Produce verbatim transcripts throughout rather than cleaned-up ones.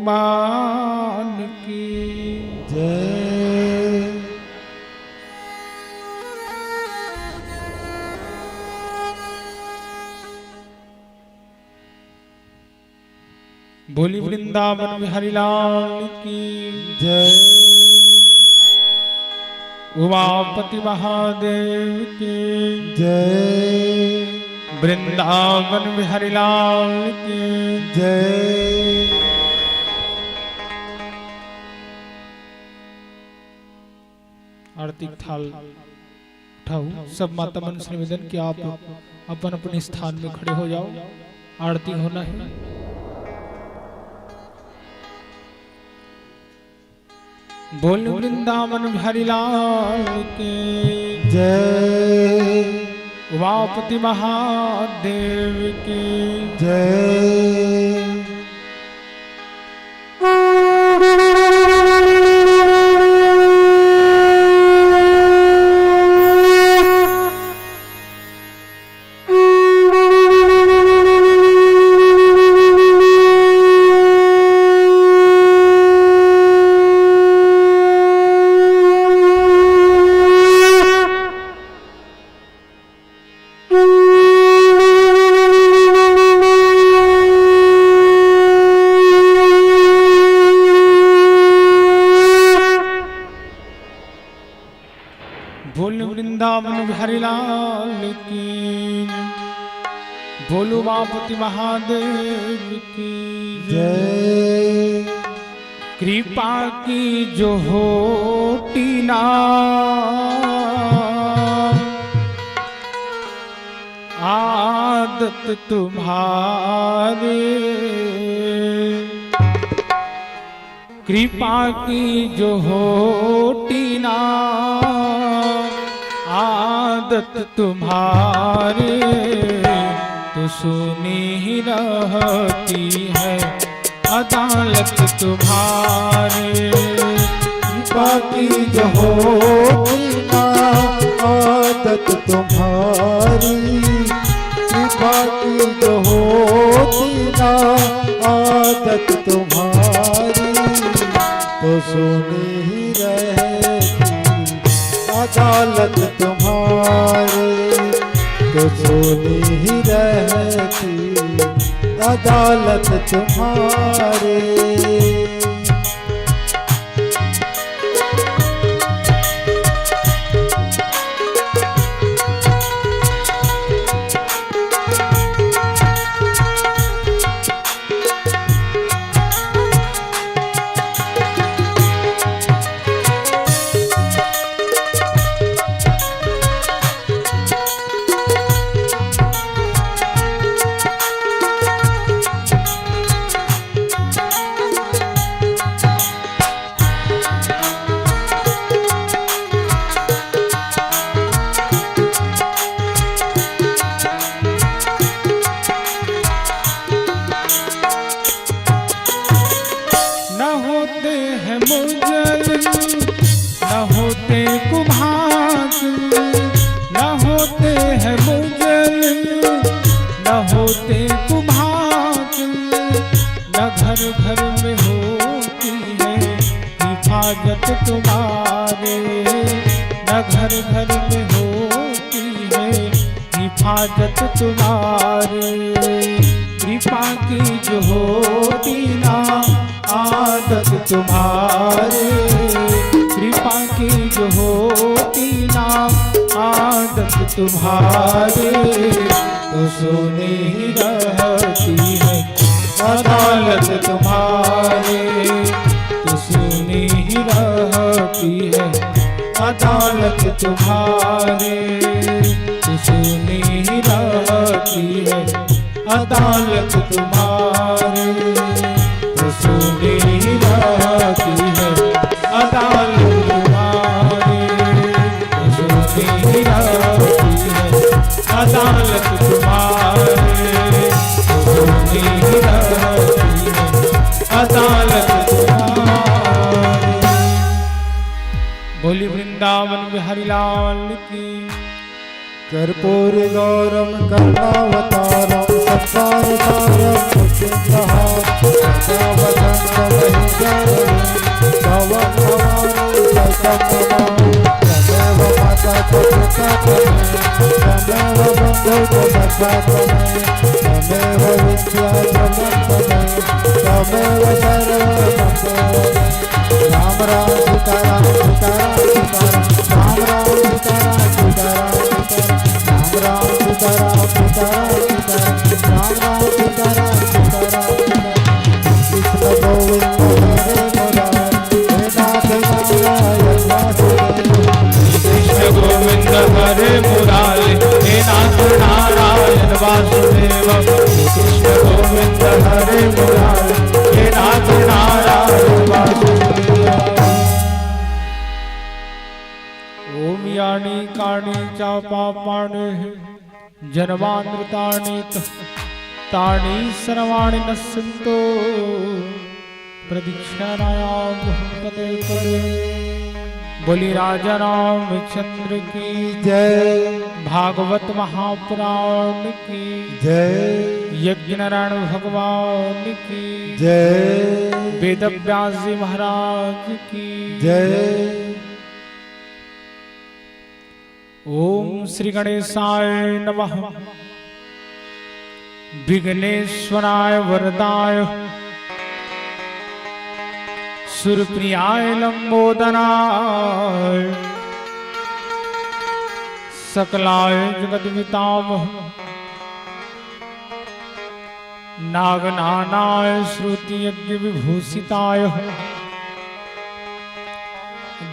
भगवान की जय। बोली वृंदावन बिहारी लाल की जय। उमापति महादेव की जय। वृंदावन बिहारी लाल की जय। आरती के थाल उठाओ। सब माता मन से निवेदन कि आप अपन अपन स्थान में खड़े हो जाओ, आरती होना है। बोल वृंदावन बिहारी लाल की जय। उमापति महादेव की जय। बोल वृंदावन बिहारी लाल की, बोल उमापति महादेव की जय। कृपा की जो होती ना आदत तुम्हारी, कृपा की जो होती ना आदत तुम्हारी, तो सुनी ही रहती है अदालत तुम्हारी। कृपा की जो होती ना आदत तुम्हारी, कृपा की जो होती ना आदत तुम्हारी, तो सुनी ही रहती अदालत तुम्हारी, तो सुनी ही रहती अदालत तुम्हारी। न होते हैं मुजल, न होते कुभाग, न होते हैं मुजल, न होते कुभाग, न घर घर में होती है हिफाजत तुम्हारी, न घर घर में होती है हिफाजत तुम्हारी। कृपा की जो होती ना आदत तुम्हारी, कृपा की जो होती ना आदत तुम्हारी, तो सुनी ही रहती है अदालत तुम्हारी, तो सुनी ही रहती है अदालत तुम्हारी, तो सुनी ही रहती है अदालत तुम्हारी, तो सुनी ही रहती है अदालत तुम्हारी, तो सुनी ही रहती है अदालत तुम्हारी, तो सुनी ही रहती है अदालत तुम्हारी। बोली वृंदावन बिहारी लाल की। कर्पूर गौरम करुणावतारम कृष्ण गोविंद हरे मुरारी, हे नाथ नारायण वासुदेव। कृष्ण गोविंद हरे मुरारी, हे नाथ नारायण वासुदेव। ओम यानि कानि च पापानि जन्मान्तराणि तानि सर्वाणि नश्यन्ति प्रदक्षिणायां पदे पदे। बोली राजा रामचंद्र की जय। भागवत महापुराण की जय। यज्ञ नारायण भगवान की जय। वेद व्यास जी महाराज की जय। ओम श्री गणेशाय नमः। विघ्नेश्वराय वरदाय सुरप्रियाय लंबोदराय सकलाय जगत पितामह नागनानाय श्रुति यज्ञ विभूषिताय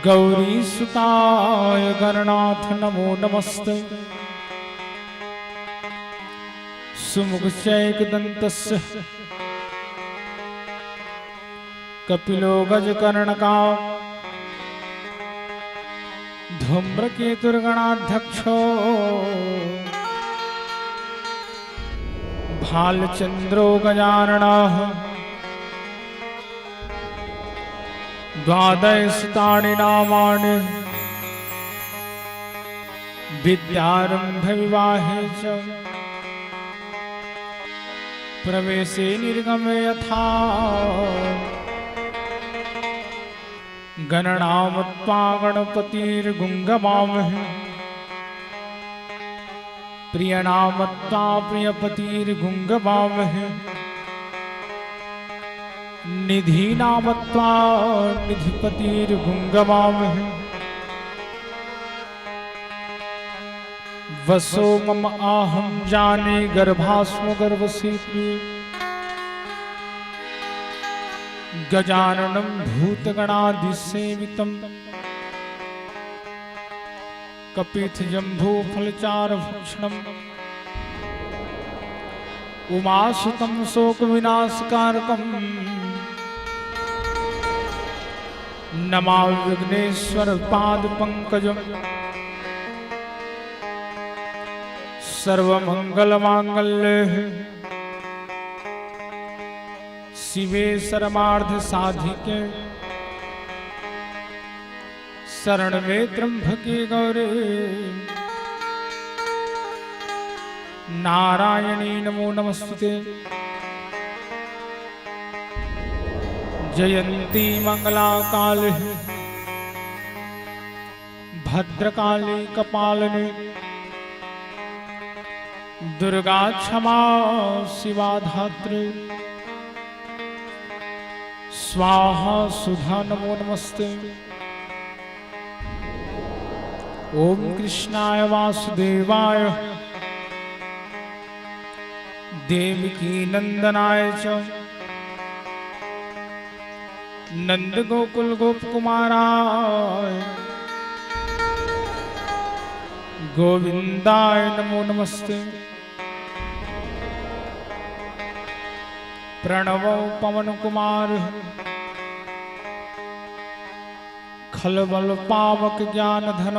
गौरी सुताय गणनाथ नमो नमस्ते। सुमुख चैक दंतस्य कपिलो गज कर्णका धूम्रकेतुर्गणाध्यक्षो भालचंद्रो गजाननः। द्वादश तानि नामानि विद्यारंभ विवाहे च प्रवेशे निर्गमे यथा गणनामत्वा गणपतिर्गुं गवामहे। प्रियनामत्वा प्रियपतिर्गुं गवामहे। निधीनामत्वा निधिपतिर्गुं गवामहे। वसो मम अहं जाने गर्भास्म गर्भसेतु। गजाननं भूतगणादिसेवितं कपित्थजम्बूफलचारुभक्षणं उमासुतं शोकविनाशकारकं नमामि विघ्नेश्वर पाद पंकजम। सर्वमंगल मांगल्ये शिवे सर्वार्थ साधिके शरण में त्र्यंबके गौरे नारायणी नमो नमस्तुते। जयंती मंगला काली भद्रकाली कपालिनी दुर्गा क्षमा शिवा धात्री स्वाहा सुधा नमो नमस्ते। ओम कृष्णाय वासुदेवाय देवकी नंदनाय च नंद गोकुल गोप कुमाराय गोविंदाय नमो नमस्ते। प्रणव पवन कुमार खलबल पावक ज्ञान धन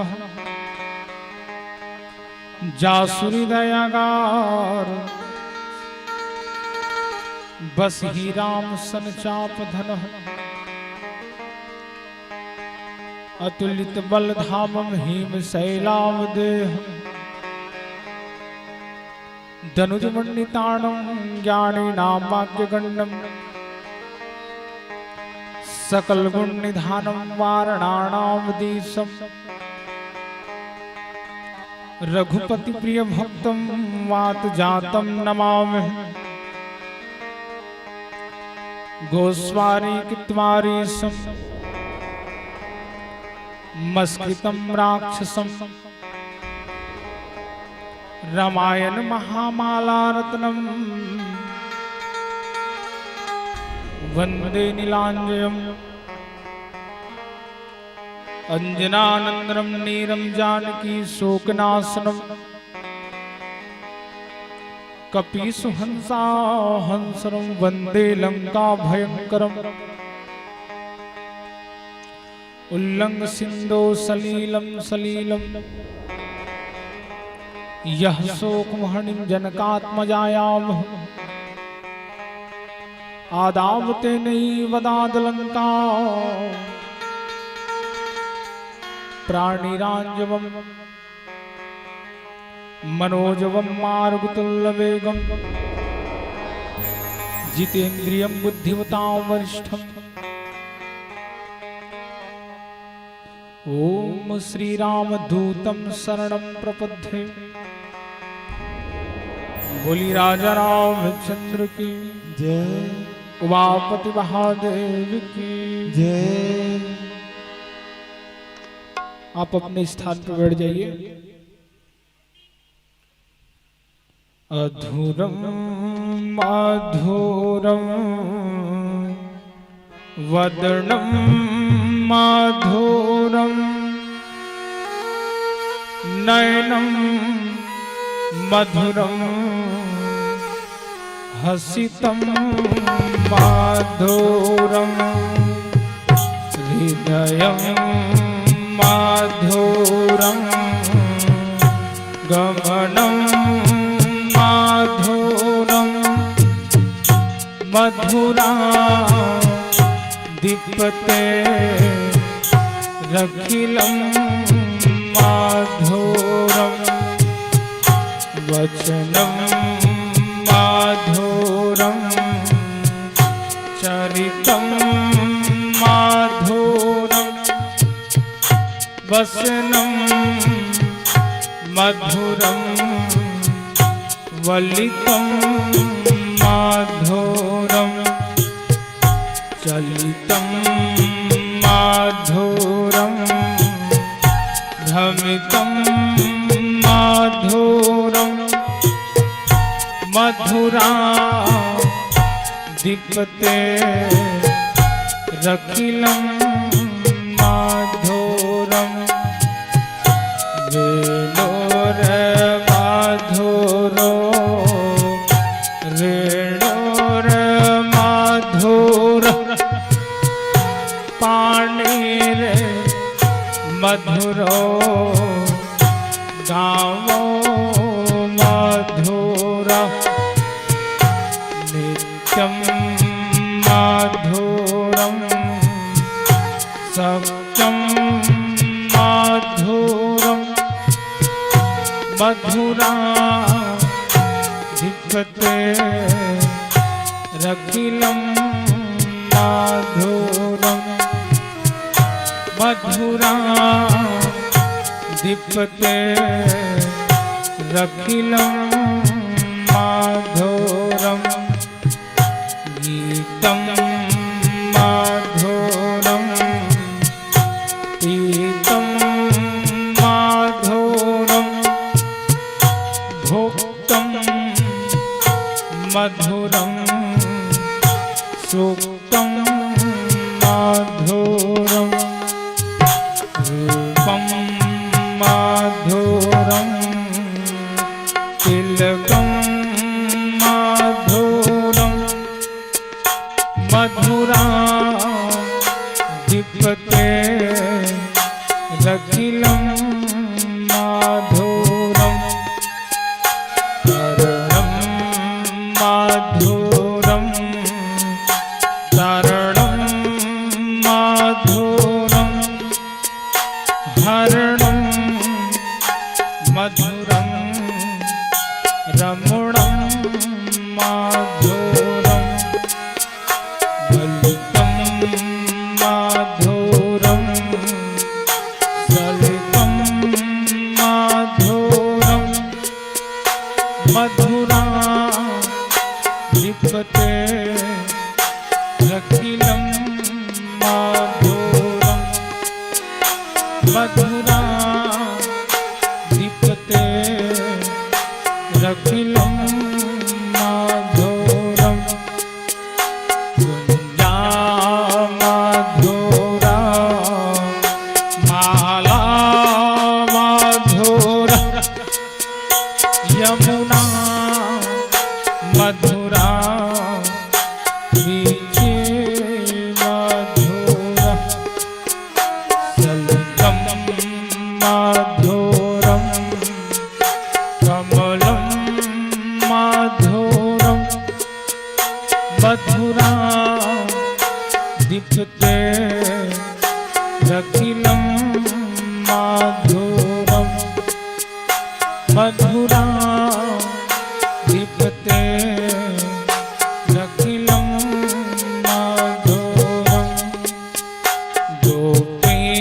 जासु हृदयागार बसहि राम सन चाप धन। अतुलित बल धामम हेम शैलाव देह तनुजमण्डिताणं ज्ञानिनामाग्रगण्यं सकलगुणनिधानं वाराणानामधीशं रघुपतिप्रियभक्तं वातजातं नमामि। गोस्वारीकृत्वारीशं मस्कृतं राक्षसं रामायण महामाला रत्नम वंदे नीलांजयम अंजनानंदनम नीरम जानकी शोकनाशनम कपीसु हंसा हंसनम वंदे लंका भयंकरम उल्लंघ सिंधो सलीलं सलीलं यः शोकमहनिं जनकात्मजायावः। आदावतेनैव दादलङ्का प्राणिराजवम् मनोजवं मारुततुल्यवेगं जितेन्द्रियं बुद्धिमतां वरिष्ठं। ओम श्री रामदूतं शरणं प्रपद्ये। बोली राजा रामचंद्र की जय। उमापति महादेव की जय। आप अपने स्थान पर बैठ जाइए। अधुरं मधुरं वदनं मधुरं नयनं मधुरं हसितं मधुरं हृदयं मधुरं गमनं मधुरं मधुरा दीप्ते रखिलं मधुरं वचनं मधुरं चरितं मधुरं वसनं मधुरं वलितं मधुरं चलितं मधुरं भ्रमितं मधुरं मधुरा दीप्ते रखिलं मधुरं वेणोर्मधुरो वेणोर्मधुर पाणिर्मधुरो गावो मधुर नित्यं मधुरं सत्यं मधुरं मधुरा दीप्ते रखिलं मधुरं मधुरा दीप्ते रखिलं मधुरं गीतं मधुरं पीतं मधुरं भुक्तं मधुरं सुक्तं मधुरं रूपं मधुरं तिलकं मधुरं मधुरा दीप्ते रखिलं मधुरं कर्णं मधुरं तरणं मधुरं हरणं मधुरं रमणं रखिलं मधुरं मधुराधिपते रखिलं मधुरं गुञ्जा मधुरा माला मधुरा यमुना मधुरा वीचे मधुरा सलिलं मधुरं कमलं मधुरं मधुराधिपते रखिलं मधुरं मधुराधिपते रखिलं मधुरं गोपीर्मधुरो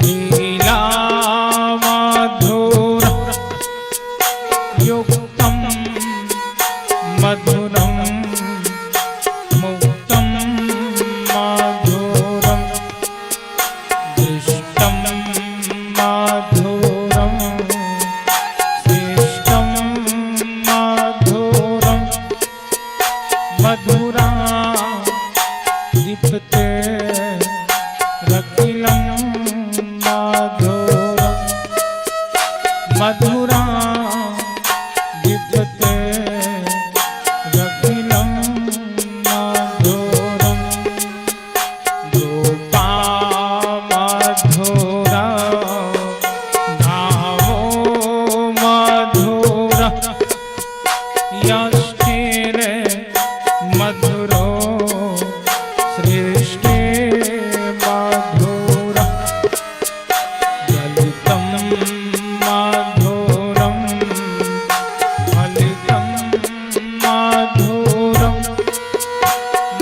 लीलामधुरा युक्तं मधुरं मुक्तं मधुरं दृष्टं मधुरं स्पृष्टं मधुरं मधुराधिपते रखिलं मधुरं मधुराधिपते रखिलं मधुरं रूपा मधुरा नामो मधुरा यष्टिर्मधुरो सृष्टिर्मधुरा ललितं मधुरं फलितं मधुरं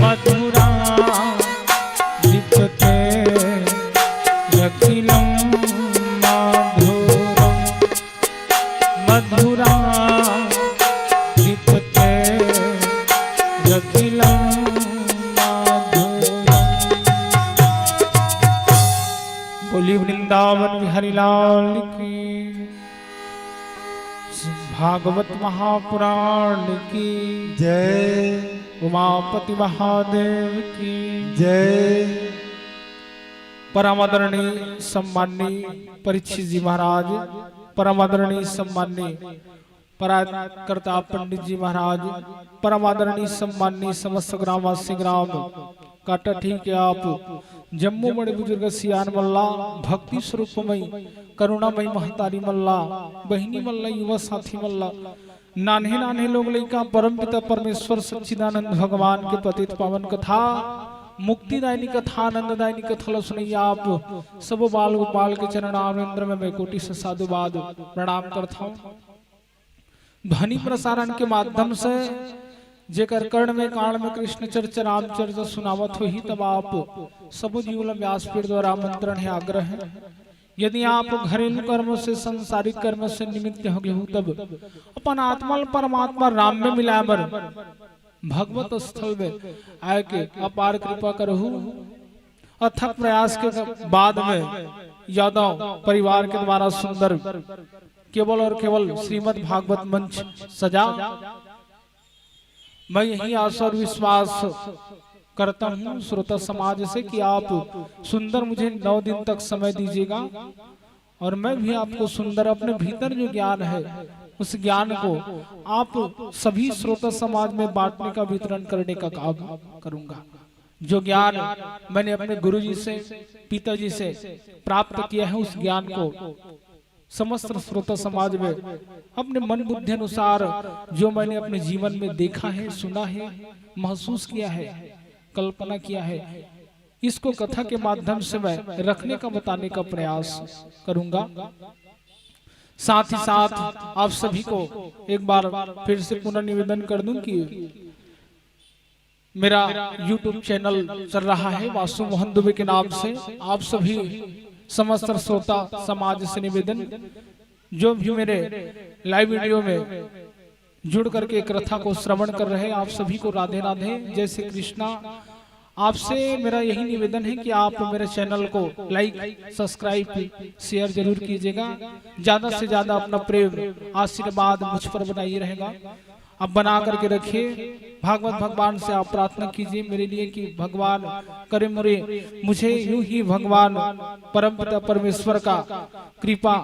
मधुराधिपते रखिलं मधुरं मधुराधिपते रखिलं मधुरं। बोलिए वृंदावन बिहारी लाल की, भागवत महापुराण की जय। उमापति महादेव की जय। परम आदरणीय सम्माननीय परीक्षित जी महाराज, परम आदरणीय सम्माननीय परायणकर्ता पंडित जी महाराज, परम आदरणीय सम्माननीय समस्त ग्रामवासी ग्राम काटाठी के आप जम्मो बड़े बुजुर्ग सियान मन ला, भक्ति स्वरूपमयी करुणामयी महतारी मन ला, बहिनी मन ला, युवा साथी मन ला, नान्हे नान्हे लोग लइका परम पिता परमेश्वर सच्चिदानंद भगवान के पतित पावन कथा, मुक्तिदायिनी कथा, आनंददायिनी कथा ला सुनइया आप सबो बाल गोपाल के चरणारविंद में मैं कोटि से साधुवाद प्रणाम करथौं। ध्वनि प्रसारण के माध्यम से जेकर कर्ण में कांड में कृष्ण चर्चा राम चर्चा सुनावत होही, तब आप सबो जीव ला व्यासपीठ द्वारा आमंत्रण है, आग्रह है। यदि आप घरेलू कर्म से, सांसारिक कर्म से निमित्त हो गए हो, तब अपन आत्मा ल परमात्मा राम में मिलाए बर भगवत स्थल में आए के अपार कृपा करहु। अथक प्रयास के बाद में यादव परिवार के द्वारा सुंदर केवल और केवल श्रीमद् भागवत मंच सजा। मैं यही आशा और विश्वास करता हूँ श्रोता समाज से कि आप सुंदर मुझे नौ दिन तक समय दीजिएगा और मैं भी आपको सुंदर अपने भीतर जो ज्ञान है, उस ज्ञान को आप सभी श्रोता समाज में बांटने का, वितरण करने का काम करूंगा। जो ज्ञान मैंने अपने गुरु जी से, पिताजी से प्राप्त किया है, उस ज्ञान को समस्त श्रोता समाज में अपने मन बुद्धि अनुसार जो मैंने अपने जीवन में देखा है, सुना है, महसूस किया है, कल्पना किया है, इसको कथा के माध्यम से मैं रखने का, बताने का प्रयास करूंगा। साथ ही साथ आप सभी को एक बार फिर से पुनः निवेदन कर दूं कि मेरा YouTube चैनल चल रहा है वासु मोहन दुबे के नाम से। आप सभी समस्त श्रोता समाज से निवेदन, जो भी मेरे लाइव वीडियो में जुड़ करके कथा को श्रवण कर रहे आप सभी को राधे राधे, जय श्री कृष्णा। आपसे मेरा यही निवेदन है कि आप मेरे चैनल को लाइक, सब्सक्राइब, शेयर जरूर कीजिएगा। ज्यादा से ज्यादा अपना प्रेम, आशीर्वाद मुझ पर बनाइए रहेगा, अब बना करके रखिए। भागवत भगवान से आप प्रार्थना कीजिए मेरे लिए कि भगवान करे मुरे, मुझे यूं ही भगवान परमपिता परमेश्वर का कृपा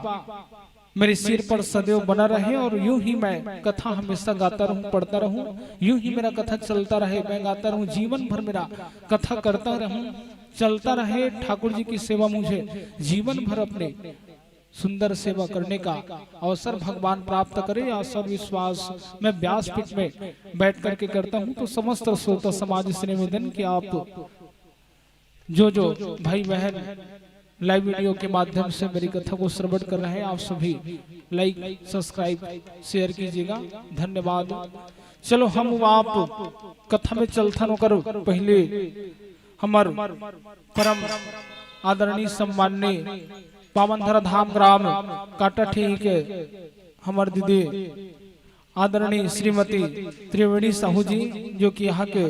मेरे सिर पर सदैव बना रहे और यूं ही मैं कथा हमेशा गाता रहूं, पढ़ता रहूं, यूं ही मेरा कथा चलता रहे, मैं गाता रहूं, जीवन भर मेरा कथा करता रहूं, चलता रहे। ठाकुर जी की सेवा मुझे जीवन भर अपने सुंदर सेवा करने का अवसर भगवान प्राप्त करे। आशा विश्वास मैं व्यासपीठ में बैठ करके करता हूं, तो समस्त श्रोता समाज से निवेदन कि आप जो जो भाई बहन लाइव वीडियो के माध्यम से मेरी कथा को श्रवण कर रहे हैं, आप सभी लाइक, सब्सक्राइब, शेयर कीजिएगा। धन्यवाद। चलो हम आप कथा में चलथन, ओकर पहले हमर परम आदरणीय सम्माननीय पावन धरा धाम ग्राम काटाठीही के हमर दीदी आदरणीय श्रीमती त्रिवेणी साहू जी, जो कि यहाँ के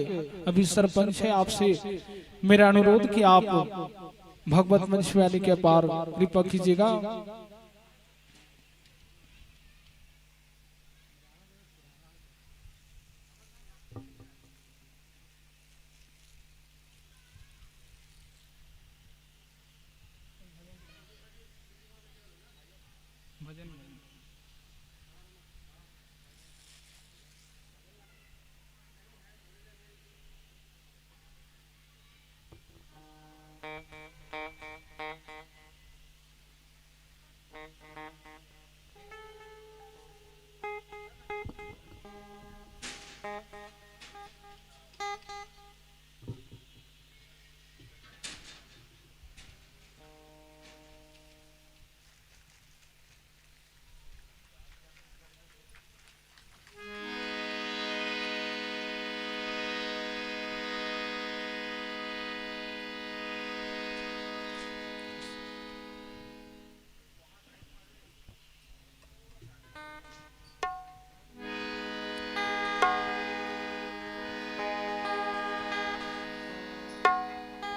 अभी सरपंच है, आपसे मेरा अनुरोध कि आप भगवत मंच में आने की अपार कृपा कीजिएगा।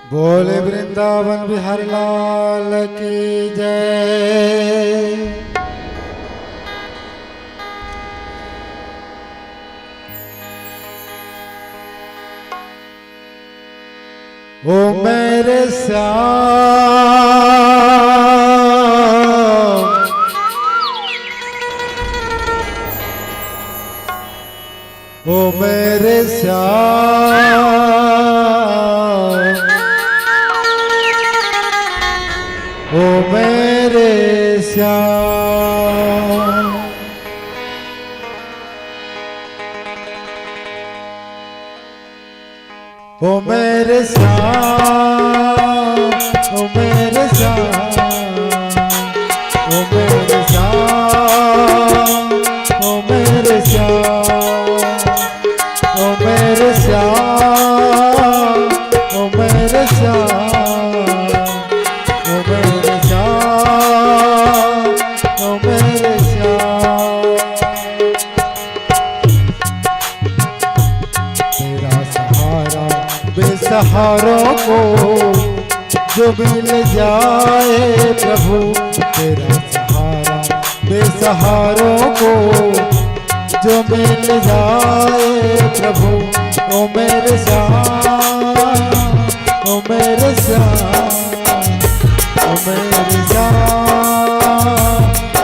बोले वृंदावन बिहारी लाल की जय। ओ मेरे श्याम, ओ मेरे श्याम, ओ मेरे श्याम। ओ मेरे श्याम, ओ मेरे श्याम, ओ मेरे श्याम, ओ मेरे श्याम, ओ मेरे श्याम, ओ मेरे श्याम, ओ मेरे श्याम, ओ मेरे श्याम। तेरा सहारा बेसहारों को जो मिल जाए प्रभु, तेरा सहारा बेसहारों को जो मिल जाए प्रभु। ओ मेरे श्याम, ओ मेरे श्याम, ओ मेरे श्याम,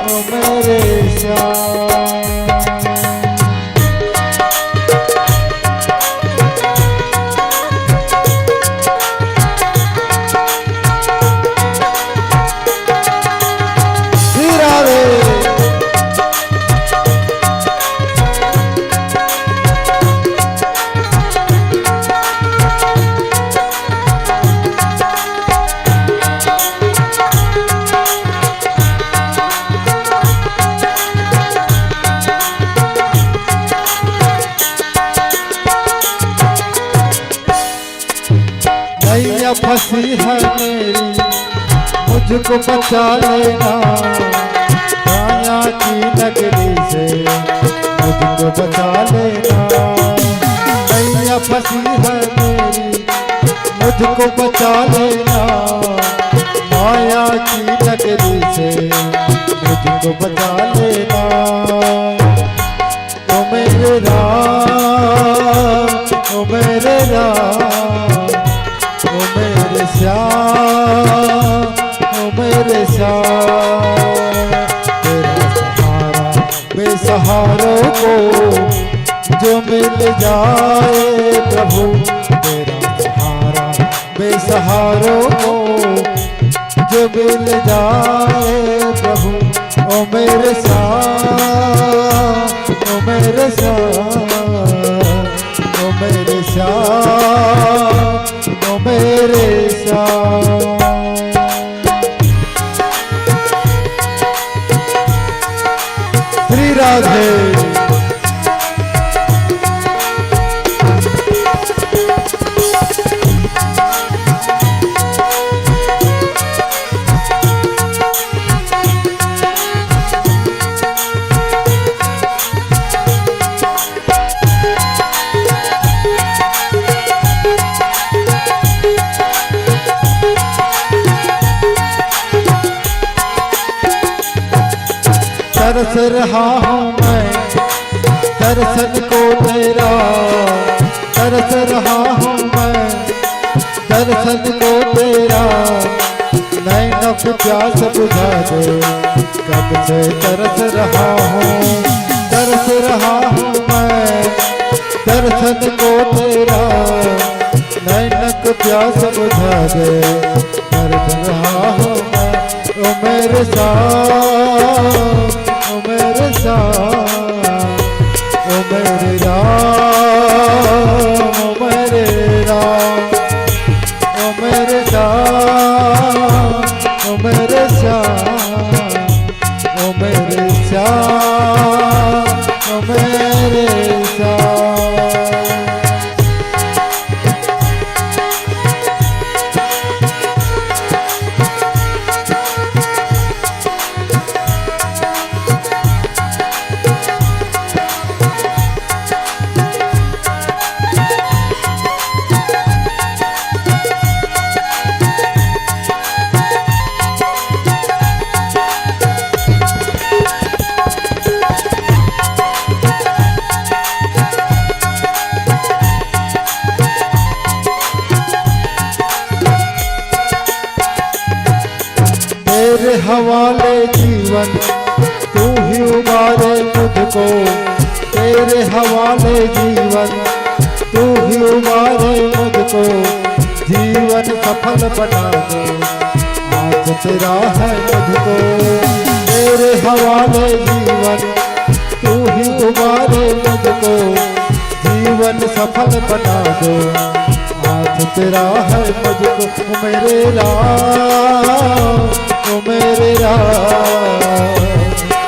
ओ मेरे श्याम। नैया फंसी है मेरी, मुझको बचा लेना। माया की नगरी से मुझको बचा लेना। नैया फंसी है मेरी, मुझको बचा लेना। माया की नगरी से मुझको बचा लेना। ओ मेरे राम, ओ मेरे राम, ओ मेरे श्याम, ओ मेरे श्याम। तेरा सहारा बेसहारों को जो मिल जाए प्रभु, तेरा सहारा बेसहारों को जो मिल जाए प्रभु। ओ मेरे श्याम, ओ मेरे श्याम, ओ मेरे श्याम, ओ मेरे श्याम। श्री राधे। तरस रहा हूँ मैं दर्शन को तेरा, तरस रहा हूँ मैं दर्शन को तेरा। नैनों की प्यास बुझा दे, कब से तरस रहा हूँ, तरस रहा हूँ मैं दर्शन को तेरा। नैनों की प्यास बुझा दे, तरस रहा हूँ मैं। ओ मेरे श्याम, ओ मेरे श्याम, ओ मेरे राम, ओ मेरे राम, ओ मेरे श्याम, ओ मेरे श्याम, ओ मेरे श्याम, ओ मेरे श्याम। तेरे हवाले जीवन, तू ही उबारे मुझको। तेरे हवाले जीवन, तू ही उबारे मुझको। जीवन सफल बना दे, आज तेरा है मुझको। तेरे हवाले जीवन, तू ही उबारे मुझको। जीवन सफल बना दे, आज तेरा है मुझको। ओ मेरे राम, ओ मेरे राम,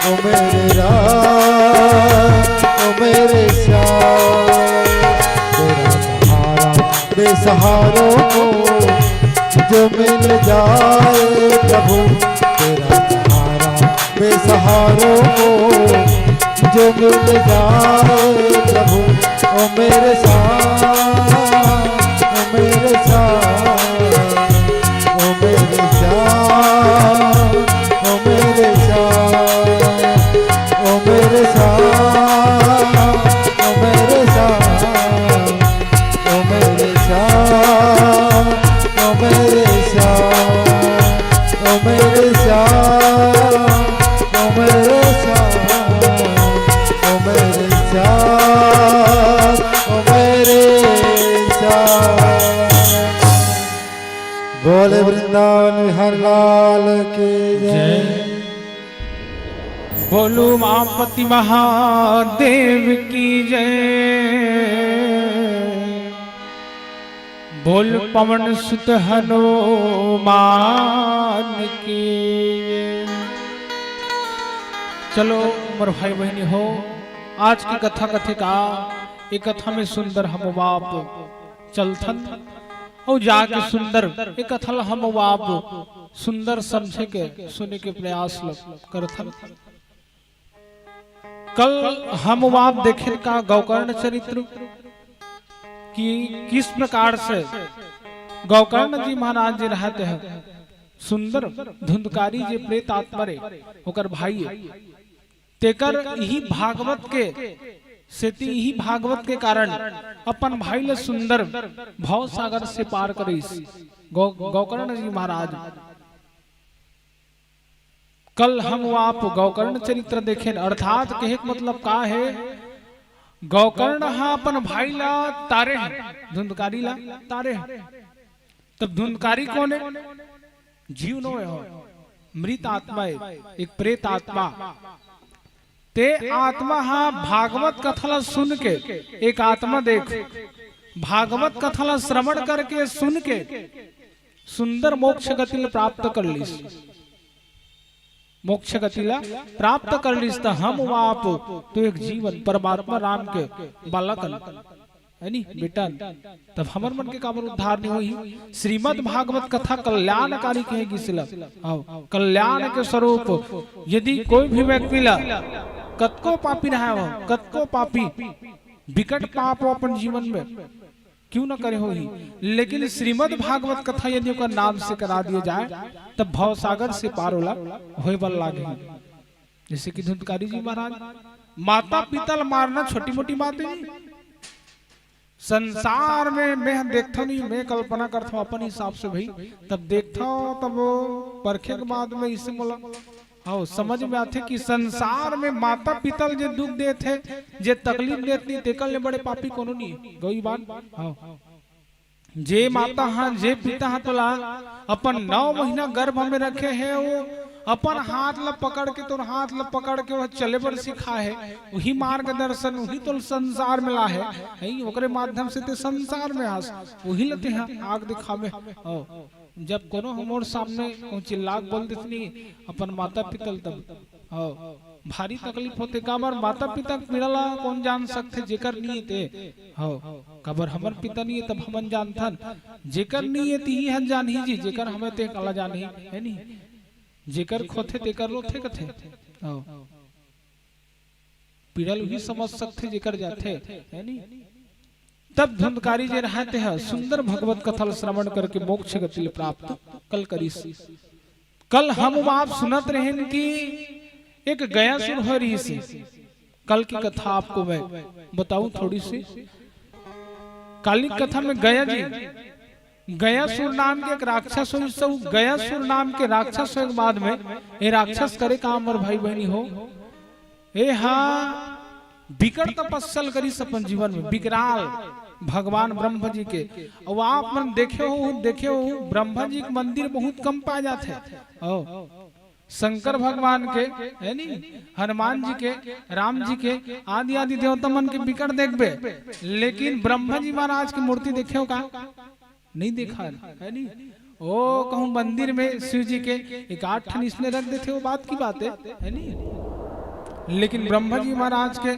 ओ मेरे राम, ओ मेरे श्याम। तेरा सहारा बेसहारों को जो मिल जाए प्रभु, तेरा सहारा बेसहारों को जो मिल जाए प्रभु। ओ मेरे श्याम, ओ मेरे श्याम, ओ मेरे श्याम, ओ मेरे श्याम, ओ मेरे श्याम, ओ मेरे श्याम। ओ मेरे श्याम, ओ मेरे श्याम, ओ मेरे श्याम, ओ मेरे श्याम, ओ मेरे श्याम, ओ मेरे श्याम। बोले वृंदावन बिहारी लाल की जय। जय। बोलो उमापति महादेव की जय। बोल पवन सुत हनुमान की जय। चलो मोर भाई बहिनी हो, आज की कथा कथे का, ये कथा में सुंदर हम बाप चलथन अउ जाके सुंदर ये कथा ल हम बाप सुंदर समझे के, सुने के प्रयास ल करथन। कल हम आप देखेन का गोकर्ण चरित्र कि किस प्रकार से गोकर्ण जी महाराज जी रहत हे सुंदर धुंधकारी जे प्रेत आत्मा रे ओकर भाई हे, तेकर इही भागवत के सेती, इही भागवत के कारण अपन भाई ले सुंदर भव सागर से पार करिस गौ-, गोकर्ण जी महाराज। कल हम आप गोकर्ण चरित्र देखेन, अर्थात कहे के मतलब का हे, गोकर्ण हा अपन भाई ला तारे हे, धुंधकारी ला तारे हे। तब धुंधकारी कोन हे? जीव नो हे, मृत आत्मा हे, एक प्रेत आत्मा। ते आत्मा हा भागवत कथा ला सुन के, एक आत्मा देख, भागवत कथा ला श्रवण करके सुन के सुंदर मोक्ष गति ला प्राप्त कर लिस। मोक्ष गति ला प्राप्त कर लिस, त हम आप तो एक जीवन परमात्मा राम के बालक हन, हे नी बेटन? तब हमर मन के काबर उद्धार नहीं होही? श्रीमद् भागवत कथा कल्याणकारी कहे गिस ला। आओ, कल्याण के स्वरूप यदि कोई भी व्यक्ति ला कतको पापी रहे हो, कतको पापी, विकट पाप हो अपन जीवन में, क्यों न करे होही, लेकिन श्रीमद् भागवत कथा यदि ओकर नाम से करा दिए जाए, तब भवसागर से पार ओला होए बर लागही। जैसे कि धुंधकारी जी महाराज, माता पिता ल मारना छोटी मोटी बात हे जी। संसार में मैं देखथव नहीं, मैं कल्पना करथव अपन हिसाब से भाई, तब देखथव तब परखे के बाद में इसे मोला, हाँ, समझ में आथे कि संसार में माता पिता ल जे दुख देत हे, जे तकलीफ देत नहीं, तेकर ले बड़े पापी कोनो नहीं हे। गई बात? हाँ। जे माता हा, जे पिता हा तोला अपन नौ महीना गर्भ में रखे हे, वो अपन हाथ ला पकड़ के, तोर हाथ ला पकड़ के वो चले बर सिखाए हे, वही मार्गदर्शन, वही तोल संसार में लाए हे, हे, ओकरे माध्यम से ते संसार में आस, वही ला ते हा आग दिखावे। हाँ। जब कोनो हमर सामने कहूँ चिल्ला के बोल देथे नहीं अपन माता पिता ल, तब हाँ, भारी तकलीफ होथे। काबर माता पिता के पीड़ा ला कोन जान सकथे, जेकर नहीं हे ते। हाँ, काबर हमर पिता नहीं हे तब हमन जानथन, जेकर नहीं हे तिही हन जानही जी, जेकर हवे ते काला जानही, हे नहीं? जेकर खोथे तेकर रोथे कथे। हाँ। पीड़ा ल उही समझ सकथे जेकर जाथे, हे नी? तब धुंधकारी जे रहय तेह सुंदर भगवत कथा ल श्रवण करके मोक्ष गति ल प्राप्त कल करिस। कल हम आप सुनत रहेन कि एक गयासुर होय रहिस हे। कल की कथा आपको मैं बताऊं थोड़ी सी। काली कथा में गया जी, गयासुर नाम के एक राक्षस होइस, तो गयासुर नाम के राक्षस होय के बाद में ये राक्षस करे का, हमर भाई बहिनी हो, ए हा बिकट तपस्या ल करिस अपन जीवन में, बिकराल भगवान ब्रह्मा जी के। अउ आप मन देखे हो, देखे हो, ब्रह्मा जी के मंदिर बहुत कम पाए जाथे। ओ, शंकर भगवान के, हे नी, हनुमान जी के, राम जी के, आदि आदि देवता मन के बिकट देखबे, लेकिन ब्रह्मा जी महाराज के मूर्ति देखे हो का? नहीं देखा, हे नी? ओ, कहूँ मंदिर में शिव जी के एक आध ठन इसने रख देथे, वो बात की बात हे, हे नी? लेकिन ब्रह्मा जी महाराज के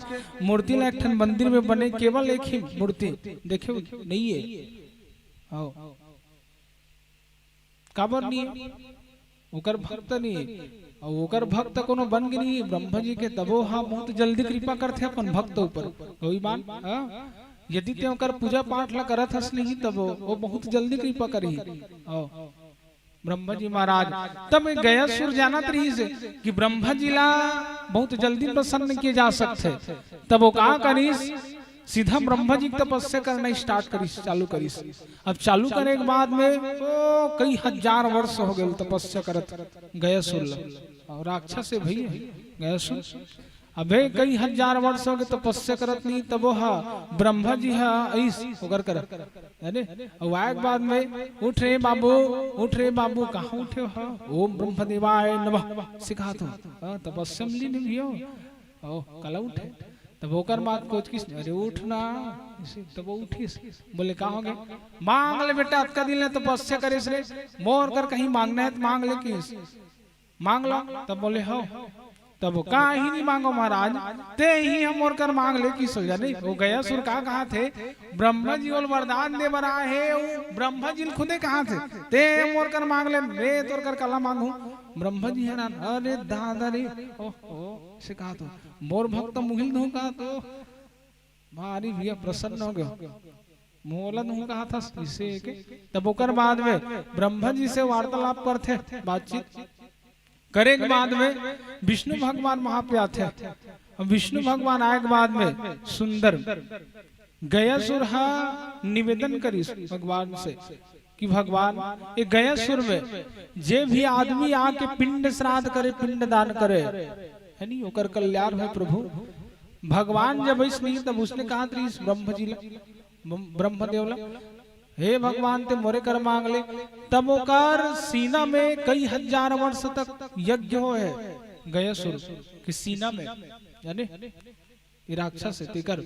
मूर्ति ला एक ठन मंदिर में बने, केवल एक ही मूर्ति देखे हो, नहीं हे। हाँ। काबर नहीं हे? ओकर भक्त नहीं हे। अउ ओकर भक्त कोनो बन के नहीं हे, ब्रह्मा जी के, तबो हा बहुत जल्दी कृपा करथे अपन भक्त ऊपर। कोई बात? हाँ? यदि ते ओकर पूजा पाठ ला करत हस नहीं, तब वो, वो बहुत जल्दी कृपा करही। ओ, ब्रह्मा जी महाराज, तब ये गयासुर जानत रहिस कि ब्रह्मा जी ला बहुत जल्दी प्रसन्न किए जा सकथे। तब वो का करिस, सीधा ब्रह्मा जी के तपस्या करना start करिस, चालू करिस। अब चालू करे के बाद में, ओ, कई हजार वर्ष हो गए तपस्या करत गयासुर ला। अउ राक्षस हे भई गयासुर। अबे कई हजार वर्ष हो गए तपस्या करत नहीं, तब वो हा ब्रह्मा जी हा अइस ओकर कर, हे नी? अउ आए के बाद में, "उठ रे बाबू, उठ रे बाबू।" कहाँ उठे हो? "ओम ब्रह्मदेवाय नमः" सिखात हो। हाँ, तपस्या में लीन भी हो। ओ, कला उठे। तब ओकर मात कोचकिस, "अरे उठ ना।" तब वो उठिस। बोले, "का हो गए?" "मांग ले बेटा, अतका दिन ले तपस्या करिस रे, मोर कर कहीं मांगना हे त मांग ले" किस। मांग लो। तब बोले, "हो।" तब वो, "का ही नहीं मांगो महाराज, ते ही हम मोर कर मांग ले" किस। जाने वो गयासुर का कहाथे, "ब्रह्मा जी ओला वरदान दे बर आए हे, वो ब्रह्मा जी खुदे कहाथे, 'ते मोर कर मांग ले, मैं तोर कर कला मांगू।'" ब्रह्मा जी हे ना, अरे दादा रे, ओहो। से कहा तो, मोर भक्त मुहिल धो कहा तो, भारी भैया प्रसन्न हो गयो, मोला धो कहा था इसे के। तब ओकर बाद में ब्रह्मा जी से वार्तालाप करथे, बातचीत करे के बाद में विष्णु भगवान वहां पे आथे। अब विष्णु भगवान आए के बाद में सुंदर गयासुर हा निवेदन करिस भगवान से कि भगवान, ये गयासुर में जे भी आदमी आके पिंड श्राद्ध करे, पिंड दान करे, है नी, ओकर कल्याण होय प्रभु। भगवान जब अइस नहीं, तब उसने कहा रहिस ब्रह्म जी ला, ब्रह्मदेव ला, हे भगवान, ते मोरे कर मांग ले। तब ओकर सीना में कई हजार वर्ष तक यज्ञ होय हे गयासुर के सीना में, जाने ये राक्षस हे, तेकर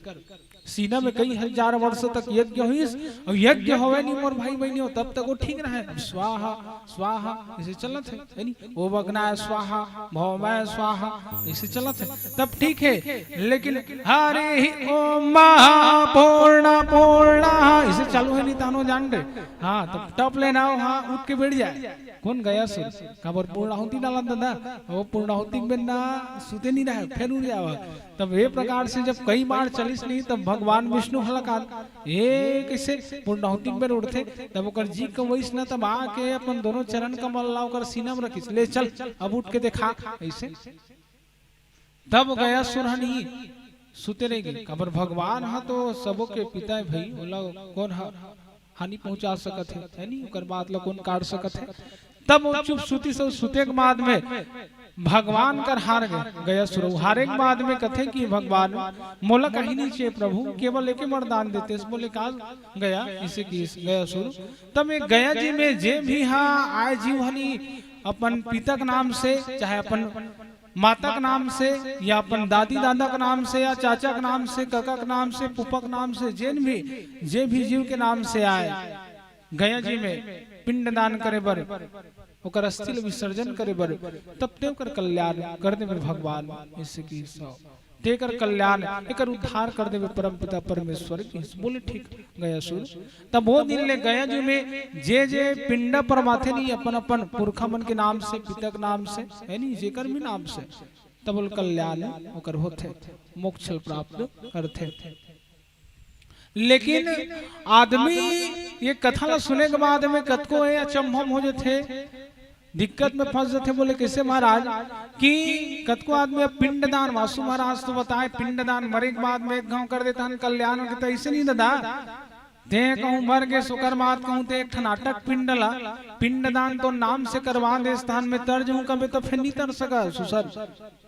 सीना में कई हजार वर्ष तक यज्ञ होइस, अउ यज्ञ होवे नहीं मोर भाई बहनी हो, तब तक वो ठीक रहे। अब स्वाहा स्वाहा ऐसे चलत हे, है नी? ओम अग्नाय स्वाहा, भौमाय स्वाहा, ऐसे चलत हे, तब ठीक हे। लेकिन हरि ओम महा पूर्ण पूर्ण ऐसे चालू हे नहीं, तानो जान दे। हाँ, तब टप लेना हो, हाँ, उठ के बैठ जाए। कोन गयासुर? काबर पूर्णाहुति डालत दादा, वो पूर्णाहुति में ना सुते नहीं रहे, फिर उठ जावा। तब ये प्रकार से जब कई बार चलिस नहीं, तब भगवान विष्णु हलकात, ये कैसे पूर्णाहुति में उठथे? तब ओकर जी कवइस न, तब आके अपन दोनों चरण कमल ला ओकर सीना में रखिस, ले चल, अब उठ के देखा, ऐसे। तब गयासुर ह नहीं सुते रह गे, काबर भगवान ह तो सबो के पिता हे भाई, ओला कोन ह हानि पहुंचा सकत हे, है नी? ओकर बात ला कोन काट सकत हे? तब वो चुप सुतिस, सुते के बाद में भगवान कर हार गे गयासुर। हारे के बाद में कथे कि भगवान, मोला कहीं नहीं चाहिए प्रभु, केवल एके वरदान देते। बोले का गया, इसे कि गयासुर। तब ये गया जी में जे भी हा आए जीव हनी अपन पिता के नाम से, चाहे अपन माता के नाम से, या अपन दादी दादा के नाम से, या चाचा के नाम से, काका के नाम से, फूफा के नाम से, जेन भी, जे भी जीव के नाम से आए, गया जी में पिंडदान करे बर, ओकर अस्थि ल विसर्जन करे बर, तब ते ओकर कल्याण कर देबे भगवान। इसे कि सो तेकर कल्याण, एकर उद्धार कर देबे परमपिता परमेश्वर जी। बोले, "ठीक, गयासुर।" तब वो दिन ले गया जी में जे जे पिंडा परमाथे नहीं अपन अपन पुरखा मन के नाम से, पिता के नाम से, है नहीं, जेकर भी नाम से, तब ओल कल्याण ओकर होथे, मोक्ष प्राप्त करथे। लेकिन आदमी ये कथा ला सुने के बाद में कतको ये अचंभव हो जथे, दिक्कत में फंस जथे। बोले, "कैसे महाराज?" कि कतको आदमी अब पिंडदान, वासु महाराज तो बताए, पिंडदान मरे के बाद में एक घाव कर देता हन, कल्याण हो, तो ऐसे नहीं दादा। ते कहूँ मर गे, सुकर मात कहूँ ते एक ठन आटा के पिंड ला, पिंडदान तो नाम से करवा दे, स्थान में तर जहूँ कबे तो फिर नहीं तर सका सुसर।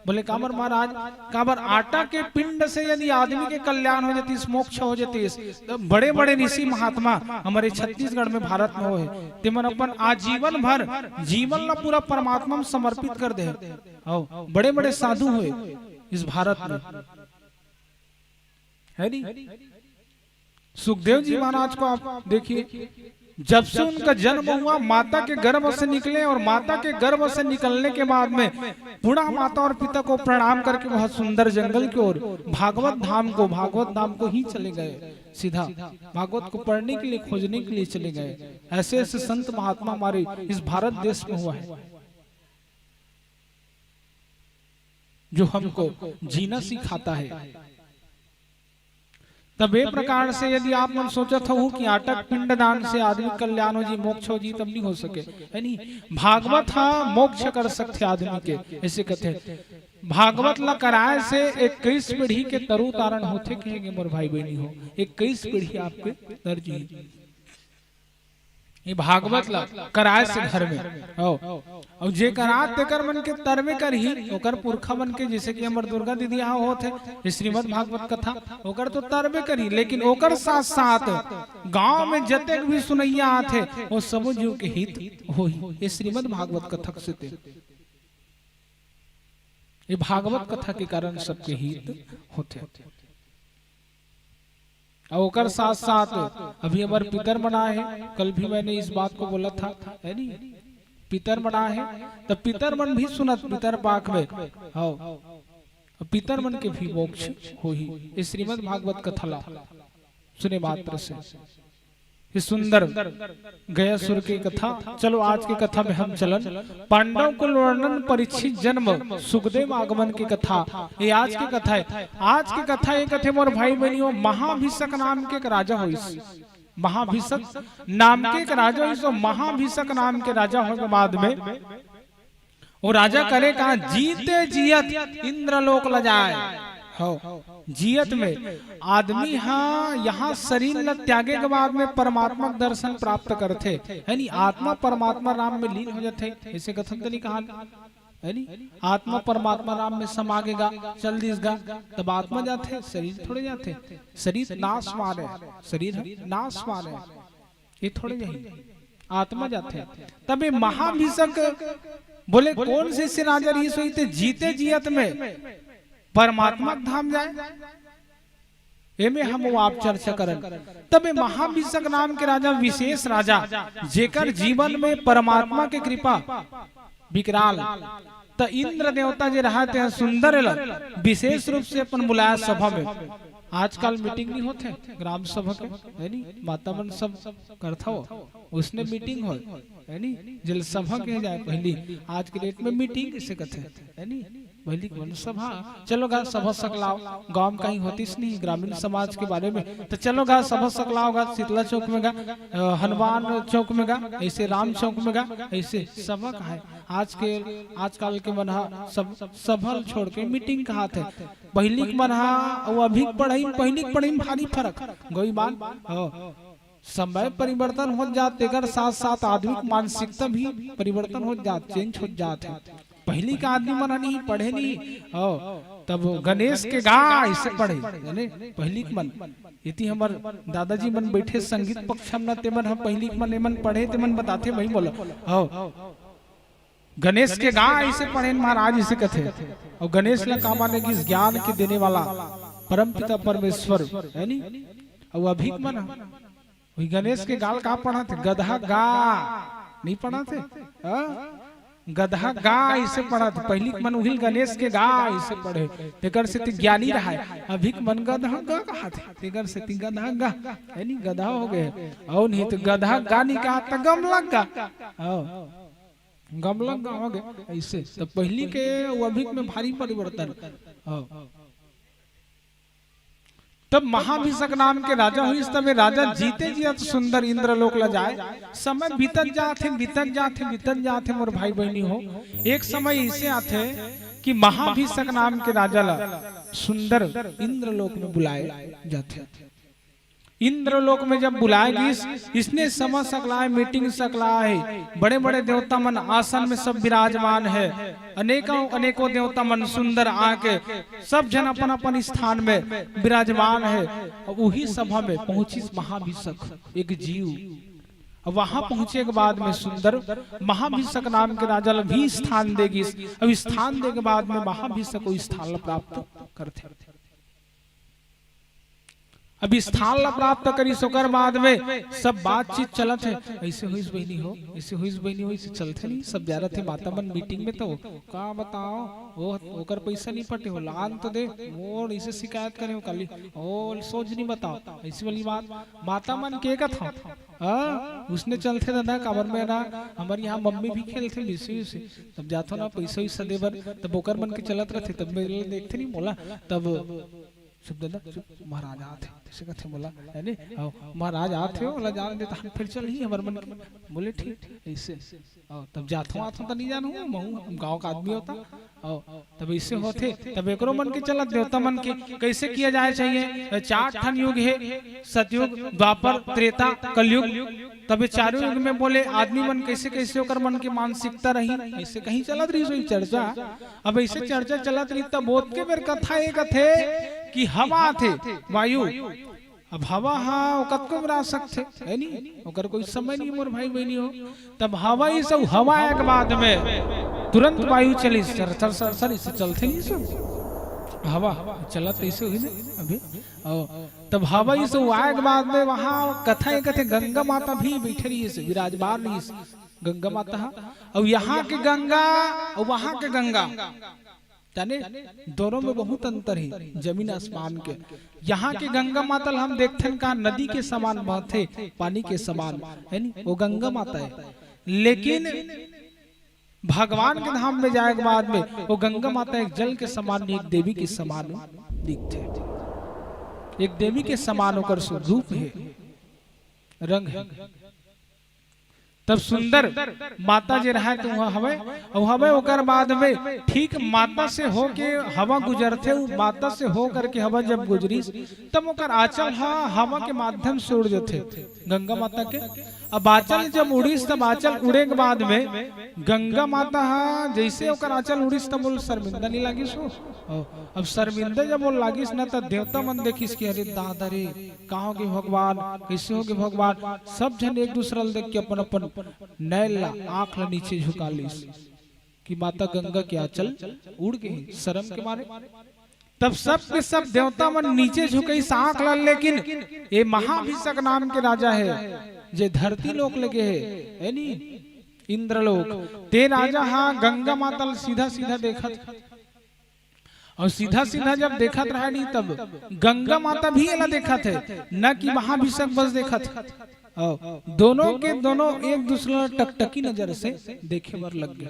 बोले, "काबर महाराज?" "काबर आटा के पिंड से यदि आदमी के कल्याण हो जतिस, मोक्ष हो जतिस, तो बड़े-बड़े ऋषि महात्मा हमर छत्तीसगढ़ में, भारत में होय, तेमन अपन आजीवन भर जीवन ला पूरा परमात्मा में समर्पित कर दे। हो, बड़े-बड़े साधु होय इस भारत में।" है नी? सुखदेव जी महाराज को आप देखिए, जब से उनका जन्म हुआ, माता के गर्भ से निकले और माता के गर्भ से निकलने के बाद में बूढ़ा माता और पिता को प्रणाम करके बहुत सुंदर जंगल की ओर भागवत धाम को, भागवत धाम को ही चले गए, सीधा भागवत को पढ़ने के लिए, खोजने के लिए चले गए। ऐसे ऐसे संत महात्मा हमारे इस भारत देश में हुआ है, जो हमको जीना सिखाता है। तब ए प्रकार से यदि आप मन सोचत हो कि आटा के पिंडदान से आदमी कल्याण हो जी, मोक्ष हो जी, तब नहीं हो सके, है नी? भागवत हा मोक्ष कर सकथे आदमी के, ऐसे कथे। भागवत ला कराए से इक्कीस पीढ़ी के तरु तारण होथे, कहेंगे मोर भाई बहनी हो, इक्कीस पीढ़ी आपके तर जी। ये भागवत ला कराए से घर में। हो। अउ जे करा तेकर मन के तरबे करही, ओकर पुरखा मन के, जैसे कि हमर दुर्गा दीदी यहाँ होत हे, ये श्रीमद् भागवत कथा, ओकर तो तरबे करही, लेकिन ओकर साथ-साथ गांव में जतेक भी सुनैया आथे, वो सबो जीव के हित होही। ये श्रीमद् भागवत कथा से ते, ये भागवत कथा के कारण सबके हित होथे। अउ ओकर साथ-साथ अभी हमर पितर मन आए हे, कल भी मैंने इस बात को बोला था, है नी? पितर मन आए हे, त पितर मन भी सुनत, पितर पाख में, हव, पितर मन के भी मोक्ष होही। ये श्रीमद् भागवत कथा ला सुने मात्र से। ये सुंदर गयासुर के कथा। चलो, आज के कथा में हम चलन पांडव कुल वर्णन, परीक्षित जन्म, सुखदेव आगमन के कथा। ये आज के कथा है। आज के कथा ये कथे मोर भाई बहनियों, महाभिषक नाम के एक राजा होइस। महाभिषक नाम के एक राजा होइस, तो महाभिषक नाम के राजा होय के बाद में वो राजा करे का, जीते जियत इंद्रलोक ल जाए। हो, जियत में आदमी हा यहाँ शरीर ल त्यागे के बाद में परमात्मा के दर्शन प्राप्त करथे, है नी? आत्मा परमात्मा राम में लीन हो जाथे, ऐसे कथन तो नहीं कहा, है नी? आत्मा परमात्मा राम में समा गे गा, चल दिस गा, तब आत्मा जाथे, शरीर थोड़े जाथे। शरीर नाशवान है, शरीर नाशवान है, ये थोड़े जाही, आत्मा जाथे। तब ये महाभिषक बोले, कौन से ऐसे राजा रहिस होही ते जीते जियत में परमात्मा के धाम जाए? एमे हम वो आप चर्चा करन। तब ये महाभिषक नाम के राजा, विशेष राजा, जेकर जीवन में परमात्मा के कृपा विकराल, त इंद्र देवता जे रहा ते सुंदर ल विशेष रूप से अपन बुलाया सभा में। आजकल मीटिंग नहीं होथे ग्राम सभा के, है नी? माता मन सब करथव, उसने मीटिंग होय, है नी? जेल सभा के जाए पहली, आज के डेट में मीटिंग किसे कथे, है नी? पहली के मन सभा, चलो गा सभा सकलाओ, गांव में कहीं होतिस नहीं ग्रामीण समाज के बारे में, तो चलो गा सभा सकलाओ गा शीतला चौक में गा, अ, हनुमान चौक में गा, ऐसे राम चौक में गा, ऐसे सभा कहाय। आज के, आजकल के मन हा सब सभा ल छोड़ के मीटिंग कहाथे। पहली के मन हा अउ अभी के पढ़ई में, पहली के पढ़ई में भारी फरक। गोई मान, हो। समय परिवर्तन होत जात, तेकर साथ-साथ आदमी के मानसिकता भी परिवर्तन होत जात, चेंज होत जात हे। पहिली के आदमी मन ह नहीं पढ़े नहीं, हो, तब गणेश के गा अइसे पढ़े, जाने, पहिली के मन। इति हमर दादाजी मन बइठे संगीत पक्ष म न, ते मन ह पहिली के मन, एमन पढ़े, ते मन बताथे, वही बोलो, हो। गणेश के गा अइसे पढ़ेन महाराज, अइसे कथे। अउ गणेश ल का माने कि ज्ञान के देने वाला परमपिता परमेश्वर, है नी? अउ अभी के मन ह, वही गणेश के गा ल का पढ़त हे? गधा गा। नहीं पढ़त हे? हाँ? गधा गा अइसे पढ़त हे। पहिली के मन उही ल गणेश के गा अइसे पढ़े। तेकर सेती ज्ञानी रहाय। अभी के मन गधा गा कहत हे। तेकर सेती गधा गा। है नी? गधा हो गे। अउ नहीं तो गधा गा नहीं कहा त गमला गा। हाँ। गमला गा हो गे। अइसे। त पहिली के अउ अभी के में भारी परिवर्तन। हाँ। तब महाभिषक नाम के राजा होइस, तब ये राजा जीते जियत सुंदर इंद्रलोक ल जाय। समय बीतत जात हे, बीतत जात हे, बीतत जात हे, मोर भाई बहिनी हो। एक समय अइसे आथे कि महाभिषक नाम के राजा ल सुंदर इंद्रलोक में बुलाय जाथे। इंद्रलोक में जब बुलाय गिस, इसने सभा सकलाय, मीटिंग सकलाय हे, बड़े-बड़े देवता मन आसन में सब विराजमान हे, अनेकों, अनेकों देवता मन सुंदर आके सब झन अपन-अपन स्थान में विराजमान हे। अउ उही सभा में पहुंचिस महाभिषक, एक जीव। अब वहां पहुंचे के बाद में सुंदर महाभिषक नाम के राजा ल भी स्थान दे गिस। अब स्थान दे के बाद में महाभिषक वो स्थान ल प्राप्त करथे। अब स्थान ला प्राप्त करिस, ओकर बाद में सब बातचीत चलत हे। अइसे होइस बहिनी हो, अइसे होइस बहिनी हो, अइसे चलथे नहीं, सब जा रथे माता मन मीटिंग में, तो का बताओ, वो ओकर पैसा नहीं पटे हो, लान तो दे, मोर अइसे शिकायत करे हो काली, ओ सोच नहीं बताओ, अइसे वाली बात माता मन के कथा। हाँ, उसने चलथे दादा, काबर में ना, हमर यहाँ मम्मी भी खेलथे मिसी उसी, तब जाथो ना पैसा वैसा दे बर, तब ओकर मन के चलत रथे, तब मेरे देखथे नहीं मोला, तब चुप दादा, चुप, महाराज आत हे, तइसे कथे मोला, है नी? अउ महाराज आत हे, ओला जान दे, तहन फिर चलही हमर मन के। बोले, "ठीक, अइसे।" अउ तब जाथों, आथों त नहीं जानहूँ, महूँ गाँव का आदमी होता। अउ तब अइसे होथे, तब एकरो मन के चलत, देवता मन के कइसे किया जाए चाहिए। चार ठन युग हे, सतयुग, द्वापर, त्रेता, कलयुग। तब ये चारों युग में बोले, आदमी मन कइसे, कइसे ओकर मन के मानसिकता रही, अइसे कहीं चलत रही सोई चर्चा। अब अइसे चर्चा चलत रही, तब ओतके बेर कथा ये कथे कि हवा आथे, वायु। अब हवा हा वो कतको बेर आ सकथे, है नी? ओकर कोई समय नहीं, मोर भाई बहिनी हो। तब हवा ही सब, हवा आए के बाद में तुरंत वायु चली, सर, सर, सर, सर, अइसे चलथे नहीं सब। हवा चलत अइसे हुई ना अभी। अउ तब हवा ही सब आए के बाद में वहाँ कथा ये कथे, गंगा माता भी बइठे रहिस, विराजमान रहिस गंगा माता हा। अउ यहाँ के गंगा, अउ वहाँ के गंगा, जाने, दोनों में बहुत अंतर हे, जमीन आसमान के। यहाँ के गंगा माता ल हम देखथन का नदी के समान बहथे, पानी के समान, हे नी? वो गंगा माता हे। लेकिन भगवान के धाम में जाए के बाद में वो गंगा माता एक जल के समान, एक देवी के समान दिखथे, एक देवी के समान ओकर स्वरूप हे, रंग हे। तब सुंदर माता जे रहय त उहाँ हवय, अउ हवय ओकर बाद में ठीक माता से होके हवा गुजरथे, उ माता से हो करके हवा जब गुजरिस, तब ओकर आंचल ह हवा के माध्यम से उड़ जथे गंगा माता के। अब आंचल जब उड़िस, तब आंचल उड़े के बाद में गंगा माता ह जइसे ओकर आंचल उड़िस, तब ओला शर्मिंदा नइ लागिस हो। अब शर्मिंदा जब ओला लागिस न, त देवता मन देखिस कि अरे दादा रे, का होगे भगवान, कइसे होगे भगवान? सब झन एक दूसरा ल देख के अपन अपन नैन ला, आंख ला नीचे झुका लिस कि माता गंगा के आंचल उड़ गे, शरम के मारे। तब सब के सब देवता मन नीचे झुकइस आंख ला, लेकिन ये महाभिषक नाम के राजा हे, जे धरती लोक ले गे हे, हे नी, इंद्रलोक, ते राजा हा गंगा माता ल सीधा सीधा देखत, अउ सीधा सीधा जब देखत रहय नी, तब गंगा माता भी एला देखत हे, न कि महाभिषक बस देखत हे। अउ दोनों के दोनों एक दूसरा ला टकटकी नजर से देखे बर लग गे।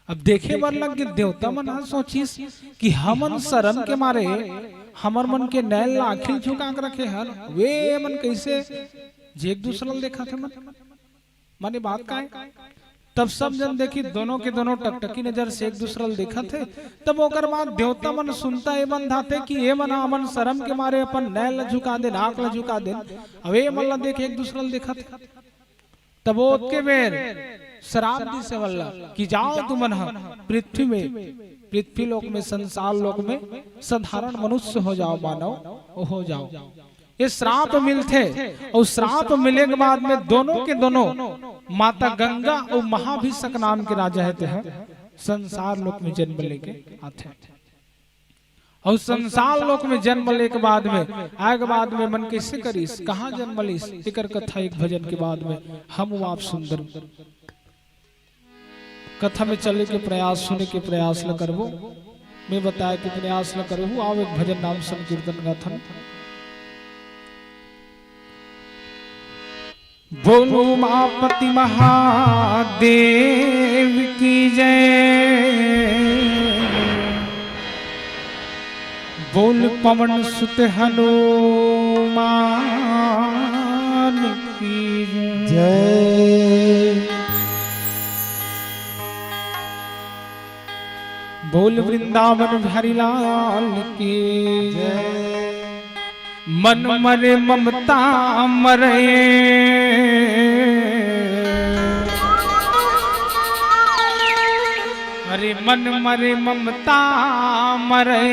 अब देखे बर लग गे, देवता मन ह सोचिस कि हमन शरम के मारे हमर मन के नैन ला आंखी झुका के रखे हन, वे मन कइसे जे एक दूसरा ला देखत हे मन, माने बात का हे? तब सब जन देखी, दोनों के दोनों टकटकी नजर से एक दूसरा ल देखत हे। तब ओकर बाद देवता मन सुनता ए बंधाथे कि ए मन, हमन शरम के मारे अपन नैन ल झुका देन, आंख ल झुका देन, अब ए मन ल देख एक दूसरा ल देखत हे। तब ओतके बेर श्राप दिस ए मन ल कि जाओ तुमन ह पृथ्वी में, पृथ्वी लोक में, संसार लोक में साधारण मनुष्य हो जाओ, मानव हो जाओ। ये श्राप मिलथे, अउ श्राप मिले के बाद में दोनों के दोनों माता गंगा अउ महाभिषक नाम के राजा हे, तेह संसार लोक में जन्म लेके आथे। अउ संसार लोक में जन्म लेके बाद में आए के बाद में मन कइसे करिस, कहाँ जन्म लिस, एकर कथा एक भजन के बाद में हम आप सुंदर कथा में चले के प्रयास, सुने के प्रयास ल करबो, मैं बताए के प्रयास ल करबो। आओ, एक भजन नाम संकीर्तन गाथन। बोल उमापति महादेव की जय। बोल पवन सुत हनुमान की जय। बोल वृंदावन बिहारी लाल की जय। मन मरे ममता मरे, अरे मन मरे ममता मरे,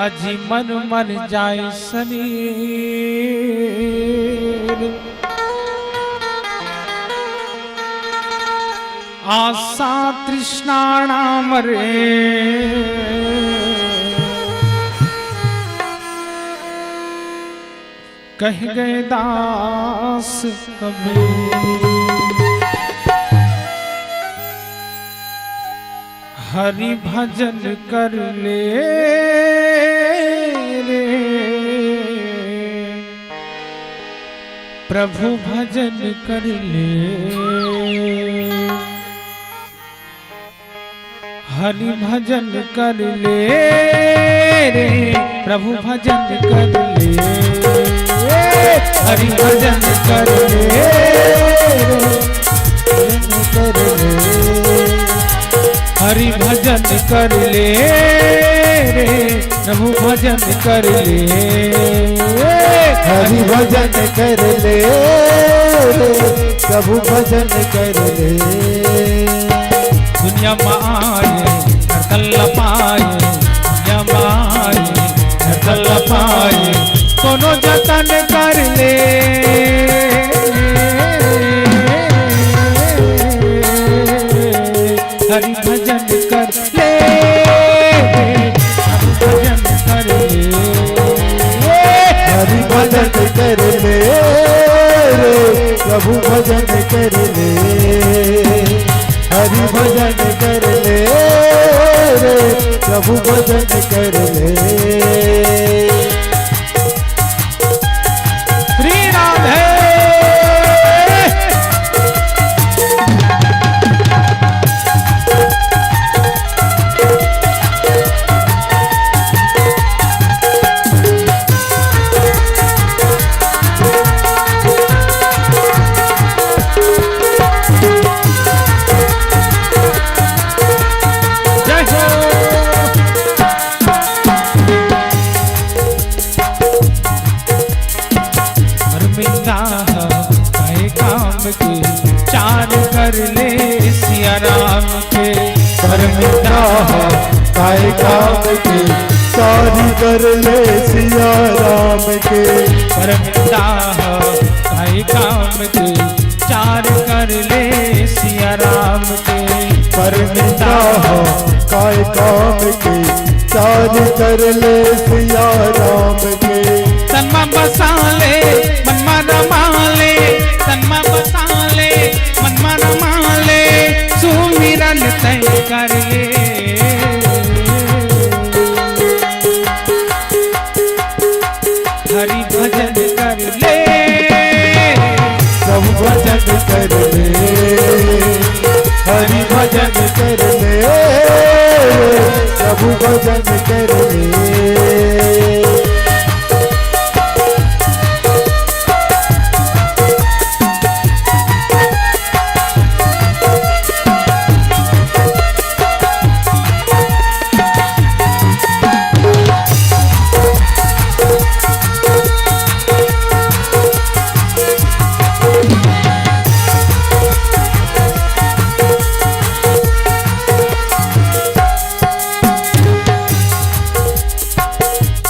अजी मन मर जाय शरीर। आशा तृष्णा ना मरे, कह गए दास कबीर। हरि भजन कर ले रे, प्रभु भजन कर ले। हरि भजन कर ले रे, प्रभु भजन कर ले। हरि भजन कर ले रे, भजन कर ले। हरि भजन कर ले रे, प्रभु भजन कर ले। हरि भजन कर ले रे, प्रभु भजन कर ले। दुनिया में आए, धरतल पाए, दुनिया में आए, धरतल पाए, कोनो जतन कर ले। हरि भजन कर ले, हरि भजन कर ले। हरि भजन कर ले रे, प्रभु भजन कर भजन कर ले। श्री राधे। जय हो। धर्मेंद्रा ह काय काम के चार कर ले सिया राम के। धर्मेंद्रा ह काय काम के चार कर ले सिया राम के। धर्मेंद्रा ह काय काम के चार कर ले सिया राम के। धर्मेंद्रा ह काय काम के चार कर ले सिया राम के। तन मा बसा ले, मन मा रमा ले, तन मा बसा ले, मन मा रमा ले, सुमिरन तय कर ले। हरि भजन कर ले। प्रभु भजन कर ले, हरि भजन कर ले, प्रभु भजन कर ले।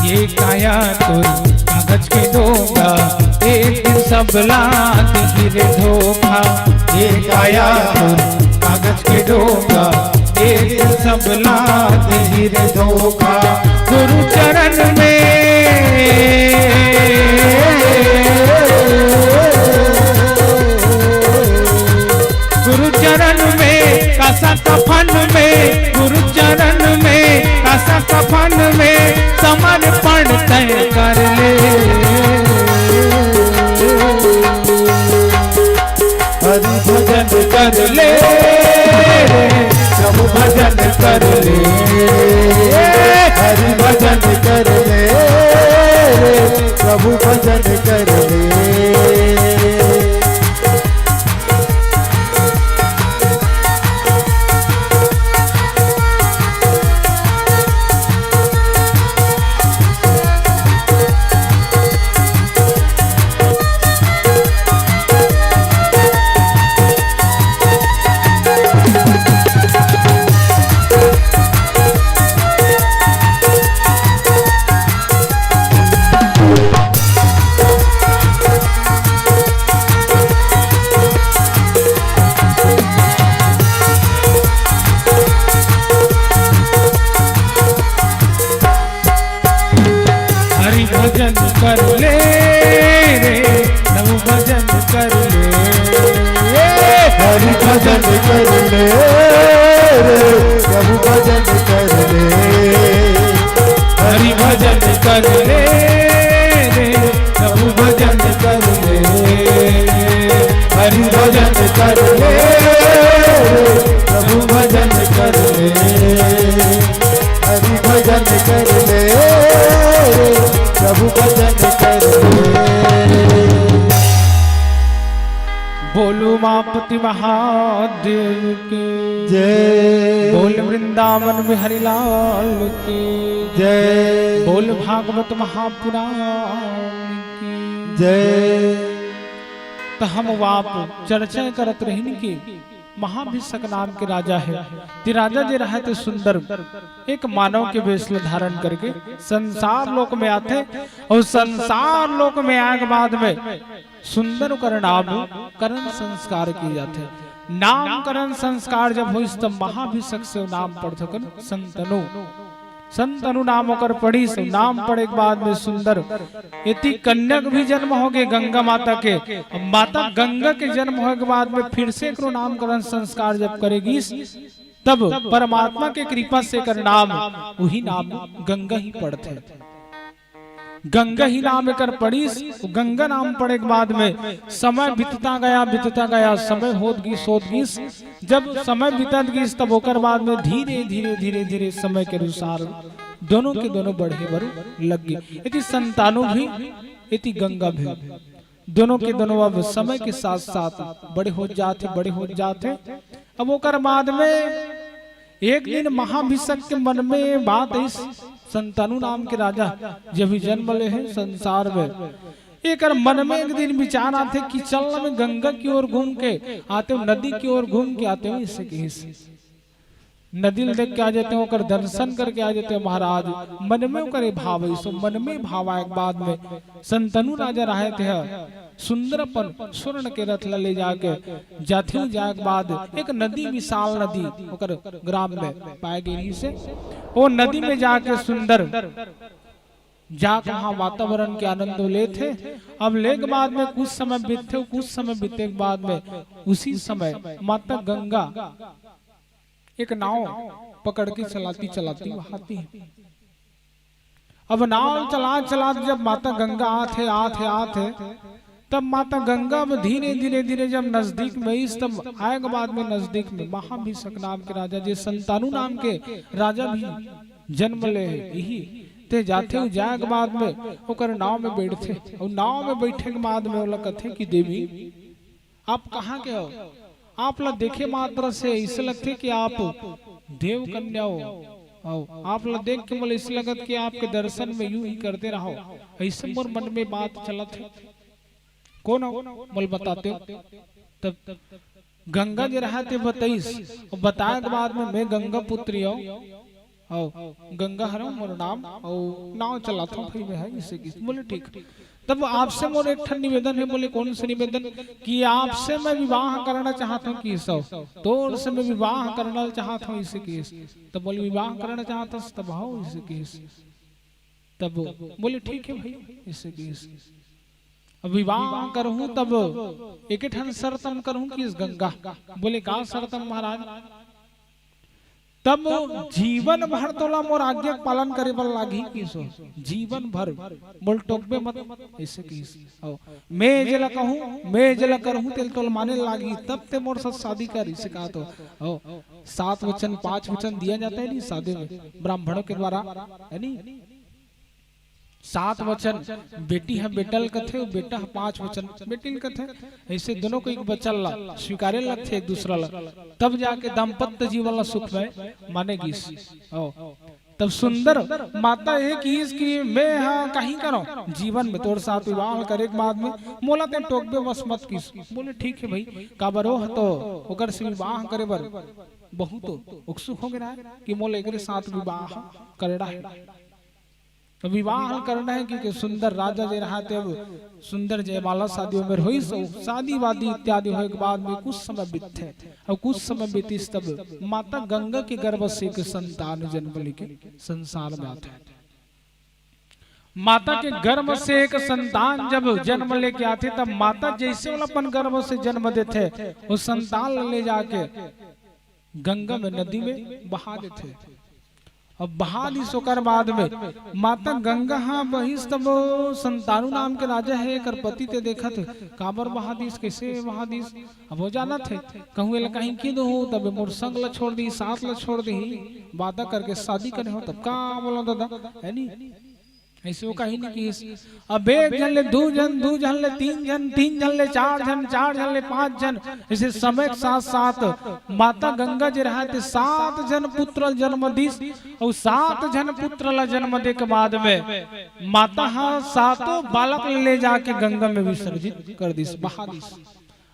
ये काया तोर कागज के डोंगा, एक दिन सब ला दिही रे धोखा। ये काया तोर कागज के डोंगा, एक दिन सब ला दिही रे धोखा। गुरु चरण में, गुरु चरण में, कासा कफन में, गुरु चरण में, कासा कफन में, समर्पण तय कर ले। हरि भजन कर ले, प्रभु भजन कर ले, हरि भजन कर ले, प्रभु भजन कर ले। हरि भजन कर ले रे, प्रभु भजन कर ले। हरि भजन कर ले रे, प्रभु भजन कर ले। हरि भजन कर ले रे, प्रभु भजन कर ले। हरि भजन कर ले रे, प्रभु भजन कर ले। हरि भजन कर ले, प्रभु भजन कर ले। बोलो उमापति महादेव की जय। बोल वृंदावन बिहारी लाल की जय। बोल भागवत महापुराण की जय। त हम वाप चर्चा करत रहिन कि महाभिषक नाम के राजा हे। ते राजा जे रहय ते सुंदर एक मानव के वेश ल धारण करके संसार लोक में आथे अउ संसार लोक में आए के बाद में सुंदर ओकर नाम करण संस्कार किए जाथे। नामकरण संस्कार जब होइस तब महाभिषक से नाम पड़थे ओकर संतनु। संतनु नाम ओकर पड़िस, नाम पड़े के बाद में सुंदर एती कन्या के भी जन्म होगे गंगा माता के। अब माता गंगा के जन्म होए के बाद में फिर से एकरो नामकरण संस्कार जब करे गिस, तब परमात्मा के कृपा से एकर नाम, उही नाम गंगा ही पड़थे। गंगा ही नाम एकर पड़िस। गंगा नाम पड़े के बाद में समय बीतता गया, बीतता गया, समय होत गिस, होत गिस। जब समय बीतत गिस, तब ओकर बाद में धीरे धीरे धीरे धीरे समय के अनुसार दोनों के दोनों बढ़े बर लग गे। एती संतानु भी, एती गंगा भी, दोनों के दोनों अब समय के साथ साथ बड़े हो जाथे, बड़े हो जाथे। अब ओकर बाद में एक दिन महाभिषक के मन में बात आइस, संतानु नाम के राजा जब भी जन्म ले हे संसार में, एकर मन में एक दिन विचार आथे कि चल मैं गंगा की ओर घूम के आते हूँ, नदी की ओर घूम के आते हूँ, इसे कहिस। नदी ल देख के आ जाते हैं, ओकर दर्शन करके आ जाते हैं महाराज। मन में ओकर ये भाव आइस, मन में भाव आए के बाद में संतानु राजा रहे थे, सुंदर अपन स्वर्ण के रथ ला ले जाके जाथे, जाए के बाद एक नदी, विशाल नदी ओकर ग्राम में पाए गे रहिस हे। ओ नदी में जाके सुंदर जाके वहाँ वातावरण के आनंद लेथे। अब ले के बाद में कुछ समय बीतथे, कुछ समय बीते के बाद में उसी समय माता गंगा एक नाव पकड़ के चलाती चलाती वहाँ आती है। अब नाव चलात चलात जब माता गंगा आत हे, आत हे, आत हे, तब माता गंगा अब धीरे धीरे धीरे जब नजदीक में आइस, तब आए के बाद में नजदीक में महाभिषक नाम के राजा, जे संतानु नाम के राजा भी जन्म ले हे, इही ते जाथे, उ जाए के बाद में ओकर नाव में बैठथे, और नाव में बैठे के बाद में ओला कथे कि देवी, आप कहाँ के हो? आप ला देखे मात्र से ऐसे लगथे कि आप देव कन्या हो। अउ आप ला देख के मोला ऐसे लगत कि आपके दर्शन में यूं ही करते रहो। ऐसे मोर मन में बात चलत हे। कौन हो? मोला बताते हो? तब गंगा जे रहा ते बताइस, और बताए के बाद में मैं गंगा पुत्री हूँ। अउ गंगा हरव मोर नाम, अउ नाव चलाथव भाई मैं, है इसे किस बोले ठीक। तब आपसे मोर एक ठन निवेदन है, बोले कौन से निवेदन? कि आपसे मैं विवाह करना चाहत हूँ किस, तोर से मैं विवाह करना चाहत हूँ इसे किस। तब बोले विवाह करना चाहत हस? तब हाँ इसे किस। तब बोले ठीक है भाई इसे किस। अब विवाह करहूं तब एक ठन शर्त हम करहूं किस गंगा। बोले का शर्त हम महाराज? तब जीवन भर तोला मोर आज्ञा के पालन करे बर लागही किस हो। जीवन भर मोला टोकबे मत, ऐसे किस। अउ मैं जेला कहूं, मैं जेला करहूं तेला तोला माने लागही, तब ते मोर साथ शादी कर, इसे कहा तो। अउ सात वचन, पांच वचन दिया जाता है नहीं शादी में ब्राह्मणों के द्वारा, है नहीं? सात वचन बेटी ह बेटा ल कथे, अउ बेटा ह पांच वचन बेटी ल कथे। ऐसे दोनों को एक वचन ला स्वीकारे लगथे एक दूसरा ला, तब जाके दाम्पत्य जीवन ला सुखमय माने गिस। ओ, तब सुंदर माता ये किस कि मैं हा कहीं करो जीवन में तोर साथ विवाह करे के बाद में मोला ते टोकबे बस मत किस। बोले ठीक है भाई, काबर ओह तो ओकर से विवाह करे बर बहुत उत्सुक हो गया है कि मोला एकरे साथ विवाह करना है। तो विवाह करना है कि, कि सुंदर राजा जे रहा थे, अब सुंदर जयमाला शादी उम्र हुई, सो शादी वादी इत्यादि होए के बाद में कुछ समय बीतथे, और कुछ समय बीतिस तब माता गंगा के गर्भ से एक संतान जन्म लेके संसार में आथे। माता के गर्भ से एक संतान जब जन्म लेके आथे, तब माता जैसे वाला अपन गर्भ से जन्म देथे, वो संतान ले जाके गंगा में, नदी में बहा देथे। अब बहा दिस ओकर बाद में माता गंगा हा बहिस, तब संतानु नाम के राजा है, एकर पति ते देखत, काबर बहा दिस, कैसे बहा दिस? अब वो जानत है, कहूँ एला कहीं की दो, तब मोर संग ला छोड़ दी, साथ ला छोड़ दी, वादा करके शादी करे हो, तब का बोलो दादा, है नी? ऐसे वो कहीं नहीं किस। अब एक झन ले दू झन, दू झन ले तीन झन, तीन झन ले चार झन, चार झन ले पांच झन, ऐसे समय के साथ साथ माता गंगा जी रहा थे, सात झन पुत्र जन्म दिस, और सात झन पुत्र ला जन्म दे के बाद में माता हा सातों बालक ले जाके गंगा में विसर्जित कर दिस, बहा दिस।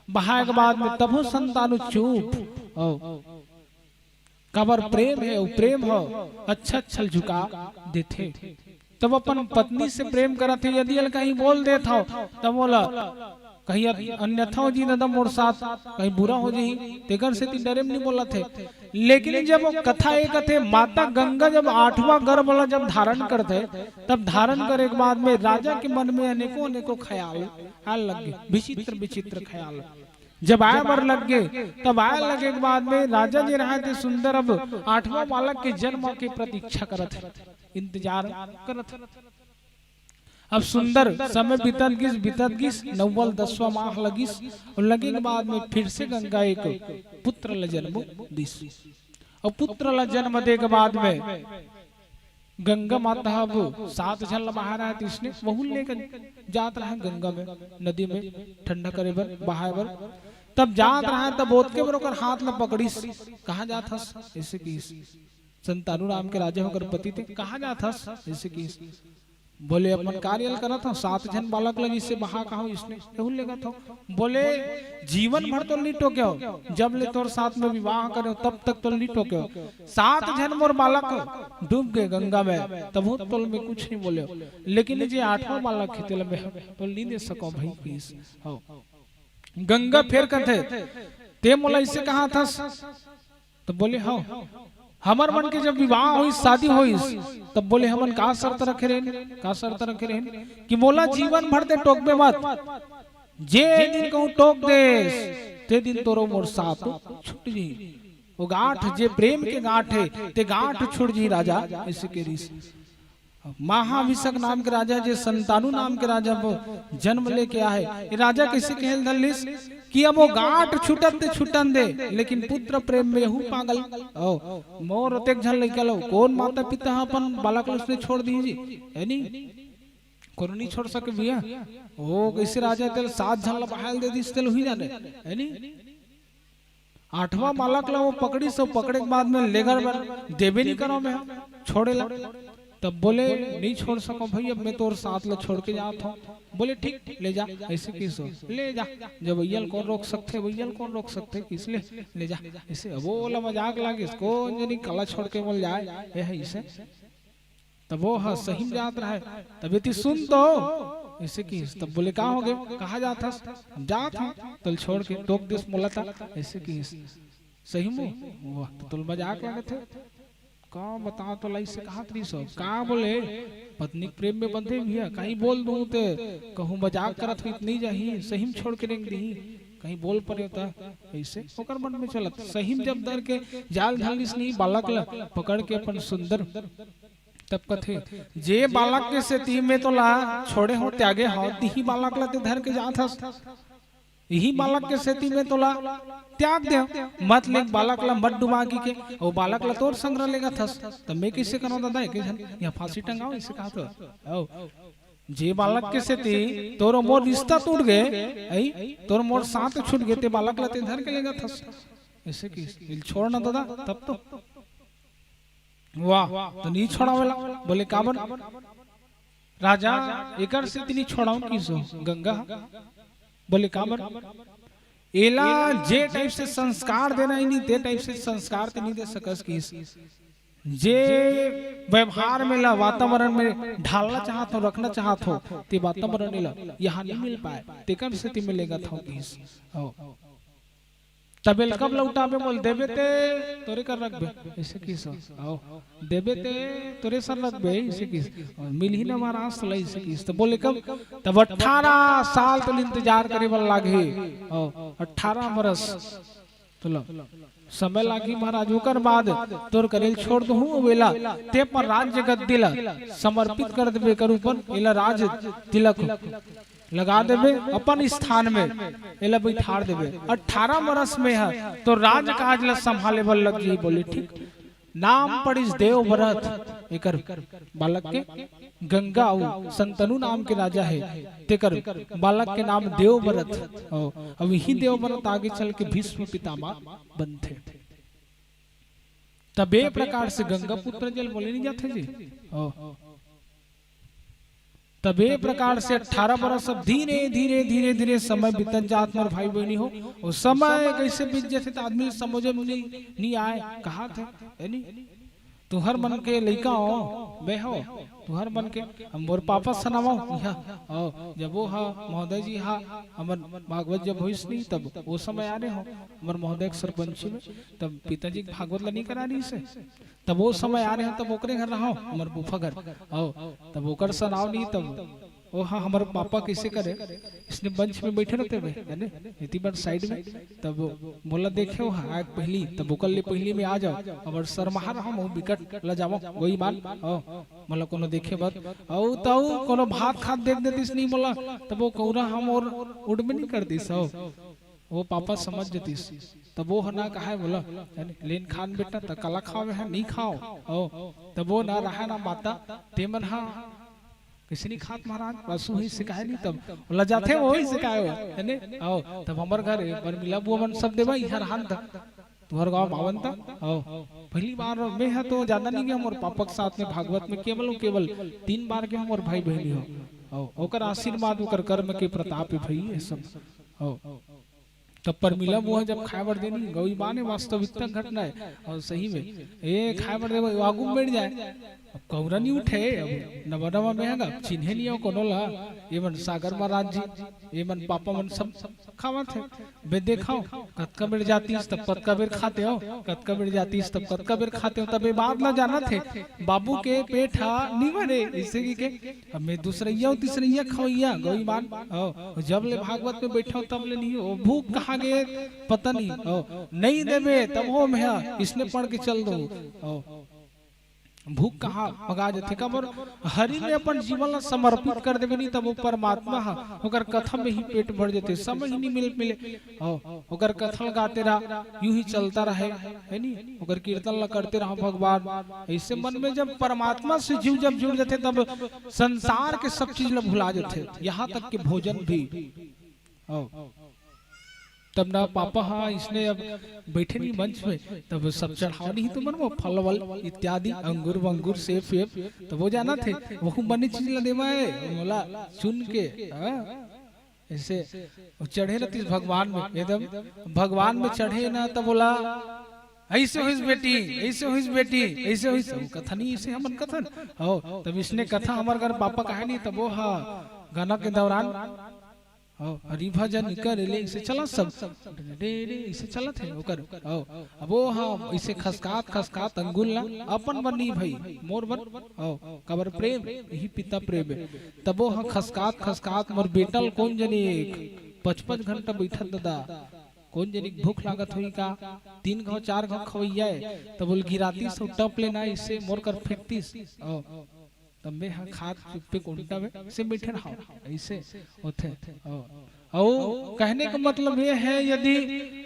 बहाए के बाद में तभो संतानु चुप, और काबर प्रेम है, वो प्रेम हो, अच्छा अच्छा झुका देथे। तब अपन पत्नी से प्रेम करत हे, यदि एला कहीं बोल देत हो, तब बोला कहीं अन्यथा हो जी दादा मोर साथ कहीं बुरा हो जाही, तेकर सेती डरे में नहीं बोलत हे। लेकिन जब वो कथा एक थे, माता गंगा जब आठवां गर्भ वाला जब धारण करते, तब धारण करे के बाद में राजा के मन में अनेकों अनेकों ख्याल आल लग गए, विचित्र विचित्र ख्याल। जब आए बर लग गे, तब आए लगे के बाद में राजा जे रहे थे सुंदर, अब आठवां बालक के जन्म के प्रतीक्षा करत हे, इंतजार करत हे। अब सुंदर समय बीतत गिस, बीतत गिस, नौवा ल दसवां माह लगिस, अउ लगे के बाद में फिर से गंगा एक पुत्र ल जन्म दिस। अउ पुत्र ल जन्म दे के बाद में गंगा माता ह अब सात झन ल बहाए रहे, त इसने वहू ल लेकर जात रहे गंगा में, नदी में ठंडा करे बर, बहाए बर। तब जात रहे, तब ओतके बर ओकर हाथ ल पकड़िस। "कहाँ जात हस?" ऐसे किहिस। संतानू नाम के राजा ओकर पति थे। "कहाँ जात हस?" ऐसे किहिस। बोले, "अपन कार्य ल करत हंव, सात झन बालक ल जिसे बहा कहां इसने, एहू लेगत हंव।" बोले, "जीवन भर तो नहीं टोके हो, जब ले तोर साथ में विवाह करे हो, तब तक तो नहीं टोके हो। सात झन मोर बालक डूब गए गंगा में, तभो तोल में कुछ नहीं बोले हो, लेकिन जे आठवां बालक हे, तेला मैं तोल नहीं दे सको भाई, किहिस।" हो। गंगा फेर कथे, "ते मोला इसे कहा थस?" तो बोले, "हाँ, हमर मन के जब विवाह होइस, शादी होइस, तब बोले, हमन का शर्त रखे रहेन, का शर्त रखे रहेन कि मोला जीवन भर ते टोकबे मत, जे दिन कहूँ टोक देस, ते दिन तोरो मोर साथ छूट जी। वो गांठ जे प्रेम के गांठ हे, ते गांठ छूट जी राजा।" ऐसे के रिस महाभिषक नाम के राजा, जे संतानु नाम के राजा वो जन्म लेके आहे, ये राजा कैसे कहल धरलिस कि अब वो गांठ छूटत ते छूटन दे, लेकिन पुत्र प्रेम में हूँ पागल। ओ, मोर ओतेक झन लइका लो, कौन माता पिता ह अपन बालक ल उसने छोड़ दी जी, है नी? कोनो नहीं छोड़ सके भैया। ओ, कैसे राजा तेल सात झन ल बहाल दे दिस, तेल हुई जाने, है नी? आठवां बालक ला वो पकड़िस, अउ पकड़े के बाद में लेगर बर देबे नहीं करो मैं, छोड़े ला। तब बोले, "नहीं छोड़ सको भाई, अब मैं तोर साथ ला छोड़ के जात हूँ।" बोले, "ठीक, ले जा।" ऐसे किहिस, "ले जा।" जब अइया ल कौन रोक सकथे, अइया ल कौन रोक सकथे, इसलिए ले जा। ऐसे अब वो ला मजाक लागिस, "कौन जनी कला छोड़ के मोल जाए, ये है इसे।" तब वो ह सही में जात रहे, तब एती सुन तो, ऐसे किहिस। तब बोले, "का हो गए, कहाँ जात हस?" "जात हूँ, तोल छोड़ के, टोक देस मोला ता।" ऐसे किहिस। सही में? वाह, तो तोल मजाक लागत हे। का बताओ तोला, ऐसे कहा तरी सब? का बोले, पत्नी के प्रेम में बंधे भैया, कहीं बोल दूँ ते कहूँ मजाक करत हो, इतनी जाही, सही में छोड़ के रेंग दीही, कहीं बोल परे होता, ऐसे ओकर मन में चलत। सही में जब दर के जाल धरलिस नहीं, बालक ला पकड़ के अपन सुंदर तब कथे, "जे बालक के सेती में तोला छोड़े हो, त्यागे हो, तिही बालक ला ते धर के जात हस। इही बालक के सेती में तोला त्याग दे, मत ले बालक ला, मत डुबा की के, ओ बालक ला तोर संग रह लेगत हस, त मैं कैसे करो दादा, एक झन या फांसी टंगाओ, इसे कहा तो।" ओ, जे बालक के सेती तोर मोर रिश्ता टूट गए, आई, तोर मोर साथ छूट गए, ते बालक ला ते धर के लेगत हस। ऐसे किहिस, "छोड़ ना दादा, तब तो।" वाह, तो नहीं छोड़ावेला। बोले, "काबर?" राजा, "एकर सेती नहीं छोड़ाऊं किहिस गंगा।" बोले, "काबर?" "एला जे टाइप से संस्कार देना ही नहीं, ते टाइप से संस्कार ते नहीं दे सकस किहिस। जे व्यवहार में ला, वातावरण में ढालना चाहत हो, रखना चाहत हो, ते वातावरण ला यहाँ नहीं मिल पाए, तेकर सेती में लेगत हूँ किहिस।" हो। "तबे ल कब लौटाबे?" "बोल देबे ते तोरे कर रखबे।" ऐसे किहिस। "आओ, देबे ते तोरे सर रखबे।" ऐसे किहिस। "मिलही न महाराज तोला।" ऐसे किहिस। तो बोले, "कब?" "तब अठारह साल तोला इंतजार करे बर लागही।" "आओ, अठारह बरस तोला समय लागही महाराज, ओकर बाद तोर करेल छोड़ दूहूं, वेला ते अपन राज्य गद्दी ला समर्पित कर देबे, कर ऊपर एला राज तिलक लगा देबे अपन स्थान में, एला बैठार देबे। अठारह बरस में ह तो राजकाज ला संभाले बर लग जाही। बोले, "ठीक।" नाम पड़िस देवव्रत एकर बालक के, गंगा अउ संतनु नाम के राजा हे, तेकर बालक के नाम देवव्रत। अउ अब इही देवव्रत आगे चल के भीष्म पितामह बनथे। तबे प्रकार से गंगा पुत्र जल बोले नहीं जाथे जी। ओ। तबे प्रकार से अठारह बरस अब धीरे, धीरे, धीरे, धीरे समय बीतत जात मोर भाई बहिनी हो। ओ समय कैसे बीत जाथे त आदमी समझ में नहीं, नहीं आए। कहा थे, है नहीं? तुहर मन के लइका हो, मैं हो, तुहर मन के, हम मोर पापा सनावो, इहाँ, ओ, जब वो हा, महोदय जी हा, हमर भागवत जब होइस नहीं, तब वो समय आने हो, हमर महोदय के सरपंची में, तब पिताजी के भागवत ला नहीं करा रही से। तब वो समय आने हो, तब ओकरे घर रहो, हमर फूफा घर। ओ, तब ओकर सनाव नहीं, तब ओ हाँ, हमर पापा कइसे करे, इसने मंच में बइठे रहिथे बे, है ने, एती बर साइड में, तब मोला देखे ओ हाँ, आए पहिली, तब ओकर ले पहिली में आ जाव, अउ सरमहार हम बिकट लजावंव, गोई मान, ओ, मोला कोनो देखे बर, अउ तउ कोनो भात खात देख देतिस नहीं मोला, तब ओ कौरा ह मोर उड़ में नहीं कर दिस, ओ, ओ पापा समझ जतिस, तब ओ ह ना कहे मोला, है ने, लेन खान बेटा, त काला खावे है, नहीं खाव, ओ, तब ओ ना रहा ना माता, ते मन हा कइसे नहीं खात महाराज, बस वही सिखाए नहीं तब। लजाथे वही सिखाए हो, है ने? आओ, तब हमर घर परमिला बुआ मन सब देवा, इहर हान था। तुहर गाँव मावन था? आओ। पहली बार मैं हा तो ज्यादा नहीं गया, मोर पापा के साथ में भागवत में केवल, केवल तीन बार गया, मोर भाई बहनी हो। आओ, ओकर आशीर्वाद, ओकर कर्म के प्रताप है भाई, ये सब। आओ। तब परमिला बुआ जब खाए बर देनी, गौई माने वास्तविकता घटना है, अउ सही में, ए, खाए बर देबो, आगू में बैठ जाए। अब कौरा नहीं उठे, अब नवा नवा में है गा, चिन्हे नहीं हो कोनो ला, ये मन सागर महाराज जी, ये मन पापा मन सब खावत है। बे देखाओ, कतका बेर जातीस, तब कतका बेर खाते हो, कतका बेर जातीस, तब कतका बेर खाते हो, तब ये बात ला जानत है, बाबू के पेट हा नहीं भरे, इसे की के अब मैं दूसरइया अउ तीसरइया खवइया, गौई मान। अउ जब ले भागवत में बइठा हूँ, तब ले नहीं हो। भूख कहाँ गे, पता नहीं। अउ नहीं देबे, तब हो मैं इसने पढ़ के चल दो। अउ भूख कहाँ भगा जथे, काबर हरि में अपन जीवन ला समर्पित कर देबे नहीं, तब वो परमात्मा हा, ओकर कथा में ही पेट भर जथे, समय ही नहीं मिल, मिले। अउ ओकर कथा ल गाते रहा, यूं ही चलता रहे, है नी? ओकर कीर्तन ल करते रहा भगवान। ऐसे मन में जब परमात्मा से जीव जब जुड़ जाथे, तब संसार के सब चीज ल भुला जाथे, यहाँ तक के भोजन भी। आओ। तब ना पापा हा इसने अब बैठे नहीं मंच में, तब सब चढ़ाव नहीं तुमन वो फल वल इत्यादि, अंगूर वंगूर, सेब फेब, तब वो जाना थे, वो बने चीज ल देवा है, मोला चुन के, हाँ? ऐसे वो चढ़े रहती भगवान में, एकदम भगवान में चढ़े ना, तब बोला, "ऐसे होइस बेटी, ऐसे होइस बेटी, ऐसे होइस।" वो कथा नहीं, ऐसे हमन कथन। हो, तब इसने कथा हमर घर पापा कहे नहीं, तब वो हा गाना के दौरान, हो, हरि भजन कर ले, ऐसे चला सब। रे, रे, ऐसे चलत है ओकर। हो, अब वो हा ऐसे खसकात, खसकात अंगुल ला, अपन बर नहीं भाई, मोर बर। हो, काबर प्रेम, यही पिता प्रेम है। तब वो हा खसकात, खसकात मोर बेटा ल कोन जनी एक पच पच घंटा बैठत ददा, कोन जनी भूख लागत होई का, तीन घाव चार घाव खवैया है, तब बोल गिराती सो टप लेना, इसे मोर कर फेंकतीस। ओ, तब मैं हा खात चुप्पे कोंटा में से बैठे रहा, ऐसे होथे। ओ, ओ, कहने का मतलब ये है, यदि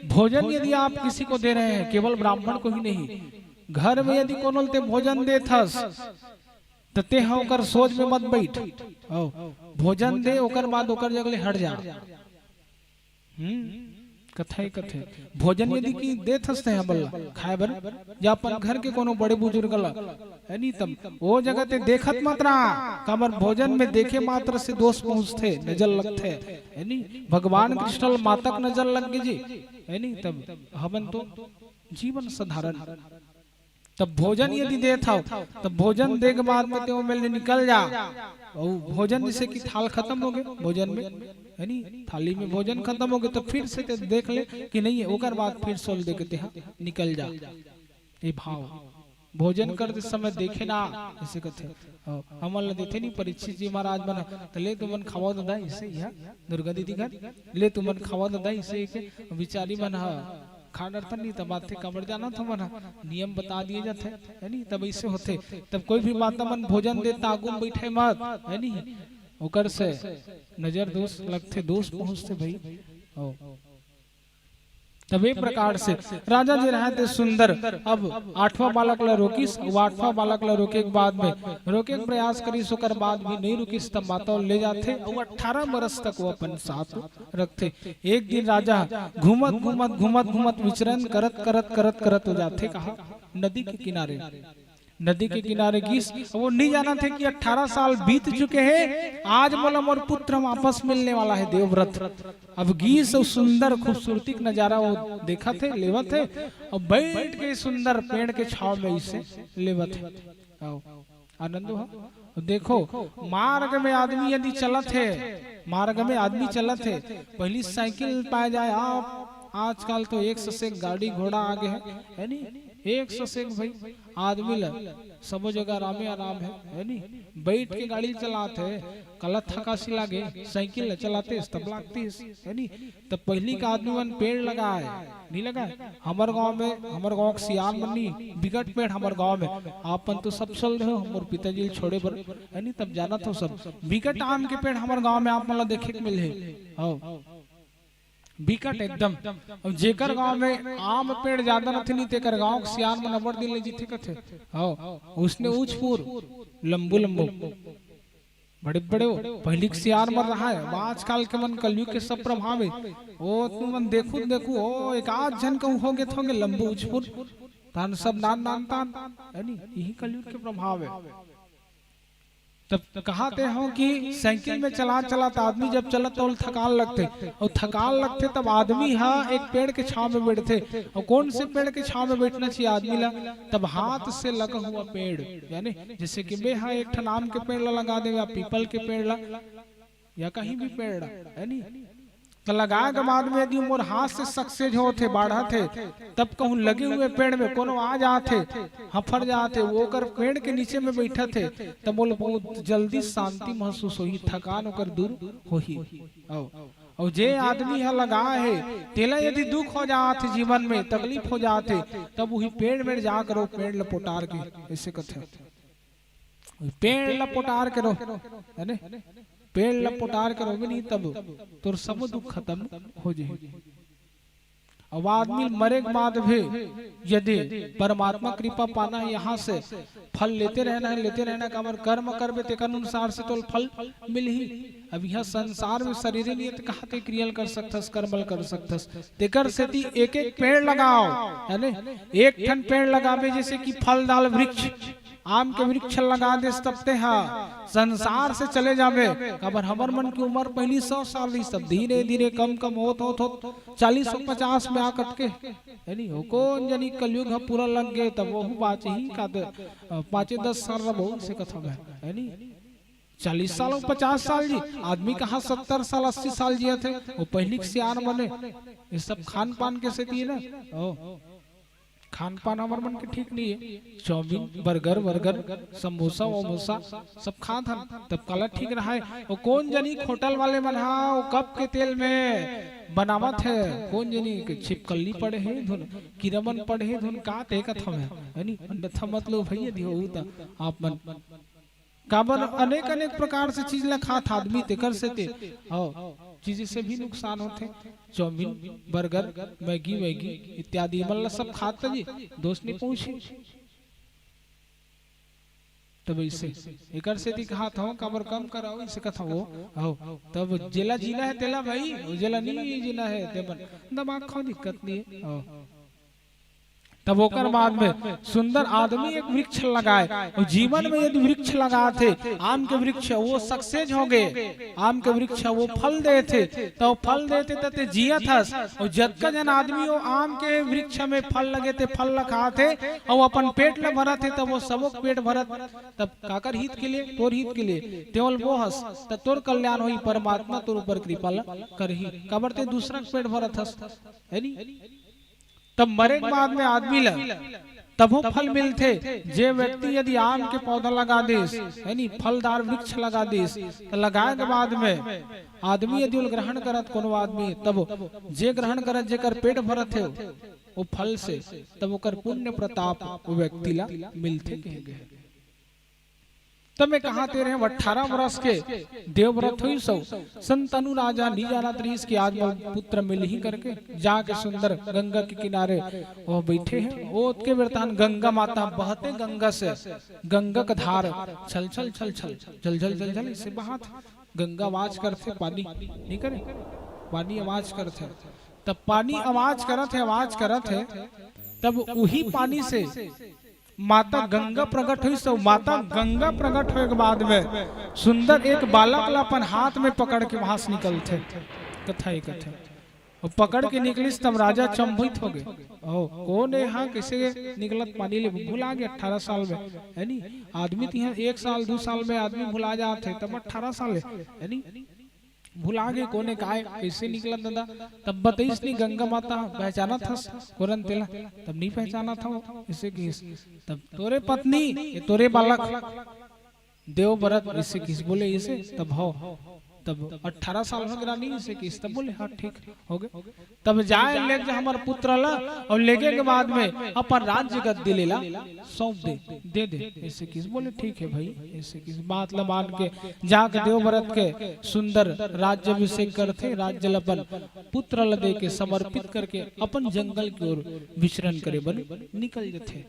भोजन यदि आप किसी को दे रहे हैं, केवल ब्राह्मण को ही नहीं, घर में यदि कोनो ल ते भोजन देथस, त ते हा ओकर सोच में मत बैठ। ओ, भोजन दे, ओकर बाद ओकर जगह ले हट जा। हम्म, कथा ही कथे। भोजन यदि की देथस ते हा बल्ला खाए बर, या अपन घर के कोनो बड़े बुजुर्ग ला, है नी? तब वो जगह ते देखत मत रहा, काबर भोजन में देखे मात्र से दोष पहुंचथे, नजर लगथे, है नी? भगवान कृष्ण ल मातक नजर लग गे जी, है नी? तब हमन तो जीवन साधारण। तब भोजन यदि देत हव, तब भोजन दे के बाद में ते ओमे ले निकल जा। अउ भोजन जैसे कि थाल खत्म हो गए, भोजन में, है नी, थाली में भोजन खत्म हो गए, तो फिर से ते देख ले कि नहीं है, ओकर बाद फिर सोल दे के ते हा निकल जा। ये भाव, भोजन करते समय देखे ना, ऐसे कथे। हाँ, हमन ल देथे नहीं परीक्षित जी महाराज मन, त ले तुमन खावा ददा, ऐसे ही है, दुर्गा दीदी घर, ले तुमन खावा ददा, ऐसे के बिचारी मन हा खा डरथन नहीं, तब आथे काबर जाना था मन हा, नियम बता दिए जाथे, है नी? तब ऐसे होथे। तब कोई भी माता मन भोजन दे, त आगू में बैठे मत, है नी? ओकर से नजर दोष लगथे, दोष पहुंचथे भाई। ओ। तब ए प्रकार से राजा जे रहे ते सुंदर, अब आठवां बालक ला रोकिस, वो आठवां बालक ला रोके के बाद में, रोके के प्रयास करिस, ओकर बाद भी नहीं रुकिस, तब माता ले जाथे, अउ अठारह बरस तक वो अपन साथ रखथे। एक दिन राजा घूमत, घूमत, घूमत, घूमत विचरण करत, करत, करत, करत हो जाथे कहाँ? नदी के किनारे। नदी के किनारे गिस, वो नहीं जानत हे कि अठारह साल बीत चुके हैं, आज मोला मोर पुत्र वापस मिलने वाला है, देवव्रत। अब गिस अउ सुंदर खूबसूरती के नजारा वो देखत हे, लेवत हे, अउ बैठ के सुंदर पेड़ के छाव में इसे लेवत हे। आओ। आनंद हो। देखो, मार्ग में आदमी यदि चलत हे, मार्ग में आदमी चलत हे, पहली साइकिल पाए जाए, आप आजकल तो एक से एक गाड़ी घोड़ा आ गए हैं, है नी? एक से एक भाई आदमी ल सबो जगह आरामे आराम हे, हे नी? बइठ के गाड़ी चलात हे, काला थकासी लागे, साइकिल ल चलातेस तब लागतिस, हे नी? तब पहिली के आदमी मन पेड़ लगाय, नी लगाय? हमर गांव में, हमर गांव के सियान मन नी, बिकट पेड़ हमर गांव में। आप मन तो सब चल देहो, मोर पिताजी ल छोड़े बर, हे नी? तब जानत हो सब, बिकट आम के पेड़ हमर गांव में आप मन ल देखे के मिलही। हव। बिकट एकदम। अब जेकर गांव में आम पेड़ ज्यादा रथे नी, तेकर गांव के सियान मन अब्बड़ दिन ले जीथे कथे। हव, उसने ऊंच पूर, लंबू लंबू, बड़े बड़े हो, पहिली के सियान मन रहा हे। अब आजकल के मन कलयुग के सब प्रभाव हे। ओ तुमन देखू देखू, ओ एक आध झन कहूं होगे थोगे लंबू ऊंच पूर, तान सब नान नान तान, हे नी? यही कलयुग के प्रभाव हे। तब कहाते हो कि साइकिल में चला चला त आदमी जब चलत त ओला थकान लगथे, अउ थकान लगथे तब आदमी ह एक पेड़ के छांव में बैठथे। अउ कौन से पेड़ के छांव में बैठना चाहिए आदमी ला? तब हाथ से लगा हुआ पेड़, यानी जैसे कि मैं ह एक ठन आम के पेड़ ला लगा देंव या पीपल के पेड़ ला या कहीं भी पेड़ ला, हे नी? त लगाय के बाद में यदि मोर हाथ से सक्सेज होत हे, बाढ़त हे, तब कहूं लगे हुए पेड़ में कोनो आ जात हे, हफर जात हे, वो ओकर पेड़ के नीचे में बैठत हे, त मोला बहुत जल्दी शांति महसूस होही, थकान ओकर दूर होही। अउ, अउ जे आदमी ह लगाय हे, तेला यदि दुख हो जात हे जीवन में, तकलीफ हो जात हे, तब उही पेड़ में जाकर वो पेड़ ल पोटार के, ऐसे कथे। पेड़ ल पोटार के रो, हे ने? पेड़ ल पोटार के रोबे नहीं, तब तोर सब दुख खत्म हो जाही। अब आदमी मरे के बाद भी यदि परमात्मा कृपा पाना हे, यहाँ से फल लेते रहना हे, लेते रहना हे, काबर कर्म करबे तेकर अनुसार से तोल फल मिलही। अब यहाँ संसार में शरीर नहीं हे, त कहाँ ते क्रिया ल कर सकथस, कर्म ल कर सकथस? तेकर सेती एक एक पेड़ लगाव, हे ने? एक ठन पेड़ लगाबे, जैसे कि फलदार वृक्ष, आम के वृक्ष लगा देस, तब ते ह संसार से चले जाबे। काबर हमर मन के उमर पहिली सौ साल रहिस, तब धीरे धीरे कम कम होत होत होत चालीस अउ पचास में आ कटके, हे नी? ओ कोन जनी कलयुग ह पूरा लग गे, तब वहू बाँचही का त, अ, पाँचे दस साल रह बहुत से कथा में, हे नी? चालीस साल अउ पचास साल जी, आदमी कहाँ सत्तर साल, अस्सी साल जियत हे? वो पहिली के सियान मन हे, ये सब खान पान के सेती हे ना। ओ, खान पान हमर मन के ठीक नहीं हे, चाउमीन, बर्गर वर्गर, समोसा वमोसा सब खात हन, तब काला ठीक रहा हे। वो कोन जनी होटल वाले मन हा, वो कब के तेल में बनावत हे, कोन जनी के छिपकली पड़े हे धुन, कीरा मन पड़े हे धुन, का ते कथा में, हे नी? अन्यथा मत लो भैया, दिहो उ त आप मन। काबर अनेक अनेक प्रकार से चीज ला खात आदमी, तेकर सेती, हव, चीज से भी नुकसान होथे। चाउमीन, बर्गर, मैगी वैगी इत्यादि मन ला सब खात जी, दोष नहीं पहुंचे। तब इसे एकर सेती कहात हव, काबर कम कराओ, इसे कथा वो, हव। तब जेला जीना हे तेला भाई, अउ जेला नहीं जीना हे ते मन दिमाग खाओ, दिक्कत नहीं हे, हव। तब ओकर बाद में सुंदर आदमी एक वृक्ष लगाय, अउ जीवन में यदि वृक्ष लगात हे, आम के वृक्ष, वो सक्सेज हो गे, आम के वृक्ष वो फल देत हे, त वो फल देत हे त ते जियत हस, अउ जतका जन आदमी वो आम के वृक्ष में फल लगे ते फल ल खात हे, अउ अपन पेट ल भरत हे, त वो सबो के पेट भरत, तब काकर हित के लिए? तोर हित के लिए। ते ओला बोहस, त तोर कल्याण होही, परमात्मा तोर ऊपर कृपा ल करही, काबर ते दूसरा के पेट भरत हस, हे नी? तब मरे के बाद में आदमी ल तभो फल मिलथे। जे व्यक्ति यदि आम के पौधा लगा देस, हे नी, फलदार वृक्ष लगा देस, त लगाय के बाद में आदमी यदि ओला ग्रहण करत कोनो आदमी, तब जे ग्रहण करत, जेकर पेट भरत हे वो फल से, तब ओकर पुण्य प्रताप वो व्यक्ति ला मिलथे कहे गे हे। तब मैं कहा ते रहे, अठारह वर्ष के देवव्रत होइस अउ संतनु राजा नी जानत रहिस कि आज मोर पुत्र मिलही करके, जाके सुंदर गंगा के किनारे वो बैठे हे। ओतके बेर तहन गंगा माता बहते गंगा से, गंगा के धार छल छल छल छल, झल झल झल झल इसे बहात। गंगा आवाज करथे, पानी नहीं करे, पानी आवाज करथे। तब पानी आवाज करत हे, आवाज करत हे, तब उही पानी से माता गंगा प्रकट होइस, अउ माता गंगा प्रकट होए के बाद में सुंदर एक बालक ला अपन हाथ में पकड़ के वहां से निकलथे। कथा ही कथा। अउ पकड़ के निकलिस तब राजा चंभित हो गे। ओ, कोन हे हा, कैसे निकलत पानी ले? भुला गे अठारह साल में, हे नी? आदमी तिहा एक साल, दू साल में आदमी भुला जात हे, तब अठारह साल हे, हे नी? भुला गे कोने काय, कइसे निकला दादा? तब बतइस नहीं, गंगा माता पहचानत हस कोरन तेला? तब नहीं पहचानत हव, अइसे कहिस। तब तोरे पत्नी, ये तोरे बालक देवव्रत, अइसे कहिस। बोले, अइसे? तब हो, तब अठारह साल हो गे रानी, अइसे कहिस। तब बोले, हाँ, ठीक हो गे। तब जाय, ले जा हमर पुत्र ला, अउ लेगे के बाद में अपन राज्य गद्दी लेला सौंप दे, दे दे, अइसे कहिस। बोले, ठीक हे भाई, अइसे कहिस। बात ला मान के जाके देवव्रत के सुंदर राज्याभिषेक करथे, राज्य ला अपन पुत्र ला दे के समर्पित करके अपन जंगल के ओर विचरण करे बर निकल जथे।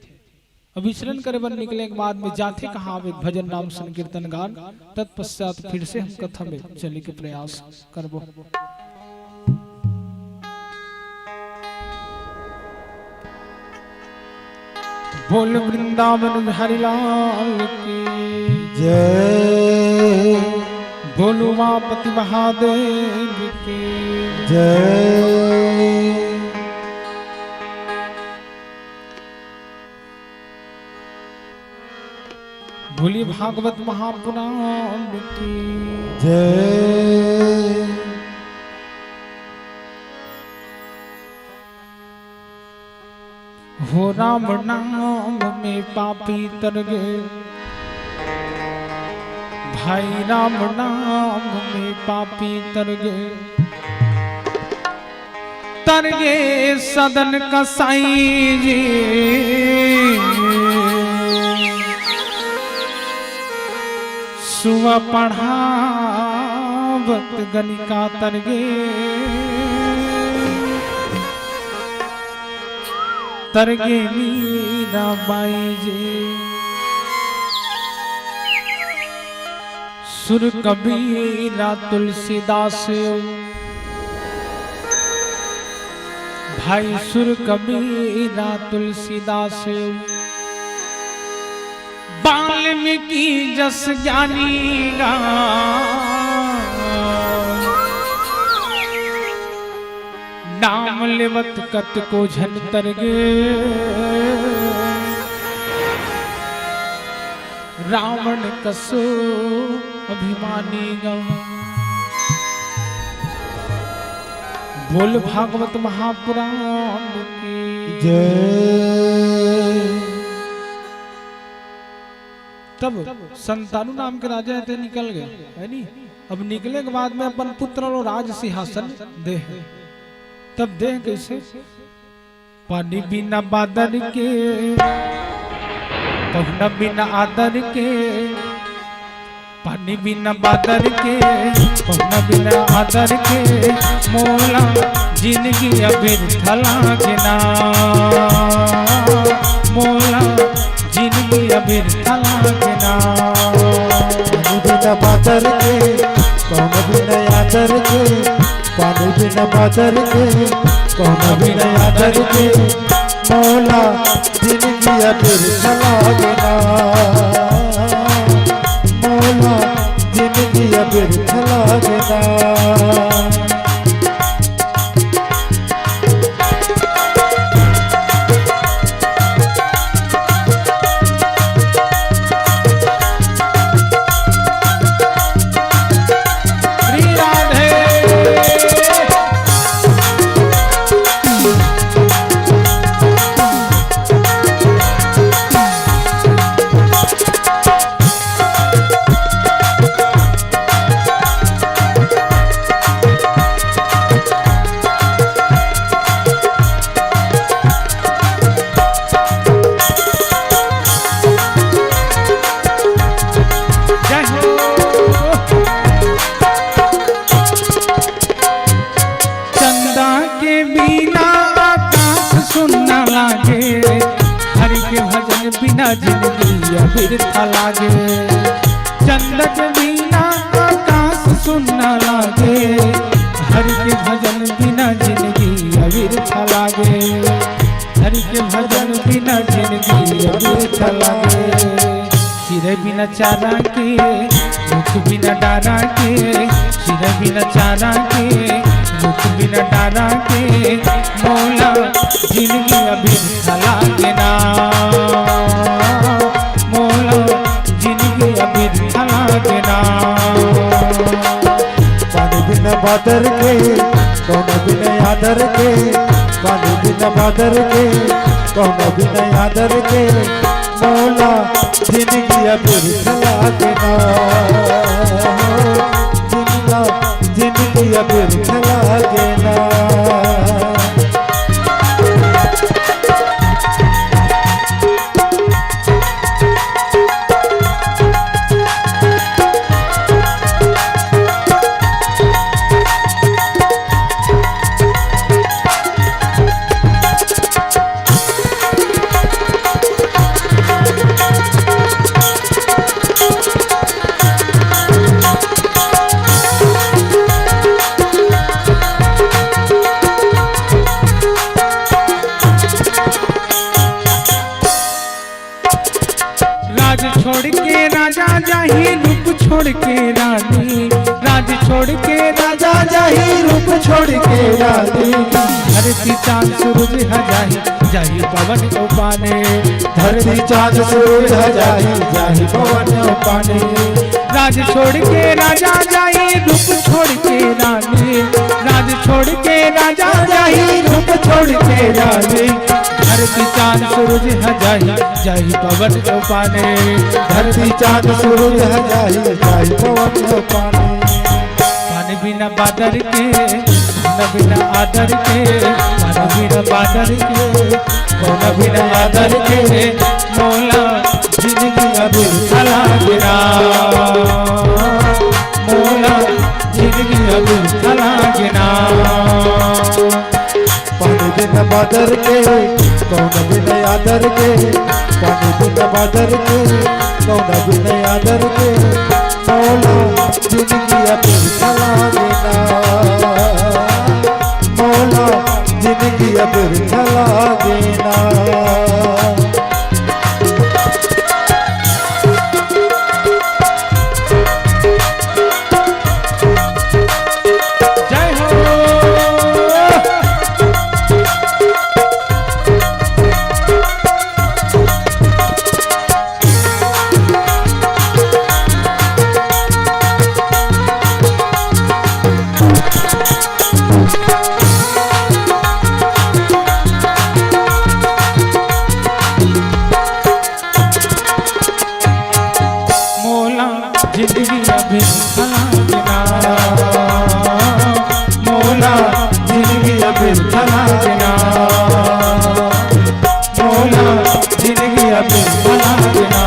अब विचरण करे बर निकले के बाद में जाथे कहाँ? अब एक भजन नाम संकीर्तन गान, तत्पश्चात फिर से हम कथा में चले के प्रयास करबो। बोल वृंदावन बिहारी लाल की जय। बोल उमापति महादेव की जय। बोलिए भागवत महापुराण की जय। हो राम नाम में पापी तर गे, भाई राम नाम में पापी तर गे। तर गे सदन कसाई जी, सुवा पढ़ावत गनिका तर गे, तर गे मीरा बाई जी। सुर कबीरा तुलसीदास, भाई सुर कबीरा तुलसीदास, वाल्मीकि जस ज्ञानी गा। नाम लेवत कतको झन तर गे, रावण कसो अभिमानी गा। बोल भागवत महापुराण की जय। तब संतानु नाम के राजा हे ते निकल गे, हे नी? अब निकले के बाद में अपन पुत्र ला राज सिंहासन दे हे। तब दे हे कइसे? पानी बिना बादर के, पहुना बिना आदर के, पानी बिना बादर के, पहुना बिना आदर के, मोला जिनगी अबिरथा लागे ना, मोला जिनगी अबिरथा लागे ना। पानी बिना बादर के, पहुना बिना आदर के, पानी बिना बादर के, पहुना बिना आदर के, मोला जिनगी अबिरथा लागे ना, मोला जिनगी अबिरथा लागे ना। श्री राधे। जय हो। चंदा के बिना आकाश सुन्ना लागे, हरि के भजन बिना जिनगी अबिरथा लागे। चंदा के बिना आकाश सुन्ना लागे, हरि के भजन बिना जिनगी अबिरथा लागे। हरि के भजन बिना जिनगी अबिरथा लागे। चिरई बिना चारा के, रूख बिना डारा के, चिरई बिना चारा के, रूख बिना डारा के, मोला जिनगी अबिरथा लागे ना, मोला जिनगी अबिरथा लागे ना। पानी बिन बादर के, कोनो बिन आदर के, पानी बिन बादर के, कोनो बिन आदर के, मोला जिनगी अब बिरथ लागे ना, जिनला, जिनगी अब बिरथ लागे ना। राज छोड़ के राजा जाही, रूप छोड़ के रानी। राज छोड़ के राजा जाही, रूप छोड़ के रानी। धरती चांद सूरज ह जाही, जाही पवन उपाने। धरती चांद सूरज ह जाही, जाही पवन उपाने। राज छोड़ के राजा जाही, रूप छोड़ के रानी। राज छोड़ के राजा जाही, रूप छोड़ के रानी। धरती चांद सूरज ह जाही, जाही पवन उपाने। धरती चांद सूरज ह जाही, जाही पवन उपाने। पानी बिना बादर के, पानी बिना आदर के, पानी बिना बादर के, पानी बिना आदर के, मोला जिनगी अब बिरथ लागे ना, मोला जिनगी अब बिरथ लागे ना। पानी बिन बादर के, कोनो बिन आदर के, पानी बिन बादर के, कोनो बिन आदर के, मोला जिनगी अब बिरथ लागे ना, मोला जिनगी अब बिरथ लागे ना। जय हो। मोला जिनगी अब बिरथ लागे ना, मोला जिनगी अब बिरथ लागे ना, मोला जिनगी अब बिरथ लागे ना,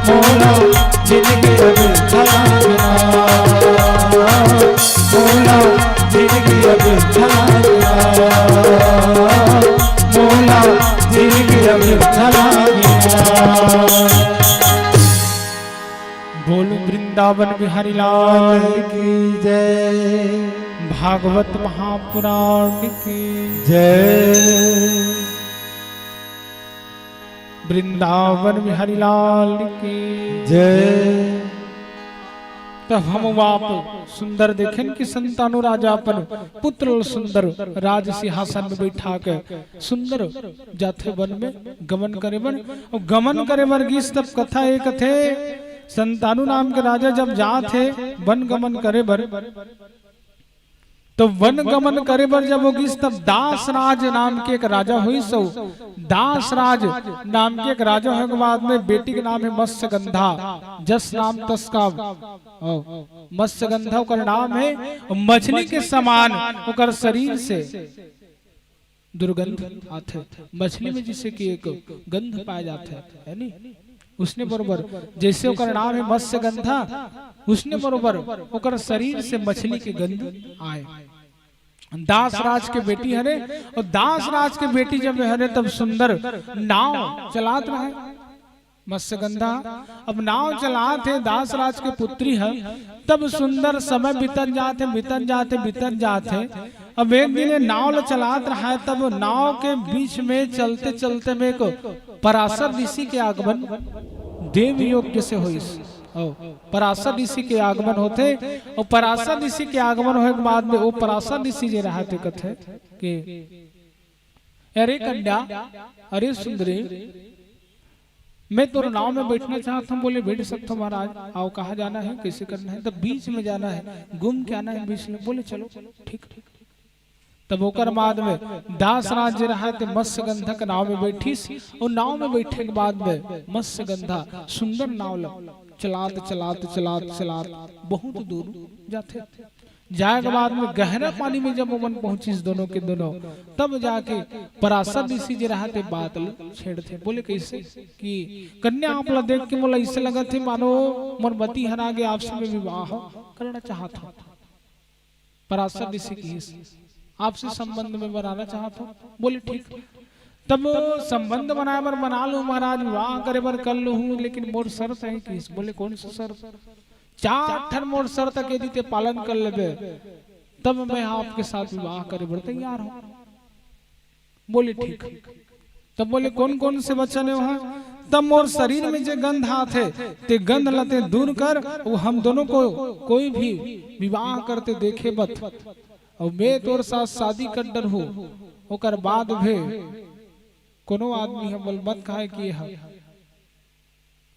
मोला जिनगी अब बिरथ लागे ना, मोला जिनगी अब बिरथ लागे ना, मोला जिनगी अब बिरथ लागे ना। बोल वृंदावन बिहारी लाल की जय। भागवत महापुराण की जय। वृंदावन बिहारी लाल की जय। तब हम वाप सुंदर देखेन कि संतानु राजा अपन पुत्र ल सुंदर राज सिंहासन में बैठा के सुंदर जाथे वन में गमन करे बर। अउ गमन करे बर गिस तब कथा ए कथे, संतानु नाम के राजा जब जात हे वन गमन करे बर, तो वन गमन करे बर जब वो गिस तब दासराज नाम के एक राजा होइस। अउ दासराज नाम के एक राजा होए के बाद में बेटी के नाम हे मत्स्यगंधा, जस नाम तस काम। अउ मत्स्यगंधा ओकर नाम हे। मछली के समान ओकर शरीर से दुर्गंध आथे। मछली में जैसे कि एक गंध पाए जाथे, है नी? उसने बरोबर जैसे ओकर नाम हे मत्स्यगंधा, उसने बरोबर ओकर शरीर से मछली के गंध आए। दासराज के बेटी हरे, अउ दासराज के बेटी जब हरे तब सुंदर नाव चलात रहे मत्स्यगंधा। अब नाव चलात हे दासराज के पुत्री ह, तब सुंदर समय बीतत जात हे, बीतत जात हे, बीतत जात हे। अब एक दिन ये नाव ल चलात रहा है, तब नाव के बीच में चलते चलते में एक पराशर ऋषि के आगमन, देव योग से होइस। अउ पराशर ऋषि के आगमन होथे, अउ पराशर ऋषि के आगमन होए के बाद में वो पराशर ऋषि जे रहा थे कथे कि अरे कन्या, अरे सुंदरी, मैं तोर नाव में बैठना चाहत हूँ। बोले, बैठ सकत हो महाराज, आओ, कहाँ जाना है, कैसे करना है? तब बीच में जाना है, घूम के आना है बीच में। बोले, चलो, ठीक, ठीक। तब ओकर बाद में दासराज जे रहा ते मत्स्यगंधा के नाव में बैठिस, अउ नाव में बैठे के बाद में मत्स्यगंधा सुंदर नाव ल चलात, चलात, चलात, चलात बहुत दूर जाथे। जाए के बाद में गहरा पानी में जब ओमन पहुंचिस दोनों के दोनों, तब जाके पराशर ऋषि जे रहा ते बात ल छेड़थे। बोले, कैसे कि कन्या आप ला देख के मोला ऐसे लगत हे मानो मोर पति हर आगे, आपसे मैं विवाह करना चाहत हूँ। पराशर ऋषि किहिस, आपसे संबंध में बनाना चाहत हूँ। बोले, ठीक। तब संबंध बनाए बर बना लूँ महाराज, विवाह करे बर कर लूँ, लेकिन मोर शर्त है किहिस। बोले, कौन सा शर्त? चार ठन मोर शर्त के यदि ते पालन कर लेबे, तब मैं आपके साथ विवाह करे बर तैयार हूँ। बोले, ठीक। तब बोले, कौन कौन से वचन हे वहाँ? तब मोर शरीर में जे गंध आथे, ते गंध ला ते दूर कर, वो हम दोनों को कोई भी विवाह करते देखे मत। अउ मैं तोर साथ शादी कर डरहूँ, ओकर बाद भी कोनो आदमी हमल मत कहे कि हम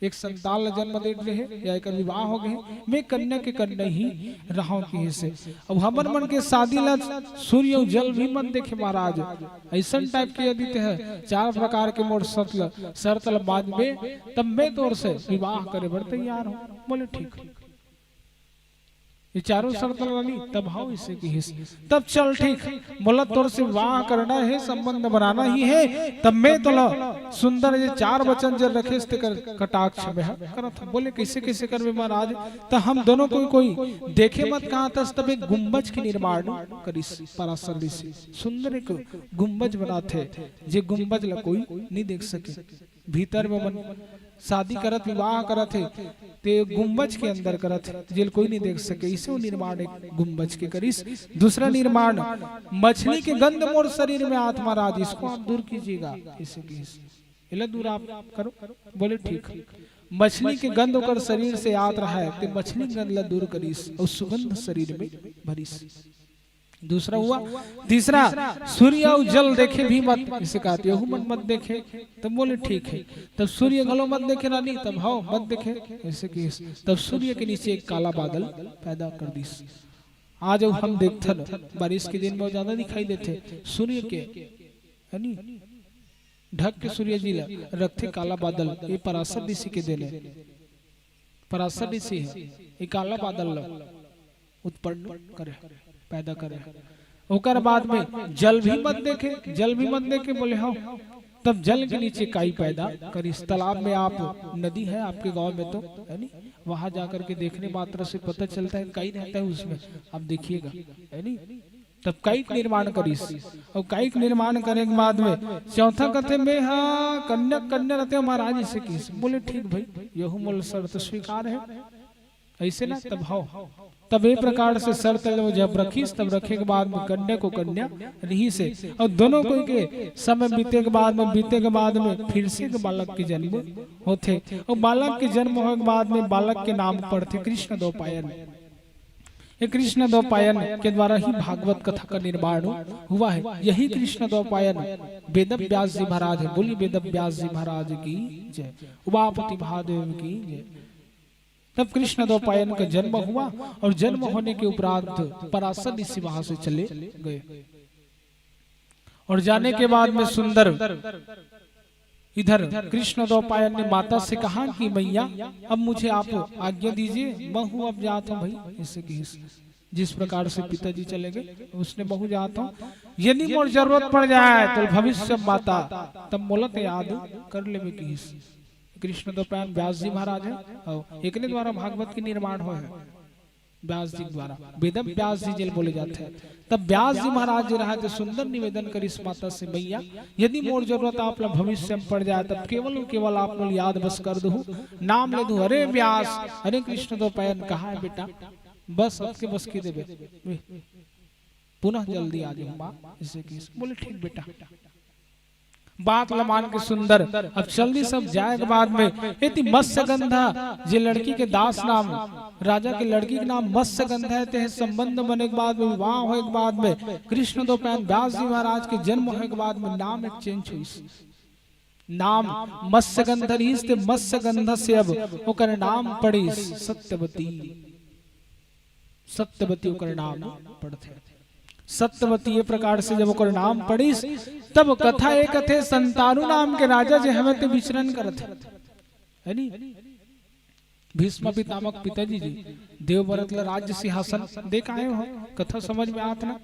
एक संतान ला जन्म दे रहे या एकर विवाह हो गए, मैं कन्या के कन्या ही रहूं किहिस। अब हमर मन के शादी ला सूर्य अउ जल भी मत देखे महाराज। ऐसन टाइप के यदि ते ह चार प्रकार के मोर शर्त ल, शर्त ल मानबे, तब मैं तोर से विवाह करे बर तैयार हूँ। बोले, ठीक। ये चारों शर्त लगा ली, तब हाँ, इसे किहिस। तब चल ठीक, मोला तोर से विवाह करना है, संबंध बनाना ही है, तब मैं तोला सुंदर ये चार वचन जर रखेस तेकर कटाक्ष में ह करत हूँ। बोले, कैसे कैसे करबे महाराज? त हम दोनों कोई कोई देखे मत कहा तस, तब एक गुम्बज के निर्माण करिस पराशर ऋषि। सुंदर एक गुम्बज बनाथे, जे गुम्बज ला कोई नहीं देख सके। भीतर में मन शादी करत, विवाह करत हे, ते गुम्बज के अंदर करत हे, जेल कोई नहीं देख सके। इसे वो निर्माण एक गुम्बज के करिस। दूसरा निर्माण, मछली के गंध मोर शरीर में आत महाराज, इसको आप दूर कीजिएगा, इसे किहिस। एला दूर आप करो। बोले, ठीक। मछली के गंध ओकर शरीर से आत रहा है, ते मछली गंध ला दूर करिस अउ सुगंध शरीर में भरिस। दूसरा हुआ। तीसरा, सूर्य अउ जल देखे भी मत, इसे कहते यहू मन मत देखे। तब बोले, ठीक है। तब सूर्य घलो मत देखे रानी, तब हव मत देखे, ऐसे किहिस। तब सूर्य के नीचे एक काला बादल पैदा कर दिस। आज अउ हम देखथन, बारिश के दिन में वो ज्यादा दिखाई देथे, सूर्य के, है नी, ढक के सूर्य जी ला रखथे काला बादल। ये पराशर ऋषि के देन हे, पराशर ऋषि हे, ये काला बादल ला उत्पन्न करे, पैदा करे। ओकर बाद में जल भी मत देखे, जल भी मत देखे, बोले, हाँ। तब जल के नीचे काई पैदा करिस। तालाब में आप, नदी है आपके गांव में तो, है नी, वहां जाकर के देखने मात्र से पता चलता है काई रहता है उसमें, आप देखिएगा, है नी। तब काई के निर्माण करिस, अउ काई के निर्माण करे के बाद में चौथा कथे, मैं हा कन्या, कन्या रहते महाराज, इसे किहिस। बोले, ठीक भाई, यहू मोला शर्त स्वीकार है। ऐसे ना, तब हव। तब ए प्रकार से शर्त लो जब रखिस, तब रखे के बाद में कन्या को कन्या रहिस हे। अउ दोनों कोई के समय बीते के बाद में, बीते के बाद में फिर से एक बालक के जन्म होथे। अउ बालक के जन्म होए के बाद में बालक के नाम पड़थे कृष्ण द्वैपायन। ये कृष्ण द्वैपायन के द्वारा ही भागवत कथा का निर्माण हुआ है। यही कृष्ण द्वैपायन वेद व्यास जी महाराज है। बोलिए वेद व्यास जी महाराज की जय, उमापति महादेव की जय। तब कृष्ण द्वैपायन का जन्म हुआ और जन्म होने के उपरांत पराशर ऋषि वहां से चले गए। और जाने के बाद में सुंदर इधर कृष्ण द्वैपायन ने माता से कहा कि मैया, अब मुझे आप आज्ञा दीजिए, मैं हूँ, अब जात हूँ भाई, ऐसे किहिस। जिस प्रकार से पिताजी चले गए, उसने, मैं हूँ जात हूँ, यदि मोर जरूरत पड़ जाए तो भविष्य माता तब मोला ते याद कर लेबे किहिस। कृष्ण द्वैपायन व्यास जी महाराज है और एकने द्वारा भागवत के निर्माण होए है। व्यास जी द्वारा, वेद व्यास जी जेल बोले जाते हैं। तब व्यास जी महाराज जी रहा जो सुंदर निवेदन करिस माता से, मैया, यदि मोर जरूरत आप ला भविष्य में पड़ जाए, तब केवल और केवल आप मोला याद बस कर दहू, नाम ले दहू, अरे व्यास, अरे कृष्ण द्वैपायन कहाँ है बेटा, बस अतके बस की देबे, पुनः जल्दी आ जाहू माँ, इसे किहिस। बोले, ठीक बेटा। बात ल मान के सुंदर अब चल दिस। सब जाए के बाद में एती मत्स्यगंधा, जे लड़की के दास नाम, राजा के लड़की के नाम मत्स्यगंधा है, ते संबंध बने के बाद में, विवाह होए के बाद में, कृष्ण द्वैपायन व्यास जी महाराज के जन्म होए के बाद में नाम एक चेंज होइस। नाम मत्स्यगंध रिहिस, ते मत्स्यगंध से अब ओकर नाम पड़िस सत्यवती। सत्यवती ओकर नाम पड़थे। सत्यवती ये प्रकार से जब ओकर नाम पड़िस, तब कथा ये कथे, संतानु नाम के राजा जे हवे ते विचरण करत हे, है नी? भीष्म पितामह पिताजी जी देवव्रत ला राज्य सिंहासन दे के आए हो। कथा समझ में आत ना?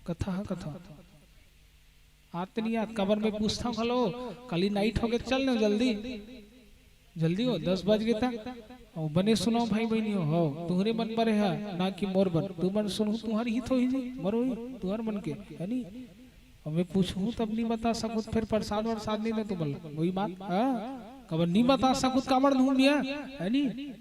कथा ह कथा। आत नहीं आत, काबर मैं पूछता हूँ, हेलो, काली नाइट हो गए, चल लो जल्दी, जल्दी हो, दस बज गए था। ओ, बने सुनाओ भाई बहनी हो, हो, तुहरे मन बरे है ना कि मोर बन, तू मन सुनहु तुहर हित होही जी, मरो ही, तुहर मन के, है नी? और मैं पूछूं तब नहीं बता सकूं, फिर प्रसाद वरसाद नहीं दे तुमन ला, वही बात, हाँ? काबर नहीं बता सकूं, काबर दूं भैया, है नी?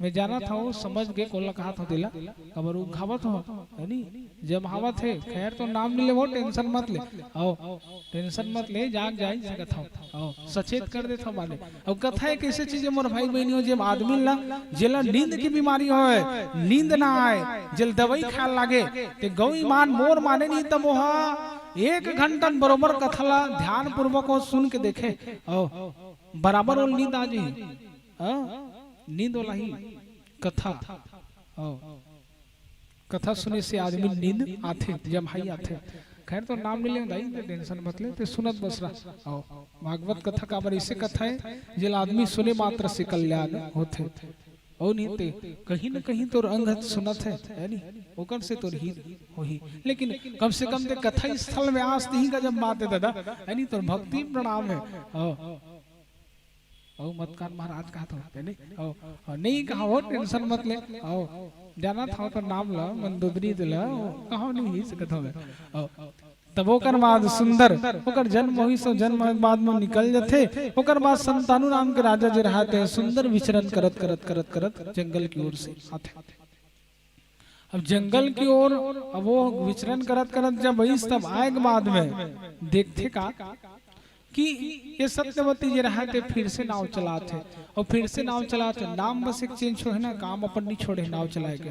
मैं जानत हंव, समझ के कोन ला कहत हंव तेला, काबर उघावत हंव, है नी? जब हावत हे, खैर तो नाम नहीं लेवो, टेंशन मत ले। आओ, टेंशन मत ले, जाग जाई सकत हंव। आओ, सचेत कर देत हंव माने। अब कथा एक ऐसे चीज हे मोर भाई बहनी हो, जेम आदमी ला, जेला नींद की बीमारी होय, नींद ना आए, जेल दवाई खाए लागे, ते गौ ईमान मोर माने नहीं, तब ओहा एक घंटन बरोबर कथा ला ध्यान पूर्वक वो सुन के देखे। आओ, बराबर वो नींद आ जाही। हाँ? नींद वाला ही कथा। आओ। कथा सुने से आदमी नींद आथे, जम्हाई आथे। खैर तो नाम नहीं लेंव दाई, ते टेंशन मत ले, ते सुनत बस रह। आओ। भागवत कथा काबर ऐसे कथा हे, जेला आदमी सुने मात्र से कल्याण होथे। और नहीं ते कहीं न कहीं तोर अंगत सुनत हे, है नी? ओकर से तोर हित होही। लेकिन कम से कम ते कथा स्थल में आस नहीं का जब बात हे दादा, है नी? तोर भक्ति प्रणाम हे। आओ। अउ मत कान महाराज कहत हो, है नी? अउ, अउ, नहीं कहा हो, टेंशन मत ले। अउ, जानत हंव तो नाम ला, मंदोदरी दिला, अउ, कहा नहीं ही सकत हवे। अउ, तब ओकर बाद सुंदर, ओकर जन्म होइस, अउ जन्म होए के बाद में निकल जथे। ओकर बाद संतानु नाम के राजा जे रहत हे, सुंदर विचरण करत, करत, करत, करत जंगल की ओर से आथे। अब जंगल की ओर, अब वो विचरण करत करत जब आइस, तब आए के बाद में देखथे का कि ये सत्यवती जे रहत हे, फिर से नाव चलात हे, और फिर से नाव चलात हे। नाम बस एक चेंज होहे ना, काम अपन नहीं छोड़े नाव चलाए के।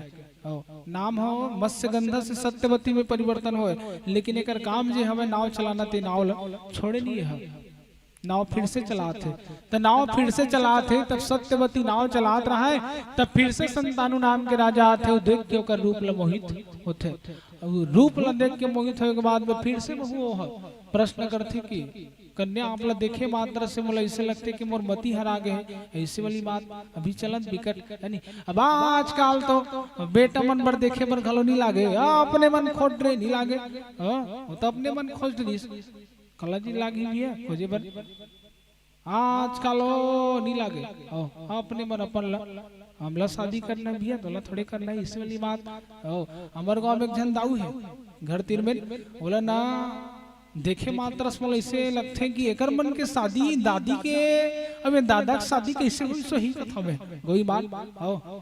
और नाम हो मत्स्यगंधा से सत्यवती में परिवर्तन होए, लेकिन एकर काम जे हवे नाव चलाना, ते नाव ल छोड़े नहीं हे। नाव फिर से चलात हे। त नाव फिर से चलात हे, तब सत्यवती नाव चलात रहय, तब फिर से संतानु नाम के राजा आथे, वो देख के ओकर रूप ल मोहित होथे। अब रूप ल देख के मोहित होए के बाद में फिर से बहू ओह प्रश्न करथे कि कन्या, आप ल देखे मात्र से मोला ऐसे लगथे कि मोर मति हरा गे हे, ऐसे वाली बात अभी चलत बिकट, है नी? अब आजकल तो बेटा मन बर देखे बर घलो नहीं लागे, अपने मन खोज रहे नहीं लागे, हाँ, वो तो अपने मन खोज रही। काला जी लागही भैया खोजे बर? आजकल ओ नी लागे। ओ, अपने मन अपन ला, हमला शादी करना भैया, तोला थोड़े करना हे, इसे वाली बात। ओ, हमर गांव में एक झन दाऊ हे, घर तीर में, ओला ना देखे मात्र से मोला इसे लगथे कि एकर मन के शादी दादी के, अबे दादा के शादी कैसे होइस होही कथंव मैं, गोई बात। ओ,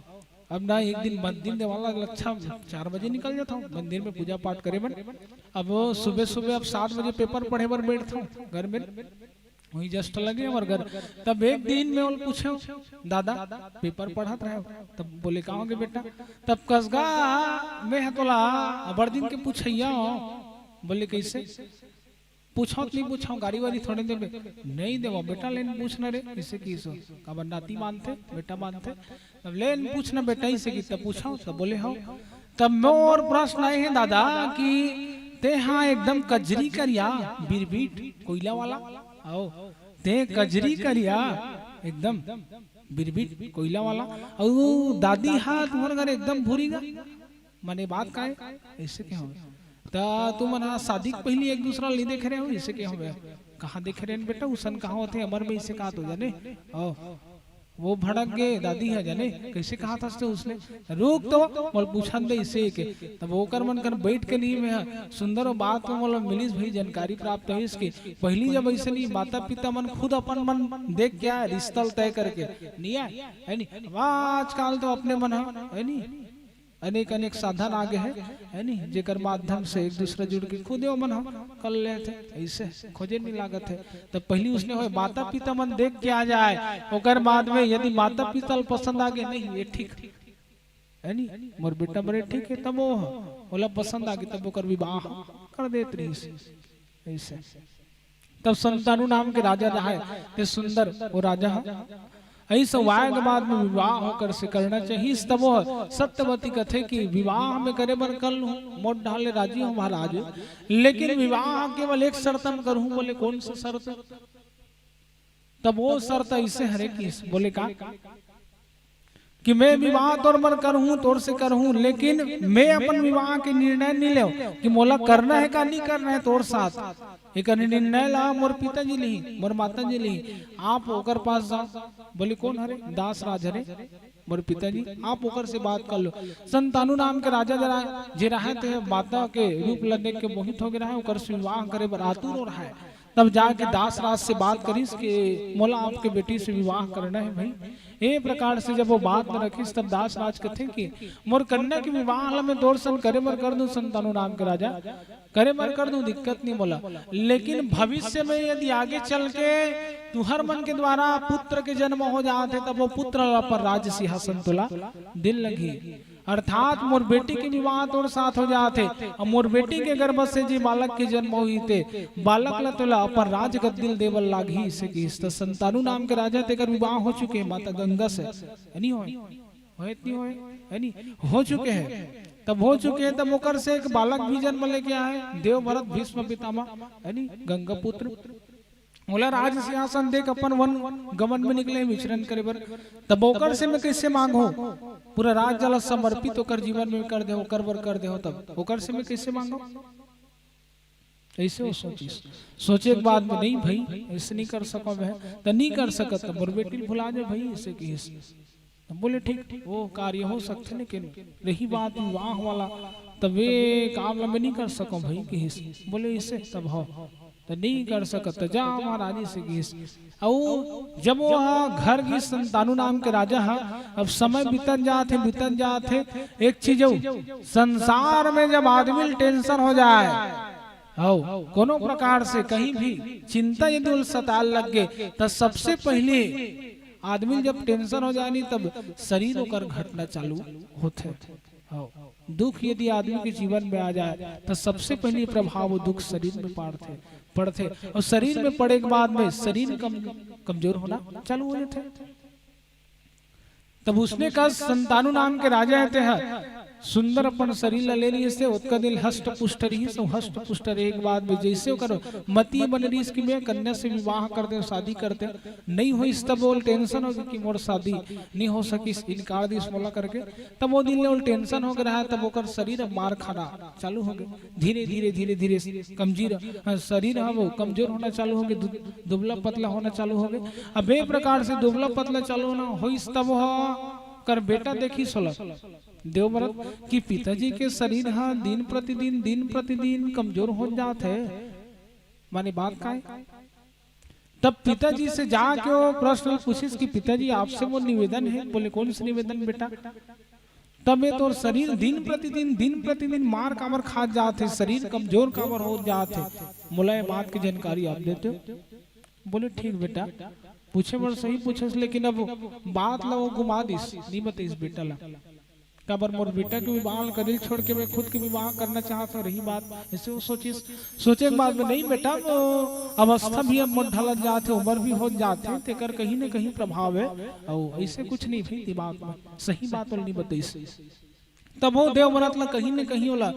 अब ना एक दिन मंदिर देवाला लच्छा चार बजे निकल जाथंव मंदिर में पूजा पाठ करे बर। अब सुबह सुबह अब सात बजे पेपर पढ़े बर बैठथंव घर में, वही जस्ट लगे हमर घर। तब एक दिन मैं ओला पूछेंव, दादा पेपर पढ़त रहे, तब बोले का होगे बेटा? तब कस गा, मैं ह तोला अबड़ दिन के पूछइया हंव। बोले कैसे? पूछंव त नहीं पूछंव, गारी वारी थोड़े देबे। नहीं देवंव बेटा, ले न पूछ न रे, इसे किहिस। काबर नाती मानथे, बेटा मानथे। तब ले न पूछ न बेटा, इसे किहिस, तब पूछंव, तब बोले हंव। तब मोर प्रश्न आए हे दादा कि तें हा एकदम कजरी करिया, बिरबिट, कोइला वाला, आओ, तें कजरी करिया, एकदम बिरबिट, कोइला वाला, अउ दादी हा तुम्हर घर एकदम भूरी गा। माने बात का हे? ऐसे के होवे। त तुमन हा शादी के पहिली एक दूसरा ल नहीं देखे रहे हो, ऐसे के होवे। कहाँ देखे रहे बेटा, उसन कहाँ होथे, हमर में इसे कहा तो जाने। ओ, वो भड़क गे, दादी हा जाने, कैसे कहा था उसने? रुक तो, मोला पूछन दे इसे के। तब ओकर मन कर बैठ के नहीं में हा, सुंदर बात में मोला मिलिस भाई, जानकारी प्राप्त होइस कि पहिली जब ऐसे नहीं, माता पिता मन खुद अपन मन देख के आए, रिश्ता ल तय करके, नहीं आए, है नी? अब आजकल तो अपने मन हा, है नी? अनेक अनेक साधन आ गे हे, है नी, जेकर माध्यम से एक दूसरा जुड़ के खुदे ओमन ह कर लेथे, ऐसे खोजे नहीं लागत हे। त पहिली उसने होय माता पिता मन देख के आ जाए, ओकर बाद में यदि माता पिता ल पसंद आ गे, नहीं ये ठीक, है नी, मोर बेटा बरे ठीक हे, तब वो ह, ओला पसंद आ गे, तब ओकर विवाह कर देत रहिस, ऐसे। तब संतानु नाम के राजा रहाय, ते सुंदर वो राजा ह। अइसे वाय के बाद में विवाह ओकर से करना चाहिए। तब वो सत्यवती कथे कि विवाह में करे बर कर लूँ, मोर डाले राजी हो महाराज, लेकिन विवाह केवल एक शर्त में करूँ। बोले, कौन सा शर्त? तब वो शर्त ऐसे हरे कि बोले का कि मैं विवाह तोर बर करहूँ, तोर से करहूँ, लेकिन मैं अपन विवाह के निर्णय नहीं लेव कि मोला करना है का नहीं करना है तोर साथ। एक निर्णय ला मोर पिताजी लिही, मोर माताजी लिही, आप ओकर पास जाओ। बोले, कौन हरे? दास राज हरे मोर पिताजी, आप ओकर से बात कर लो। संतानु नाम के राजा जरा जे रहे थे, माता के रूप ला देख के मोहित हो गए रहे, ओकर से विवाह करे बर आतुर हो रहा है। तब जाके दास राज से बात करिस कि मोला आपके बेटी से विवाह करना है भाई। ए प्रकार से जब वो बात न रखिस, तब दास राज कथे कि मोर कन्या के विवाह ला मैं तोर सन करे बर कर दूं, संतानु नाम के राजा, करे बर कर दूं, दिक्कत नहीं मोला, लेकिन भविष्य में यदि आगे चल के तुहर मन के द्वारा पुत्र के जन्म हो जात हे, तब वो पुत्र ला अपन राज सिंहासन तोला दिल लगी। अर्थात मोर बेटी के विवाह तोर साथ हो जात हे, अउ मोर बेटी के गर्भ से जे बालक के जन्म होही, ते बालक ला तोला अपन राज गद्दी ल देवल लागही, से किहिस। त संतानु नाम के राजा, तेकर विवाह हो चुके हे माता गंगा से, है नी होय? होय त नी होय? है नी? हो चुके हे। तब हो चुके हे, तब ओकर से एक बालक भी जन्म लेके आए, देवव्रत भीष्म पितामह, है नी? गंगा पुत्र। ओला राज सिंहासन देख अपन वन गमन में निकले, विचरण करे बर। तब ओकर से मैं कैसे मांगो? पूरा राज्य ला समर्पित ओकर जीवन में कर दे, ओकर बर कर दे हो, तब ओकर से मैं कैसे मांगो? ऐसे वो सोचिस। सोचे के बाद में, नहीं भाई, ऐसे नहीं कर सको मैं। त नहीं कर सकत, त मोर बेटी ल भुला दे भाई, ऐसे किहिस। त बोले, ठीक, वो कार्य हो सकथे, लेकिन रही बात विवाह वाला, तब ये काम ला मैं नहीं कर सको भाई, किहिस। बोले, ऐसे तब हो, त नहीं कर सकत, त जा महारानी से किहिस। अउ जब वो ह घर गिस, संतानु नाम के राजा ह, अब समय बीतत जात हे, बीतत जात हे। एक चीज अउ, संसार में जब आदमी ल टेंशन हो जाए, हव, कोनो प्रकार से कहीं भी चिंता यदि उल सताल लग गे, त सबसे पहले आदमी जब टेंशन हो जानी, तब शरीर ओकर घटना चालू होथे। हव, दुख यदि आदमी के जीवन में आ जाए, त सबसे पहले प्रभाव वो दुख शरीर में पड़थे, पड़थे। अउ शरीर में पड़े के बाद में शरीर कम, कमजोर होना चालू हो जाथे। तब उसने कहा, संतानु नाम के राजा हे तेहा, सुंदर अपन शरीर ला ले लिहिस हे, ओतका दिन हष्ट पुष्ट रहिस, अउ हष्ट पुष्ट रहे के बाद में जैसे ओकर मति बन रहिस कि मैं कन्या से विवाह कर दे, शादी कर दे, नहीं होइस, तब ओला टेंशन हो गे कि मोर शादी नहीं हो सकिस, इनकार दिस मोला करके। तब वो दिन ले ओला टेंशन हो गे रहा, तब ओकर शरीर अब मार खाना चालू हो गे। धीरे, धीरे, धीरे, धीरे कमजोर, अ, शरीर ह वो कमजोर होना चालू हो गे, दु-, दुबला पतला होना चालू हो गे। अब ए प्रकार से दुबला पतला चालू होना होइस, तब वो ह कर बेटा देखिस ओला देवव्रत कि पिताजी के शरीर ह दिन प्रतिदिन, दिन प्रतिदिन कमजोर हो जात हे। माने बात का हे? तब पिताजी से जाके वो प्रश्न पूछिस कि पिताजी, आपसे मोर निवेदन हे। बोले, कौन से निवेदन बेटा? तब ये तोर शरीर दिन प्रतिदिन, दिन प्रतिदिन मार काबर खात जात हे, शरीर कमजोर काबर होत जात हे, मोला ये बात के जानकारी आप देते हो। बोले, ठीक बेटा, पूछे बर सही पूछस, लेकिन अब बात ला वो घुमा दिस, नहीं बताइस बेटा ला। काबर मोर बेटा के विवाह ल करेल छोड़ के मैं खुद के विवाह करना चाहत हूँ, रही बात। ऐसे वो सोचिस, सोचे के बाद में, नहीं बेटा, वो अवस्था भी अब मोर ढलत जात हे, उम्र भी होत जात हे, तेकर कहीं न कहीं प्रभाव हे, अउ ऐसे कुछ नहीं भाई दिमाग में, सही बात ओला नहीं बताइस। तब वो देवव्रत ला कहीं न कहीं ओला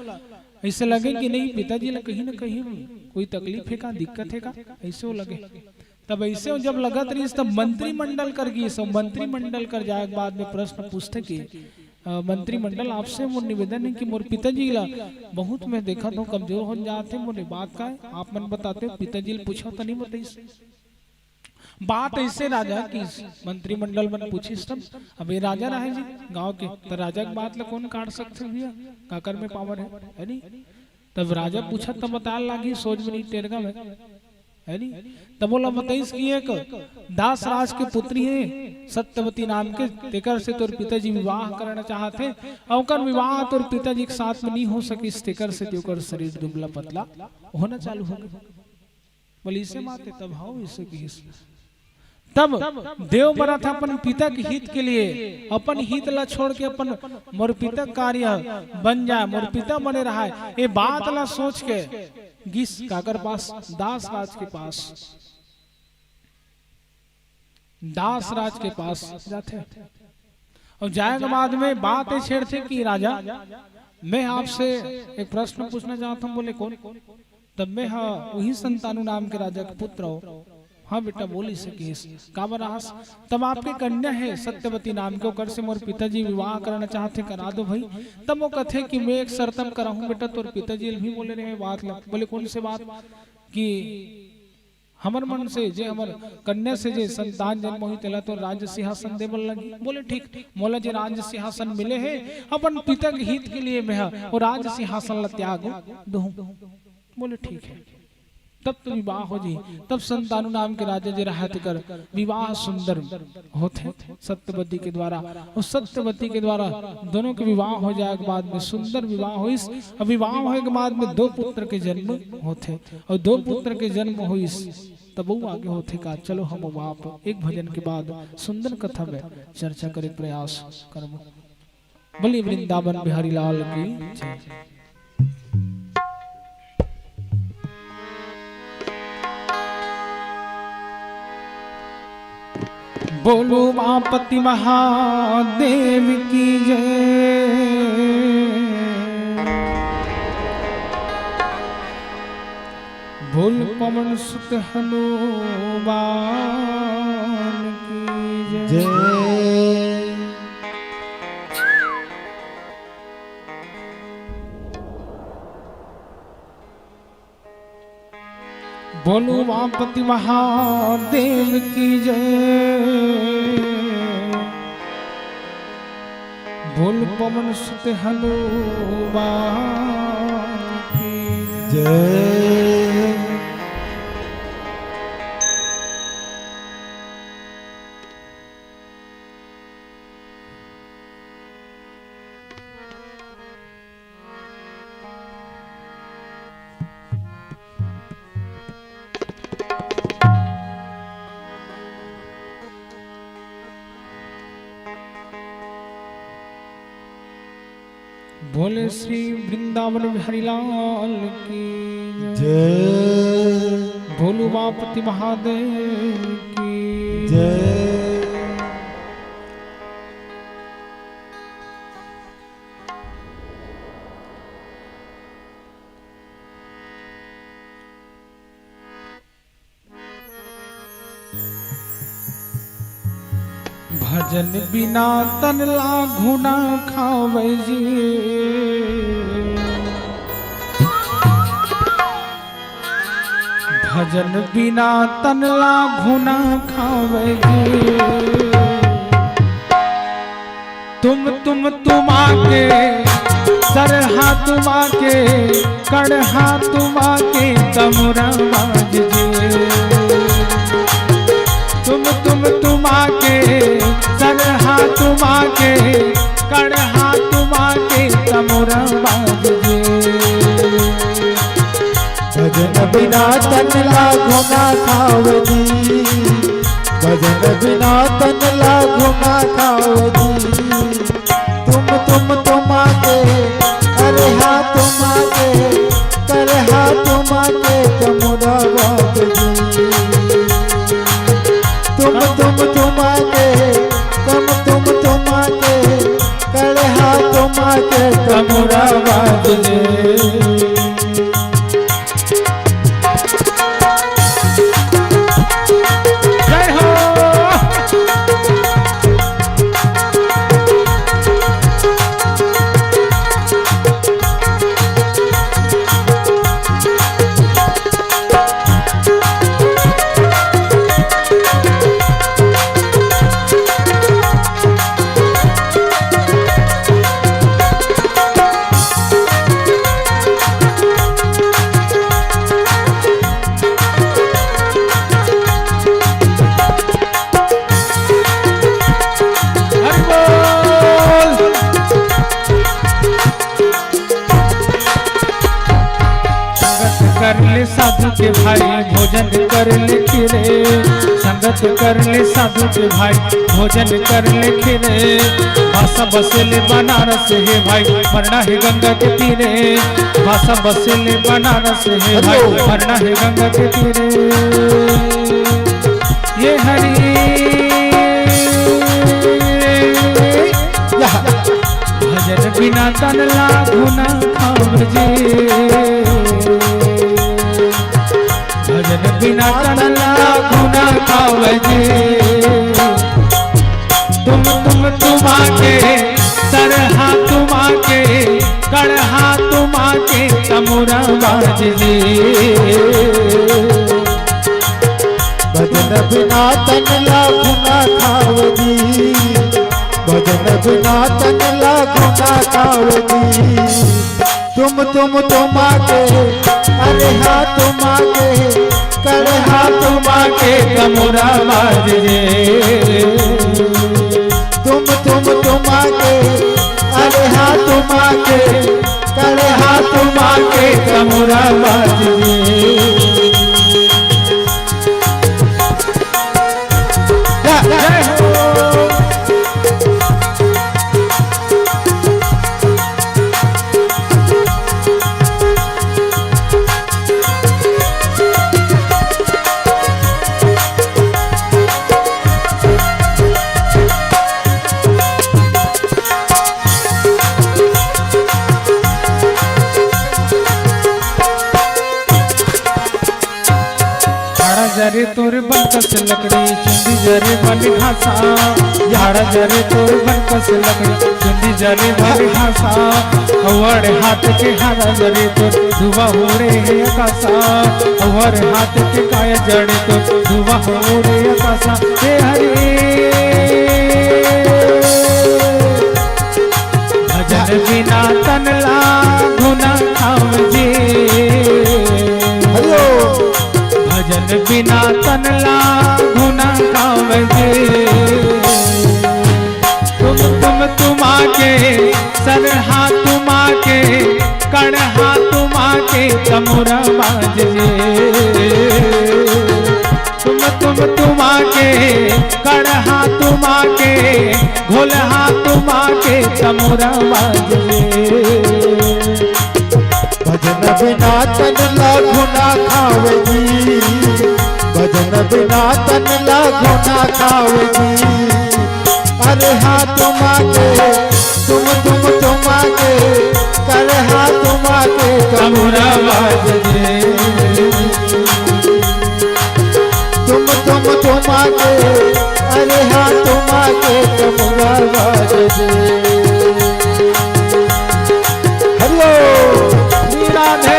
ऐसे लगे कि नहीं, पिताजी ला कहीं न कहीं कोई तकलीफ हे का, दिक्कत हे का, ऐसे वो लगे। तब ऐसे जब लगत रहिस, तब मंत्रिमंडल कर गिस, अउ मंत्रिमंडल कर जाए के बाद में प्रश्न पूछथे कि, अ, मंत्रिमंडल, आपसे मोर निवेदन हे कि मोर पिताजी ला बहुत मैं देखत हूँ कमजोर हो जात हे, मोर बात का हे, आप मन बताते हो, पिताजी ला पूछो त नहीं बताइस। बात ऐसे राजा कि मंत्रिमंडल मन पूछिस तब, अब ये राजा रहे जी गांव के, त राजा के बात ला कौन काट सकथे भैया, काकर में पावर हे, है नहीं? तब राजा पूछत त बताए लागी, सोच में नहीं टेरगा में, है नी? तब ओला बताइस कि एक दास राज के पुत्री हे सत्यवती नाम के, तेकर से तोर पिताजी विवाह करना चाहत हे, अउ ओकर विवाह तोर पिताजी के साथ में नहीं हो सकिस, तेकर से ओकर शरीर दुबला पतला होना चालू हो गे। बोले, इसे माते तब हव, इसे किहिस। तब देवव्रत ह अपन पिता के हित के लिए अपन हित ला छोड़ के अपन मोर पिता के कार्य बन जाए, मोर पिता बने रहाय, ये बात ला सोच के गिस काकर पास? दास राज के पास। दास राज के पास जाथे। अउ जाए के बाद में बात ये छेड़थे कि राजा, मैं आपसे एक प्रश्न पूछना चाहता हूँ। बोले, कौन? तब मैं ह उही संतानु नाम के राजा के पुत्र हो। हाँ बेटा, बोलिस कहिस। काबर आहस? तब आपके कन्या हे सत्यवती नाम के, ओकर से मोर पिताजी विवाह कराना चाहथे, करा दो भाई। तब वो कथे कि मैं एक शर्त म कराहूँ बेटा, तोर पिताजी ल भी बोले रहे बात ला। बोले, कौन से बात? कि हमर मन से जे, हमर कन्या से जे संतान जन्म होही, तेला तो राज्य सिंहासन देवल लगही। बोले, ठीक, मोला जे राज्य सिंहासन मिले हे, अपन पिता के हित के लिए मैं ह वो राज्य सिंहासन ला त्याग दूहूं। बोले, ठीक है। तब तो विवाह हो जाही। तब संतानु नाम के राजा जे रहा, तेकर विवाह सुंदर होथे सत्यवती के द्वारा। अउ सत्यवती के द्वारा दोनों के विवाह हो जाए के बाद में सुंदर विवाह होइस। अब विवाह होए के बाद में दो पुत्र के जन्म होथे, अउ दो पुत्र के जन्म होइस, तब वो आगे होथे का। चलो, हम आप एक भजन के बाद सुंदर कथा में चर्चा करे के प्रयास करबो। बोलिए वृंदावन बिहारी लाल की जय। बोलो उमापति महादेव की जय। बोल पवन सुत हनुमान की जय। जय। बोल उमापति महादेव की जय। बोल पवन सुत हनुमान की जय। बोले श्री वृंदावन बिहारी लाल की जय। बोल उमापति महादेव की जय। भजन बिना तन लागू ना खावे जी। भजन बिना तन लागू ना खावे जी। तुम तुम तुमा के, सरहा तुमा के, कड़हा तुमा के, कमुरा बाज जे। तुम तुम तुमा के, सरहा तुमा के, कड़हा तुमा के, कमुरा बाज जे। भजन बिना तन लागो ना खावो जी, भजन बिना तन लागो ना खावो जी। तुम तुम तुमा के, अरे हा तुमा के, करे हा तुमा के, कमुरा बात जी। तुम तुम तुमा के, तुम तुम तुमा के, करे हा तुमा के, कमुरा बात जी। जय हो। हरि बोल। संगत कर ले साधु के भाई, भोजन कर ले तेरे। संगत कर ले साधु के भाई, भोजन कर ले खीरे। भाषा बसेले बनारस हे भाई, मरना हे गंगा के तीरे। भाषा बसेले बनारस हे भाई, मरना हे गंगा के तीरे। ये हरि भजन बिना तन लागू ना खाव जी। भजन बिना तन लागू ना खाव जी। तुम तुम तुमा के, सरहा तुमा के, कड़हा तुमा के, तमुरा बाज जी। भजन बिना तन लागू ना खाव जी। भजन बिना तन लागू ना खाव जी। तुम तुम तुमा के, अरे हा तुमा के, कड़हा तुमा के, तमुरा बाज रे। तुम तुम तुमा के, अरे हा तुमा के, कड़हा तुमा के, तमुरा बाज रे। जय हो। झाड़ा जरे तोर बन कस लकड़ी, चुंदी जरे बन घासा। झाड़ा जरे तोर बन कस लकड़ी, चुंदी जरे बन घासा। अवर हाथ के हारा जरे तोर, धुआं उड़े हे आकासा। अवर हाथ के काया जरे तोर, धुआं उड़े आकासा। हे हरे। भजन बिना तन लागू ना खाव जी। हरिओम। भजन बिना तन लागू ना खाव जी। तुम तुम तुमा के, सरहा तुमा के, कड़हा तुमा के, तमुरा बाज रे। तुम तुम तुमा के, कड़हा तुमा के, घोलहा तुमा के, तमुरा बाज रे। भजन बिना तन लागू ना खाव जी। भजन बिना तन लागू ना खाव जी। अरे हा तुमा के, तुम तुम तुमा के, कड़हा तुमा के, तमुरा बाज रे। तुम तुम तुमा के, अरे हा तुमा के, तमुरा बाज रे। हरिओम। श्री राधे।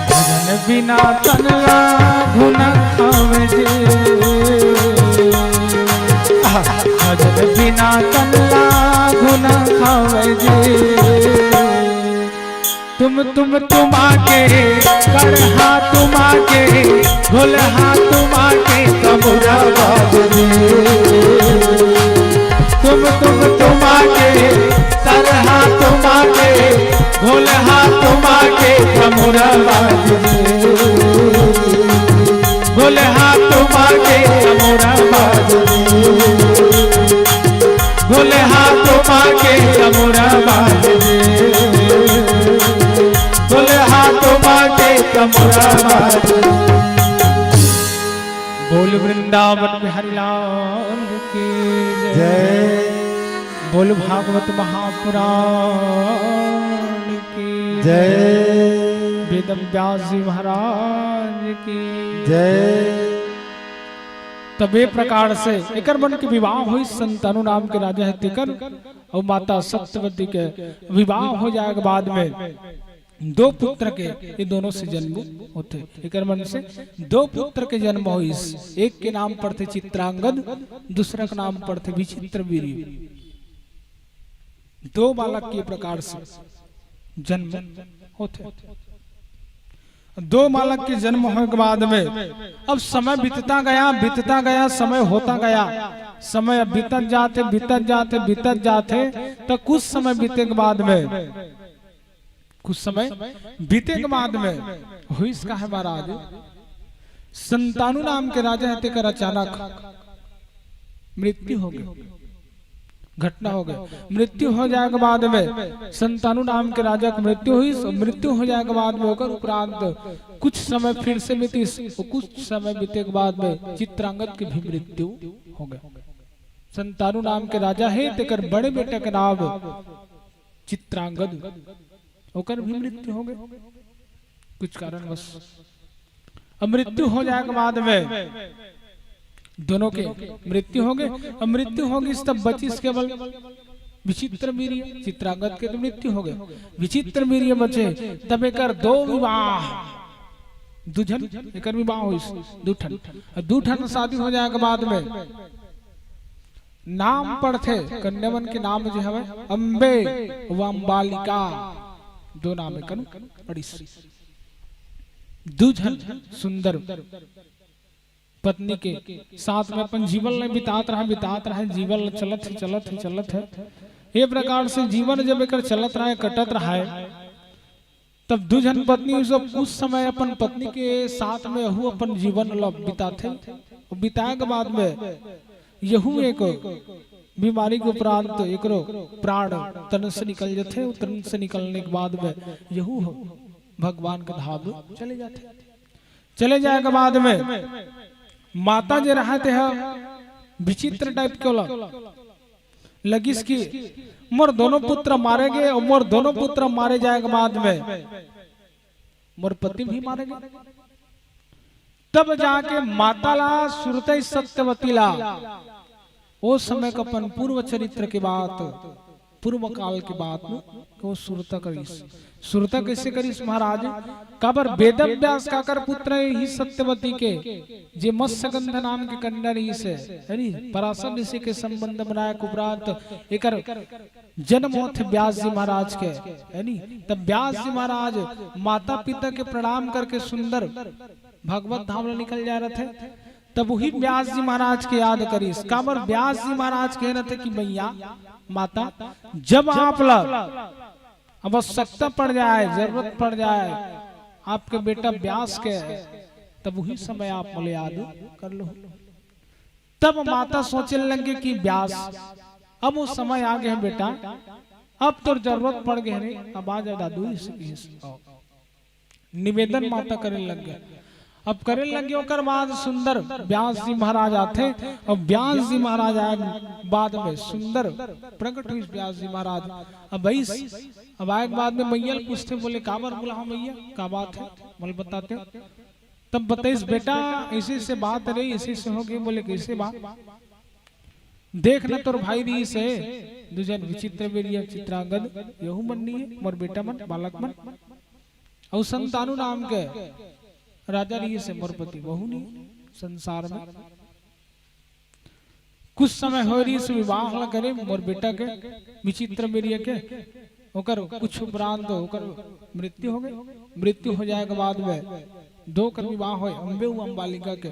भजन बिना तन लागू ना खावे जी। भजन बिना तन लागू ना खावे जी। तुम तुम तुमा के, कड़हा तुमा के, घोलहा तुमा के, तमुरा बाज रे। तुम तुम तुमा के, सरहा तुमा के, घोलहा तुमा के, तमुरा बाज रे। घोलहा तुमा के, तमुरा बाज रे। घोलहा तुमा के, तमुरा बाज रे। घोलहा तुमा के, तमुरा बाज रे। बोल वृंदावन बिहारी लाल की जय। जय। बोल भागवत महापुराण की जय। वेद व्यास जी महाराज की जय। तब ए प्रकार से एकर मन के विवाह होइस, संतानु नाम के राजा हे तेकर, अउ माता सत्यवती के विवाह हो जाए के बाद में दो पुत्र के ये दोनों से जन्म होथे। एकर मन से दो पुत्र के जन्म होइस, एक के नाम पड़थे चित्रांगद, दूसरा के नाम पड़थे विचित्र वीर्य। दो बालक के प्रकार से जन्म होथे। दो बालक के जन्म होए के बाद में अब समय बीतता गया, बीतता गया, समय होता गया, समय अब बीतत जाथे, बीतत जाथे, बीतत जाथे। तो कुछ समय बीते के बाद में, कुछ समय बीते के बाद में होइस का है महाराज, संतानु नाम के राजा हे, तेकर अचानक मृत्यु हो गए, घटना हो गए। मृत्यु हो जाए के बाद में संतानु नाम के राजा के मृत्यु होइस। मृत्यु हो जाए के बाद में ओकर उपरांत कुछ समय फिर से बीतिस। कुछ समय बीते के बाद में चित्रांगद के भी मृत्यु हो गए। संतानु नाम के राजा हे, तेकर बड़े बेटा के नाम चित्रांगद, ओकर भी मृत्यु हो गए कुछ कारणवश। अब मृत्यु हो जाए के बाद में दोनों के मृत्यु हो गए। अब मृत्यु हो गई, तब बचिस केवल विचित्र वीर्य। चित्रांगद के तो मृत्यु हो गए, विचित्र वीर्य बचे। तब एकर दो विवाह, दू झन एकर विवाह होइस, दू ठन। अब दू ठन शादी हो जाए के बाद में नाम पड़थे कन्या मन के नाम जो हवे अम्बे व अम्बालिका, दो नाम एकर पड़िस। दू झन सुंदर पत्नी के साथ में अपन जीवन ल बितात रहा, बितात रहा, जीवन ल चलत हे, चलत हे, चलत हे। ये प्रकार से जीवन जब एकर चलत रहा है, कटत रहा है, तब दू झन पत्नी सब कुछ समय अपन पत्नी के साथ में यहू अपन जीवन ल बिताथे। और बिताए के बाद में यहू एक बीमारी के उपरांत एकरो प्राण तन से निकल जथे। तन से निकलने के बाद में यहू ह भगवान के धाम चले जाथे। चले जाए के बाद में माता जे रहा, तेह विचित्र टाइप के ओला लगिस कि मोर दोनों पुत्र मारे गए और मोर दोनों पुत्र मारे जाए के बाद में मोर पति भी मारे गए। तब जाके माता ला सुरतई सत्यवती ला ओ समय के अपन पूर्व चरित्र के बात, पूर्व काल के बात में ओ सुरता करिस। सुरता कैसे करिस महाराज? काबर वेदव्यास काकर पुत्र हे ही सत्यवती के, जे मत्स्यगंधा नाम के कन्या रहिस हे, है नी? पराशर ऋषि के संबंध बनाए के उपरांत एकर जन्म होथे व्यास जी महाराज के, है नी? तब व्यास जी महाराज माता पिता के प्रणाम करके सुंदर भगवत धाम ला निकल जाए रथे। तब वही व्यास जी महाराज के याद करिस। काबर व्यास जी महाराज कहे रथे कि भैया, माता, जब आप ला आवश्यकता पड़ जाए, जरूरत पड़ जाए आपके बेटा व्यास के, तब वही समय आप मोला याद कर लो। तब माता सोचे लगे कि व्यास, अब वो समय आ गया बेटा, अब तोर जरूरत पड़ गए रे, अब आ जा दादू, इस, इस, निवेदन माता करे लग गए। अब करे लग गए, ओकर बाद सुंदर व्यास जी महाराज आथे। अब व्यास जी महाराज आए बाद में सुंदर प्रकट हुई व्यास जी महाराज। अब इस, अब आए के बाद में मैया ल पूछथे, बोले, "काबर बुलाओ मैया, का बात है, बोले बताते हो।" तब बताइस, "बेटा, ऐसे ऐसे बात रे, ऐसे ऐसे हो गए।" बोले, "कैसे बात?" "देख ना, तोर भाई रहिस हे, दू झन विचित्र वीर्य चित्रांगद, यहू मन नहीं है, मोर बेटा मन, बालक मन। अउ संतानु नाम के राजा रहिस हे, मोर पति, वहू नहीं संसार में। कुछ समय हो रहिस विवाह ला करे मोर बेटा के, विचित्र वीर्य के, ओकर कुछ उपरांत ओकर मृत्यु हो गए। मृत्यु हो जाए के बाद में दो कर विवाह होए, अम्बे अउ अम्बालिका के।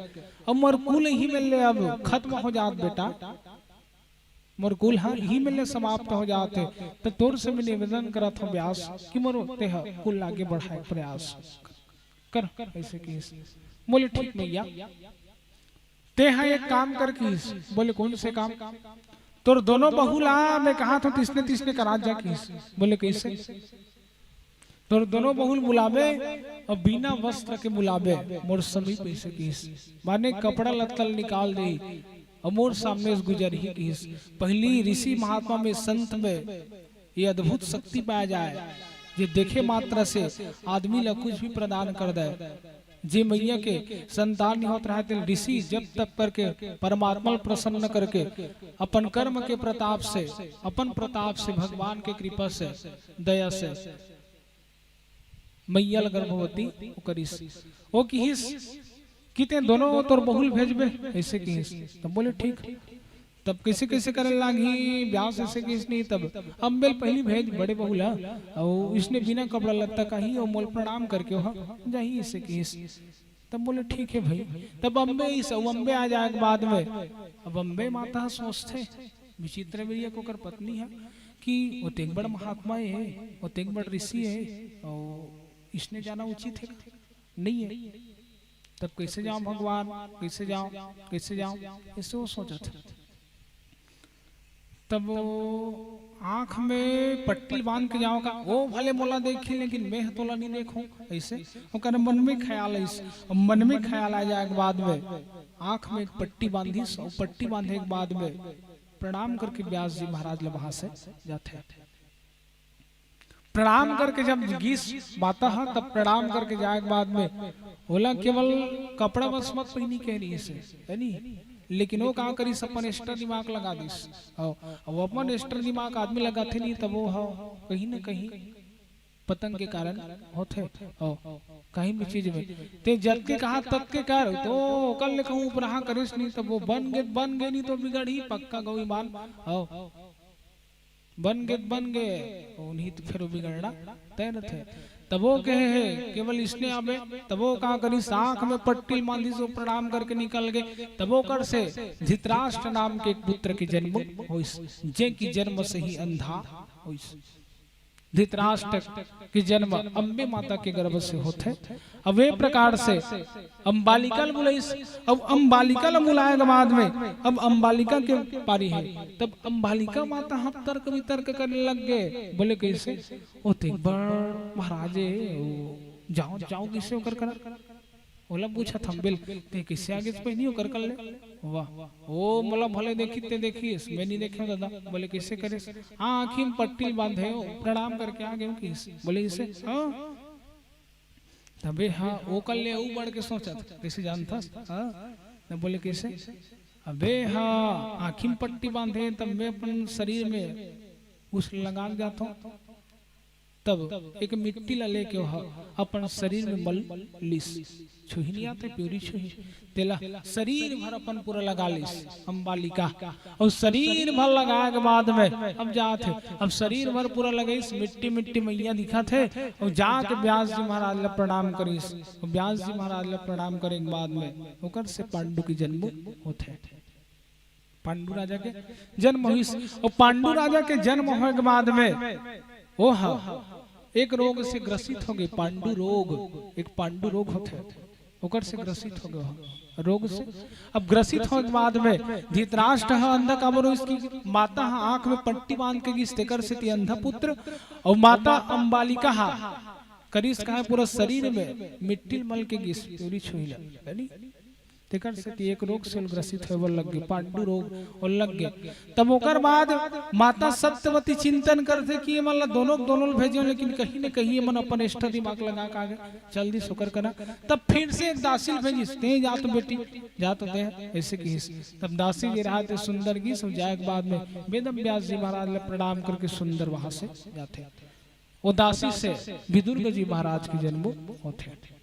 अब मोर कुल ही मेर ले अब खत्म हो जात बेटा, मोर कुल ह ही मेर ले समाप्त हो जात हे। त तोर से मैं निवेदन करत हूँ व्यास कि मोर तेह कुल आगे बढ़ाए के प्रयास कर।" ऐसे किहिस। बोले, "ठीक मैया।" "तेह एक काम कर," किहिस। बोले, "कौन से काम?" "तोर दोनों बहू ला मैं कहा था तिसने तिसने करा जा," किहिस। बोले, "कैसे?" "तोर दोनों बहू ल बुलाबे अउ बिना वस्त्र के बुलाबे मोर समीप," ऐसे किहिस। माने कपड़ा लत्ता ल निकाल दे अउ मोर सामने से गुजरही किहिस। पहली ऋषि महात्मा में, संत में ये अद्भुत शक्ति पाया जाए, जे देखे मात्र से आदमी ला कुछ भी प्रदान कर दे। जे मैया के संतान नहीं होत रहे, तेल ऋषि जप तप करके परमात्मा ल प्रसन्न करके अपन कर्म के प्रताप से, अपन प्रताप से, भगवान के कृपा से, दया से मइया ल गर्भवती ओ करिस। ओ किहिस कि तें दोनों तोर बहू ल भेजबे, अइसे किहिस। तब बोले, "ठीक।" तब कइसे कइसे करे लागही, ब्यास अइसे किहिस नहीं। तब अम्बे ल पहिली भेज बड़े बहू ल, अउ इसने बिना कपड़ा लत्ता का ही, अउ मोल प्रणाम करके ओह जाही, अइसे किहिस। तब बोले, "ठीक हे भई।" तब अम्बे इस, अउ अम्बे आ जाए के बाद में, अब अम्बे माता ह सोचथे, विचित्र बिरिया के ओकर पत्नी ह, कि ओतेक बड़ महात्मा हे, ओतेक बड़ ऋषि हे, अउ इसने जाना उचित हे का? नहीं हे। तब कइसे जांव भगवान, कइसे जांव, कइसे जांव, अइसे ओ सोचत हे। तब ओ आंख में पट्टी बांध के जांव का, ओ भले मोला देखही, लेकिन मैं ह तोला नहीं देखहूं, अइसे ओकर मन में ख्याल आइस। अब मन में ख्याल आ जाए के बाद में आंख में एक पट्टी बांधिस, अउ पट्टी बांधे के बाद में प्रणाम करके ब्यास जी महाराज ल वहां से जाथे। प्रणाम करके जब गिस माता ह, तब प्रणाम करके जाए के बाद में ओला केवल कपड़ा बस मत पहिनी कहे रिहिस हे, है नी? लेकिन ओ का करिस, अपन extra दिमाग लगा दिस। अउ, अउ अपन extra दिमाग आदमी लगाथे नहीं, तब ओ ह कहीं न कहीं पतंग के कारण होथे। अउ कहीं भी चीज में ते जतके कहा ततके कर, तो ओकर ले कहूं उपराहा करिस नहीं, तब ओ बन गे, बन गे नहीं तो बिगड़ही पक्का गौ ईमान। अउ बन गे त बन गे, उन्हीं तो फेर बिगड़ना तय रथे। तब ओ कहे हे, केवल इसने आबे, तब ओ का करिस, आंख में पट्टी बांधिस, ओ प्रणाम करके निकल गे। तब ओकर से धृतराष्ट्र नाम के एक पुत्र के जन्म होइस, जे की जन्म से ही अंधा होइस। धृतराष्ट्र के जन्म अम्बे माता के गर्भ से होथे। अब ए प्रकार से अम्बालिका ल बुलाइस, अब अम्बालिका ल बुलाए के बाद में अब अम्बालिका के पारी हे। तब अम्बालिका माता ह तर्क वितर्क करने लग गे, बोले, "कइसे? ओतेक बड़ महाराज हे, ओ जांव, जांव कइसे ओकर करा?" ओला पूछत हंव, "बोल, तें कइसे आगेस पहिली ओकर कर ले?" "वाह, ओ मोला भले देखिस, तें देखिस, मैं नहीं देखेंव दादा।" बोले, "कइसे करेस?" "हां, आंखी में पट्टी ल बांधे हो, प्रणाम करके आ गेंव किहिस।" बोले, "अइसे?" "हां।" तबे हां, ओ कर ले अउ बढ़ के सोचत, कइसे जानथस? हां? त बोले, "कइसे?" "अबे हां, आंखी में पट्टी बांधे, तब मैं अपन शरीर में उस लगा के जाथंव।" तब एक मिट्टी ला लेके ओह अपन शरीर में मल लिस, छुही नहीं आथे, प्योरी छुही, तेला शरीर भर अपन पूरा लगा लिस अम्बालिका। अउ शरीर भर लगाए के बाद में अब जात हे, अब शरीर भर पूरा लगाइस, मिट्टी मिट्टी मइया दिखत हे। अउ जाके ब्यास जी महाराज ला प्रणाम करिस। अउ ब्यास जी महाराज ला प्रणाम करे के बाद में ओकर से पांडु के जन्म होथे। पांडु राजा के जन्म होइस। अउ पांडु राजा के जन्म होए के बाद में ओह एक रोग से ग्रसित हो गे। पांडु रोग, एक पांडु रोग होथे, ओकर से ग्रसित हो गे ओह रोग से। अब ग्रसित होए के बाद में धृतराष्ट्र ह अंधा काबर होइस कि माता ह आंख में पट्टी बांध के गिस, तेकर सेती अंधा पुत्र। अउ माता अम्बालिका ह करिस काय, पूरा शरीर में मिट्टी ल मल के गिस, प्योरी छुही ला, है नी? तेकर सेती एक रोग से ग्रसित होए बर लग गे, पांडु रोग होए लग गे। तब ओकर बाद माता सत्यवती चिंतन करथे कि एमन ला दोनों, दोनों ल भेजेंव, लेकिन कहीं न कहीं एमन अपन extra दिमाग लगा के आगे चल दिस ओकर करा। तब फिर से एक दासी ल भेजिस, "तें जा तो बेटी, जा तो तें," अइसे किहिस। तब दासी जे रहा ते सुंदर गिस, अउ जाए के बाद में वेदम व्यास जी महाराज ला प्रणाम करके सुंदर वहां से जाथे। ओ दासी से विदुर जी महाराज के जन्म होथे।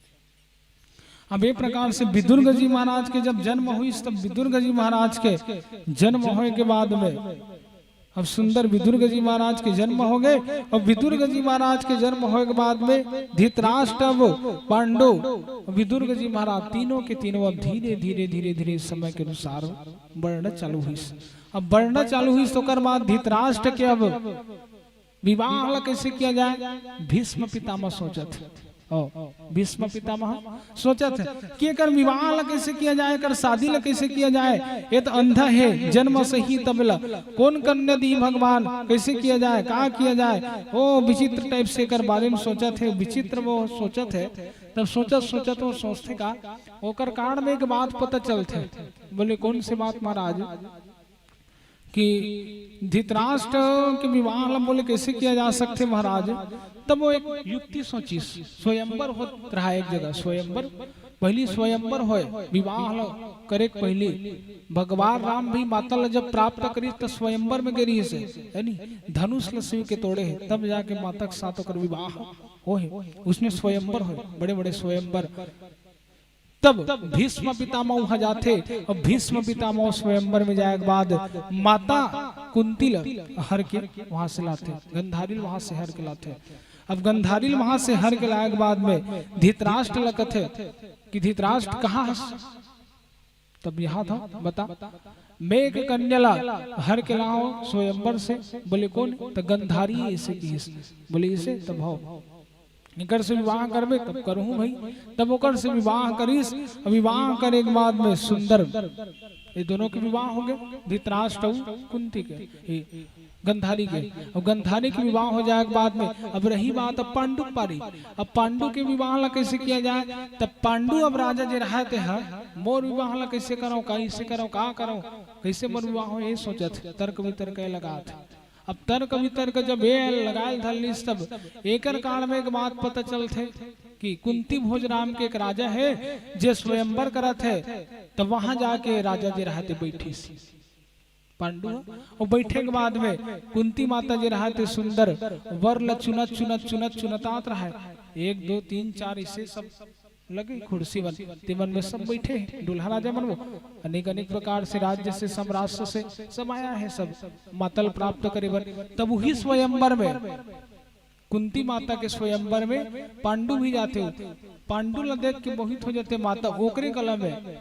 अब ए प्रकार से विदुर जी महाराज के जब जन्म होइस, तब विदुर जी महाराज के जन्म होए के बाद में अब सुंदर विदुर जी महाराज के जन्म हो गे। अउ विदुर जी महाराज के जन्म होए के बाद में धृतराष्ट्र, अब पांडु, विदुर जी महाराज, तीनों के तीनों अब धीरे धीरे धीरे धीरे समय के अनुसार बढ़ना चालू होइस। अब बढ़ना चालू होइस, ओकर बाद धृतराष्ट्र के अब विवाह ला कइसे किया जाए, भीष्म पितामह सोचत हे। ओ, भीष्म पितामह सोचत हे कि एकर विवाह ला कइसे किया जाए, एकर शादी ला कइसे किया जाए। ये तो अंधा हे, जन्म से ही तबला, कोन कन्या दी भगवान, कइसे किया जाए, का किया जाए। ओ, विचित्र type से एकर बारे में सोचत हे, विचित्र वो सोचत हे। तब सोचत सोचत वो सोचथे का, ओकर कान में एक बात पता चलथे। बोले, "कौन से बात महाराज?" कि धृतराष्ट्र के विवाह ला बोले कइसे किया जा सकथे महाराज। तब वो एक युक्ति सोचिस, स्वयंवर होत रहा एक जगह, स्वयंवर, पहिली स्वयंवर होय, विवाह ला करे के पहिली भगवान राम भी माता ला जब प्राप्त करिस त स्वयंवर में गे रिहिस हे, है नी, धनुष ला शिव के तोड़े हे, तब जाके माता के साथ ओकर विवाह होहे, उसमें स्वयंवर होहे, बड़े बड़े स्वयंवर। तब भीष्म पितामह वहां जाथे, और भीष्म पितामह स्वयंवर में जाए के बाद माता कुंती ल हर के वहां से लाथे, गंधारी ल वहां से हर के लाथे। अब गंधारी ल वहां से हर के लाए के बाद में धृतराष्ट्र ल कथे कि धृतराष्ट्र, कहाँ हस? तब यहाँ था, बता, मैं एक कन्या ला हर के लाओ स्वयंवर से। बोले, कौन? तो गंधारी ऐसे किहिस। बोले, इसे? तब हो, एकर से विवाह करबे? तब करहूं भाई। तब ओकर से विवाह करिस। अब विवाह करे के बाद में सुंदर, ये दोनों के विवाह हो गए, धृतराष्ट्र अउ कुंती के, ये गंधारी के। अब गंधारी के विवाह हो जाए के बाद में अब रही बात अब पांडु के पारी। अब पांडु के विवाह ला कैसे किया जाए? तब पांडु अब राजा जे रहा ते ह, मोर विवाह ला कैसे करो, कैसे करो, का करो, कैसे मोर विवाह हो, ये सोचत हे, तर्क वितर्क ये लगात हे। अब तर्क वितर्क जब ये लगाए धरलिस, तब एकर काल में एक बात पता चलथे कि कुंती भोज नाम के एक राजा हे, जे स्वयंवर करत हे, तब वहां जाके राजा जे रहा ते बैठिस पांडु ह। और बैठे के बाद में कुंती माता जे रहा ते सुंदर वर ल चुनत, चुनत, चुनत, चुनतात रहा हे। एक, दो, तीन, चार, इसे सब लगे कुर्सी मन, ते मन में सब बैठे हे, दूल्हा राजा मन वो अनेक अनेक प्रकार से राज्य से, साम्राज्य से सब आया हे, सब माता ल प्राप्त करे बर। तब वही स्वयंवर में, कुंती माता के स्वयंवर में पांडु भी जाथे। पांडु ल देख के मोहित हो जाथे माता, ओकरे गला में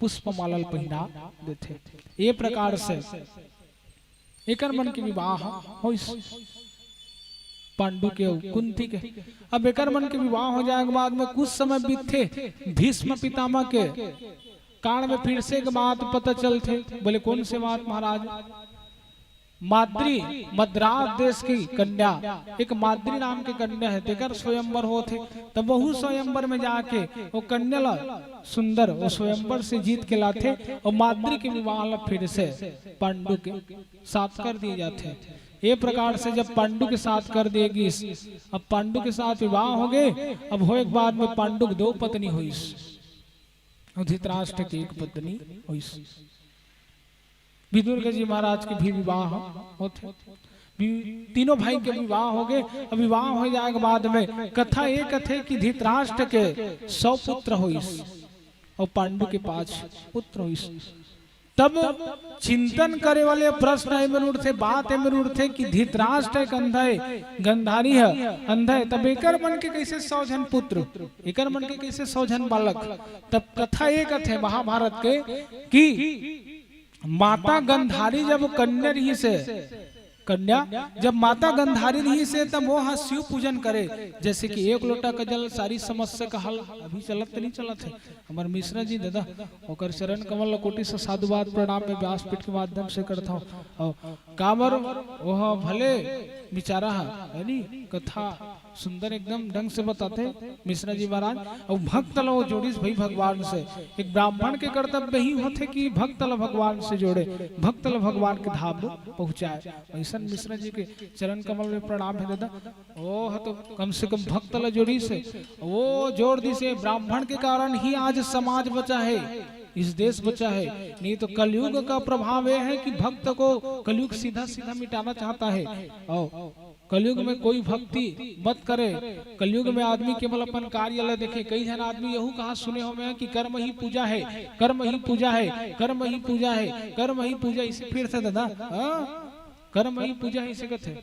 पुष्पमाला ल पहिना देथे। ये प्रकार से एकर मन के विवाह होइस, पांडु के अउ कुंती के। अब एकर मन के विवाह हो जाए के बाद में कुछ समय बीतथे, भीष्म पितामह के काल में फिर से एक बात पता चलथे। बोले, कौन से बात महाराज? माद्री, मद्रास देश की कन्या, एक माद्री नाम के कन्या हे, तेकर स्वयंवर होथे। तब वहू स्वयंवर में जाके वो कन्या ला सुंदर वो स्वयंवर से जीत के लाथे और माद्री के विवाह ला फिर से पांडु के साथ कर दिए जाथे। ये प्रकार से जब पांडु के साथ कर दिए गिस, अब पांडु के साथ विवाह हो गए। अब होए के बाद में पांडु के दो पत्नी होइस, और धृतराष्ट्र के एक पत्नी होइस। विदुर जी महाराज के भी विवाह होथे। वि-, तीनों भाई के विवाह हो गए। अब विवाह हो जाए के बाद में कथा ये कथे कि धृतराष्ट्र के सौ पुत्र होइस और पांडु के पांच पुत्र होइस। तब चिंतन करे वाले प्रश्न एमे उठथे, बात एमे उठथे कि धृतराष्ट्र एक अंधा हे, गंधारी हे, अंधा हे, तब एकर मन के कैसे सौ झन पुत्र, एकर मन के कैसे सौ झन बालक? तब कथा ये कथे महाभारत के कि माता गंधारी जब कन्या रहिस हे, कन्या, जब माता गंधारी रहिस हे, तब वो ह शिव पूजन करे, जैसे कि एक लोटा का जल सारी समस्या का हल। अभी चलत त नहीं चलत हे। हमर मिश्रा जी दादा, ओकर चरण कमल ल कोटि से साधुवाद प्रणाम में व्यासपीठ के माध्यम से करत हूँ। और काबर, वो ह भले बेचारा ह, है नी, कथा सुंदर एकदम ढंग से बताथे मिश्रा जी महाराज। और भक्त ल वो जोड़िस भाई भगवान से, एक ब्राह्मण के कर्तव्य ही होथे कि भक्त ल भगवान से जोड़े, भक्त ल भगवान के धाम में पहुँचाए। ऐसन मिश्रा जी के चरण कमल में प्रणाम हे दादा। वो ह तो कम से कम भक्त ल जोड़िस हे, वो जोड़ दिस हे। ब्राह्मण के कारण ही आज समाज बचा है, इस देश बचा है। नहीं तो कलयुग का प्रभाव ये है कि भक्त को कलयुग सीधा सीधा मिटाना चाहता है। और कलयुग में कोई भक्ति मत करे। कलयुग में आदमी केवल अपन कार्य ल देखे। कई झन आदमी यहू कहा सुने हों मैं कि कर्म ही पूजा है, कर्म ही पूजा है, कर्म ही पूजा है, कर्म ही पूजा। इसे फिर से दादा, हाँ? कर्म ही पूजा है, इसे कथे।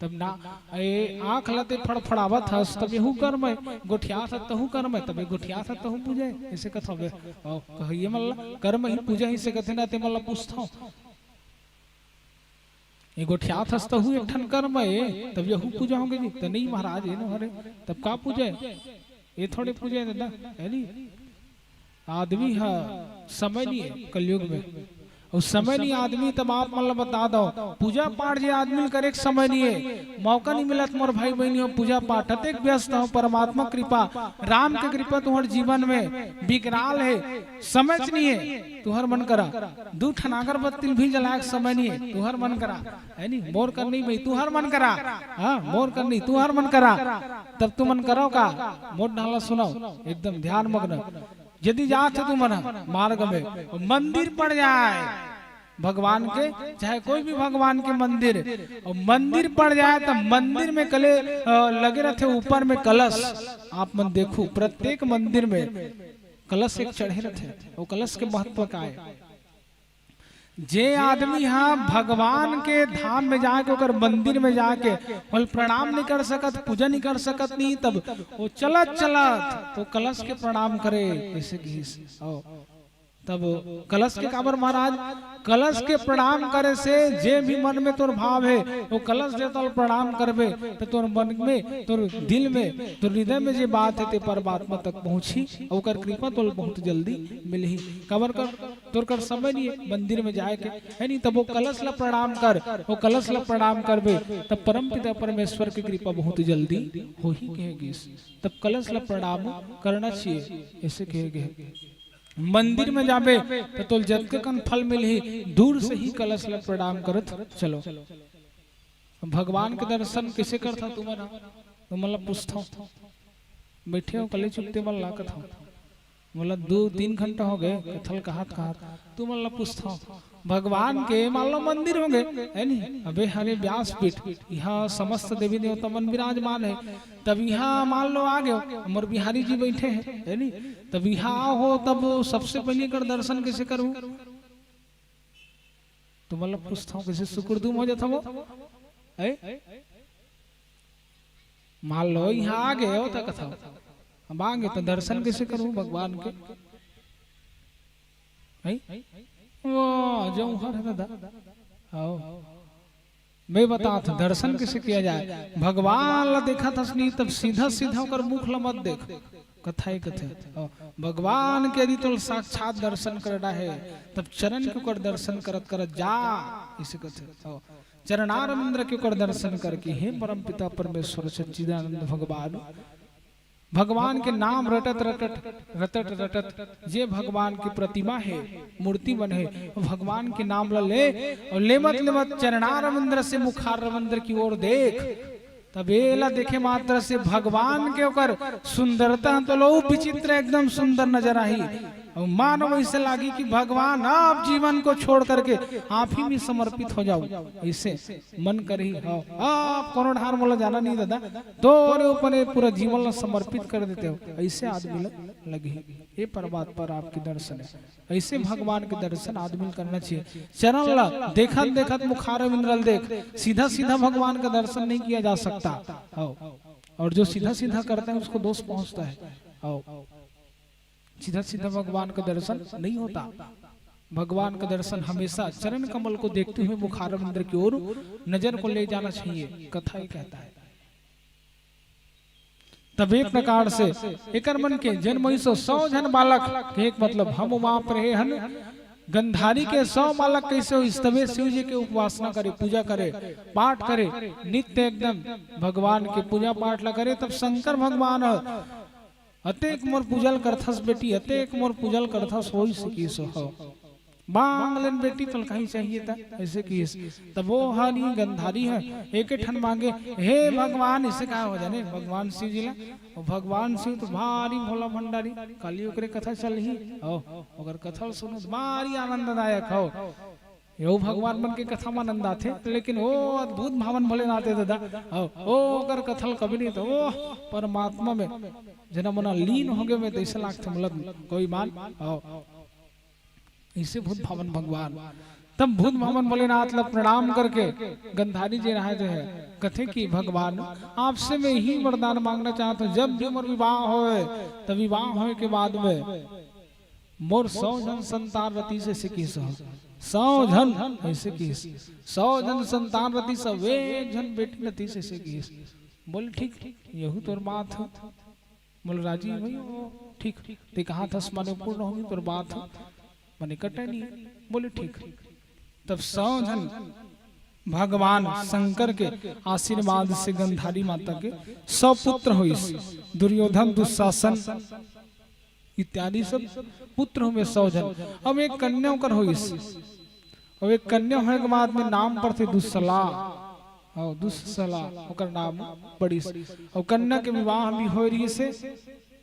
तब ना, ए, आँख ल ते फड़फड़ावत हस, तब यहू कर्म हे, गोठियात हस तहू कर्म हे, तब ये गोठियात हस तहू पूजा हे, इसे कथों बे। ओ, कहिए मन ल, कर्म ही पूजा हे इसे कथे ना, ते मन ल पूछथों। ये गोठियात हस तहू एक ठन कर्म हे, तब यहू पूजा होगे जी, त नहीं महाराज, ये नो हरे, तब का पूजा हे? ये थोड़े पूजा हे दादा, है नी? आदमी ह समय नहीं है कलयुग में, और समय नहीं आदमी, तब आप मन ल बता दो, पूजा पाठ जे आदमी ल करे के समय नहीं है, मौका नहीं मिलत मोर भाई बहनी हो, पूजा पाठ अतेक व्यस्त हो। परमात्मा कृपा, राम के कृपा तुम्हारे जीवन में विकराल है, समय च नहीं है, तुहर मन करा दू ठन अगरबत्ती भी जलाए के समय नहीं है, तुहर मन करा, है नी? मोर कर नहीं भाई, तुहर मन करा, हाँ, मोर कर नहीं, तुहर मन करा, तब तुमन करो का? मोर डाला सुनाओ, एकदम ध्यान मग्न। यदि जात हे तुमन ह मार्ग में, मंदिर पड़ जाए, भगवान के, चाहे कोई भी भगवान के मंदिर, अउ मंदिर पड़ जाए त मंदिर में कले अ, लगे रहिथे ऊपर में कलश। आप मन देखहू, प्रत्येक मंदिर में कलश एक चढ़े रहिथे। वो कलश के महत्व का हे? जे आदमी ह भगवान के धाम में जाके, ओकर मंदिर में जाके ओला प्रणाम नहीं कर सकत, पूजा नहीं कर सकत नहीं, तब वो चलत चलत वो कलश के प्रणाम करे, ऐसे कहिस। अउ तब कलश के काबर महाराज? कलश के प्रणाम करे से जे भी मन में तोर भाव हे, वो कलश देवता ल प्रणाम करबे, त तोर मन में, तोर दिल में, तोर हृदय में जे बात हे, ते परमात्मा तक पहुंचही, ओकर कृपा तोल बहुत जल्दी मिलही। काबर कर? तोर कर समय नहीं हे मंदिर में जाए के, हे नहीं? तब वो कलश ला प्रणाम कर, वो कलश ला प्रणाम करबे, तब परम पिता परमेश्वर के कृपा बहुत जल्दी होही, कहे गिस। तब कलश ला प्रणाम करना चाहिए, ऐसे कहे गे। मंदिर में जाबे त तोल जतके कन फल मिलही, दूर से ही कलश ला प्रणाम करत चलो। भगवान के दर्शन कइसे करथा तुमन ह? तुमन ला पूछथव, बइठे हो कले चुपते मन लागत हो, मोला दू तीन घंटा हो गए कथल कहत कहत, तुमन ला पूछथव। भगवान के मान लो मंदिर हो गए, है नी? अबे हरे व्यासपीठ, यहाँ समस्त देवी देवता मन विराजमान है। तब यहाँ मान लो आ गए, हमर बिहारी जी बैठे हैं, है नी? तब यहाँ आओ हो, तब सबसे पहले कर दर्शन कैसे करूँ? तो मतलब पूछता हूँ, कैसे सुकुर दुम हो जाता वो? है? मान लो यहाँ आ गए हो तो कथा, अब आ गए तो दर्शन कैसे करूँ भगवान के? हैं? वाह, जो हर है दादा। आओ। मैं बतात हूँ, दर्शन कैसे किया जाए। भगवान ला देखत हस नहीं, तब सीधा सीधा ओकर मुख ला मत देख। कथा ही कथे। आओ। भगवान के यदि तोल साक्षात दर्शन करना है, तब चरण के ओकर दर्शन करत करत जा, इसे कथे। आओ। चरणारविंद के ओकर दर्शन करके, हे परम पिता परमेश्वर सच्चिदानंद भगवान, भगवान के नाम रटत रटत, रटत रटत, जे भगवान के प्रतिमा है, मूर्ति बन है, वो भगवान के नाम ला ले, और लेमत लेमत चरणारविंद से मुखारविंद की ओर देख। तब एला देखे मात्र से भगवान के ओकर सुंदरता तो लो विचित्र, एकदम सुंदर नजर आही। और मानो ऐसे लागी कि भगवान आप जीवन को छोड़ करके आप ही में समर्पित हो जाओ। ऐसे मन करही, हाँ, आप कोनो ढार मोला जाना नहीं दादा, तोरे ऊपर ये पूरा जीवन ला समर्पित कर देते हो, ऐसे आदमी ला लगही। ये परमात्मा राम के दर्शन है, ऐसे भगवान के दर्शन आदमी ला करना चाहिए। चरण ला देखत देखत मुखारविंद ला देख, सीधा सीधा भगवान का दर्शन नहीं किया जा सकता। हाँ, और जो सीधा सीधा करता है उसको दोष पहुंचता है। हाँ, सीधा सीधा भगवान का दर्शन नहीं होता। भगवान का दर्शन हमेशा चरण कमल को देखते हुए मुखारविंद की ओर नजर को ले जाना चाहिए, कथा ही कहता है। तब एक प्रकार से एकर मन के जन्मोइसो सौ झन बालक के एक मतलब हम उमा परे हन गंधारी के सौ बालक कैसे हो, इस तबे शिव जी के उपासना करे, पूजा करे, पाठ करे, नित्य एकदम भगवान के पूजा पाठ ला करे। तब शंकर भगवान ह अतेक मोर पूजल करथस बेटी, अतेक मोर पूजल करथस, होई सकीस हो। मांग लेन बेटी, तोल कहीं चाहिए त, ऐसे किस। तब वो हानी गंधारी है, एक ठन मांगे, हे भगवान, इसे कहा हो जाने, भगवान शिव जी ला। और भगवान शिव तो भारी भोला भंडारी, काली ओकरे कथा चलही। ओ, ओकर कथा सुनो तो भारी आनंददायक हो। यो भगवान मन के कथा में आनंद आथे, लेकिन ओ अद्भुत भावन भोलेनाथ हे दादा। ओ, ओ ओकर कथा ल कभी नहीं तो ओ परमात्मा में जना मना लीन हो गए, मैं तैसे लागथे मतलब कोई मान। ओ, ऐसे भूत भावन भगवान। तब भूत भावन भोलेनाथ ला प्रणाम करके गंधारी जी रहा जो है, कथे कि भगवान, आपसे मैं यही वरदान मांगना चाहता हूँ, जब भी मोर विवाह होए, तब विवाह होए के बाद में मोर सौ झन संतान रतिस, ऐसे किस हो। सौ झन, ऐसे किस। सौ झन संतान रतिस, एक झन बेटी रतिस, ऐसे किस। बोले, ठीक, यहू तोर बात हो। बोले, राजी भाई, ओ, ठीक, ते कहा थस माने पूर्ण होगी तोर बात हो, माने कटे नहीं। बोले, ठीक। तब सौ झन भगवान शंकर के आशीर्वाद से गंधारी माता के सौ पुत्र होइस, दुर्योधन, दुशासन इत्यादि सब पुत्र हुए सौ झन। अब एक कन्या ओकर होइस, अब एक कन्या होए के बाद में नाम पड़थे दुस्सला। हाँ, दुस्सला ओकर नाम पड़िस। अब कन्या के विवाह भी होए रहिस हे,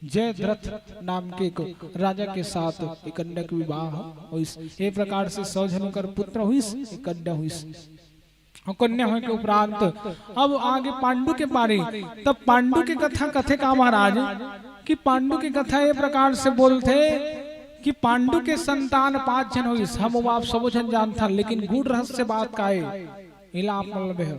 जयद्रथ नाम के एक राजा के साथ एक कन्या के विवाह होइस। ए प्रकार से सौ झन ओकर पुत्र होइस, एक कन्या होइस। अउ कन्या होय के उपरांत अब आगे पांडु के पारी। तब पांडु के कथा कथे का महाराज, कि पांडु के कथा ए प्रकार से बोलथे कि पांडु के संतान पांच झन होइस। हम अब आप सबो झन जानथन, लेकिन गूढ़ रहस्य बात का ए, एला आप मन ल बेह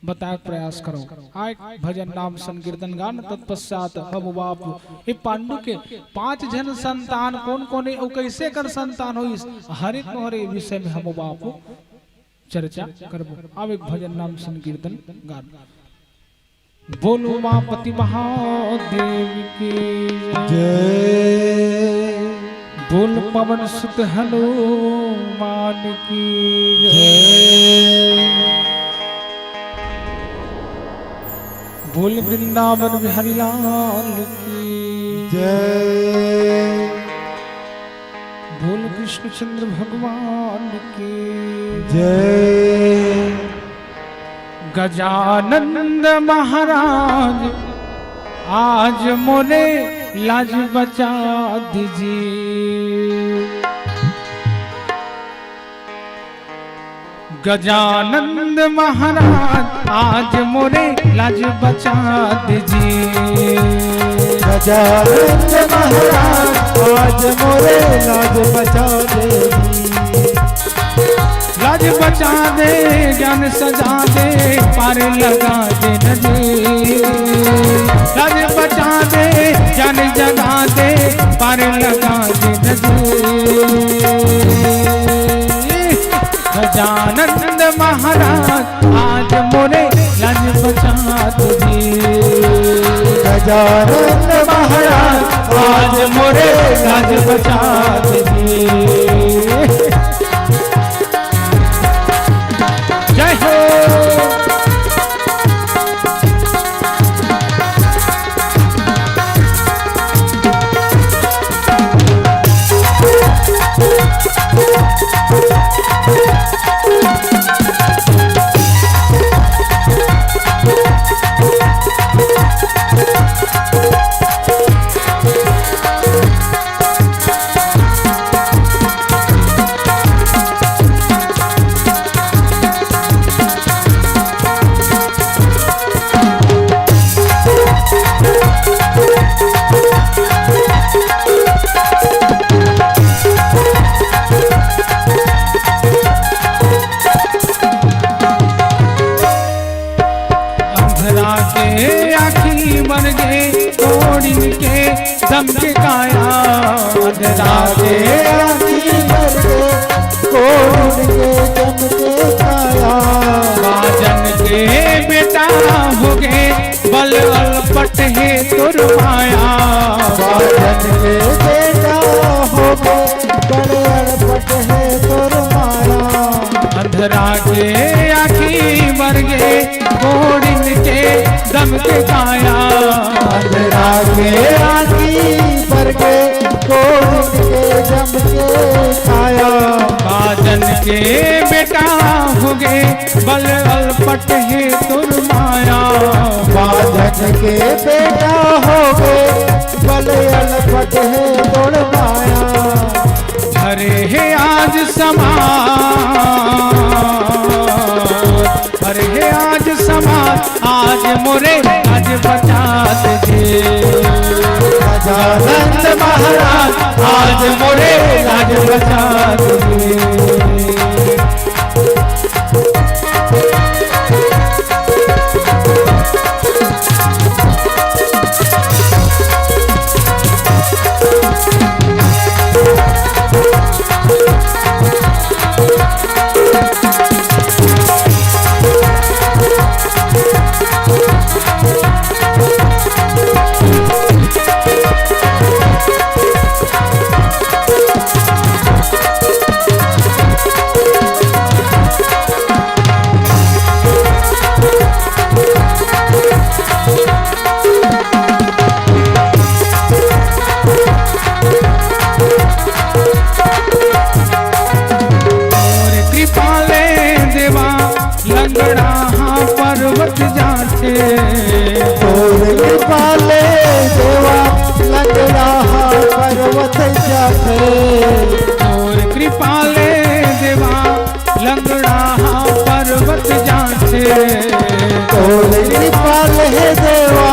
बताए के प्रयास करो। आय भजन नाम संकीर्तन गान, तत्पश्चात हम बाप ए पांडु के पांच झन संतान कोन कोन ए अउ कइसे कर संतान होइस, हर एक नोहर ए विषय में हम बाप चर्चा करबो। अब एक भजन नाम संकीर्तन गान। बोल उमापति महादेव की जय। जय। बोल पवन सुत हनुमान की जय। जय। बोल वृंदावन बिहारी लाल की जय। बोल कृष्णचंद्र भगवान की जय। गजानंद महाराज आज मोरे लाज बचा दीजिए। गजानंद महाराज आज मोरे लाज बचा दीजिए। गजानंद महाराज आज मोरे लाज बचा दीजिए। लाज बचा दे, ज्ञान सजा दे, पार लगा दे नदी। लाज बचा दे, ज्ञान जगा दे, पार लगा दे नदी। गजानंद महाराज आज मोरे लाज बचा दीजिए। गजानंद महाराज आज मोरे लाज बचा दीजिए। जय हो। अंधरा के आँखी बन गे, कोढ़िन के दम के काया। अंधरा के आँखी बन गे, कोढ़िन के दम के काया। बाजन के बेटा हो गे, बल अलपट हे तोर माया। बाजन के बेटा हो गे, बल अलपट हे तोर माया। अंधरा के आँखी बर गे, कोढ़िन के दम के काया। अंधरा के आँखी बर गे, कोढ़िन के दम के काया। बाजन के बेटा हो गे, बल अलपट हे तोर माया। बाजन के बेटा हो गे, बल अलपट हे तोर माया। अरे हे आज समाज, अरे हे आज समाज, आज मोरे लाज बचा दीजिए। गजानंद महाराज, आज मोरे लाज बचा दीजिए। तोर कृपा ले देवा, लंगड़ा हा पर्वत जाथे। तोर कृपा ले देवा, लंगड़ा हा पर्वत जाथे। तोर कृपा ले देवा, लंगड़ा हा पर्वत जाथे। तोर कृपा ले देवा,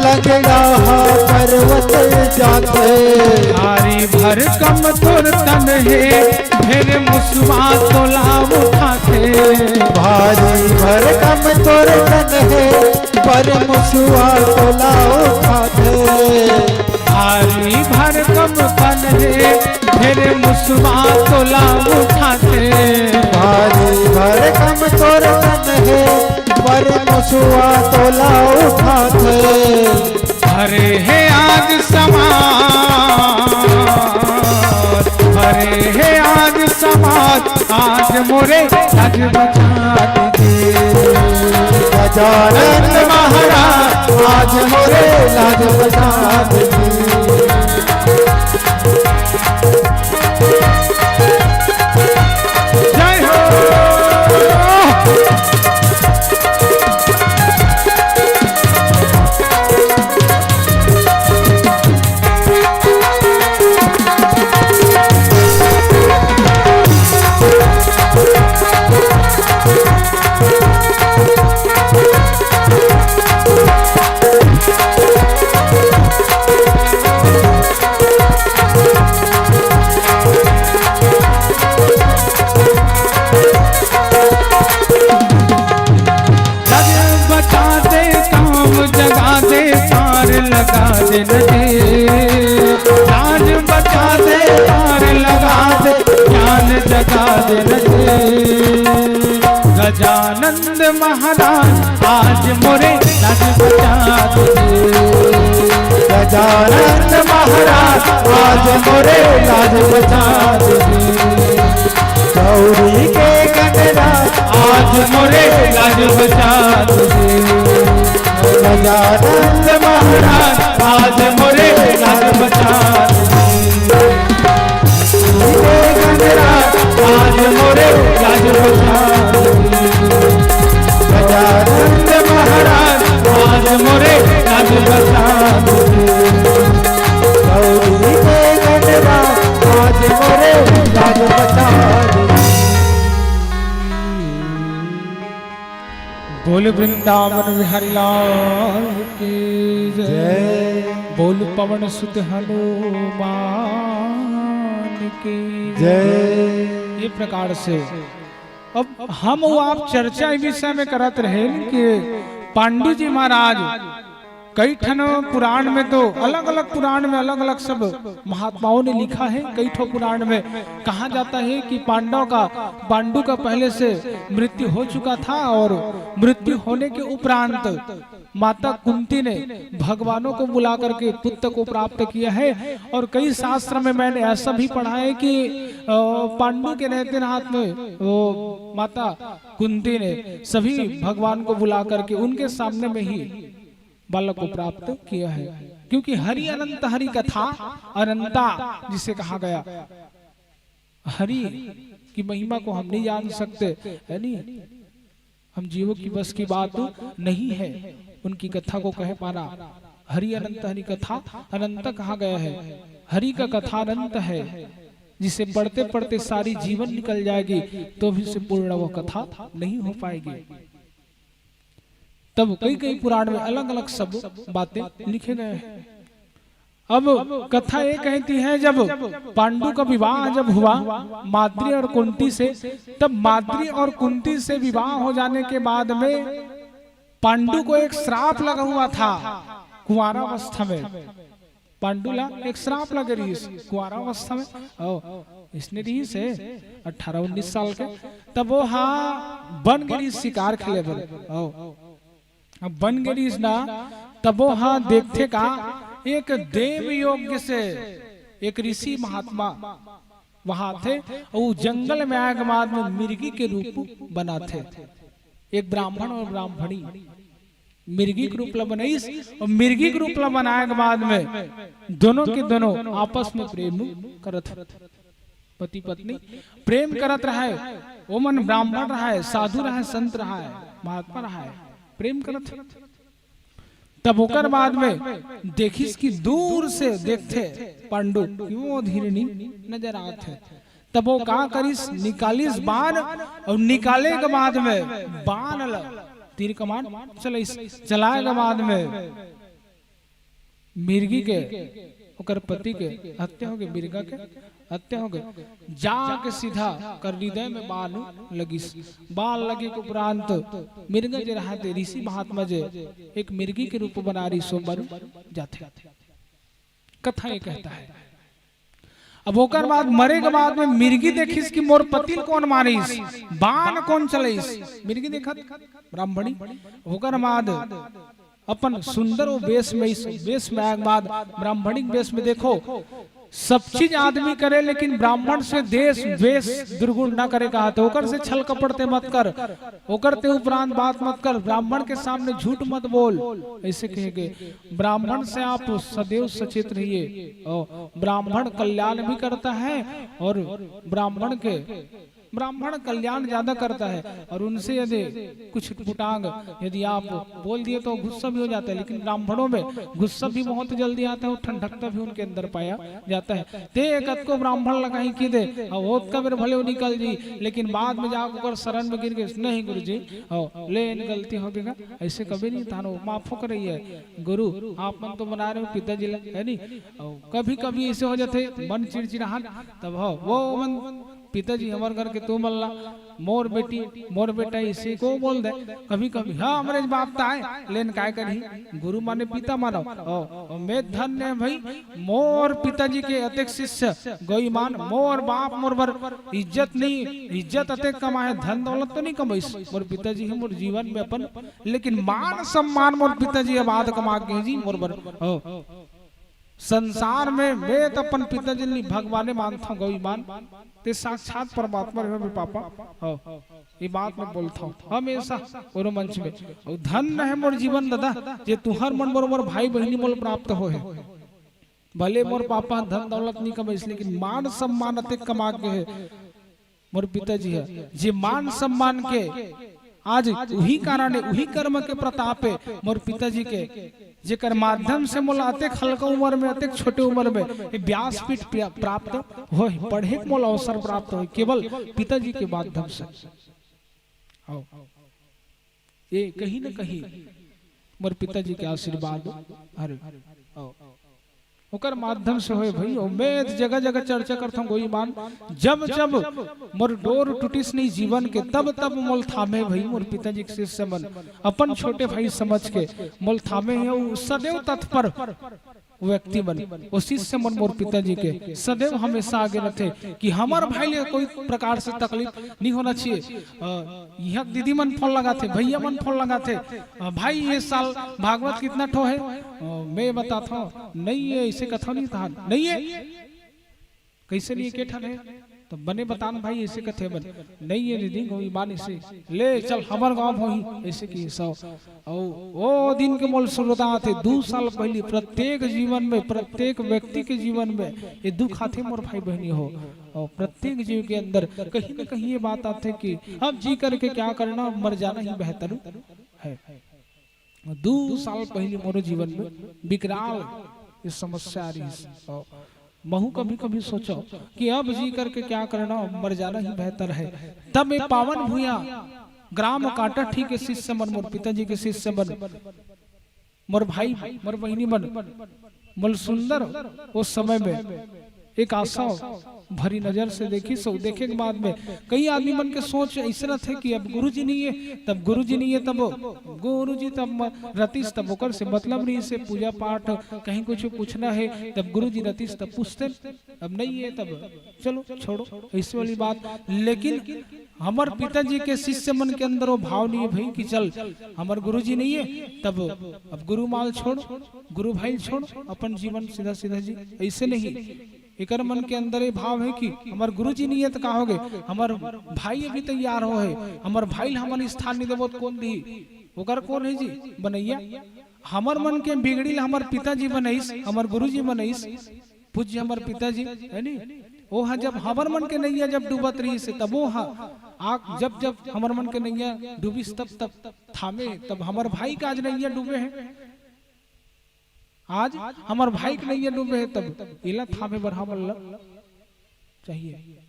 लंगड़ा हा पर्वत जाथे। भारी भरकम तोर तन हे, फेर मुसवा तोला उठाथे। भारी भरकम तोर तन हे, फेर मुसवा तोला उठाथे। भारी भरकम तन हे, फेर मुसवा तोला उठाथे। भारी भरकम तोर तन हे, फेर मुसवा तोला उठाथे। भरे हे आज समाज, भरे हे आज समाज, आज मोरे लाज बचा दीजिए। गजानंद महाराज, आज मोरे लाज बचा दीजिए। जय हो। लाज बचा दे, काम जगा दे, पार लगा दे नदी। लाज बचा दे, पार लगा दे, ज्ञान जगा दे नदी। गजानंद महाराज, आज मोरे लाज बचा दीजिए। गजानंद महाराज, आज मोरे लाज बचा दीजिए। गौरी के गणराज, आज मोरे लाज बचा दीजिए। गजानंद महाराज, आज मोरे लाज बचा दीजिए। गौरी के गणराज, आज मोरे लाज बचा दीजिए। गजानंद महाराज, आज मोरे लाज बचा दीजिए। गौरी के गणराज, आज मोरे लाज बचा दीजिए। बोल वृंदावन बिहारी लाल की जय। जय। बोल पवन सुत हनुमान की जय। ये प्रकार से अब हम वो आप चर्चा इस विषय में करत रहे कि पांडु जी महाराज कई ठन पुराण में तो, अलग-अलग पुराण में अलग-अलग सब महात्माओं ने लिखा है। कई ठो पुराण में कहा जाता है कि पांडव का, पांडु का पहले से मृत्यु हो चुका था और मृत्यु होने के उपरांत माता कुंती ने भगवानों को बुला करके पुत्र को प्राप्त किया है। और कई शास्त्र में मैंने ऐसा भी पढ़ा है कि, अ, पांडु के रहते हाथ में वो माता कुंती ने सभी भगवान को बुला करके उनके सामने में ही बालक को प्राप्त किया है, क्योंकि हरि अनंत, हरि कथा अनंता जिसे कहा गया। हरि की महिमा को हम नहीं जान सकते, है नी? हम जीवों की बस की बात नहीं है उनकी कथा को कह पाना। हरि अनंत, हरि कथा अनंत कहा गया है। हरि का कथा अनंत है, जिसे पढ़ते पढ़ते सारी जीवन निकल जाएगी, तो भी उसे पूर्ण वो कथा नहीं हो पाएगी। तब कई कई पुराण में अलग अलग सब बातें लिखे गए हैं। अब कथा ये कहती है, जब पांडु का विवाह जब हुआ माद्री और कुंती से, तब माद्री और कुंती से विवाह हो जाने के बाद में पांडु को एक श्राप लगा हुआ था कुंवारावस्था में। पांडु ला एक श्राप लगे रहिस कुंवारावस्था में। ओ, इसने रहिस हे अठारह उन्नीस साल के, तब वो हा बन गे रहिस शिकार खेले बर। ओ, अब बन गे रहिस ना, तब वो हा देखथे का एक देव योग्य से एक ऋषि महात्मा वहां थे, अउ जंगल में आए के बाद में मिर्गी के रूप बनाथे। एक ब्राह्मण और ब्राह्मणी मिर्गी के रूप ला बनाइस, और मिर्गी के रूप ला बनाए के बाद में दोनों के दोनों आपस में प्रेम करत हे। पति पत्नी प्रेम करत रहे, ओमन ब्राह्मण रहे, साधु रहे, संत रहे, महात्मा रहे, प्रेम करत हे। तब ओकर बाद में देखिस कि दूर से देखथे पांडु कि वो हिरनी नजर आत हे। तब वो का करिस, निकालिस बाण अउ निकाले के बाद में बाण ल तीर कमान चलाइस। चलाए के बाद में मिर्गी के, ओकर पति के हत्या होगे, मिर्गा के हत्या होगे। जाके सीधा कर हृदय में बाण लगिस। बाण लगे के उपरांत मिर्गा जे रहथे ऋषि महात्मा जे एक मिर्गी के रूप बना रही सो मर जाथे। कथा ये कहता है। अब ओकर बाद मरे के बाद में मिर्गी देखिस कि मोर पति ल कोन मारिस, बाण कोन चलाइस। मिर्गी देखत ब्राह्मणी। ओकर बाद अपन सुंदर वो वेश में, इस वेश में आए के बाद ब्राह्मणिक वेश में देखो, सब चीज आदमी करे, लेकिन ब्राह्मण से देश वेश दुर्गुण ना करे कहा। तो ओकर से छल कपट ते मत कर, ओकर ते उपरांत बात मत कर, ब्राह्मण के सामने झूठ मत बोल। ऐसे कहे गए, ब्राह्मण से आप सदैव सचेत रहिए। और ब्राह्मण कल्याण भी करता है और ब्राह्मण के, ब्राह्मण कल्याण ज्यादा करता है। और उनसे यदि कुछ कुटांग यदि आप बोल दिए तो गुस्सा भी हो जाता है, लेकिन ब्राह्मणों में गुस्सा भी बहुत जल्दी आता है और ठंडकता भी उनके अंदर पाया जाता है। ते कतको ब्राह्मण लगाई की दे, अब होत का बेर भले वो निकल जी, लेकिन बाद में जाकर ओकर शरण में गिर के, "नहीं गुरु जी, हो ले, इन गलती हो गया, ऐसे कभी नहीं था, वो माफो करिए गुरु, आप मन तो बना रहे हो पिताजी ला, है नी?" और कभी कभी ऐसे हो जाते मन चिड़चिड़ाहट, तब हो वो मन पिताजी हमर घर के तू मन ला, मोर बेटी, मोर बेटा, इसे को बोल दे। कभी कभी, हाँ, हमरे बाप ताय, लेन काय करही, गुरु माने पिता मानो। ओ, ओ, मैं धन्य है भाई, मोर पिताजी के अतेक शिष्य, गो ईमान, मोर बाप मोर बर इज्जत नहीं, इज्जत अतेक कमाए, धन दौलत तो नहीं कमाइस मोर पिताजी है मोर जीवन में अपन, लेकिन मान सम्मान मोर पिताजी अब आद कमा के जी मोर बर। ओ, संसार में मैं तो अपन पिताजी ल भगवाने मानथंव, गो ईमान, ते साक्षात परमात्मा रहे मेरे पापा। हो, ये बात मैं बोलथंव हमेशा कोनो मंच में। और धन्य है मोर जीवन दादा, जे तुहर मन बरोबर भाई बहिनी मोल प्राप्त हो है। भले मोर पापा धन दौलत नहीं कमाइस, लेकिन मान सम्मान अतेक कमा के है। मोर पिताजी है, जे मान सम्मान के आज उही कारण है, उही कर्म के प्रताप है मोर पिताजी के, जेकर माध्यम से मोला अतेक हल्का उम्र में, अतेक छोटे उम्र में ये व्यासपीठ प्रा-, प्राप्त होय, पढ़े के मोला अवसर प्राप्त होय, केवल पिताजी के माध्यम से। आओ, ये कहीं न कहीं मोर पिताजी के आशीर्वाद हरे। आओ। ओकर माध्यम से होय भाई, और मैं जगह जगह चर्चा करथंव, गो ईमान, जब जब मोर डोर टूटिस नहीं जीवन के, तब तब मोल थामे भाई, मोर पिताजी के शिष्य मन अपन छोटे भाई समझ के मोल थामे हे। वो सदैव तत्पर व्यक्ति मन, वो शिष्य मन मोर पिताजी के सदैव हमेशा आगे रहते कि हमर भाई ले कोई प्रकार से तकलीफ नहीं होना चाहिए। अ, यहाँ दीदी मन फोन लगाथे, भैया मन फोन लगाथे, अ, भाई, ये साल भागवत कितना ठो है? अ, मैं बताथंव, नहीं है, इसे कथो नहीं था, नहीं है। कैसे नहीं है, के ठन है? तो बने बतान भाई, ऐसे कथे बन, नहीं है दीदी, गो ईमान इसे, ले चल, हमर गाँव होही, ऐसे की सौ। और वो दिन के मोल सुरता आथे, दू साल पहली प्रत्येक जीवन में, प्रत्येक व्यक्ति के जीवन में ये दुख आथे मोर भाई बहनी हो। और प्रत्येक जीव के अंदर कहीं न कहीं ये बात आथे कि अब जी करके क्या करना, मर जाना ही बेहतर है। दू साल पहली मोरो जीवन में विकराल ये समस्या आ रही है। और महू कभी कभी सोचो कि अब जी करके क्या करना, मर जाना ही बेहतर है। तब ये पावन भूया ग्राम काटाठी के शिष्य मन, मोर पिताजी के शिष्य मन, मोर भाई, मोर बहिनी मन, मोल सुंदर उस समय में एक आशा भरी नजर से देखिस। देखे के बाद में कई आदमी मन के सोच ऐसे रथे कि अब गुरुजी नहीं है, तब गुरुजी नहीं है, तब गुरुजी तब म-, रतिस तब ओकर से मतलब नहीं से पूजा पाठ कहीं कुछ पूछना है, तब गुरुजी रतिस तब पूछते, अब नहीं है तब चलो छोड़ो, ऐसे वाली बात। लेकिन हमर पिताजी के शिष्य मन के अंदर वो भाव नहीं है भाई कि चल, हमर गुरुजी नहीं है, तब अब गुरु माल छोड़, गुरु भाई छोड़, अपन जीवन सीधा सीधा जी, ऐसे नहीं। एकर मन के अंदर ये भाव है कि हमर गुरुजी नहीं है तो का होगे, हमर भाई अभी तैयार हो है, हमर भाई ल हमन स्थान नहीं देबो तो कौन दी? ओकर कौन है जी? बनैया। हमर मन के बिगड़ी ल हमर पिताजी बनैस, हमर गुरुजी बनैस, पूज्य हमर पिताजी, है नी? ओ हा जब हमर मन के नैया जब डूबत रहिस हे, तब ओ हा आग जब जब हमर मन के नैया डूबिस, तब तब थामे, तब हमर भाई का आज नैया डूबे है। आज हमर भाई के नैया डूबे हे, तब एला थामे बर हमन ल चाहिए।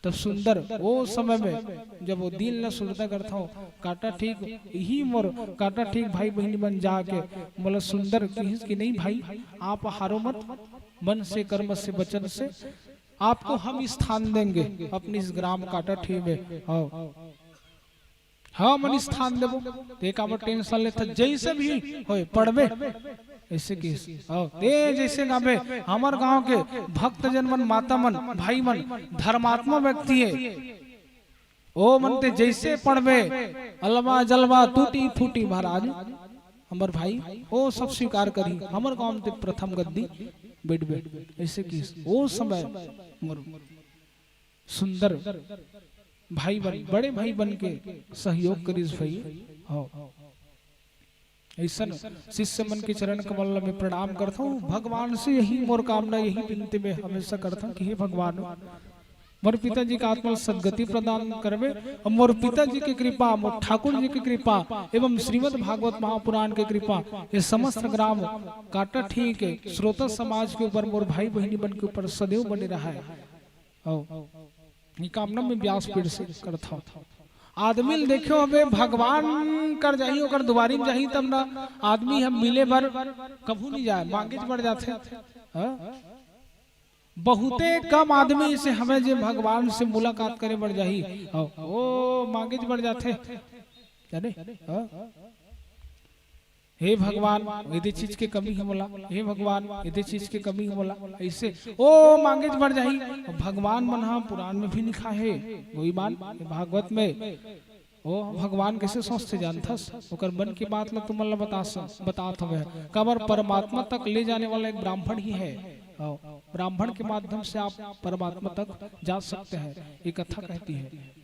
तब सुंदर ओ समय में जब वो दिन ल सुरता करथव, काटा ठीक, इही मोर काटा ठीक भाई बहिनी मन जाके मोला सुंदर किहिस कि नहीं भाई, आप हारो मत, मन से, कर्म से, वचन से आपको हम स्थान देंगे अपने इस ग्राम काटा ठीक में। हाँ, हमन स्थान देबो, ते काबर टेंशन लेथस? जइसे भी होय पढ़बे, अइसे किहिस। हाँ, ते जइसे गाबे, हमर गांव के भक्तजन मन, माता मन, भाई मन, धर्मात्मा व्यक्ति हे, ओ मन ते जइसे पढ़बे, अलवा जलवा टूटी फूटी महाराज, हमर भाई, ओ सब स्वीकार करही, हमर गांव में ते प्रथम गद्दी बइठबे, अइसे किहिस। ओ समय मोर सुंदर भाई बन, बड़े भाई बन के सहयोग करिस भाई। हाँ, अइसन शिष्य मन के चरण कमल ल मैं प्रणाम करथव। भगवान से यही मोर कामना, यही विनती मैं हमेशा करथव कि हे भगवान, मोर पिताजी के आत्मा ल सदगति प्रदान करबे, अउ मोर पिताजी के कृपा, मोर ठाकुर जी के कृपा एवं श्रीमद् भागवत महापुराण के कृपा ये समस्त ग्राम काटा ठीक के श्रोता समाज के ऊपर, मोर भाई बहिनी मन के ऊपर सदैव बने रहय। अउ ये कामना मैं व्यासपीठ से करथव। आदमी ल देखे होबे, भगवान कर जाही, ओकर दुवारी म जाही, तब ना आदमी ह मिले बर कभू नहीं जाय, मांगेच बर जाथे। हाँ? बहुते कम आदमी से हवे जे भगवान से मुलाकात करे बर जाही। हाँ, ओ मांगेच बर जाथे, जाने? हाँ? हे भगवान, एदे चीज के कमी हे मोला, हे भगवान, एदे चीज के कमी हे मोला, अइसे ओ मांगेच बर जाही। भगवान मन ह पुराण में भी लिखा हे, गोई बात, भागवत में। ओ भगवान कइसे सोचथे जानथस? ओकर मन के बात ल तुमन ल बता स-, बतात हवय। काबर परमात्मा तक ले जाने वाला एक ब्राह्मण ही है। हाँ, ब्राह्मण के माध्यम से आप परमात्मा तक जा सकते हैं, ये कथा कहती है।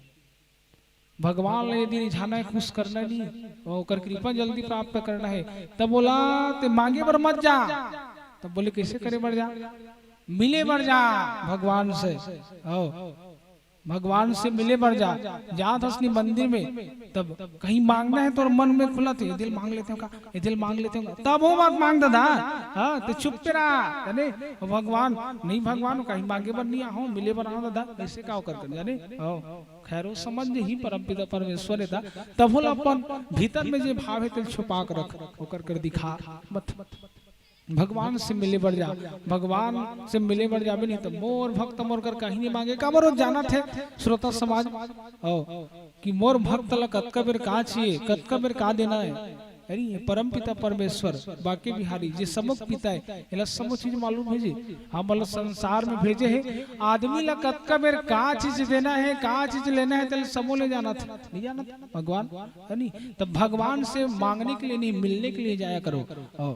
भगवान ल यदि रिझाना हे, खुश करना नहीं, ओकर कृपा जल्दी प्राप्त करना हे, तब बोला, ते मांगे बर मत जा। तब बोले, कइसे करे बर जा? मिले बर जा भगवान से। आओ, भगवान से मिले बर जा। जात हस नी मंदिर में, तब कहीं मांगना हे तोर मन में खुलत हे, ए दे ल मांग लेते हो का, ए दे ल मांग लेते हो का, तब वो बात मांग ददा। हाँ, ते चुप पे रहा, जाने? भगवान, नहीं भगवान, कहीं मांगे बर नहीं आहो, मिले बर आहो ददा, अइसे का ओकर कर, जाने? आओ। खैर, वो समझ नहीं, परमपिता परमेश्वर हे ता, तब होला अपन भीतर में जे भाव हे, तेल छुपा के रख, ओकर कर दिखा मत। भगवान से मिले बर जा, भगवान से मिले बर जाबे नहीं तो मोर भक्त मोर कर कहीं नहीं मांगे। काबर वो जानत हे श्रोता समाज, ओ, कि मोर भक्त ला कतका बेर का चाहिए, कतका बेर का देना हे। अरे, ये परमपिता परमेश्वर, बांके बिहारी, जे सबक पिता हे, एला सबो चीज मालूम हे जी। हमन ल संसार में भेजे हे, आदमी ला कतका बेर का चीज देना हे, का चीज लेना हे, तेला सबो ले जानत हे। नहीं जानत भगवान, है नी? तब भगवान से मांगने के लिए नहीं, मिलने के लिए जाया करो। ओ,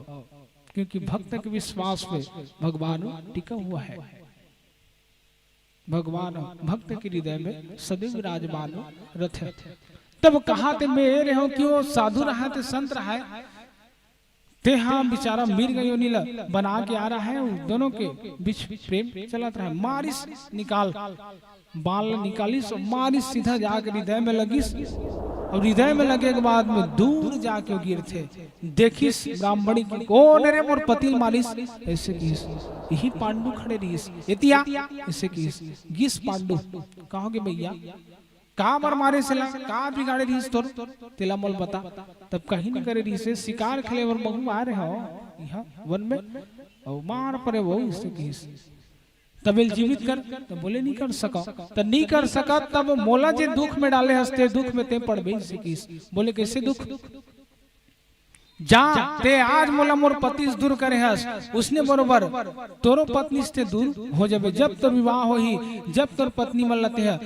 क्योंकि भक्त के विश्वास में भगवान टिका हुआ है। भगवान भक्त के हृदय में सदैव विराजमान रथे। तब कहा ते मेरे हो कि वो साधु रहा ते संत रहा है, ते हाँ बेचारा मृग योनि ला बना के आ रहा है, उन दोनों के बीच प्रेम चलत रहा है। मारिस निकाल, बाण ला निकालिस, मारिस सीधा जाके हृदय में लगिस, और हृदय में लगे के बाद में दूर जाके वो गिरथे। देखिस ब्राह्मणी कि कोन रे मोर पति ल मारिस, अइसे किहिस। इही पांडु खड़े रहिस, एतिया, अइसे किहिस। गिस पांडु, कहोगे भैया, का बर मारिस एला, का बिगाड़े रहिस तोर, तेला मोल बता। तब कहीं नहीं करे रहिस, शिकार खेले बर महू आ रहे हो, यहाँ वन में, और मार परे वो, अइसे किहिस। तब एल जीवित कर, तब बोले, "नहीं कर सका।" तब नहीं कर सका, तब मोला जे दुख में डाले हस, ते दुख में ते पड़बे, अइसे किहिस। बोले, "कइसे दुख?" जा, ते आज मोला मोर पति से दूर करे हस, उसने बरोबर तोरो पत्नी से ते दूर हो जाबे। जब तोर विवाह होही, जब तोर पत्नी मन ला ते ह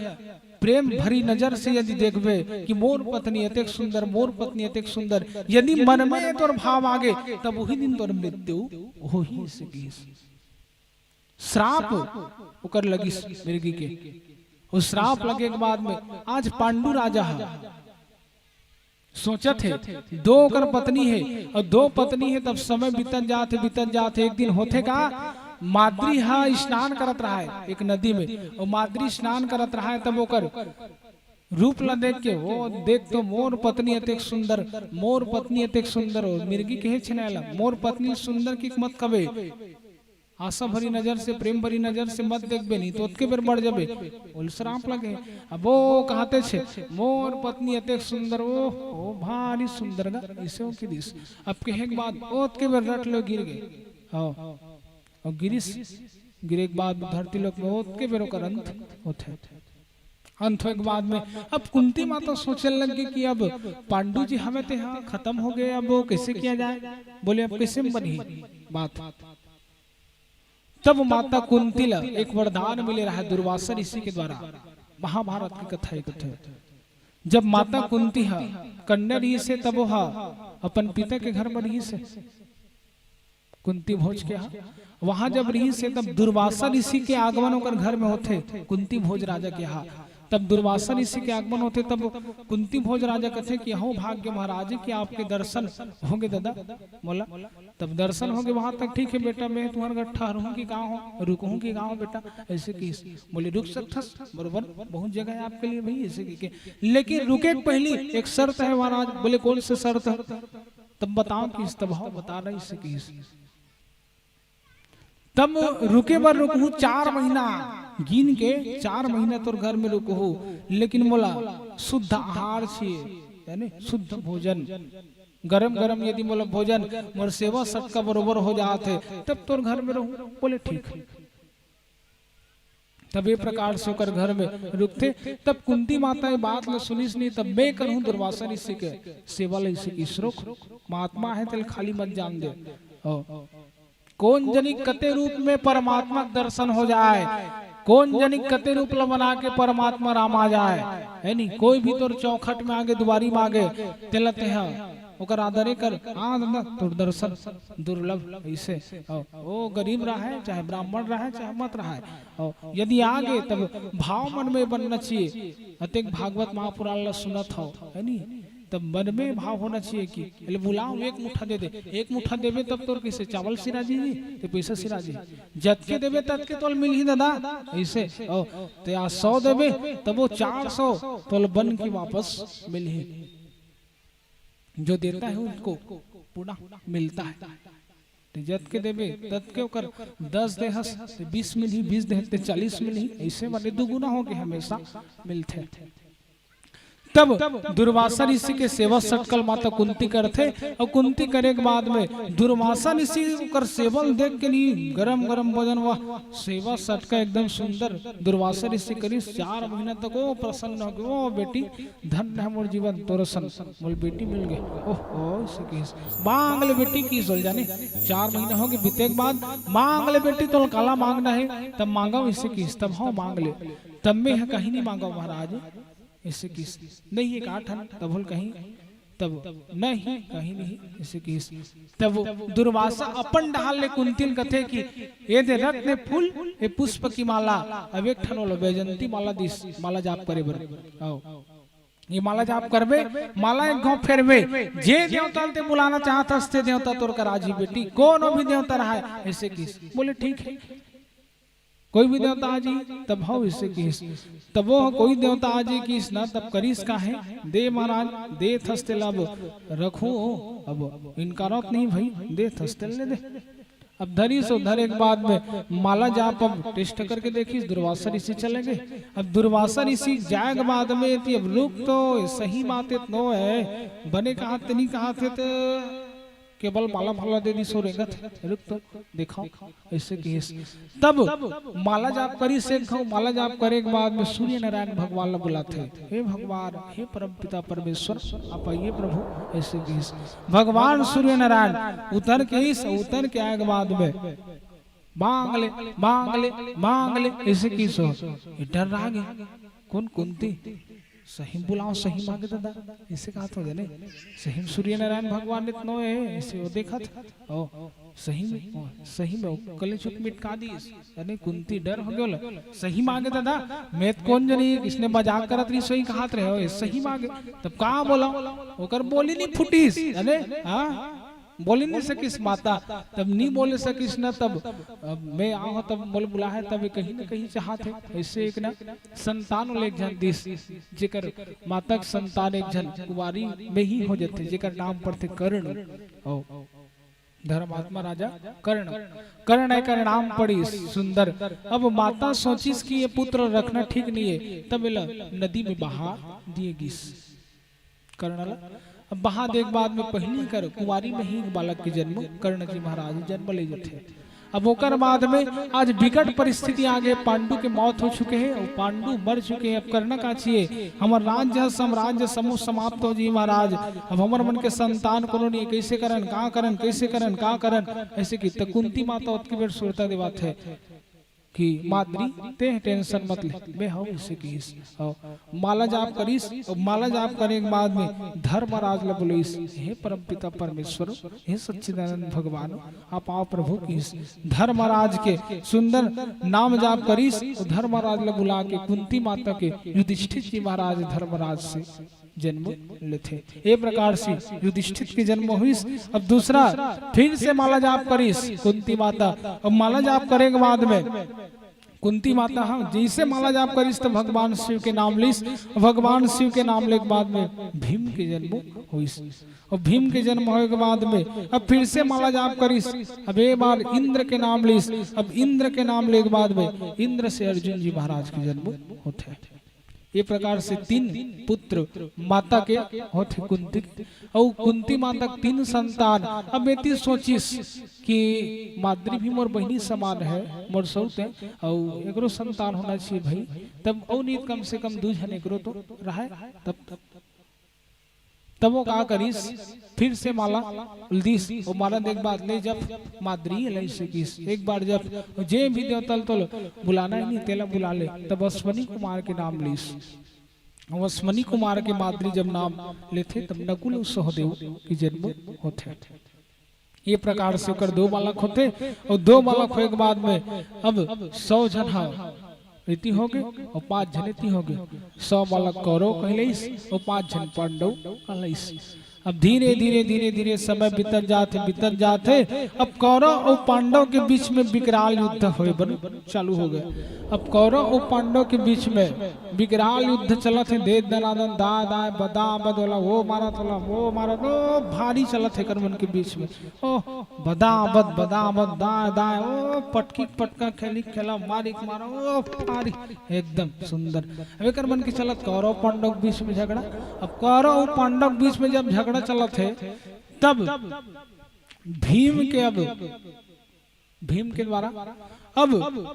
प्रेम भरी नजर से यदि देखबे कि मोर पत्नी अतेक सुंदर, मोर पत्नी अतेक सुंदर, यदि मन में तोर भाव आगे, तब वही दिन तोर मृत्यु होही, अइसे किहिस। श्राप ओकर लगिस मृगी के। वो श्राप लगे के बाद में आज पांडु राजा ह सोचत हे, दो ओकर पत्नी हे और दो पत्नी हे, तब समय बीतत जात हे, बीतत जात हे। एक दिन होथे का, माद्री ह स्नान करत रहा है एक नदी में, और माद्री स्नान करत रहा है, तब ओकर रूप ला देख के, वो देख तो मोर पत्नी अतेक सुंदर, मोर पत्नी अतेक सुंदर, हो मिर्गी कहे छेना ला, मोर पत्नी सुंदर की मत कबे, आशा भरी नजर से, प्रेम भरी नजर से मत देखबे, नहीं तो ओतके बेर मर जाबे। ओला श्राप लगे। अब वो कहत हे, मोर पत्नी अतेक सुंदर, ओ, ओ भारी सुंदर गा, इसे हो किरिस। अब कहे के बाद ओतके बेर रट ले गिर गे। हाँ, अउ गिरिस, गिरे के बाद धरती लोक में ओतके बेर ओकर अंत होथे। अंत होए के बाद में अब कुंती माता सोचे लग गे कि अब पांडु जी हवे ते हा खत्म हो गए, अब वो कैसे किया जाए, बोले अब कैसे में बनही बात। तब माता कुंती ला एक वरदान मिले रहा दुर्वासा ऋषि के द्वारा। महाभारत की कथा एक थे। जब माता कुंती हा कन्या रहिस हे, तब वो हा अपन पिता के घर में रहिस हे, कुंती भोज के हा। वहां जब रहिस हे, तब दुर्वासा ऋषि के आगमन ओकर घर में होथे, कुंती भोज राजा के हा। तब दुर्वासा ऋषि के आगमन होथे, तब कुंती भोज राजा कथे कि "अहो भाग्य महाराज, कि आपके दर्शन होंगे दादा मोला।" तब दर्शन होंगे, वहां तक ठीक है बेटा, मैं तुम्हारे घर ठहरूं कि कहाँ हो, रुकूं कि कहाँ हो बेटा, ऐसे किहिस। बोले, "रुक सकथस, बरोबर बहुत जगह है आपके लिए भाई," ऐसे कह के। "लेकिन रुके के पहली एक शर्त है महाराज।" बोले, "कौन सी शर्त है?" "तब बताओ किहिस।" "तब हाँ, बता रहा," ऐसे किहिस। "तब रुके बर रुकहूँ चार महीना, गिन के चार महीना तोर घर में रुकहूँ, लेकिन मोला शुद्ध आहार चाहिए, यानी शुद्ध भोजन, गरम गरम यदि मोला भोजन, मोर सेवा सटका बरोबर हो जात हे, तब तोर घर में रहूँ।" बोले, "ठीक है।" तब ये प्रकार से ओकर घर में रुकथे। तब कुंती माता ये बात ल सुनिस नहीं, "तब मैं करहूँ दुर्वासा ऋषि के सेवा ल।" ऋषि की श्लोक महात्मा है, तेल खाली मत जान दे। ओ, कौन जनी कते रूप में परमात्मा के दर्शन हो जाए, कौन जनी कते रूप ल बना के परमात्मा राम आ जाए, है नी? कोई भी तोर चौखट में आगे, दुआरी में आगे, तेला तेहा ओकर आदरे कर, आ दादा, तोर दर्शन दुर्लभ ऐसे। ओ, ओ गरीब रहे, चाहे ब्राह्मण रहे, चाहे मत रहे, ओ, यदि आगे, तब भाव मन में बनना चाहिए। अतेक भागवत महापुराण ला सुनत हो, है नी? तब मन में भाव होना चाहिए कि, "अरे बुलाओ, एक मुट्ठा दे दे।" एक मुट्ठा देबे तब तोर कैसे चावल सिरा जी, ते पैसा सिरा जी। जतके देबे ततके तोल मिलही दादा, ऐसे। ओ, ते आज सौ देबे, तब वो चार सौ तोल बन के वापस मिलही। जो देता है उसको पुनः मिलता है। ते जतके देबे, ततके ओकर दस देहस, ते बीस मिलही, बीस देहस, ते चालीस मिलही, ऐसे माने दुगुना होके हमेशा मिलथे। तब दुर्वासा ऋषि के सेवा सटकल माता कुंती करथे, अउ कुंती करे के बाद में दुर्वासा ऋषि ओकर सेवा ल देख के नहीं, गरम गरम भोजन, वाह, सेवा सटका एकदम सुंदर। दुर्वासा ऋषि करिस, चार महीना तक वो प्रसन्न हो गए, "ओ बेटी, धन्य है मोर जीवन, तोर असन मोला बेटी मिल गए।" ओह, ओ, ऐसे किहिस, "मांग ले बेटी," किहिस। बोल जाने, चार महीना हो गए बीते के बाद, "मांग ले बेटी, तोला काला मांगना है, तब मांगव," ऐसे किहिस। "तब हाँ, मांग ले।" "तब मैं ह कहीं नहीं मांगव महाराज," ऐसे किहिस। "नहीं, एक आठ आना," तब बोल कहीं, तब "नहीं, कहीं नहीं," ऐसे किहिस। तब दुर्वासा अपन डहार ले कुंती ल कथे कि "ये दे रत्न फूल, ये पुष्प की माला, अब एक ठन ओला वैजयंती माला दिस, माला जाप करे बर।" आओ, ये माला जाप करबे, माला एक घाव फेरबे, जे देवता ल ते बुलाना चाहत हस, ते देवता तोर करा आही बेटी, कोनो भी देवता रहे, ऐसे किहिस। बोले, "ठीक है।" कोई भी देवता आ जाही, तब हव, ऐसे किहिस। तब वो कोई देवता आ जाही किहिस ना, तब करिस का है, "दे महाराज, देथस तेला अब रखहूँ, अब इनकारत नहीं भाई, देथस तेला ले दे।" अब धरिस, धरे के बाद में माला जाप अब test करके देखिस, दुर्वासा ऋषि चले गए। अब दुर्वासा ऋषि जाए के बाद में, "ती अब रुक तो, सही बात हे तो नो है, बने कहा ते नहीं कहा थे तो केवल माला माला दे दिस अउ रेंगत हे, रुक तो, देखो," ऐसे किहिस। तब माला जाप करिस एक घाव, माला जाप करे के बाद में सूर्य नारायण भगवान ला बुलाथे, "हे भगवान, हे परम पिता परमेश्वर, आप आइए प्रभु," ऐसे किहिस। भगवान सूर्य नारायण उतर के आइस, उतर के आए के बाद में, "मांग ले, मांग ले, मांग ले," ऐसे किहिस। ये डर्रा गे, कौन, कुंती? "सही म बुलाओ, सही मांगे दादा," ऐसे कहा तो जाने। सही म सूर्य नारायण भगवान नित नो है, ऐसे वो देखत, ओ, सही में, ओ, सही में वो कलेचुक मिटका दिस। अरे कुंती डर हो गयो ला। "सही मांगे दादा, मैं तो कौन जनी, किसने मजाक करत रही, सही कहत रहे हो, ये सही मांगे।" तब का बोला, ओकर बोली नहीं फुटिस, अरे, हाँ, बोले नहीं सकिस माता, तब नहीं बोले सकिस ना, तब, अब मैं आऊँ तब मोल बुला है, तब कहीं ना कहीं चाहत है। ऐसे एक ना संतान ले एक झन दिस, जेकर माता के संतान एक झन कुंवारी में ही हो जाथे, जेकर नाम पड़थे कर्ण। ओ धर्मात्मा राजा कर्ण, कर्ण एकर नाम पड़िस। सुंदर। अब माता सोचिस कि ये पुत्र रखना ठीक नहीं है, तब एला नदी में बहा दिए गिस। कर्ण ला अब बहा दे के बाद में पहिली कर कुंवारी में ही एक बालक के जन्म कर्ण जी महाराज जन्म ले जथे। अब ओकर बाद में आज विकट परिस्थिति आ गए, पांडु के मौत हो चुके हैं और पांडु मर चुके हैं। अब करना का चाहिए? हमर राज्य साम्राज्य समूह समाप्त हो जी महाराज। अब हमर मन के संतान कोनो नहीं, कैसे करन, का करन, कैसे करन, का करन? ऐसे की तो कुंती माता ओतकी बेर सुरता देवात है कि माद्री, तें tension मत ले, मैं हूँ, इसे किहिस। और माला जाप करिस, और माला जाप करे के बाद में धर्मराज ला बोलिस, "हे परमपिता परमेश्वर, हे सच्चिदानंद भगवान, आप आओ प्रभु," किहिस। धर्मराज के सुंदर नाम जाप करिस, और धर्मराज ला बुला के कुंती माता के युधिष्ठिर जी महाराज धर्मराज से जन्म लेथे। ए प्रकार से युधिष्ठिर के जन्म होइस। अब दूसरा फिर से माला जाप करिस कुंती माता। अब माला जाप करे के बाद में कुंती माता, हाँ, जैसे माला जाप करिस तो भगवान शिव के नाम लिस। भगवान शिव के नाम ले के बाद में भीम के जन्म होइस। और भीम के जन्म होए के बाद में अब फिर से माला जाप करिस। अब ए बार इंद्र के नाम लिस। अब इंद्र के नाम ले के बाद में इंद्र से अर्जुन जी महाराज के जन्म होथे। ये प्रकार से तीन पुत्र माता के होथे कुंती के। अउ कुंती माता के तीन संतान। अब एती सोचिस कि माद्री भी मोर बहिनी समान है, मोर सौत है, अउ एकरो संतान होना चाहिए भाई। तब अउ नहीं कम से कम दू झन एकरो तो रहे। तब तब वो का करिस, फिर से माला दिस, वो माला देख बाद ले जब माद्री लइसे किस, एक बार जब जे भी देवता ल तोल बुलाना ही नहीं, तेला बुला ले, तब अश्वनी कुमार के नाम लिस। अउ अश्वनी कुमार के माद्री जब नाम लेथे, तब नकुल अउ सहदेव के जन्म होथे। ये प्रकार से ओकर दो बालक होथे, अउ दो बालक होए के बाद में अब सौ झन हा एती होगे, अउ पांच झन एती होगे। सौ बालक कौरव कहलइस, अउ पांच झन पांडव कहलइस। अब धीरे, धीरे, धीरे, धीरे समय बीतत जात हे, बीतत जात हे। अब कौरव अउ पांडव के बीच में विकराल युद्ध होए बर चालू होगे। अब कौरव अउ पांडव के बीच में विकराल युद्ध चलत हे, दे दनादन, दाय, दाय, बदा, बद, ओला वो मारत, ओला वो मारत, ओ भारी चलत हे एकर मन के बीच में। ओ बदा, बद, बदा, बद, दाय, दाय, ओ पटकी, पटका, खेली, खेला, मारी, मारा, ओ भारी, एकदम सुंदर। अब एकर मन के चलत कौरव पांडव के बीच में झगड़ा। अब कौरव अउ पांडव के बीच में जब झगड़ा चलत हे, तब भीम के, अब भीम के द्वारा अब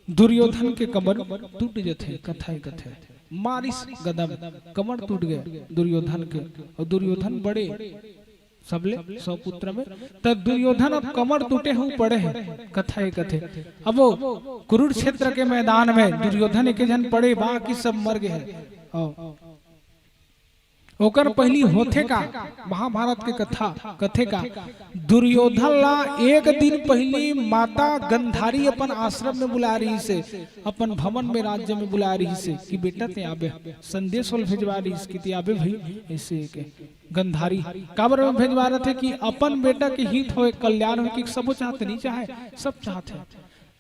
दुर्योधन के कमर टूट जथे, कथा ही कथे, मारिस गदा में कमर टूट गए दुर्योधन के। अउ दुर्योधन बड़े सबले सौ पुत्र में, त दुर्योधन अब कमर टूटे हूँ पड़े हैं, कथा ही कथे। अब वो कुरुक्षेत्र के मैदान में दुर्योधन एक झन पड़े, बाकी सब मर गए हैं। अउ ओकर पहिली होथे का, महाभारत के कथा कथे का, दुर्योधन ला एक दिन पहिली माता गंधारी अपन आश्रम में बुला रहिसे, अपन भवन में, राज्य में बुला रहिसे कि बेटा तें आबे, संदेश ओल भेजवा रहिस कि तें आबे भाई, ऐसे के गंधारी काबर में भेजवा रथे कि अपन बेटा के हित होए, कल्याण होए, कि सबो चाहत नहीं चाहे, सब चाहत है।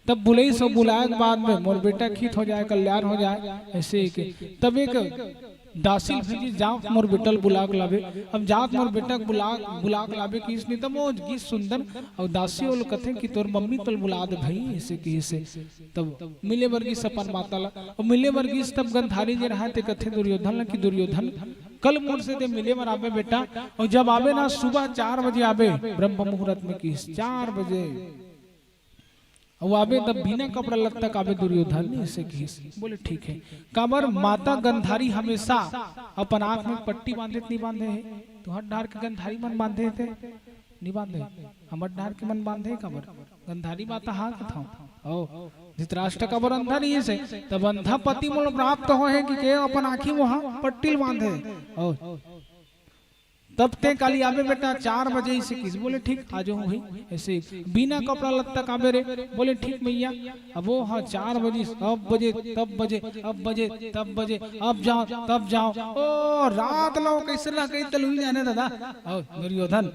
तब बुलइस अउ बुलाए के बाद में मोर बेटा के हित हो जाए, कल्याण हो जाए, ऐसे के। तब एक दासी ल भेजिस, "जात मोर बेटा ल बुला के लाबे।" अब जात मोर बेटा के बुला, बुला के लाबे किहिस नहीं, तब वो गिस सुंदर। अउ दासी ओला कथे कि तोर मम्मी तोला बुला दे भाई, ऐसे किहिसे। तब मिले बर गिस अपन माता ला, अउ मिले बर गिस तब गंधारी जे रहा ते कथे दुर्योधन ला कि दुर्योधन, कल मोर से तें मिले बर आबे बेटा, अउ जब आबे ना सुबह चार बजे आबे, ब्रह्म मुहूर्त में किहिस, चार बजे। अउ आबे तब बिना कपड़ा लत्ता के आबे दुर्योधन, ऐसे किहिस। बोले, "ठीक है।" काबर माता गंधारी हमेशा अपन आँख में पट्टी बांधे त नहीं बांधे हे? तुंहर डहर के गंधारी मन बांधे हे ते? नहीं बांधे। हमर डहर के मन बांधे हे काबर? गंधारी माता हा कथंव। ओ, धृतराष्ट्र काबर अंधा नहीं हे से? तब अंधा पति मोला प्राप्त होए हे कि के अपन आँखी में हा पट्टी ल बांधे हे। ओ, तब तें काली आबे बेटा, चार बजे, ऐसे किहिस। बोले, "ठीक, आ जाहूँ भाई।" ऐसे बिना कपड़ा लत्ता के आबे रे। बोले, "ठीक मैया।" अब वो हा चार बजे, अब बजे, तब बजे, अब बजे, तब बजे, अब जाओ, तब जाओ। ओ, रात लो कैसे ना कहीं तलुई जाने दादा। अउ दुर्योधन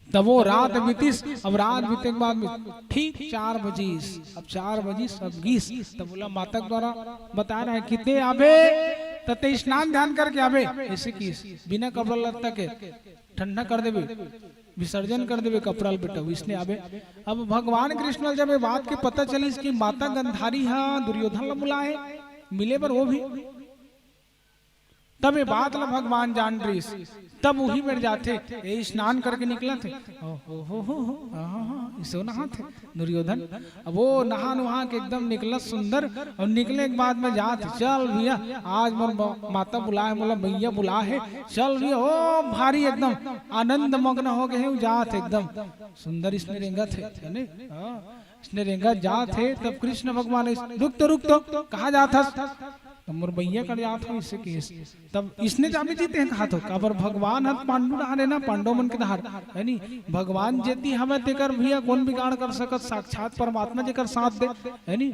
तब वो रात बीतिस। अब रात बीते के बाद में ठीक चार बजिस। अब चार बजिस, अब गिस, तब बोला माता के द्वारा बताए रहे कि ते आबे त ते स्नान ध्यान करके आबे। ऐसे किस, बिना कपड़ा लत्ता के ठंडा कर देबे, विसर्जन कर देबे कपड़ा ल बेटा, इसने आबे। अब भगवान कृष्ण ल जब ये बात के पता चलिस कि माता गंधारी हा दुर्योधन ल बुलाए मिले बर, वो भी तब ये बात ला भगवान जान रिस। तब उही मेर जाथे, ए स्नान करके निकलत हे, ओ हो हो हो हो, हाँ हाँ हाँ, इसो नहाथे दुर्योधन। अब वो नहा नुहा के एकदम निकलत सुंदर, और निकले के बाद में जात, चल भैया, आज मोर म-, माता बुला हे, मोला मैया बुला हे, चल भैया। ओ भारी एकदम आनंद मग्न हो गए हे, जात एकदम सुंदर इसने रेंगत हे, है ने? हाँ। इसने रेंगा जात हे, तब कृष्ण भगवान इस, रुक तो, रुक तो, कहाँ जात हस? तब मोर बइया कर जात हो, इससे केस। तब इसने जाबे जी तें कहा तो, काबर भगवान हत पांडु डहार हे ना, पांडव मन के डहार, है नी? भगवान जेती हवे तेकर भैया कौन बिगाड़ कर सकत, साक्षात परमात्मा जेकर साथ दे, है नी?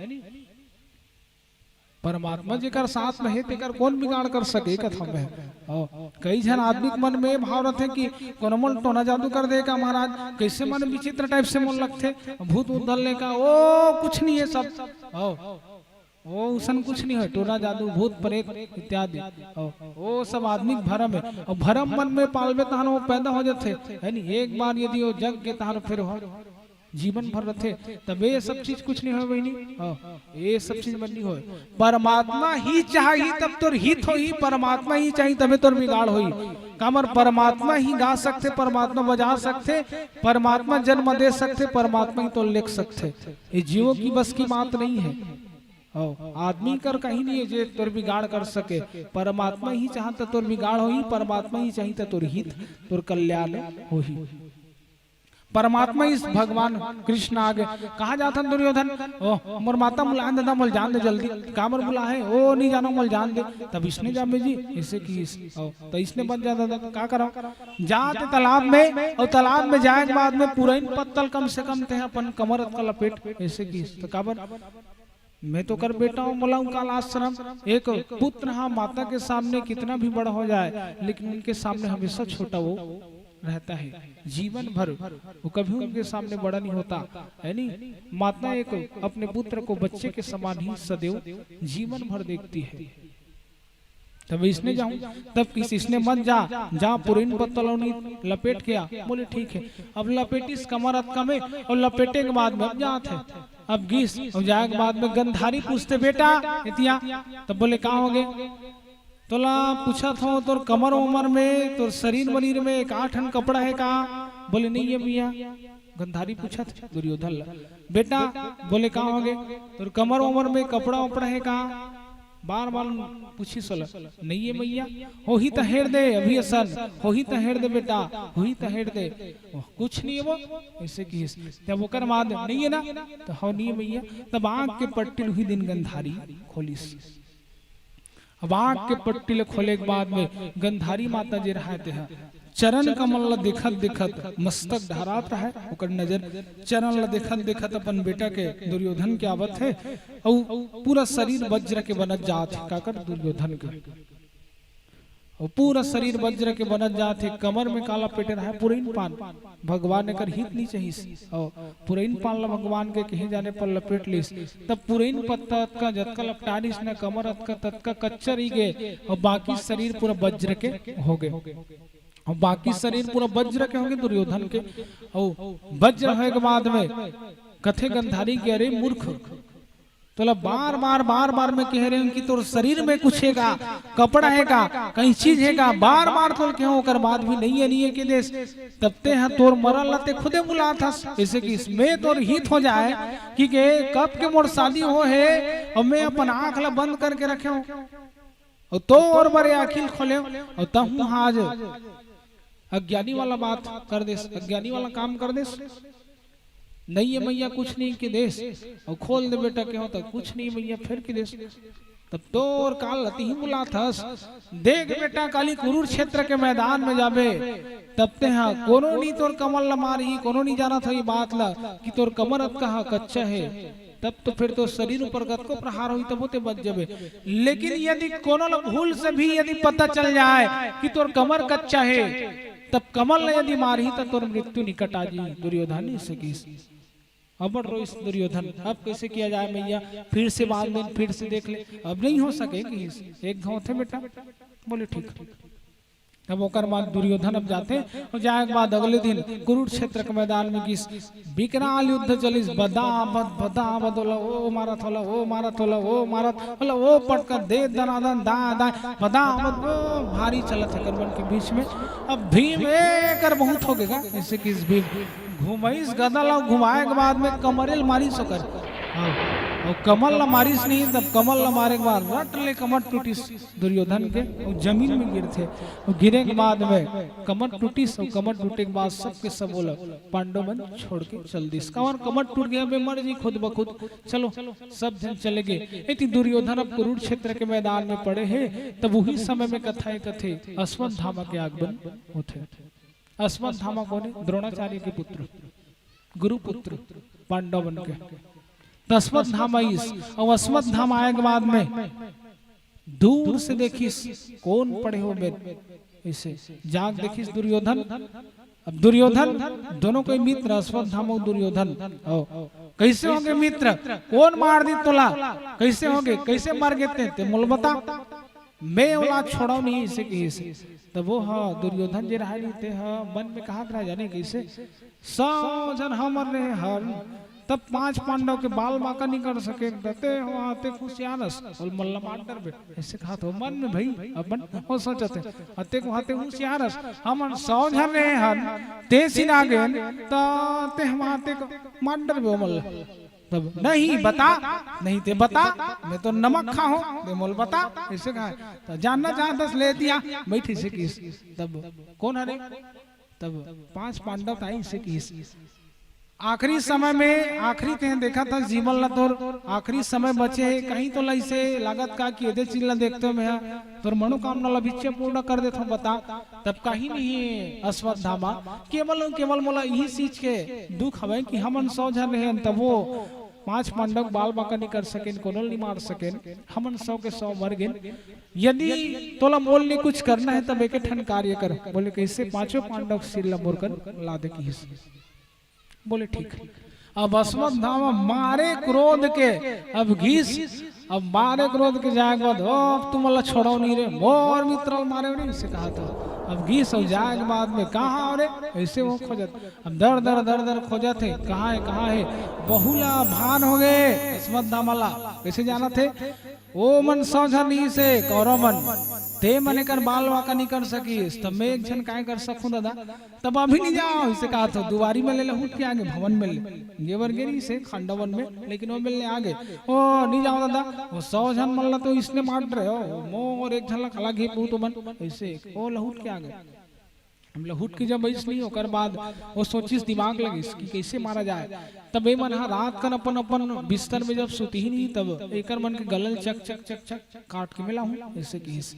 परमात्मा जेकर साथ में हे, तेकर कौन बिगाड़ कर सके, कथा में। ओ, कई झन आदमी के मन में भाव रथे कि कोनो मन टोना जादू कर दे का महाराज, कैसे मन विचित्र टाइप से मन लगथे, भूत उत धर ले का, ओ, कुछ नहीं है सब। ओ, ओ, उसन कुछ नहीं है, टोना जादू, भूत प्रेत इत्यादि। ओ, ओ सब आदमी के भरम है, और भरम मन में पालबे तहन वो पैदा हो जाथे, है नी? एक बार यदि वो जग के तहन फिर हो जीवन भर रथे, तब ये सब चीज कुछ नहीं होय बहिनी। हाँ, ये सब चीज मन नहीं होय। परमात्मा ही चाही तब तोर हित होही, परमात्मा ही चाही तबे तोर बिगाड़ होही। कामर परमात्मा ही गा सकथे, परमात्मा बजा सकथे, परमात्मा जन्म दे सकथे, परमात्मा ही तोर लेख सकथे। ये जीवों की बस की बात नहीं है। हाँ, आदमी कर कहीं नहीं है जे तोर बिगाड़ कर सके। परमात्मा ही चाहत तोर बिगाड़ होही, परमात्मा ही चाही त तोर हित, तोर कल्याण होही। परमात्मा इस भगवान कृष्ण आगे कहा जाथन दुर्योधन, ओ, मोर माता बुलाए दादा, मोल जान दे जल्दी, काबर बुलाए, ओ, नहीं जानो, मोल जान दे। तब इसने जाबे जी, ऐसे किस, ओ, तो इसने बन जा दादा, का करो? जाते तालाब में, और तालाब में जाए के बाद में पुरैन पत्तल कम से कम ते अपन कमर अतका लपेट, ऐसे किस, तो काबर? मैं तो कर बेटा हूँ, मोला काल आश्रम। एक पुत्र हाँ माता के सामने कितना भी बड़ा हो जाए, लेकिन उनके सामने हमेशा छोटा वो रहता है। जीवन भर वो कभी उनके सामने बड़ा नहीं होता, है नी? माता एक अपने पुत्र को बच्चे के समान ही सदैव जीवन भर देखती है। तब इसने जाऊं, तब किस इसने मत जा, जा पुरैन पत्तल ओनी लपेट के आ। बोले ठीक है। अब लपेटिस कमर अतका में, और लपेटे के बाद में अब जात है। अब गिस, अब जाए के बाद में गंधारी पूछते, बेटा, एतिया, तब बोले का हो गे? तोला पूछत हो, तोर कमर उमर में, तोर शरीर मरीर में एक आठन कपड़ा है का? बोले नहीं है मिया। गंधारी पूछत दुर्योधन ला, बेटा, बोले का हो गे, तोर कमर उमर में कपड़ा उपड़ा है का? बार बार पूछी सोला, नहीं है मैया। होही त हेर दे, अभी असन होही त हेर दे बेटा, होही त हेर दे। ओह, कुछ नहीं है वो, ऐसे किस। जब ओकर बाद नहीं है ना, तो हो नहीं है मैया। तब आंख के पट्टी ल उही दिन गंधारी खोलिस। अब आंख के पट्टी ल खोले के बाद में गंधारी माता जे रहाय तेहा चरण कमल ल देखत देखत, मस्तक ढहरात रहाय, ओकर नजर चरण ल देखत देखत अपन बेटा के दुर्योधन के आवत हे, अउ पूरा शरीर वज्र के बनत जात हे, काकर दुर्योधन के। अउ पूरा शरीर वज्र के बनत जात हे, कमर में का लपेटे रहाय, पुरैन पान। भगवान एकर हित नहीं चाहिस। अउ पुरैन पान ला भगवान के कहे जाने पर लपेट लिस। तब पुरैन पत्ता अतका जतका लपटारिस न कमर अतका ततका कच्चा रहि गे, अउ बाकी शरीर पूरा वज्र के हो गे। अउ बाकी शरीर पूरा वज्र के हो गे दुर्योधन के। अउ वज्र होए के बाद में कथे गंधारी के, अरे मूर्ख, तोला बार बार बार बार मैं कह रही हूँ कि तोर शरीर में कुछ है का, कपड़ा है का, कहीं चीज है का, बार बार तोल के ओकर बाद भी नहीं है, नहीं है के देस। तब ते ह तोर मरल ला ते खुदे बुलात हस, जैसे कि इसमें तोर हित हो जाए कि के कब के मोर शादी हो है और मैं अपन आंख ला बंद करके रखे हूँ और तोर बरे आखिल खोले और तहूँ आज अज्ञानी वाला बात कर देस, अज्ञानी वाला काम कर देस। नहीं है मैया कुछ नहीं के देस, और खोल दे बेटा के हो तो कुछ नहीं मैया फिर के देस। तब तोर काल लती ही बुलात हस। देख बेटा, काली कुरुक्षेत्र के मैदान में जाबे, तब ते हा कोनो नी तोर कमर ला मारही, कोनो नी जानत हो ये बात ला कि तोर कमर अतका हा कच्चा है। तब तो फिर तो शरीर ऊपर कतको प्रहार होई, तब ते बच जाबे। लेकिन यदि कोनो ला भूल से भी यदि पता चल जाए कि तोर कमर कच्चा है, तब कमल ला यदि मारही, त तोर मृत्यु निकट आ जाही, दुर्योधन अइसे किहिस। अब्बड़ रोइस दुर्योधन, अब कइसे किया जाए मैया, फिर से बांध देन, फिर से देख ले, अब नइ हो सके किहिस, एक घांव होथे बेटा। बोले ठीक। तब ओकर बाद दुर्योधन अब जाथे, अउ जाए के बाद अगले दिन कुरुक्षेत्र के मैदान में गिस, विकराल युद्ध चलिस, बदाबद, बदाबद, ओला ओ मारत, ओला ओ मारत, ओला ओ मारत, ओला ओ पटकत, दे दनादन, दाएं, दाएं, बदाबद, ओ भारी चलत हे एकर मन के बीच में। अब भीम एकर बहुत हो गे गा, अइसे किहिस भीम। घुमाइस गदा ला, घुमाए के बाद में कमरे ल मारिस ओकर। हाँ, अउ कमर ला मारिस नहीं, तब कमर ला मारे के बाद रट ले कमर टूटिस दुर्योधन के, अउ जमीन में गिरथे। अउ गिरे के बाद में कमर टूटिस, अउ कमर टूटे के बाद सबके सब ओला पांडव मन छोड़ के चल दिस। काबर कमर टूट गे, बे मर जी खुद ब खुद। चलो, सब झन चले गे। एती दुर्योधन अब कुरुक्षेत्र के मैदान में पड़े हे, तब उही समय में कथा ए कथे अश्वत्थामा के आगमन होथे। अश्वत्थामा कोन हे? द्रोणाचार्य के पुत्र, गुरुपुत्र पांडव मन के। त अश्वत्थामा आइस, अउ अश्वत्थामा आए के बाद में दूर से देखिस, कोन पड़े हो मेर, अइसे जाग देखिस दुर्योधन। अब दुर्योधन, दोनों कोई मित्र, अश्वत्थामा अउ दुर्योधन। अउ कइसे होगे मित्र? कोन मार दिस तोला? कइसे होगे? कइसे मर गे तें? तें मोला बता। मैं ओला छोड़व नहीं, अइसे किहिस। तब ओ ह दुर्योधन जे रहय नहीं, तेह मन में कहत रहय, जाने कइसे, सौ झन हमर रहे हन, तब पांच पांडव के बाल बांका नइ कर सकेन, त तें ह, तें खुशियार हस, अउ मोला मार डरबे, अइसे कहत हो मन में भई, अपन ओ सोचत हे, अतेक वहां तें हुसियार हस, हमन सौ झन रहे हन, तें सिना गेन, त तें ह वहां तें मार डरबे ओ मोला। तब, "नहीं, बता, नहीं तें बता, मैं तो नमक खाहूं, तें मोला बता," अइसे कहय। त जानना चाहत हस, ले दिया, बइठ, अइसे किहिस। तब, "कोन हरे?" तब पांच पांडव त आइस, अइसे किहिस। आखिरी समय में, आखिरी तें देखत हस जीवन ला, तोर आखिरी समय बचे हे, कहीं तोला अइसे लागत का कि एदे चीज ला देखते में ह, तोर मनोकामना ला बिच्चे पूर्ण कर देथंव, बता। तब कहिस नहीं अश्वत्थामा, "केवल अउ केवल मोला इही चीज के दुख हवय कि हमन सौ झन रहेन, तब ओ पांच पांडव के बाल बांका नइ कर सकेन, कोनो ल नइ मार सकेन, हमन सौ के सौ मर गेन। यदि तोला मोर ले कुछ करना हे, तब एके ठन कार्य कर।" बोले, "कइसे?" "पांचों पांडव के सिर ला मोर कर ला दे," किहिस। बोले, "ठीक।" अब अश्वत्थामा मारे क्रोध के, अब गिस, अब मारे क्रोध के जाए के बाद, "ओ, अब तुमन ला छोड़व नहीं रे, मोर मित्र ला मारे नहीं," अइसे कहत हे। अब गिस अउ जाए के बाद में, "कहां हो रे?" अइसे ओ खोजत, अब दर दर दर दर खोजत हे, "कहां हे, कहां हे?" बहुला भान होगे अश्वत्थामा ला। कइसे जानत हे? ओ मन सौ झन रहिस हे, कौरव मन, ते मन एकर बाल बांका नइ कर सकिस, त मैं एक झन काय कर सकहूं ददा? तब अभी नइ जाव, अइसे कहत हो, दुवारी में ले लहुट के आगे, भवन में ले, गेवर गे रहिस हे, खांडव वन में, लेकिन ओ मेर ले आगे, "ओ, नइ जाव ददा, ओ सौ झन मन ला तो अइसने मार डरे हो, मोर एक झन ला काला घे पूत मन," अइसे ओ लहुट के आगे। अब लहुट के जब अइस नहीं, ओकर बाद ओ सोचिस, दिमाग लगिस कि कइसे मारा जाए। तब ए मन ह रात कन अपन, अपन बिस्तर में जब सुतही नहीं, तब एकर मन के गला ल चक, चक, चक, चक काट के मैं लाहूं, अइसे किहिस।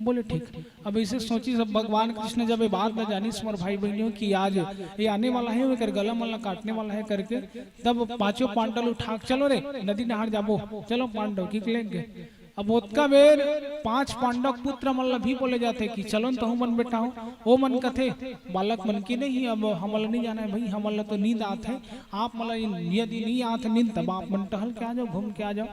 बोले, "ठीक।" अब अइसे सोचिस, अब भगवान कृष्ण जब ए बात ला जानिस, मोर भाई बहिनी हो, कि आज ए आने वाला हे, एकर गला मन ला काटने वाला हे करके, तब पांचों पांडव उठा के, "चलो रे, नदी नहर जाबो, चलो पांडव," कि लेके अब ओतका बेर पांच पांडव पुत्र मन ला भी बोले जाथे कि चलो न तहु मन बेटा हो। ओ मन कथे, "बालक मन के नहीं, अब हमन ला नहीं जाना हे भाई, हमन ला तो नींद आत हे, आप मन ला यदि नहीं आत हे नींद, तब आप मन टहल के आ जाओ, घूम के आ जाओ।"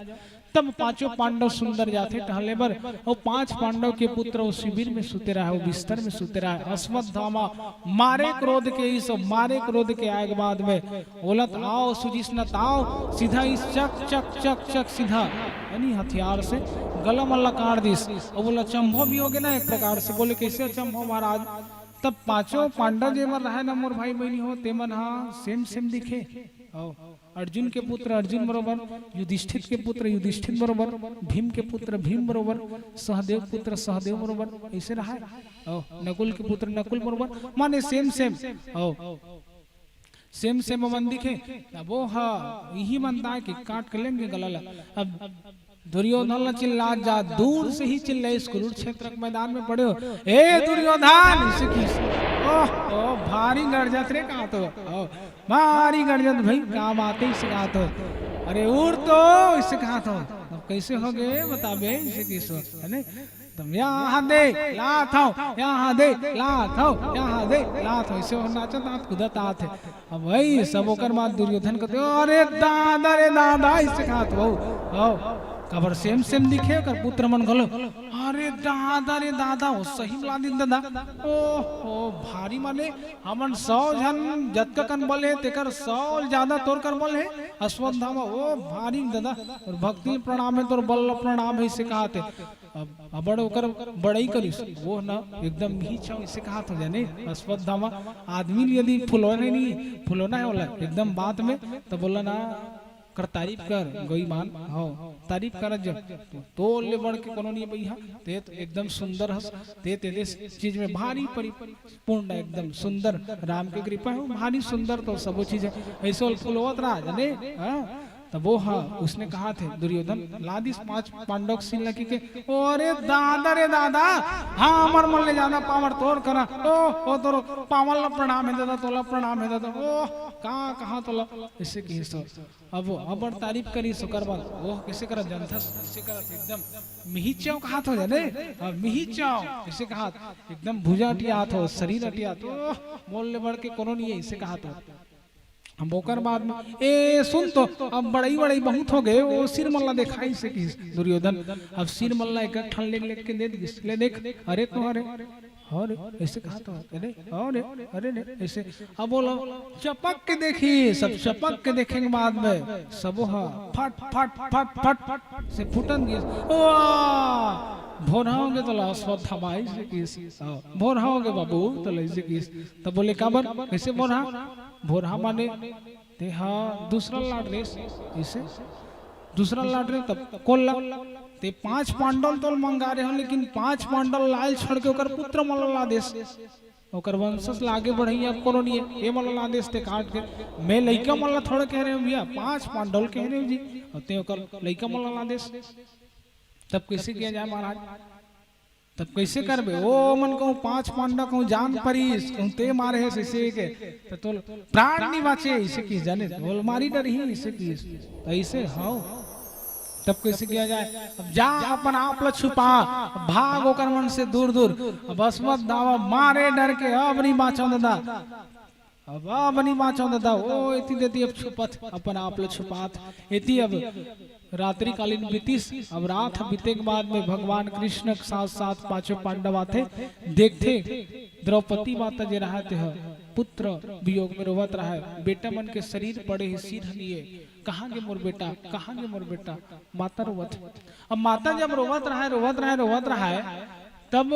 तब पांचों पांडव सुंदर जाथे टहले बर, अउ पांच पांडव के पुत्र ओ शिविर में सुते रहय, ओ बिस्तर में सुते रहय। अश्वत्थामा मारे क्रोध के, अइस मारे क्रोध के आए के बाद में ओला त आव, सुजिस न ताव, सीधा अइस चक, चक, चक, चक, सीधा, यानी हथियार से गला मन ला काट दिस। अउ ओला अचंभो भी होगे ना एक प्रकार से, बोले, "कइसे अचंभो महाराज?" तब पांचों पांडव जे मन रहय ना मोर भाई बहिनी हो, ते मन ह सेम सेम दिखे। अउ अर्जुन के पुत्र अर्जुन बरोबर, युधिष्ठिर के पुत्र युधिष्ठिर बरोबर, भीम के पुत्र भीम बरोबर, सहदेव पुत्र सहदेव बरोबर, अइसे रहय। अउ नकुल के पुत्र नकुल बरोबर, माने सेम सेम। अउ सेम सेम मन दिखे। अब ओ ह इही मन दाय के काट के लेंगे गला ला। अब दुर्योधन ला चिल्लात जात, दूर से ही चिल्लाइस, कुरुक्षेत्र के मैदान में पड़े हो, "ए दुर्योधन!" अइसे किहिस। ओह, ओ, भारी गरजत रे, का तो, ओ, भारी गरजत भाई, का बात हे, अइसे कहत हो। "अरे उठ तो," अइसे कहत हो। अब कइसे होगे, बताबे, अइसे किहिस, है ने? तुम यहाँ दे लात हव, यहाँ दे लात हव, यहाँ दे लात हव, अइसे वो नाचत आत, कूदत आत हे। अब वही सब ओकर बाद दुर्योधन कहते, "अरे दादा रे दादा," अइसे कहत हव। हव, काबर सेम सेम दिखे ओकर पुत्र मन घलो। "अरे दादा रे दादा, वो सही म ला दिन दादा।" ओहो, भारी माने हमन सौ झन जतका कन बल हे, तेकर सौ ज्यादा तोर कर बल हे अश्वत्थामा। ओ भारी दादा, तोर भक्ति प्रणाम हे, तोर बल प्रणाम हे, अइसे कहत हे। अब अबड़ ओकर बड़ई करिस, वो ना एकदम मिही चाव, अइसे कहत हो जाने। अश्वत्थामा आदमी ल यदि फुलवाना नहीं, फुलवाना हे ओला एकदम बात में, त बोला ना, कर तारीफ कर, गई मान, हव, तारीफ कर जब, तोर ले बढ़ के कोनो नहीं भैया, ते तो एकदम सुंदर हस, ते तेरे चीज में भारी परिपूर्ण, एकदम सुंदर, राम के कृपा हे, भारी सुंदर तो सबो चीज हे, अइसे ओला फुलवत रहा जाने, हाँ? तब वो हा, उसने कहत हे दुर्योधन, ला दिस पांच पांडव के सील ला कहिके, "ओ अरे दादा रे दादा, हाँ, हमर मन ले जादा पावर तोर करा, ओ, ओ तोर पावर ला प्रणाम हे दादा, तोला प्रणाम हे दादा, ओ, का, कहाँ तोला," अइसे कहिस तो। अब वो अबड़ तारीफ करिस, ओकर बाद वो कइसे करत जानथस, कइसे करत एकदम मिही चाव कहत हो जाने, हाँ, मिही चाव, कइसे कहत, एकदम भुजा अटियात हो, शरीर अटियात हो, मोर ले बढ़ के कोनो नहीं हे, अइसे कहत हो। अब ओकर बाद में, "ए, सुन तो, अब बड़ई-बड़ई बहुत हो गे, वो सिर मन ला देखा," अइसे कहिस दुर्योधन। अब सिर मन ला एक-एक ठन लेग-लेग के दे दिस, "ले देख, अरे तो, अरे, अरे," अइसे कहत हो, "अरे, अरे, अरे ने," अइसे। अब बोलो, चपक के देखिस, अब चपक के देखे के बाद में सबो हा फट, फट, फट, फट, फट से फूटन गिस। "वाह! भोरहा हो गे तोला अश्वत्थामा," अइसे कहिस। "हाँ, भोरहा हो गे बाबू," तोला अइसे कहिस। तब बोले, "काबर? कइसे भोरहा?" भोरहा माने ते हा दूसरा लाड रेस, अइसे दूसरा लाड रे, तब कोन ला, ते पांच पांडव ल तोल मंगा रहे हो, लेकिन पांच पांडव लाल छोड़ के ओकर पुत्र मन ला देस, ओकर वंशज ला आगे बढ़इया अब कोनो नहीं हे, ए मन ला देस ते काट के। मैं लइका मन ला थोड़ा कह रहे हो भैया, पांच पांडव ल कह रहे हो जी, अउ ते ओकर लइका मन ला देस, तब कइसे किया जाए महाराज? तब कइसे करबे? ओ मन कहूँ पांच पांडव कहूँ जान परिस, कहूँ ते मारे हे अइसे के, त तोल प्राण नहीं बाचे, अइसे कहिस जाने, तोल मारी डरही, अइसे कहिस, त अइसे हव। तब कइसे किया जाए? अब जा अपन आप ला छुपा, भाग ओकर मन से दूर दूर। अब अश्वत्थामा मारे डर के अब नहीं बाचव दादा। अब, अब नहीं बाचव दादा, ओ एती देती अब छुपत, अपन आप ल छुपात। एती अब रात्रिकालीन बीतिस, अब रात ह बीते के बाद में भगवान कृष्ण के साथ साथ पांचों पांडव आथे, देखथे द्रौपदी माता जे रहा ते ह पुत्र वियोग में रोवत रहा हे, बेटा मन के शरीर पड़े हे सिर ह निये, कहाँ गे मोर बेटा, कहाँ गे मोर बेटा, माता रोवत हे। अब माता जब रोवत रहा हे, रोवत रहा हे, रोवत रहा हे, तब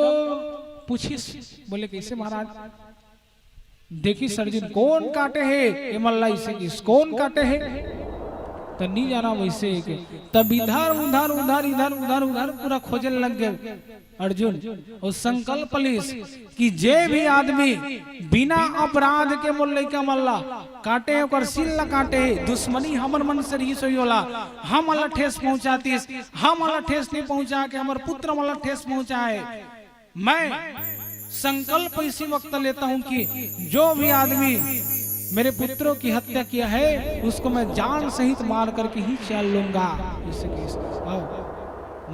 पूछिस, बोले, "कइसे महाराज?" देखिस अर्जुन, "कोन काटे हे?" ए मन ला अइसे किस, "कोन काटे हे?" त नी जाना वइसे के। तब इधर उधर, उधर इधर, उधर उधर पूरा खोजे लग गे अर्जुन। अउ संकल्प लिस कि जे भी आदमी बिना अपराध के मोर लइका मन ला काटे हे, ओकर सिर ला काटे हे, दुश्मनी हमर मन से रहिस होही ओला, हमन ला ठेस पहुंचातिस, हमन ला ठेस नहीं पहुंचा के हमर पुत्र मन ला ठेस पहुंचाए। मैं संकल्प इसी वक्त लेता हूं कि जो भी आदमी मेरे पुत्रों की हत्या किया है, उसको मैं जान सहित मार करके ही चल लूंगा। अइसे किस, आओ,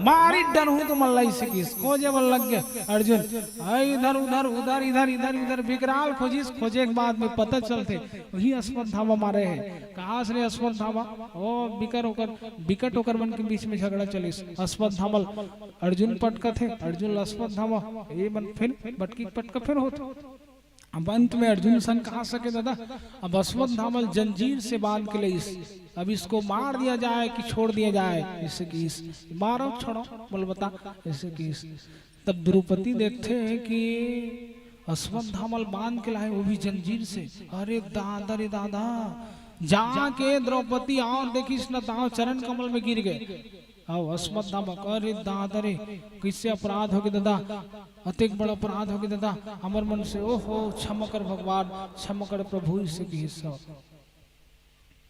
मारी डरहूं तो मल्ला, अइसे किस, खोजे बर लग गे अर्जुन। आ, इधर उधर, उधर इधर, इधर इधर, विकराल खोजिस, खोजे के बाद में पता चलथे, वही अश्वत्थामा मारे हे। कहास रे अश्वत्थामा? ओ, बिकर ओकर, बिकट ओकर मन के बीच में झगड़ा चलिस। अश्वत्थामा ल अर्जुन पटकथे, अर्जुन ल अश्वत्थामा, ये मन फिर बटकी पटका फिर होत। अब अंत में अर्जुन संग कहा सके दादा, अब अश्वत्थामा ल जंजीर से बांध के लइस, अब इसको मार दिया जाए कि छोड़ दिया जाए, अइसे किस, मारो छोड़ो, बोल बता, अइसे किस। तब द्रौपदी देखथे कि अश्वत्थामा ल बांध के लाए, वो भी जंजीर से। अरे दादा रे दादा, जाके द्रौपदी अउ देखिस न, दाव चरण कमल में गिर गे। अउ अश्वत्थामा, अरे दादा रे, कइसे अपराध होगे दादा, अतेक बड़ा अपराध होगे दादा, हमर मन से, ओहो, क्षमा कर भगवान, क्षमा कर प्रभु, अइसे किस।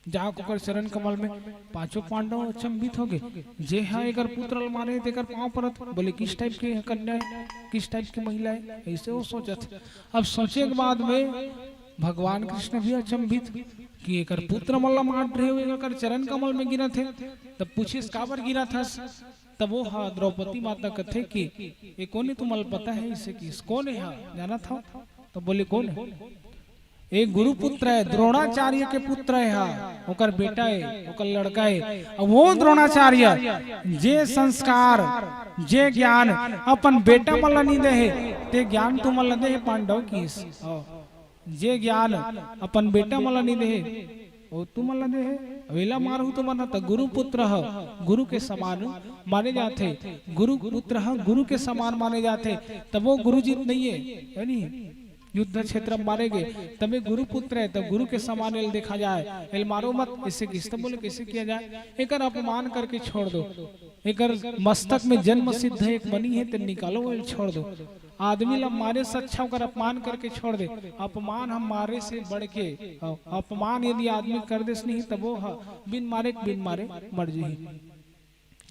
जाके ओकर चरण कमल में पांचों पांडव अचंभित होगे। जे हा एकर पुत्र ल मारे, तेकर पांव परत, बोले, "किस टाइप के कन्या हे, किस टाइप के महिला हे?" अइसे वो सोचत। अब सोचे के बाद में भगवान कृष्ण भी अचंभित कि एकर पुत्र मन ल मार रहे हो, एकर चरण कमल में गिरत हे। तब पूछिस, "काबर गिरत हस?" तब वो हा द्रौपदी माता कथे कि ये कोन हे, तुमन ल पता हे? इसे कि कोन हे हा, जानत हव? तो बोले, कोन हे? एक गुरुपुत्र हे, द्रोणाचार्य के पुत्र हे हा, ओकर बेटा हे, ओकर लड़का हे। अब वो द्रोणाचार्य जे संस्कार, जे ज्ञान अपन बेटा मन ला नइ दे हे, ते ज्ञान तुमन ला दे हे पांडव किस। जे ज्ञान अपन बेटा मन ला नइ दे हे, वो तुमन ला दे हे। अब एला मारहू तुमन ह, त गुरुपुत्र ह गुरु के समान माने जाथे। गुरुपुत्र ह गुरु के समान माने जाथे, तब वो गुरु जी नइ हे, हे नी? युद्ध क्षेत्र में मारे गे, तबे गुरुपुत्र हे, तब गुरु के समान एल देखा जाए। एल मारो मत, इसे किस त बोले, कैसे किया जाए? एकर अपमान करके छोड़ दो। एकर मस्तक में जन्म सिद्ध एक मणि हे, ते निकालो, एल छोड़ दो। आदमी ला मारे से अच्छा ओकर अपमान करके छोड़ दे। अपमान हम मारे से बढ़ के, अपमान यदि आदमी कर देस नहीं, तब वो ह बिन मारे, बिन मारे मर जही।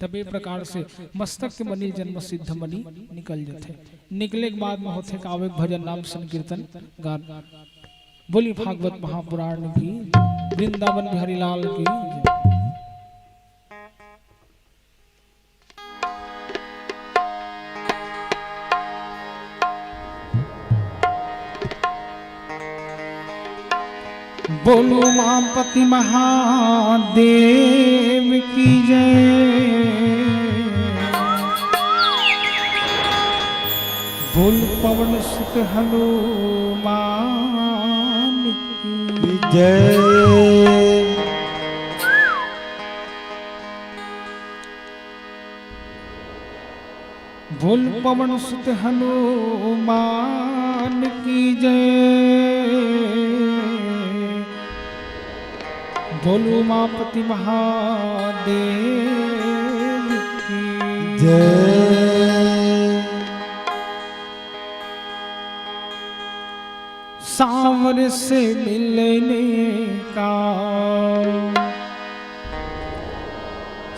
तब ए प्रकार से मस्तक के मणि जन्म सिद्ध मणि निकल जथे। निकले के बाद में होथे काव्य भजन नाम संकीर्तन गान। बोली भागवत महापुराण की, वृंदावन बिहारी लाल की जय। बोल उमापति महादेव की जय। बोल पवन सुत हनुमान की जय। बोल पवन सुत हनुमान की जय। बोल उमापति महादेव की जय। सांवर से मिलने का,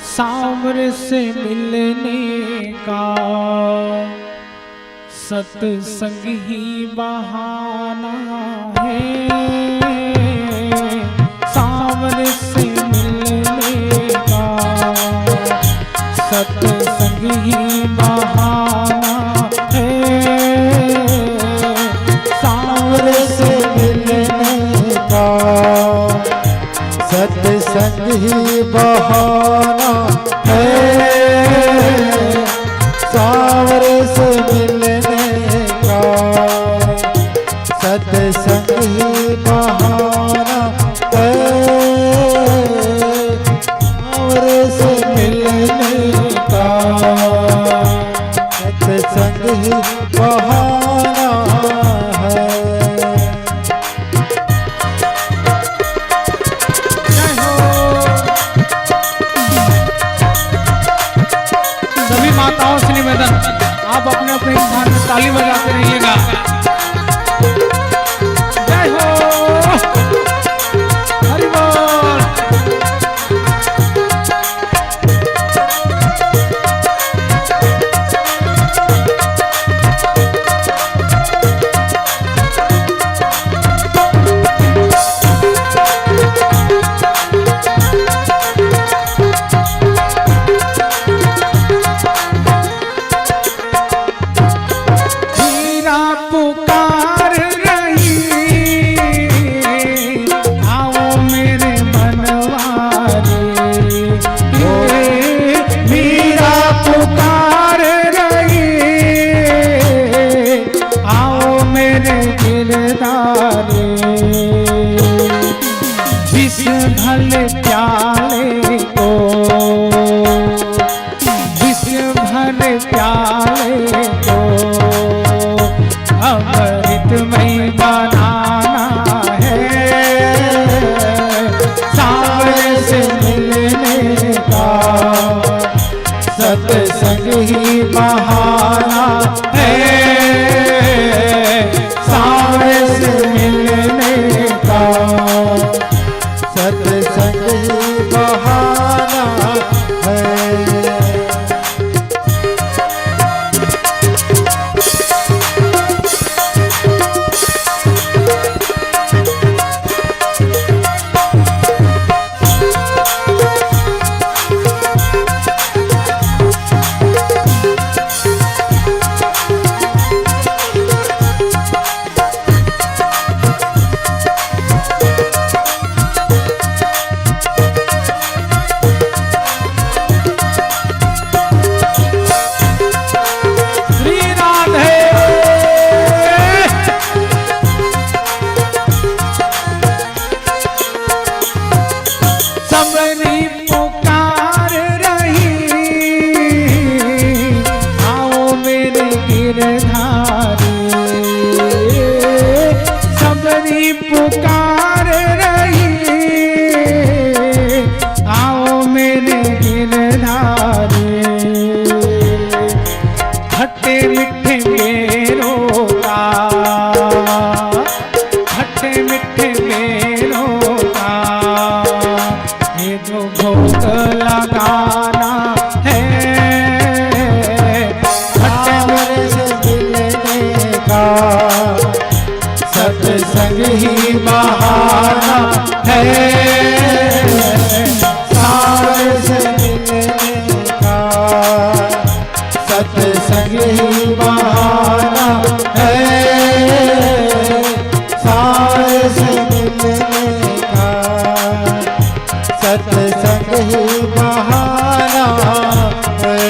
सांवर से मिलने का सत्संग ही बहाना है। सांवर से मिलने का सत्संग ही बहाना है। सांवर से मिलने का सत्संग ही बहाना है। सांवर से मिलने का सत्संग ही बहाना है। सांवर से मिलने का सत्संग ही बहाना है। जय हो। सभी माताओं से निवेदन, आप अपने अपने स्थान में ताली बजाते रहिएगा। जय हो। हरि बोल। मीरा पुकार रही, आओ मेरे मनवारी। मीरा पुकार रही, आओ मेरे गिरधारी। विष भले प्याले को, विष भले प्याले को अमृतमय बनाना है। सांवरे से मिलने का सत्संग ही बहाना है। सांवरे से मिलने का सत्संग पुकार रही, आओ मेरे गिरधारी। खट्टे मीठे बेरों का, खट्टे मीठे बेरों का, ये जो भोग लगाना है, खट्टे सावर से मिलने का, सत्संग ही बहाना है। सावर से मिलने का, सत्संग ही बहाना है। सावर से मिलने का, सत्संग ही बहाना है।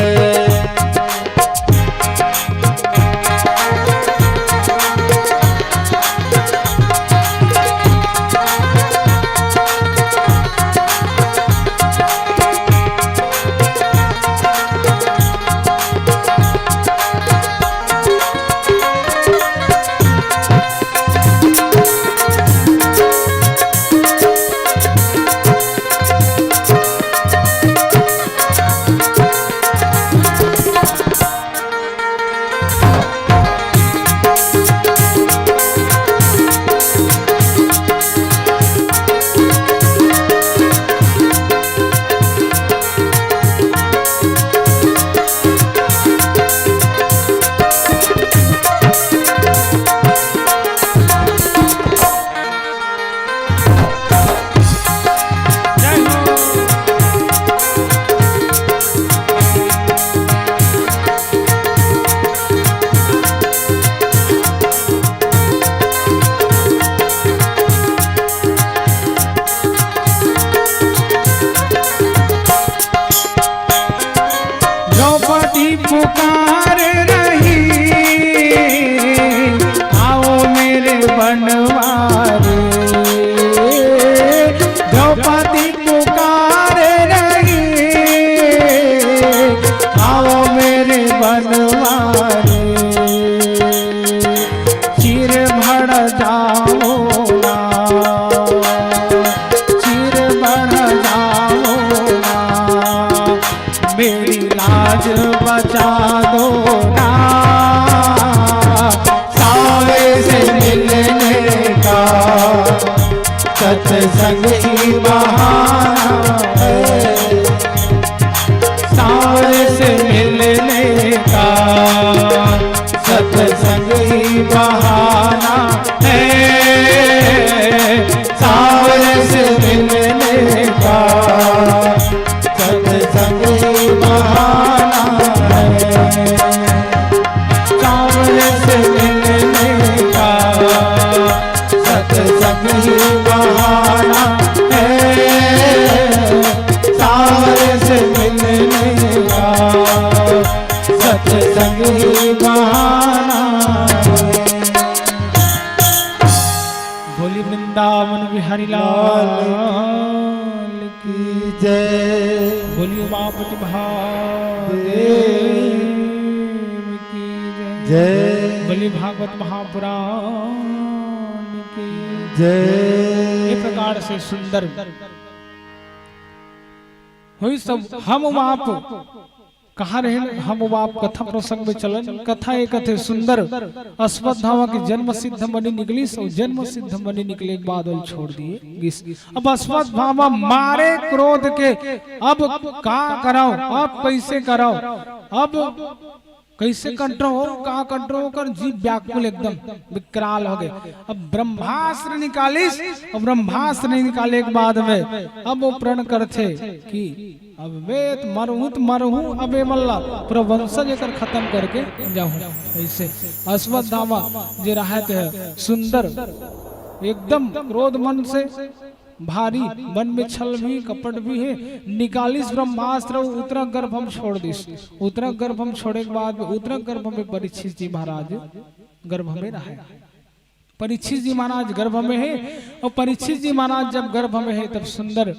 द्रौपदी पुकार रही, आओ मेरे बनवारी। द्रौपदी पुकार रही, आओ मेरे बनवारी। चीर भड़ जाओ ना, चीर भड़ जाओ ना, मेरी लाज बचा दो ना। सावर से मिलने का सत्संग ही बहाना है। सावर से मिलने का सत्संग ही बहाना है। सावर से मिलने का सत्संग ही बहाना है। सावर से मिलने का सत्संग ही बहाना है। सावर से मिलने का सत्संग ही बहाना है। बोली वृंदावन बिहारी लाल की जय। बोली उमापति महादेव की जय। जय। बोली भागवत महापुराण की जय। ये प्रकार से सुंदर हुई सब हम उमाप कहाँ रहे हम, वो आप कथा प्रसंग में चलन। कथा एक कथे सुंदर, अश्वत्थामा के जन्म सिद्ध मणि निकलिस अउ जन्म सिद्ध मणि निकले के बाद ओला छोड़ दिए गिस। अब अश्वत्थामा मारे क्रोध के, अब का करव, अब कैसे करव, अब कैसे कंट्रोल हो, का कंट्रोल हो, ओकर जीव व्याकुल एकदम विकराल हो गए। अब ब्रह्मास्त्र निकालिस, अब ब्रह्मास्त्र निकाले के बाद में अब वो प्रण करथे कि अब मैं त मरहूं त मरहूं, अब ये मन ला पूरा वंशज एकर खत्म करके जाहूं। ऐसे अश्वत्थामा जे रहत हे सुंदर, एकदम क्रोध मन से भारी, मन में छल भी कपट भी हे। निकालिस ब्रह्मास्त्र, उत्तरा गर्भ में छोड़ दिस। उत्तरा गर्भ में छोड़े के बाद में उत्तरा गर्भ में परीक्षित जी महाराज गर्भ में रहे। परीक्षित जी महाराज गर्भ में हे, अउ परीक्षित जी महाराज जब गर्भ में हे, तब सुंदर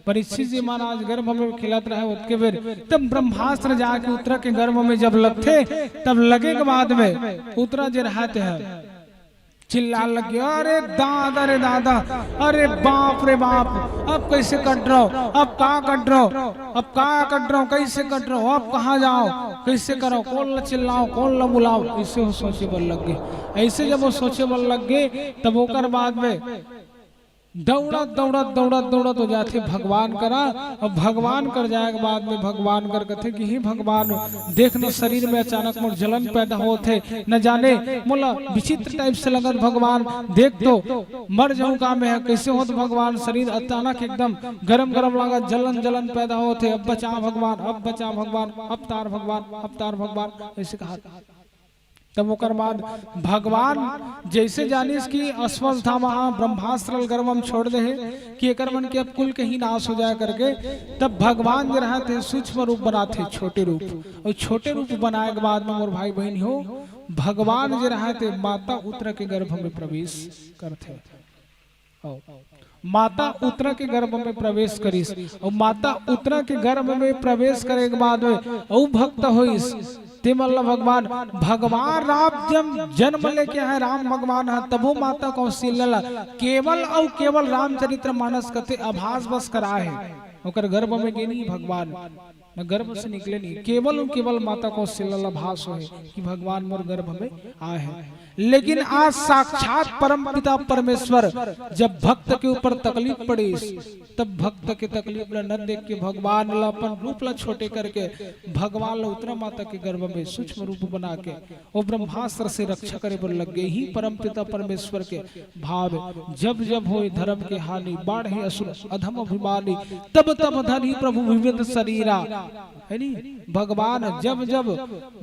परीक्षित जी महाराज गर्भ में खेलत रहे, ओतके बेर तब ब्रह्मास्त्र जाके उत्तरा के गर्भ में जब लगथे, तब लगे के बाद में उत्तरा जे रहत हे, चिल्लान लग गे, "अरे दादा रे दादा, अरे बाप रे बाप, अब कइसे कट रहो, अब का कट रहो, अब का कट रहो, कइसे कट रहो, अब कहाँ जाओ, कइसे करो, कोन ला चिल्लाओ, कोन ला बुलाओ?" अइसे वो सोचे बर लग गे। अइसे जब वो सोचे बर लग गे, तब ओकर बाद में दउड़त, दउड़त, दउड़त, दउड़त हो जाथे भगवान करा। अउ भगवान कर जाए के बाद में भगवान कर कथे कि "हे भगवान, देख न, शरीर में अचानक मोर जलन पैदा होत हे, न जाने मोला विचित्र type से लगत भगवान, देख तो मर जाहूं का मैं ह, कइसे होत भगवान, शरीर अचानक एकदम गरम गरम लागत, जलन जलन पैदा होत हे, अब बचा भगवान, अब बचा भगवान, अब तार भगवान, अब तार भगवान", अइसे कहा। तब ओकर बाद भगवान जइसे जानिस कि अश्वत्थामा ह ब्रह्मास्त्र ल गर्भ म छोड़ दे हे कि एकर मन के अब कुल के ही नाश हो जाए करके, तब भगवान जे रहत हे सूक्ष्म रूप बनात हे, छोटे रूप, अउ छोटे रूप बनाए के बाद में मोर भाई बहिन हो, भगवान जे रहत हे माता उत्तरा के गर्भ में प्रवेश करथे। अउ माता उत्तरा के गर्भ में प्रवेश करिस, अउ माता उत्तरा के गर्भ में प्रवेश करे के बाद में अउ भक्त होइस, ते मन ल भगवान, भगवान राम जब जन्म लेके आए राम भगवान ह, तभो माता कौशल्या ल केवल अउ केवल रामचरित्र मानस कथे आभास बस कराए हे, ओकर गर्भ में गे नहीं भगवान। न गर्भ से निकले नहीं, केवल अउ केवल माता कौशल्या ल आभास होए कि भगवान मोर गर्भ में आए हे। लेकिन आज साक्षात परम पिता परमेश्वर जब भक्त के ऊपर तकलीफ पड़िस, तब भक्त के तकलीफ ल न देख के भगवान ल अपन रूप ल छोटे करके भगवान ल उत्तरा माता के गर्भ में सूक्ष्म रूप बना के ओ ब्रह्मास्त्र से रक्षा करे बर लग गे। ही परम पिता परमेश्वर के भाव, जब जब होए धर्म के हानि, बाढ़े असुर अधम अभिमानी, तब तब धनी प्रभु विविध शरीरा। है नी? भगवान जब जब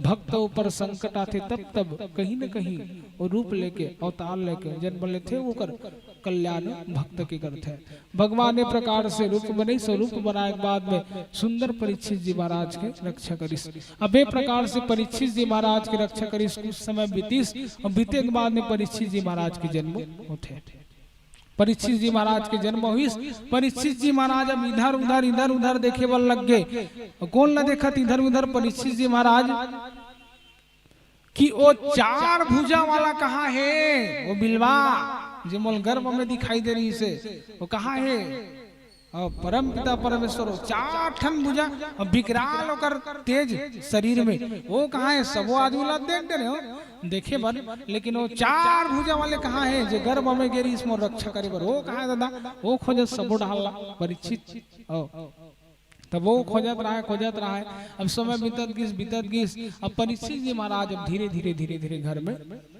भक्त ऊपर संकट आथे, तब तब कहीं न कहीं वो रूप लेके, अवतार लेके जन्म लेथे, ओकर कल्याण भक्त के करथे। भगवान ए प्रकार से रूप बनइस, रूप बनाए के बाद में सुंदर परीक्षित जी महाराज के रक्षा करिस। अब ए प्रकार से परीक्षित जी महाराज के रक्षा करिस, कुछ समय बीतिस, अउ बीते के बाद में परीक्षित जी महाराज के जन्म होथे। परीक्षित जी महाराज के जन्म होइस। परीक्षित जी महाराज अब इधर उधर, इधर उधर देखे बर लग गे। अउ कोन ला देखत इधर उधर? परीक्षित जी महाराज कि ओ चार भुजा वाला कहाँ हे? ओ बिलवा जे मोल गर्भ में दिखाई दे रहिस हे, ओ कहाँ हे? अउ परम पिता परमेश्वर, ओ चार ठन भुजा, अउ विकराल ओकर तेज शरीर में, ओ कहाँ हे? सबो आदमी ला देख डरे हो देखे बर, लेकिन ओ चार भुजा वाले कहाँ हे जे गर्भ में गे रहिस मोर रक्षा करे बर? ओ कहाँ हे दादा? ओ खोजत सबो डहर ला परीक्षित। ओ तब ओ खोजत रहय, खोजत रहय। अब समय बीतत गिस, बीतत गिस। अब परीक्षित जी महाराज अब धीरे, धीरे, धीरे, धीरे घर में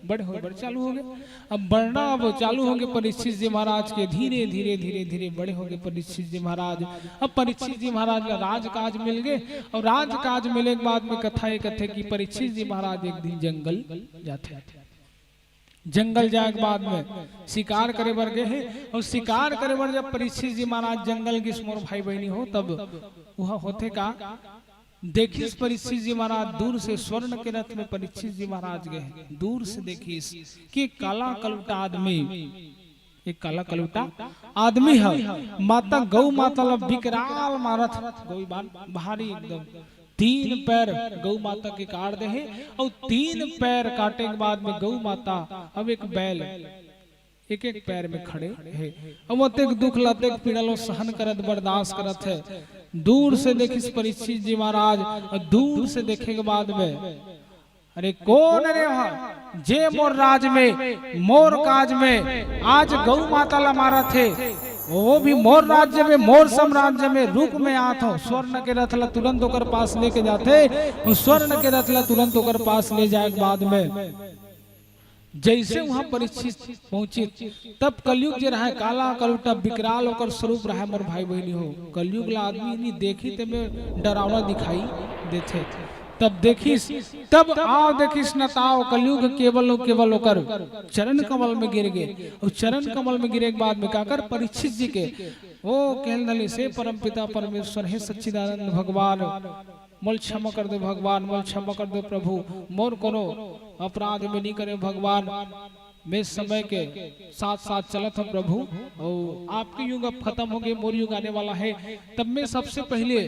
बड़े होय बर चालू हो गे। अब बढ़ना अब चालू हो गे परीक्षित जी महाराज के, धीरे, धीरे, धीरे, धीरे बड़े हो गे परीक्षित जी महाराज। अब परीक्षित जी महाराज ला राजकाज मिल गे, अउ राजकाज मिले के बाद में कथा ये कथे कि परीक्षित जी महाराज एक दिन जंगल जाथे। जंगल जाए के बाद में शिकार करे बर गे हे, अउ शिकार करे बर जब परीक्षित जी महाराज जंगल गिस मोर भाई बहिनी हो, तब उहा होथे का, देखिस परीक्षित जी महाराज दूर से स्वर्ण के रथ में परीक्षित जी महाराज गे हे, दूर से देखिस कि काला कलूटा आदमी, एक काला कलूटा आदमी ह माता गौ माता ला विकराल मारत, गौ बान भारी एकदम तीन पैर गौ माता के काट दे हे, अउ तीन पैर काटे के बाद में गौ माता अब एक बैल एक एक पैर में खड़े हे। अब अतेक दुख ला, अतेक पीड़ा ला सहन करत, बर्दाश्त करत हे। दूर से देखिस परीक्षित जी महाराज, अउ दूर से देखे के बाद में, "अरे कोन रे हा, जे मोर राज में, मोर काज में आज गौ माता ला मारत हे, वो भी मोर राज्य में, मोर साम्राज्य में रूप में आत हो।" स्वर्ण के रथ ला तुरंत ओकर पास लेके जाथे, अउ स्वर्ण के रथ ला तुरंत ओकर पास ले जाए के बाद में जइसे उहाँ परीक्षित पहुँचिस, तब कलयुग जे रहय, काला कलूटा विकराल ओकर स्वरूप रहय, मोर भाई बहिनी हो। कलयुग ला आदमी नहीं देखी ते में डरावना दिखाई देथे। तब देखिस, तब आव देखिस न ताव, कलयुग केवल अउ केवल ओकर चरण कमल में गिर गे। अउ चरण कमल में गिरे के बाद में काकर परीक्षित जी के ओ कहल धलिस, "हे परमपिता परमेश्वर, हे सच्चिदानंद भगवान, मोल क्षमा कर दो भगवान, मोल क्षमा कर दो प्रभु, मोर कोनो अपराध में नहीं करे भगवान।" मैं समय के साथ साथ चलत हूँ प्रभु, और आपके युग अब खत्म हो गए, मोर युग आने वाला है। तब मैं सबसे पहले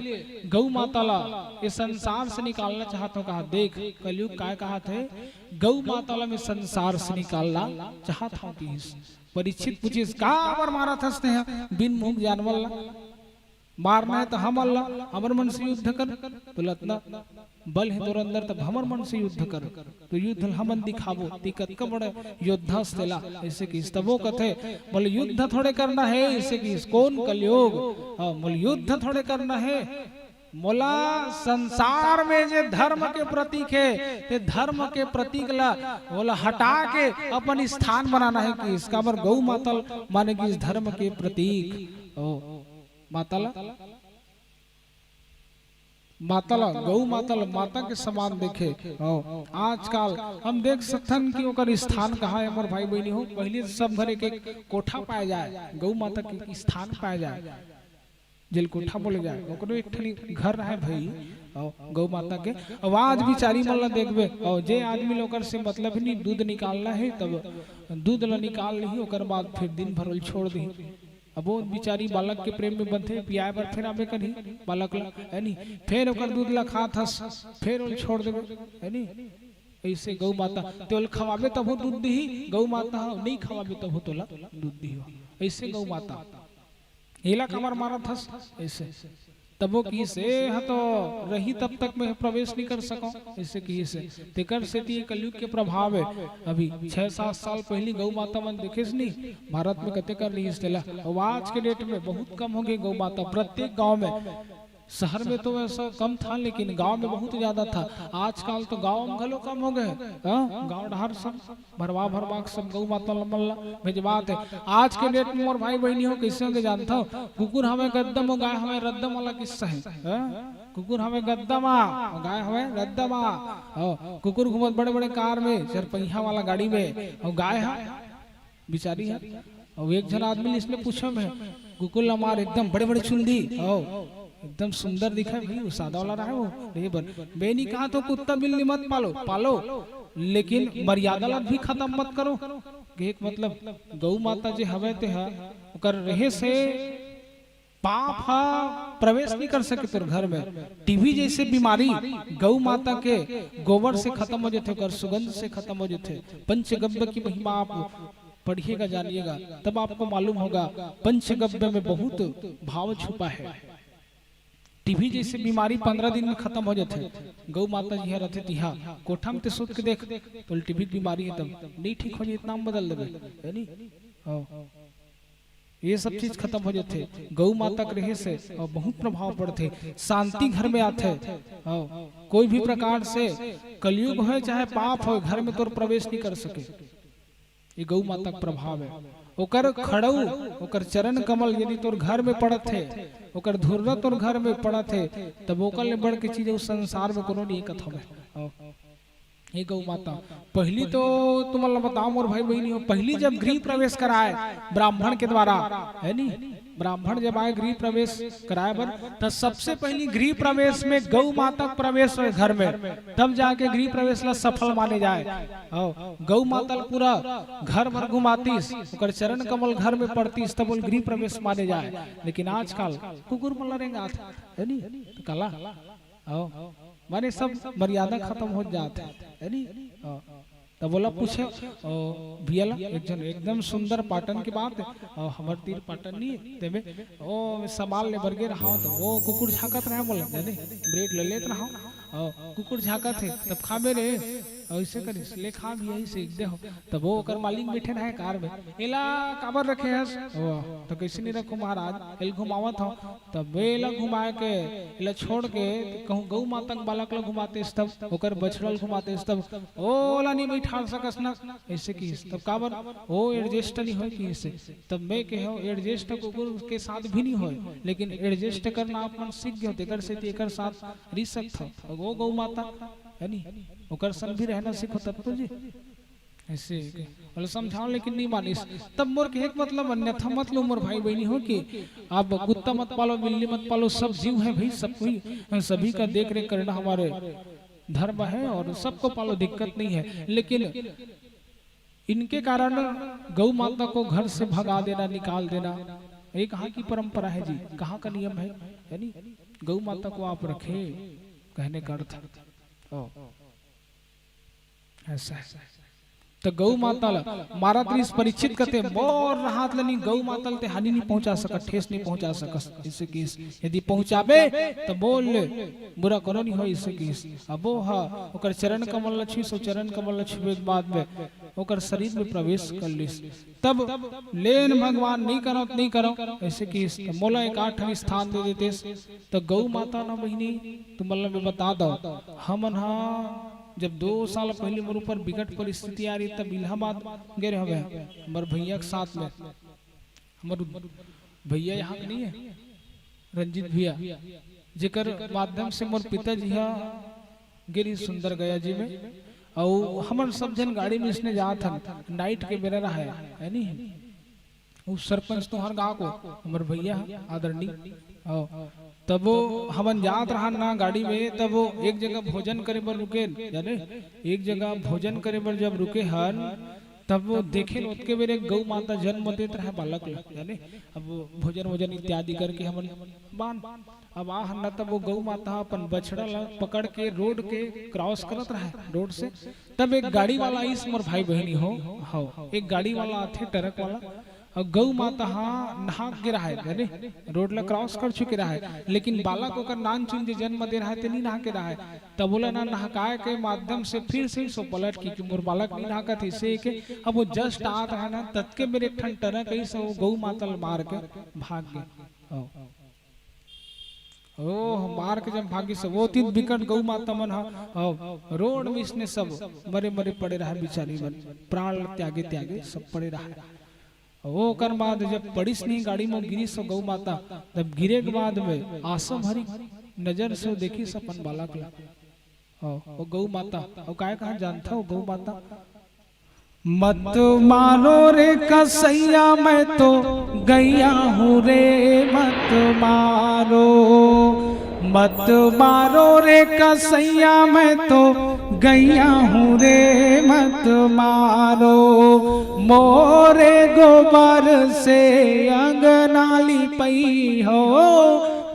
गौ माता ला ये संसार से निकालना चाहत हूँ। कहा, देख कलयुग काय कहा थे, गौ माता ला मैं संसार से निकालना चाहत हूँ। कहिस। परीक्षित पूछिस, का अबर मारत हस तेहा बिन मुंह जानवर ला? मारना है तो हमन ला, हमर मन से युद्ध कर। बोलत ना, बल है तोर अंदर, तब हमर मन से युद्ध कर। तो युद्ध ल हमन दिखाबो, ती कतका बड़ा योद्धा हस तेला। ऐसे कहिस। तब वो कथे, बोले, युद्ध थोड़े करना है। ऐसे कहिस। कौन? कलयुग। हाँ, बोले, युद्ध थोड़े करना है, मोला संसार में जे धर्म के प्रतीक है, ते धर्म के प्रतीक ला, मोला हटा के अपन स्थान बनाना है। कहिस। काबर? गौ माता ल माने कि इस धर्म के प्रतीक। ओ, माता ला, माता ला, गौ माता ला माता के समान देखे। ओ, आजकल हम देख सकथन कि ओकर स्थान कहाँ है, हमर भाई बहिनी हो। पहले सब घर एक एक कोठा पाए जाए, गौ माता के स्थान पाए जाए, जेल कोठा बोले जाए, ओकरो एक ठन घर रहे भाई। ओ, गौ माता के। अब आज बिचारी मन ला देखबे, ओ, जे आदमी ला ओकर से मतलब ही नहीं, दूध निकालना है, तब दूध ला निकाल लिही, ओकर बाद फिर दिन भर ओल छोड़ दिही। अब वो बिचारी बालक के प्रेम में बंधे, पियाए बर फिर आबे करही बालक ला, है नी? फिर ओकर दूध ला खात हस, फिर ओल छोड़ देबे, है नी? ऐसे गौ माता, ते ओल खवाबे तभो दूध दिही गौ माता ह, नहीं खवाबे तभो तोला दूध दिही। ऐसे गौ माता, एला काबर मारत हस? ऐसे। तब वो कहिस, ए ह तो रही तब तक मैं प्रवेश नहीं कर सकूं, ऐसे कहिस। तेकर सेती ये कलयुग के प्रभाव है। अभी छह सात साल पहली गौ माता मन देखेस नहीं, भारत में कते कर रहिस तेला। अब आज के डेट में बहुत कम हो गए गौ माता। प्रत्येक गांव में, शहर में तो ऐसा कम था, लेकिन गांव में बहुत ज्यादा था। आजकल तो गांव में घलो कम हो गए। हाँ, गांव डहर सब भरवा भरवा के सब गौ माता ल मन ला भेजवात है। आज के डेट में मोर भाई बहिनी हो, कैसे होंगे जानता हो? कुकुर हवे गद्दा म, गाय हवे रद्दा म वाला किस्सा है। हाँ? कुकुर हवे गद्दा म, गाय हवे रद्दा म। हाँ, कुकुर घूमत बड़े बड़े कार में, चार पहिया वाला गाड़ी में, और गाय है बिचारी है। और एक झन आदमी इसने पूछे में, कुकुर ला मार एकदम बड़े बड़े चुंदी, हाँ, एकदम सुंदर दिखे भाई, वो सादा वाला रहे वो, नहीं बन। मैं नहीं कहा तो कुत्ता बिल्ली मत पालो, पालो, लेकिन मर्यादा ला भी खत्म मत करो। एक मतलब गौ माता जे हवे ते ह, ओकर रहे से पाप ह प्रवेश नहीं कर सके तोर घर में। टीबी जैसे बीमारी गौ माता के गोबर से खत्म हो जाते, ओकर सुगंध से खत्म हो जाते। पंचगव्य की महिमा आप पढ़िएगा, जानिएगा, तब आपको मालूम होगा पंचगव्य में बहुत भाव छुपा है। टीबी जैसे बीमारी पंद्रह दिन में खत्म हो जाते। गौ माता जी यहाँ रहते तिहा, कोठा में ते सोच के देख, तो टीबी की बीमारी है तब नहीं ठीक हो जाए, नाम बदल देवे, है नी? हाँ। ये सब चीज खत्म हो जाते। गौ माता के रहे से और बहुत प्रभाव पड़ते, शांति घर में आते। हाँ। कोई भी प्रकार से कलयुग हो चाहे पाप हो, घर में तोर प्रवेश नहीं कर सके। ये गौ माता के प्रभाव है। ओकर खड़ऊ, ओकर चरण कमल यदि तोर घर में पड़त है, ओकर धुर्रा तोर घर में पड़त है, तब ओकर ले बढ़ के चीज उस संसार में कोनो नहीं कथम है। आओ। हे गौ माता, पहली तो तुमन ला बताओ मोर भाई बहिनी हो, पहली जब गृह प्रवेश कराए ब्राह्मण के द्वारा, है नी, ब्राह्मण जब आए गृह प्रवेश कराए बर, त सबसे पहली गृह प्रवेश में गौ माता के प्रवेश होए घर में, तब जाके गृह प्रवेश ला सफल माने जाए। आओ, गौ माता ला पूरा घर भर घुमातीस, ओकर चरण कमल घर में पड़तीस, तब ओल गृह प्रवेश माने जाए। लेकिन आजकल कुकुर मन ला रेंगात, है नी, तो काला, आओ, माने सब मर्यादा खत्म हो जात है, है नी? आओ। तब ओला पूछे, ओ, भैया ला, एक झन एकदम सुंदर पाटन के बात है, और हमर तीर पाटन नहीं है, तेमे, ओ, सामान ले बर गे रहा, तो वो कुकुर झांकत रहा, बोला, जाने, ब्रेड ले लेत रहा, और कुकुर झांकत है, तब खा मेरे, और इसे करिस, ले खा भी यही से, दे हो। तब वो ओकर मालिक बैठे रहे कार में, "एला काबर रखे हस?" "ओ, तो कैसे नहीं रखूं महाराज, एल घुमावत हो।" तब एला घुमाए के, एला छोड़ के कहूं गौ माता के बालक ला घुमाते तब, ओकर बछड़ा ला घुमाते तब, "ओला नहीं बैठाल सकस ना।" ऐसे कहिस। तब काबर? "ओ एडजस्ट नहीं होय," कहिस। तब मैं कहे, "एडजस्ट कुकुर के साथ भी नहीं होय, लेकिन एडजस्ट करना अपन सीख गयो, तेकर से तेकर साथ रह सकत हो।" अब वो गौ माता, है नी, ओकर संग भी रहना सीखो तब तो जी। ऐसे के, बोले, "समझाओ," लेकिन नहीं मानिस। तब मोर कहे के मतलब, अन्यथा मत लो मोर भाई बहिनी हो कि आप कुत्ता मत पालो, बिल्ली मत पालो, सब जीव है भाई, सब कोई, सभी का देख रेख करना हमारे धर्म है और सबको पालो, दिक्कत नहीं है। लेकिन इनके कारण गौ माता को घर से भगा देना, निकाल देना, ये कहाँ की परंपरा है जी? कहाँ का नियम है? यानी गौ माता को आप रखें, कहने का अर्थ। ओ, ऐसा है। तो गौ माता ला मारत रिहिस परीक्षित, कथे, "मोर हाथ ले नहीं, गौ माता ल ते हानि नहीं पहुंचा सकस, ठेस नहीं पहुंचा सकस।" इसे किहिस, "यदि पहुंचाबे, तो बोल ले, बुरा कोनो नहीं हो।" इसे किहिस। अब वो हा ओकर चरण कमल ल छुइस, चरण कमल ल छुए के बाद में ओकर शरीर में प्रवेश कर लिस। तब लेन भगवान, नहीं करंव त नहीं करंव, ऐसे किहिस, त मोला एक आठ ठन स्थान दे देतेस। त गौ माता ना बहिनी, तुमन ल मैं बता दंव, हमन हा जब दो साल पहले मोर ऊपर बिकट परिस्थिति आ रही, तब इलाहाबाद गे रहे हवे हमर भैया के साथ में। हमर भैया यहाँ के नहीं है, रंजीत भैया, जेकर माध्यम से मोर पिताजी हा गे रहिस सुंदर गया जी में, अउ हमन सब झन गाड़ी में इसने जात हन, नाइट के बेरा रहा है, है नहीं? उ सरपंच तुंहर गांव को, हमर भैया ह, आदरणीय। अउ तब वो हमन जात रहन ना गाड़ी में, तब वो एक जगह भोजन करे बर रुके, जाने, एक जगह भोजन करे बर जब रुके हन, तब वो देखे न, ओतके बेर एक गौ माता जन्म देत रहे बालक ल, जाने। अब वो भोजन वोजन इत्यादि करके हमन बान, अब आ हन ना, तब वो गौ माता अपन बछड़ा ल पकड़ के रोड के क्रॉस करत रहे, रोड से। तब एक गाड़ी वाला आइस, मोर भाई बहिनी हो, हो, एक गाड़ी वाला आथे, ट्रक वाला, अउ गौ माता हा नहा के रहे, जाने, रोड ला क्रॉस कर चुके रहे, लेकिन बालक ओकर नान चुन जे जन्म दे रहे, ते नहीं नहा के रहे। तब ओला ना नहकाए के माध्यम से फिर से सो पलट की, कि मोर बालक नहीं नहाकत हे, इसे के अब वो जस्ट आत रहे ना, ततके बेर एक ठन ट्रक आइस, वो गौ माता ल मार के भाग गे। ओ, ओह, मार के जब भागिस, वो तीत बिकट गौ माता मन हा, ओ, रोड में इसने सब मरे मरे पड़े रहे बिचारी मन, प्राण त्यागे त्यागे सब पड़े रहे। ओकर बाद जब पड़िस नहीं गाड़ी में, गिरिस गौ माता, तब गिरे के बाद में आंसू भरी नजर से वो देखिस अपन बालक ला। ओ, ओ गौ माता, ओ काय कहा जानथव गौ माता? "मत मारो रे कसैया, मैं तो गैया हूँ रे, मत मारो। मत मारो रे कसैया, मैं तो गैया हूँ रे, मत मारो। मोरे गोबर से अंगना लिपई हो,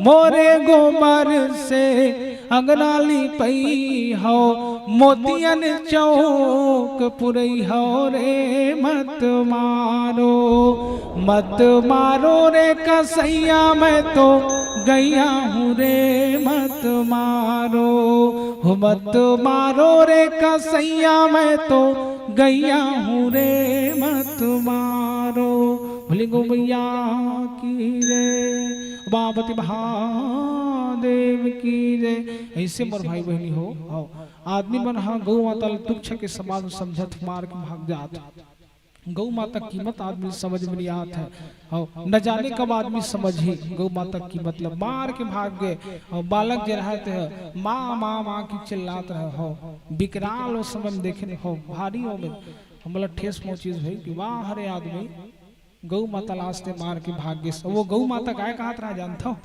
मोरे गोबर से अंगना लिपई हो, मोतियन चौक पुरई हो रे, मत मारो। मत मारो रे कसैया, मैं तो गैया हूँ रे, मत मारो। हो मत मारो रे कसैया, मैं तो गैया हूँ रे, मत मारो।" बोले गौ मैया की जय, बाबती महादेव की जय। ऐसे मोर भाई बहिनी हो, आओ। आदमी मन हा गौ माता ल तुच्छ के समान समझत, मार के भाग जात। गौ माता कीमत आदमी समझ में नहीं आत है। आओ, न जाने कब आदमी समझही गौ माता कीमत ल, मार के भाग गए। और बालक जे रहत है, माँ, माँ, माँ की चिल्लात रहे हो, विकराल। उस समय में देखे हो, भारी हो में हमला ठेस पहुंचिस भाई कि वाह रे आदमी, गौ माता ला आज ते मार के भाग गेस। वो गौ माता काय कहत रहा जानथव?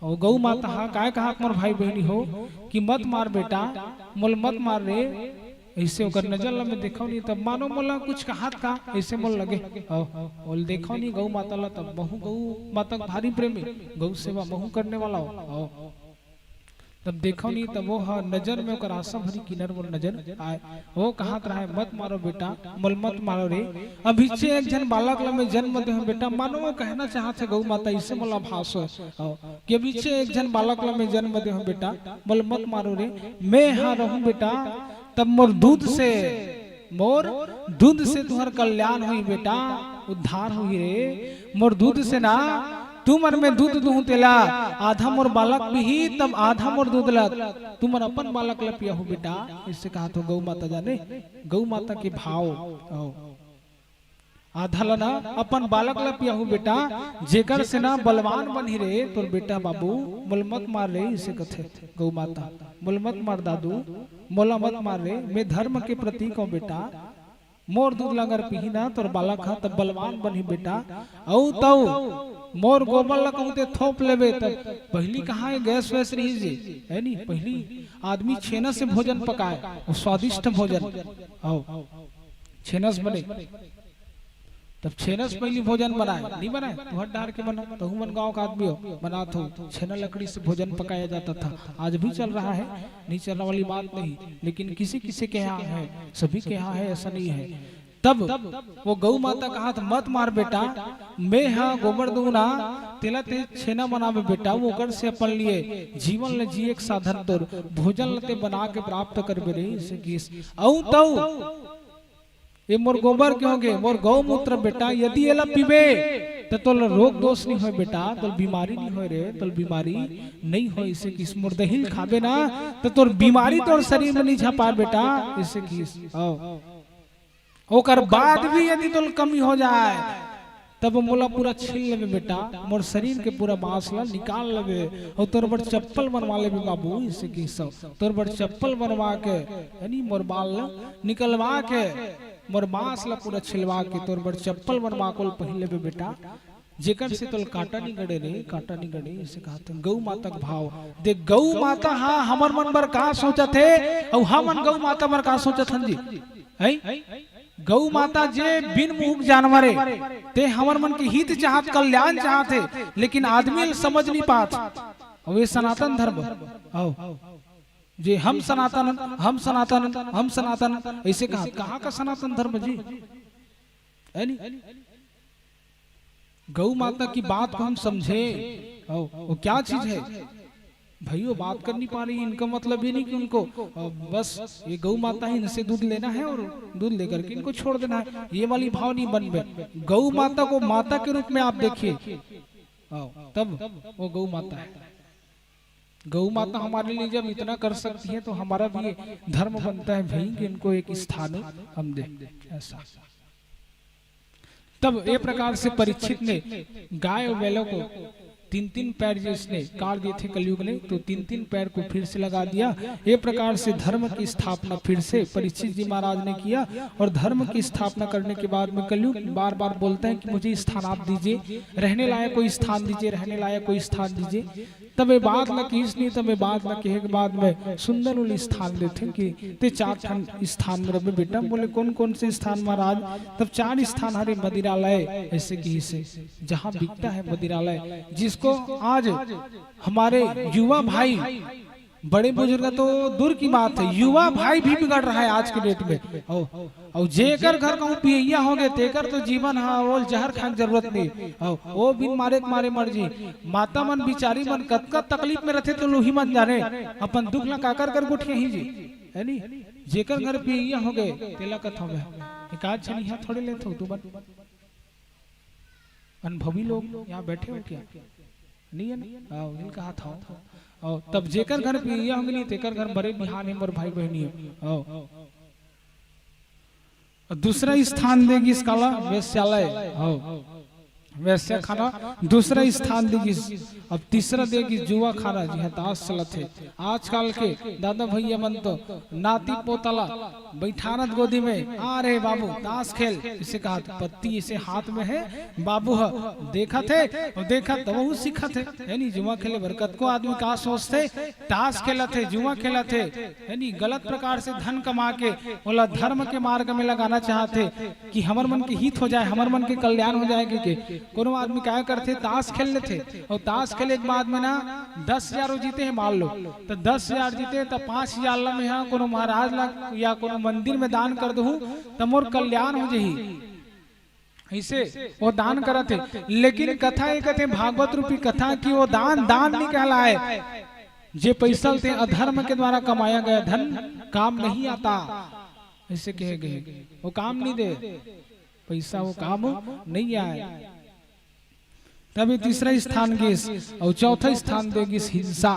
वो गौ माता हा काय कहत मोर भाई बहिनी हो कि मत मार बेटा, मोल मत मार रे। ऐसे ओकर नजर ला मैं देखव नहीं, तब मानो मोला कुछ कहत का, ऐसे मोल लगे। ओ, ओल देखव नहीं गौ माता ला, तब महू गौ माता के भारी प्रेमी, गौ सेवा महू करने वाला हो। ओ, तब देखव नहीं, तब वो ह नजर में ओकर आंसू भरी किनर मोर नजर आए। वो कहत रहा है, "मत मारो बेटा, मोल मत मारो रे। अभिचे एक झन बालक ला मैं जन्म दे हूँ बेटा।" मानो वो कहना चाहत है गौ माता, इसे मोला भास हो, आओ, कि "अभिचे एक झन बालक ला मैं जन्म दे हूँ बेटा, मोल मत मारो रे। मैं हा रहूँ बेटा, तब मोर दूध से, मोर दूध से तुहर कल्याण होही बेटा, उद्धार होही रे। मोर दूध से ना, तुमन मैं दूध दूहूं तेला, आधा मोर बालक पीही, तब आधा मोर दूध ला तुमन अपन बालक ला पियाहू बेटा।" इससे कहा तो गौ माता जाने, गौ माता के भाव। आओ। आधा ला ना अपन बालक ला पियाहू बेटा, जेकर से ना बलवान बनही रे तोर बेटा बाबू, मोल मत मार रे, इसे कथे गौ माता। मोल मत मार दादू, मोला मत मार रे, मैं धर्म के प्रतीक हूँ बेटा। मोर दूध ला अगर पीही ना तोर बालक हा, तब बलवान बनही बेटा। अउ तउ मोर गोबर ला कहूँ ते थोप लेबे, तब पहली कहाँ है गैस वैस रही जी, है नी? पहली आदमी छेना से भोजन पकाए, वो स्वादिष्ट भोजन। आओ, छेनस बने। तब छेनस पहिली भोजन बनाए, नहीं बनाए, तुहर डार के बना, तहू मन गांव का आदमी हो, बनात हो। छेना लकड़ी से भोजन पकाया जाता था, आज भी चल रहा है, नहीं चलने वाली बात नहीं, लेकिन किसी किसी के यहाँ है, सभी के यहाँ है, ऐसा नहीं है। तब वो गौ माता कहा था, "मत मार बेटा, मैं हा गोबर दूना, तेला ते छेना बनावे बेटा, वो कर से अपन लिए जीवन ल जिए के साधन तोर भोजन ल ते बना के प्राप्त करबे रे," इसे किस। अउ तउ ये मोर गोबर के होगे, मोर गौमूत्र बेटा, यदि एला पीबे, त तोला रोग दोष नहीं होय बेटा, तोला बीमारी नहीं होय रे, तोला बीमारी नहीं होय। इसे किस मोर दही ल खाबे ना, त तोर बीमारी तोर शरीर में नहीं झपार बेटा। इसे किस, आओ। ओकर बाद भी यदि तोला कमी हो जाए, तब मोला पूरा छील लेबे बेटा, मोर शरीर के पूरा मांस ला निकाल लेबे, अउ तोर बर चप्पल बनवा लेबे बाबू। इसे किस, तोर बर चप्पल बनवा के, यानी मोर बाल ला निकलवा के, मोर मांस ला पूरा छिलवा के तोर बर चप्पल बनवा के पहिन लेबे बेटा, जेकर से तोल कांटा नहीं गड़े रे, कांटा नहीं गड़े। इसे कहत हन गौ माता के भाव। देख, गौ माता हा हमर मन बर का सोचत हे, अउ हमन गौ माता बर का सोचत हन जी? हैं? गौ माता जे बिन मुख जानवर हे, ते हमर मन के हित चाहत, कल्याण चाहत हे, लेकिन आदमी ल समझ नहीं पात। अउ ये सनातन धर्म, आओ, जे हम सनातन, हम सनातन, हम सनातन, ऐसे कहा, कहाँ का सनातन धर्म जी? है नहीं? गौ माता की बात को हम समझे, आओ, वो क्या चीज है भाई? वो बात कर नहीं पा रही, इनका मतलब ये नहीं कि उनको, अ, बस ये गौ माता है, इनसे दूध लेना है और दूध लेकर के इनको छोड़ देना है, ये वाली भाव नहीं बन में। गौ माता को माता के रूप में आप देखिए, आओ, तब वो गौ माता है। गौ माता हमारे लिए जब इतना कर सकती है, तो हमारा भी ये धर्म बनता है भाई कि इनको एक स्थान हम दें, ऐसा। तब ये प्रकार से परीक्षित ने गाय और बैलों को तीन तीन पैर जिसने काट दिए थे कलयुग ने, तो तीन तीन पैर को फिर से लगा दिया। ये प्रकार से धर्म की स्थापना फिर से परीक्षित जी महाराज ने किया। और धर्म की स्थापना करने के बाद में कलयुग बार बार बोलता है कि मुझे स्थान आप दीजिए, रहने लायक कोई स्थान दीजिए, रहने लायक कोई स्थान दीजिए। तब ये बात ला किहिस नहीं, तब ये बात ला कहे के बाद में सुंदर उल स्थान देथे कि ते चार ठन स्थान में रहे बेटा। बोले, "कौन कौन से स्थान महाराज?" तब चार स्थान हरे मदिरालय, ऐसे किहिस हे, जहाँ बिकता है मदिरालय, जिसको आज हमारे युवा भाई, बड़े बुजुर्ग तो दूर की बात है, युवा भाई भी बिगड़ रहा है आज के डेट में। और अउ जेकर घर कहूँ पियैया होगे, तेकर तो जीवन ह, ओल जहर खाए के जरूरत नहीं। अउ ओ बिन मारे के मारे मर जी। माता मन बिचारी मन कतका तकलीफ में रथे, तो लूही मन जाने अपन दुख ला काकर कर गोठियाही जी, है नी? जेकर घर पियैया होगे, तेला कथों मैं, एकाध झन इहाँ थोड़े लेथो तू मन। अनुभवी लोग यहाँ बैठे हो क्या? नहीं है ना? हाँ, उन्हीं कहा था। और तब जेकर घर पियैया होगे नहीं, तेकर घर मरे बिहान है मोर भाई बहनी है। और दूसरा स्थान देगी इसका ला वेश्यालय, हाँ, वेश्या खाना। दूसरा स्थान देगी, अब तीसरा देगी जुआ खाना, जी हाँ, ताश चलत है। आजकल के दादा भैया मन तो नाती पोता ला बैठानत गोदी में, "आ रे बाबू, ताश खेल।" इसे कहा, पत्ती इसे हाथ में है, बाबू ह देखत है, और देखत तो वहू सीखत है, है नी? जुआ खेले बर कतको आदमी का सोचथे, ताश खेलत है, जुआ खेलत है, है नी? गलत प्रकार से धन कमा के ओला धर्म के मार्ग में लगाना चाहत है कि हमर मन के हित हो जाए, हमर मन के कल्याण हो जाए, के, के कोनो आदमी काय करथे, ताश खेल लेथे, और ताश खेले के बाद में ना दस हजार वो जीते हैं मान लो, तो दस हजार जीते तो पाँच हजार ला मैं हा कोनो महाराज ला या कोनो मंदिर में दान कर दूँ, तो मोर कल्याण हो जाही। ऐसे वो दान करत हे, लेकिन कथा ये कहते हैं, भागवत रूपी कथा, कि वो दान दान नहीं कहलाए। जे पैसा ते अधर्म के द्वारा कमाया गया धन काम नहीं आता, ऐसे कहे गए, वो काम नहीं दे, पैसा वो काम नहीं आए। तब ये तीसरा स्थान गिस और चौथा स्थान दे गिस हिंसा,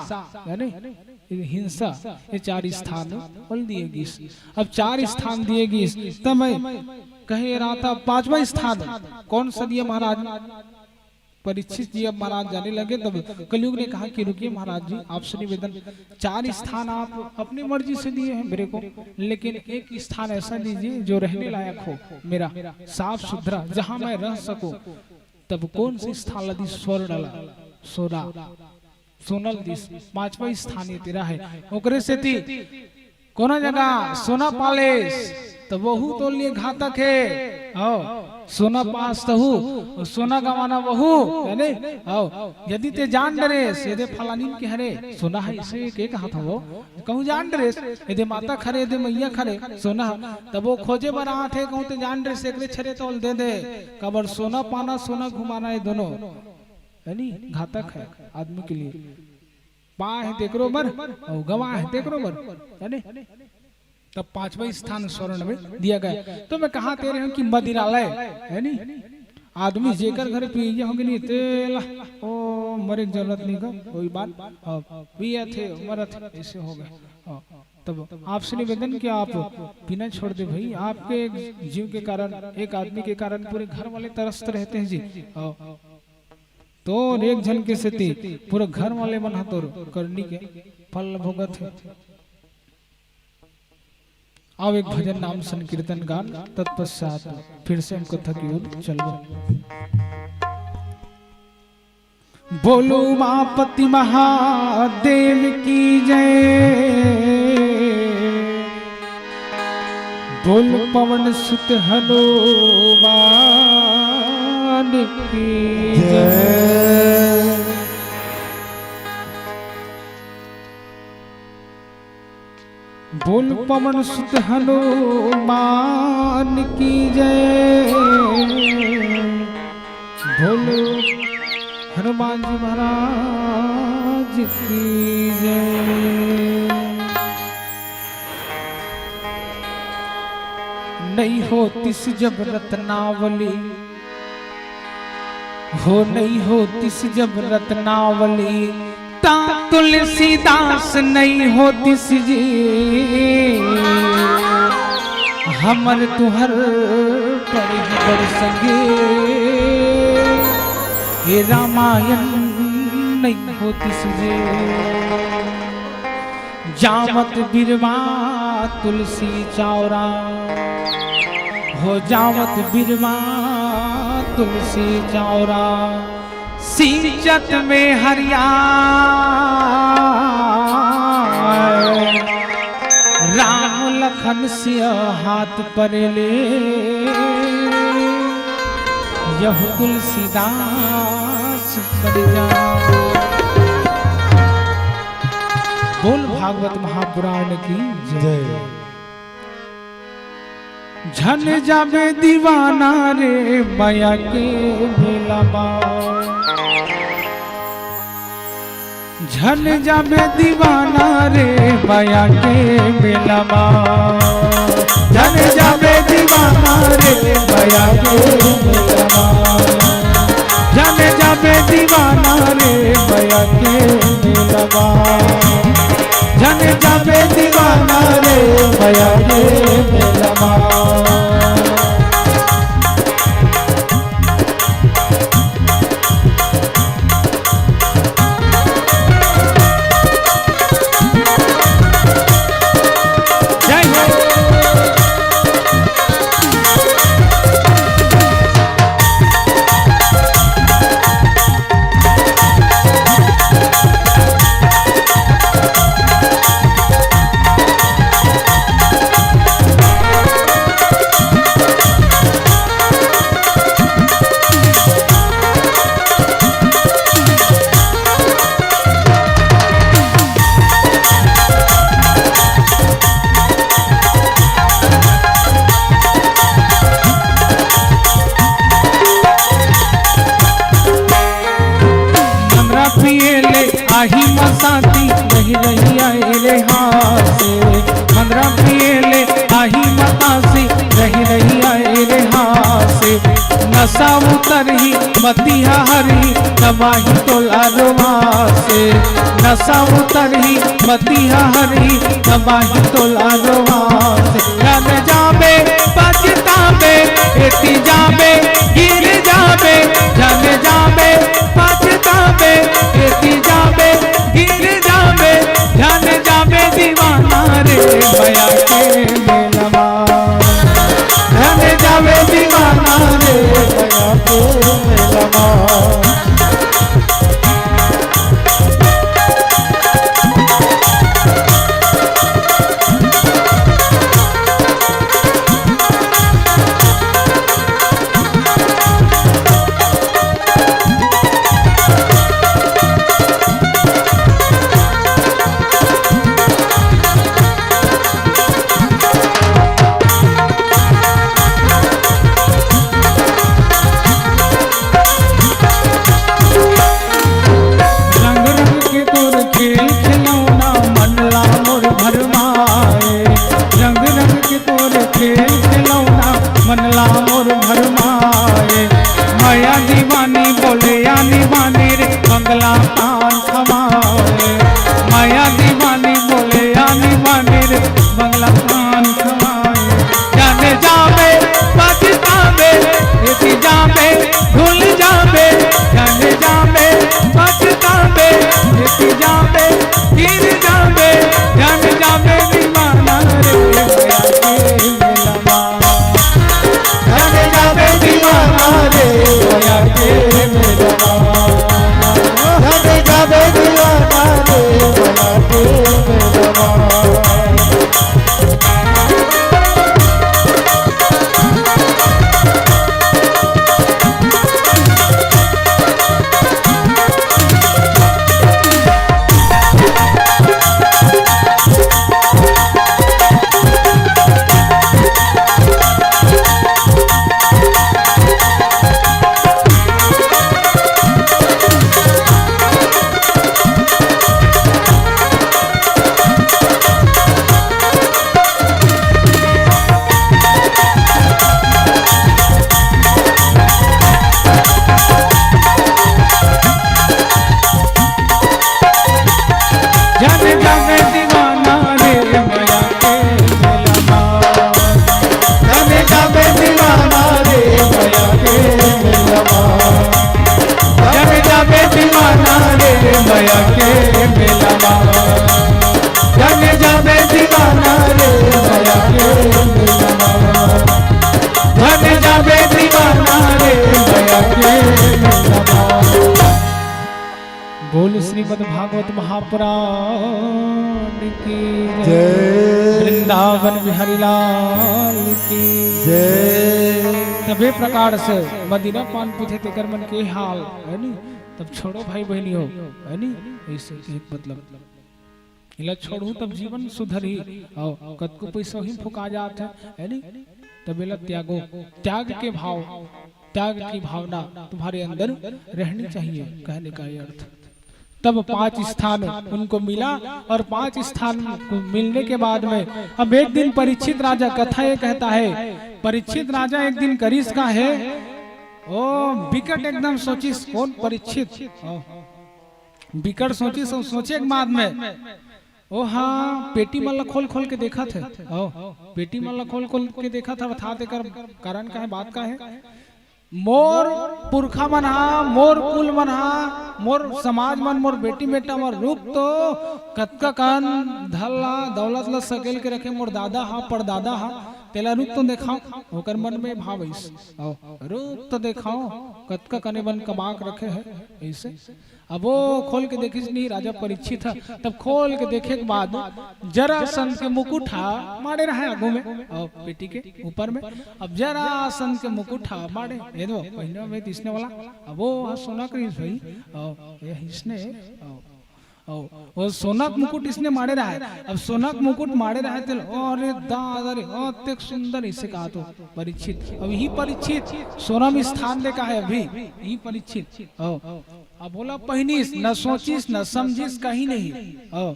यानी हिंसा, ये चार स्थान बोल दिए गिस। अब चार स्थान दिए गिस, तब मैं कहे रहा था पांचवा स्थान कौन सा दिया महाराज? परीक्षित जी अब महाराज जाने लगे, तब कलयुग ने कहा कि रुकिए महाराज जी, आपसे निवेदन, चार स्थान आप अपनी मर्जी से दिए हैं मेरे को, लेकिन एक स्थान ऐसा दीजिए जो रहने लायक हो, मेरा साफ सुथरा, जहां मैं रह सकूं। तब कौन से स्थान ला दिस? स्वर्ण ला, सोना, सोनल दिस, पांचवा स्थान ये तेरा है। ओकरे सेती कोनो जगह सोना पालिस, त वहू तोर लिए घातक हे। हव, सोना पास तहू, अउ सोना गंवाना वहू, हे नी? हव, यदि तें जान डरेस, एदे फलानिन के हरे, सोना हे, अइसे के कहत हवव, कहूँ जान डरेस, एदे माता के हरे, एदे मइया के हरे, सोना, तब ओ खोजे बर आत हे, कहूँ तें जान डरेस, एकरे हरे त ओला दे दे, काबर सोना पाना, सोना घुमाना, ये दोनों, हे नी, घातक हे आदमी के लिए। पाए हे तेकरो बर, अउ गंवाए हे तेकरो बर, हे नी? तब पांचवा स्थान स्वर्ण में दिया गया। तो मैं कहत रहेंव कि मदिरालय, हे नी, आदमी जेकर घरे पियइया होगे नी, तेला ओ मरे के जरूरत नइ हे, कोई बात, अब पियत हे, मरत हे, अइसे होगे। हाँ, तब आपसे निवेदन कि आप पीना छोड़ दे भाई, आपके एक जीव के कारण, एक आदमी के कारण पूरे घर वाले तरसत रहते हैं जी। हाँ, तोर एक झन के सेती पूरा घर वाले मन ह तोर करनी के फल भोगत हे। आव, एक भजन नाम संकीर्तन गान, तत्पश्चात फिर से हम कथा की ओर चलबो। बोल उमापति महादेव की जय, बोल पवन सुत हनुमान की जय। जय। बोल पवन सुत हनुमान की जय, बोल हनुमान जी महाराज की जय। नइ होतिस जब रत्नावली, हो नइ होतिस जब रत्नावली, ता तुलसीदास नइ होतिस जी। हमर तुहर पड़ही बड़ संगे, ए रामायण नइ होतिस जी। जावत बिरवा तुलसी चौरा, हो जावत बिरवा तुलसी चौरा, सींचत में हरिया, राम लखन सिया हाथ परेले, यहु तुलसीदास परिजा। बोल भागवत महापुराण की जय। जय। झन जाबे दीवाना रे मया के मेला मा। झन जाबे दीवाना रे मया के मेला मा। झन जाबे दीवाना रे मया के मेला मा। झन जाबे दीवाना रे मया के मेला मा। झन जाबे दीवाना रे मया के मेला मा। जय हो। हमरा पिए ले आही मसाती, रहि रहि आए रे हासे। हमरा पिए ले आही मतासी, रहि रहि आए रे हासे। नसा उतरही मतिहा हरही, नमाही तोला रोमासे। नसा उतरही मतिहा हरही, नमाही तोला रोमासे। झन जाबे पछताबे, एती जाबे गिर जाबे। झन जाबे पछताबे, एती जाबे गिर जाबे। झन जाबे दीवाना रे मया के मेला मा। झन जाबे दीवाना रे मया के मेला मा। मया के मेला मा। धन जाबे दीवाना रे मया के मेला मा। धन जाबे दीवाना रे मया के मेला मा। बोल श्रीमद् भागवत महापुराण की जय। जय। वृंदावन बिहारी लाल की जय। तबे प्रकार से मदिरा पान पीथे तेकर मन के हाल, है नी? तब छोड़ो भाई बहनी हो, है नी? ऐसे एक मतलब, इला छोड़ू तब जीवन सुधरही। अउ कतको पैसा ही फुका जात है, है नी? तब इला त्यागो, त्याग के भाव, त्याग की भावना तुम्हारे अंदर रहनी चाहिए, कहने का ये अर्थ। तब पांच स्थान उनको मिला और पांच स्थान को मिलने के बाद में अब एक दिन परीक्षित राजा, कथा ये कहता है, परीक्षित राजा एक दिन करिस का है, ओ बिकट एकदम सोचिस, कौन परीक्षित? ओ, बिकट सोचिस, सोचे के बाद में ओ हाँ, पेटी मन ला खोल खोल के देखत हे। ओ, पेटी मन ला खोल खोल के देखत हे, अर्थात एकर कारण का है, बात का है? मोर पुरखा मन हा, मोर कुल मन हा, मोर समाज मन, मोर बेटी बेटा मन रुक तो कतका कन धन ला, दौलत ला सकेल के रखे मोर दादा हा, परदादा हा, तेला रुक तो देखाओ। ओकर मन में भाव आइस, ओ, रुक तो देखाओ, कतका कने बन कमा के रखे है, ऐसे। अब वो खोल के देखिस नहीं राजा परीक्षित ह, तब खोल के देखे के बाद जरासंध के मुकुट हा माड़े रहे आगू में, अउ पेटी के ऊपर में। अब जरासंध के मुकुट हा माड़े, ये दो पहिना में इसने वाला, अब वो हा सोना के रिहिस भाई, अउ ये इसने, अउ, अउ वो सोना के मुकुट इसने माड़े रहे। अब सोना के मुकुट माड़े रहे तेल, अरे दादा रे, अतेक सुंदर इसे कहा तो परीक्षित। अब यही परीक्षित सोना में स्थान दे का है अभी, यही परीक्षित। अउ अब बोला पहिनिस, न सोचिस, न समझिस, कहीं नहीं। अउ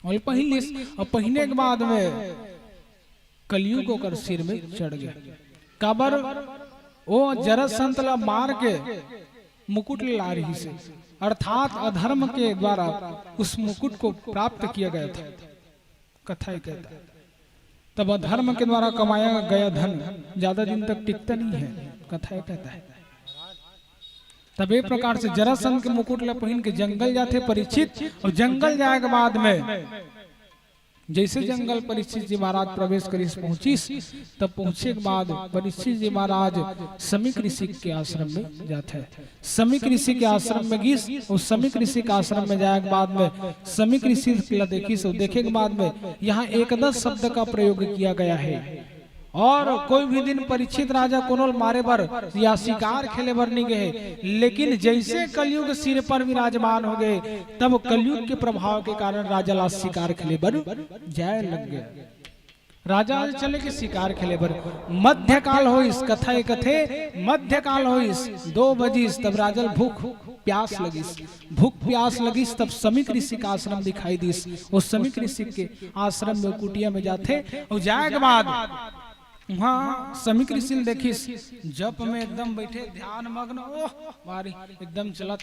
बोले पहिनिस, अउ पहिने के बाद में कलयुग ओकर सिर में चढ़ गया। काबर ओ जरासंध ला मार के मुकुट ला रिहिस हे, अर्थात अधर्म के द्वारा उस मुकुट को प्राप्त किया गया था। कथा ये कहता है, तब अधर्म के द्वारा कमाया गया धन ज्यादा दिन तक टिकता नहीं है, कथा ये कहता है। तब ये प्रकार से जरासंध के मुकुट ला पहिन के जंगल जाथे परीक्षित, अउ जंगल जाए के बाद में जैसे जंगल परीक्षित जी महाराज प्रवेश करिस पहुंचिस, तब पहुंचे के बाद परीक्षित जी महाराज समीक ऋषि के आश्रम में जाथे। समीक ऋषि के आश्रम में गिस, अउ समीक ऋषि के आश्रम में जाए के बाद में समीक ऋषि ला देखिस, अउ देखे के बाद में यहाँ एकदस शब्द का प्रयोग किया गया है। अउ कोई भी दिन परीक्षित राजा कोनो ल मारे बर या शिकार खेले बर नहीं गए, लेकिन जैसे कलयुग सिर पर विराजमान हो गए, तब कलयुग के प्रभाव के कारण राजा ला शिकार खेले बर जाए लग गए। राजा आज चले के शिकार खेले बर। मध्यकाल होइस, कथा ये कथे, मध्यकाल होइस, दो बजिस, तब राजा ल भूख प्यास लगिस। भूख प्यास लगिस, तब समीक ऋषि का आश्रम दिखाई दिस। वो समीक ऋषि के आश्रम में, कुटिया में जाथे, अउ जाए के बाद वहाँ समीक ऋषि ल देखिस, जप में एकदम बैठे, ध्यान मग्न, ओह, बारी एकदम चलत,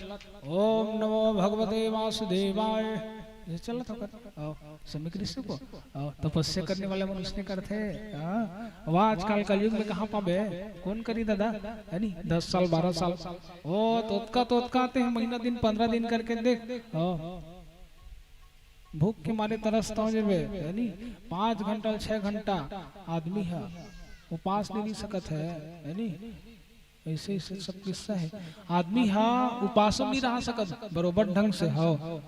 ओम नमो भगवते वासुदेवाय, ये चलत होकर, आओ, समीक ऋषि को, आओ, तपस्या करने वाले मनुष्य ने करते, हाँ, वह आजकल कलयुग में कहाँ पाबे, कौन करी दादा, है नी, दस साल, बारह साल, ओ, तोतका, तोतका आते हैं, महीना दिन, पन्द्रह दिन करके देख, आओ, भूख के मारे तरसता हो जेबे, है नी? पाँच घंटा, छह घंटा आदमी ह उपास नहीं रह सकत है, है नी? ऐसे, ऐसे सब किस्सा है। आदमी ह उपास नहीं रह सकत, बरोबर ढंग से, हो।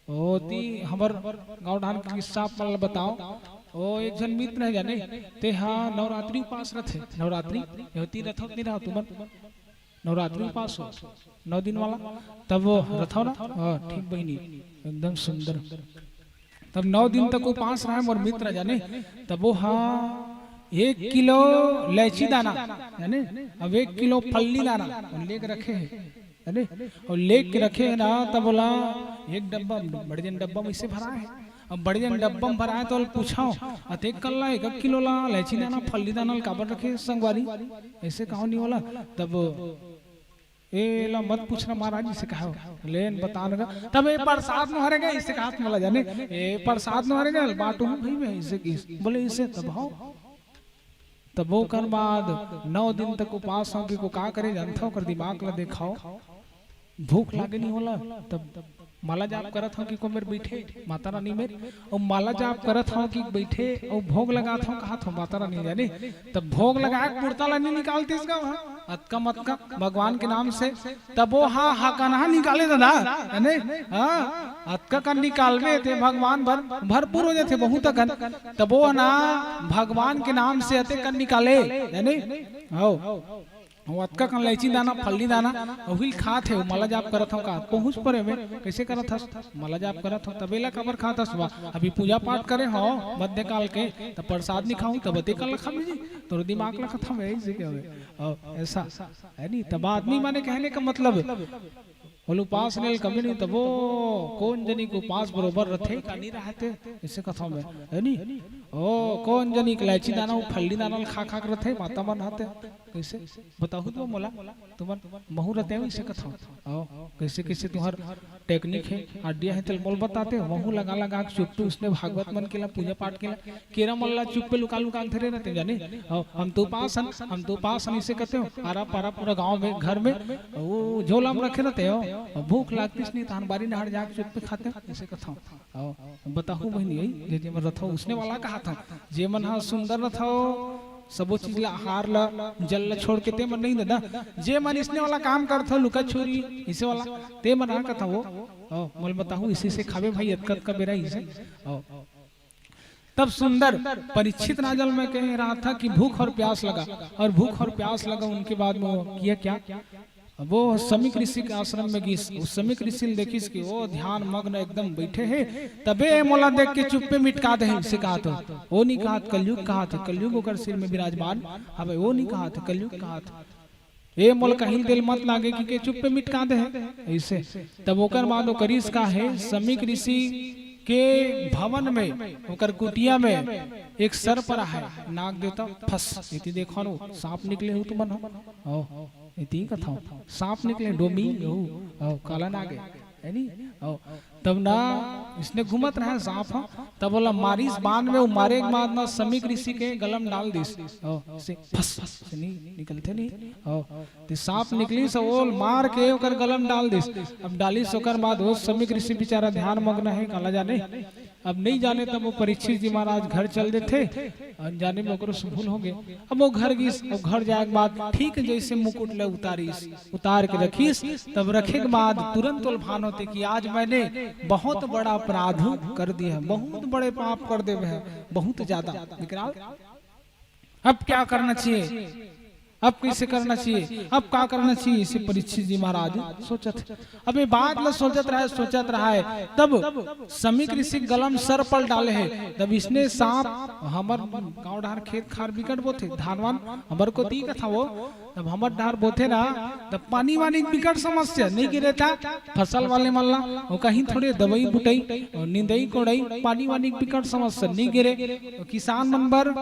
ओ, ती हमर गाँव ढान के किस्सा आप मन ल बताओ। ओ, एक झन मित्र है जाने, ते ह नवरात्रि उपास रथे, नवरात्रि, होती रथो नहीं रहा तुमन? नवरात्रि उपास हो, नौ दिन वाला, तब वो रथो ना, हाँ, ठीक बहिनी, एकदम सुंदर। तब नौ दिन तक उपास रहे मोर मित्र जाने, तब वो हाँ, एक किलो लैची दाना, जाने, अब एक किलो फल्ली दाना, वो लेके रखे हैं, जाने, और लेके रखे हैं ना, तब बोला, एक डब्बा, बड़े जन डब्बा में इसे भरा है, अब बड़े जन डब्बा में भरा है, तो पूछा, अतेक कल्ला एक किलो ला लैची दाना, फल्ली दाना काबर रखे संगवारी, ऐसे कहो नहीं बोला, तब एला मत पूछना महाराज जी से कहा, लेन बतान गा। तब ए प्रसाद नो हरे गा, इसे कहा मला जाने, ए प्रसाद नो हरे गा, बाटू हूँ भाई मैं, इसे किस, बोले इसे तब हो। तब वो कर बाद नौ दिन तक उपास होके को का करे जानता हो, कर दिमाग ला देखाओ। भूख लागे नहीं होला, तब माला जाप करत हव कि को मेर बइठे माता रानी मेर, अउ माला जाप करत हव कि बइठे, अउ भोग लगात हव, कहत हव माता रानी जाने, तब भोग लगाए के कुर्ता ला नहीं निकालतिस गा, हाँ, अतका मतका भगवान के नाम से, तब वो हा हकनहा निकाले दादा, है ने? हाँ, अतका कन निकालबे ते भगवान भर भरपूर हो जाथे बहुत अकन, तब वो ना भगवान के नाम से अते कन निकाले, है ने? हव। अउ अतका कन लैची दाना, फल्ली दाना, अउ हिल खात हे, माला जाप करत हव का? पहुँच परे में, कइसे करत हस? माला जाप करत हव, तबेला काबर खात हस? वाह, अभी पूजा पाठ करे हव मध्य काल के, त प्रसाद नहीं खाहूँ, तब अते कन ल खाबे जी, तोर दिमाग ल खतम हे, इसे कहवे। अउ ऐसा, है नहीं? तब आदमी माने कहने का मतलब, बोल उपास नेल कमी नहीं, तब वो कोन जनी के उपास बरोबर रथे, का नहीं रहते, इसे कथव में, है नहीं? ओ, कोन जनी के लैची दाना, वो फल्ली दाना ल खा खा के रथे, माता मन हते, कइसे? बताहू तो मोला, तुमन महू रते हो, इसे कथव। आओ, कइसे कइसे तुहर technique हे, idea हे, तेल मोल बताते, महू लगा लगा के चुप्पे उसने भागवत मन के ला, पूजा पाठ के ला, केरा मन ला चुप्पे लुका लुका के धरे रते जाने। आओ, हम तो उपास हन, हम तो उपास हन, इसे कहते हो। आरा पारा पूरा गाँव में, घर में, वो झोला में रखे रते हो। अउ भूख लागतिस नहीं, तहन बारी नहर जाके चुप्पे खाते हो, इसे कथव। आओ, बताहू बहिनी, जे जे मन रथव, उसने वाला कहत हव, जे मन हा सुंदर रथव, सबो चीज ला, हार ला, जल ला छोड़ के ते मन नहीं दादा, जे मन इसने वाला काम करथव, लुका छुरी, इसे वाला, ते मन हा कथव, ओ, मोल बताहू, इसे से खाबे भाई, अतका अतका बेरा इसे, ओ। तब सुंदर परीक्षित राजा ल मैं कहे रहा था कि भूख और प्यास लगा, और भूख और प्यास लगा, उनके बाद में वो किया क्या? अब वो समीक ऋषि के आश्रम में गिस, उस समीक ऋषि ने देखिस कि वो ध्यान मग्न एकदम बैठे हे, तबे मोला देख के चुप्पे मिटका दे हे, इसे कहत हो। वो नहीं कहत, कलयुग कहत हे, कलयुग ओकर सिर में विराजमान हवे, वो नहीं कहत, कलयुग कहत। ए मोला कहीं तेल मत लागे कि के चुप्पे मिटका दे हे, ऐसे। तब ओकर बाद वो करिस का हे, समीक ऋषि के भवन में, ओकर कुटिया में एक सर्प रहा हे, नाग देवता, फस, इति देखो नो, सांप निकले हो तुमन हो। ओ, इति कथव, सांप निकले, डोमी हो, ओ, काला नाग हे, है नी? ओ, तब ना, इसने घूमत रहा सांप, हाँ, तब बोला मारिस बाण में, वो मारे के बाद ना समीक ऋषि के गला में डाल दिस। ओ, से फस, से नहीं निकलते नहीं। ओ, ते सांप निकलिस, ओल मार के ओकर गला में डाल दिस। अब डालिस ओकर बाद वो समीक ऋषि बेचारा ध्यान मग्न हे, काला जाने। अब नहीं जाने तब वो परीक्षित जी महाराज घर चल देथे, अनजाने में ओकरो से भूल हो गए। अब वो घर गिस, अब घर जाए के बाद ठीक जैसे मुकुट ले उतारिस, उतार के रखिस, तब रखे के बाद तुरंत ओल भान होते कि आज मैंने बहुत बड़ा अपराध कर दिया, बहुत बड़े पाप कर देवे हे, बहुत ज्यादा। विकराल, अब क्या करना चाहिए, अब कैसे करना चाहिए, अब का करना चाहिए, इसे परीक्षित जी महाराज सोचत हे। अब ये बात ला सोचत रहा हे, सोचत रहा हे, तब समीक ऋषि गला में सर्प ल डाले हे, तब इसने सांप, हमर गाँव डहर खेत खार बिकट बोथे, धान वान हमर कोती कथव वो, तब हमर डहर बोथे ना, तब पानी वानी के बिकट समस्या, नहीं गिरे त फसल वाले मन ला, वो कहीं थोड़े दवाई बुटाई, और निंदई कोड़ई, पानी वानी के बिकट समस्या, नहीं गिरे, तो किसान मन बर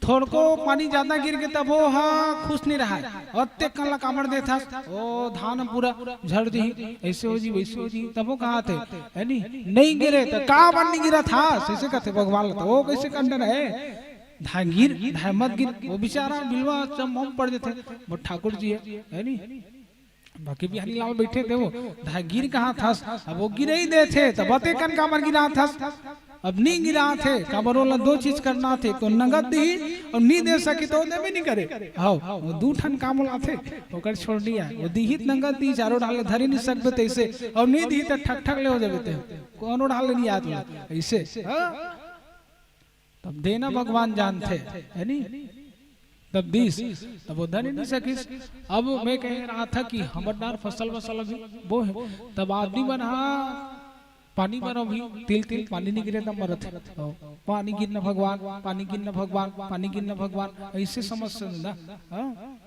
थोड़को पानी ज्यादा गिर गे तब वो हा खुश नहीं रहा हे। अतेक कन ला कामड़ देथस, ओ धान पूरा झड़ दिही, ऐसे हो जी, वैसे हो जी, तब वो कहत हे, है नी? नहीं गिरे त का बर नहीं गिरत हस, ऐसे कहत हे भगवान ला, त वो कैसे कंडन हे? धाय गिर, धाय मत गिर, वो बेचारा बिलवा चम पड़ जाथे, वो ठाकुर जी हे, है नी? बाकी बिहारी लाल बैठे थे वो, धाय गिर कहाँ थस, अब वो गिरे ही दे थे, तब अतेक कन काबर गिरा थस, अब नहीं गिरा थे, काबर ओला दो चीज करना थे, तो नगद दी, और नहीं दे सके तो देवे नहीं करे। हाँ, वो दू ठन काम ओला थे, ओकर छोड़ दिया, वो दीहित नगद दी, चारों ढाले धरी नहीं सकबे तैसे, और नहीं दी तो ठक ठक ले हो जाबे ते, कोनो ढाले नहीं आत ऐसे। हाँ? तब देना भगवान जानथे, है नी? तब दीस, तब वो धन ही नहीं सकिस। अब मैं कह रहा था कि हमर डार फसल वसल अभी बो हे, तब आदमी मन हा पानी बर अभी तिल तिल पानी नहीं गिरे तब मरत हे। पानी गिरना भगवान, पानी गिरना भगवान, पानी गिरना भगवान, ऐसे समझ से ना। हाँ?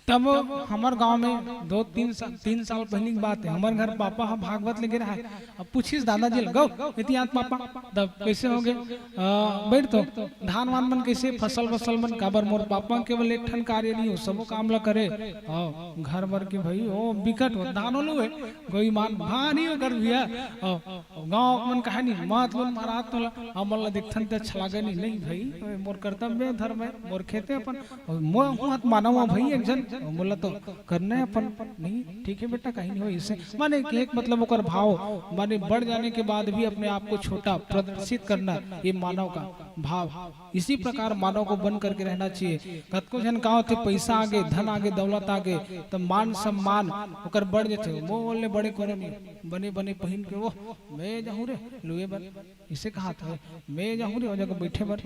तब हमर गांव में दो तीन साल, तीन साल पहले की बात है, हमर घर पापा ह भागवत लेके रहा है। अब पूछिस दादाजी ल, "गौ, इतिहास पापा, तब कैसे हो गए?" "अ, बैठ तो, धान वान मन कैसे, फसल वसल मन?" "काबर मोर पापा केवल एक ठन कार्य नहीं हो, सबो काम ला करे।" "हाँ, घर बर के भाई, ओ बिकट हो, धान ओलू है, कोई मान भारी हो कर भैया।" "हाँ, गाँव मन कहे नहीं, मात लोन महाराज तोला, हमन ला देखथन ते अच्छा लागे नहीं।" "नहीं भाई, मोर कर्तव्य धर्म है, मोर खेते अपन, मोर हुआ मानव भाई एक जन।" मोला तो करना है अपन। नहीं, ठीक है बेटा, कहीं नहीं हो इससे। माने कि एक मतलब ओकर भाव, माने बढ़ जाने के बाद भी अपने आप को छोटा प्रदर्शित करना, ये मानव का भाव। इसी प्रकार मानव को बन करके रहना चाहिए। कतको झन का होथे, पैसा आगे, धन आगे, दौलत आगे, तो मान सम्मान ओकर बढ़ जाथे। मोर ले बड़े कोनो नहीं, बने बने पहिन के वो मैं जाहूँ रे लुए बर, इसे कहा था, मैं जाहूँ रे ओ जगह बैठे बर,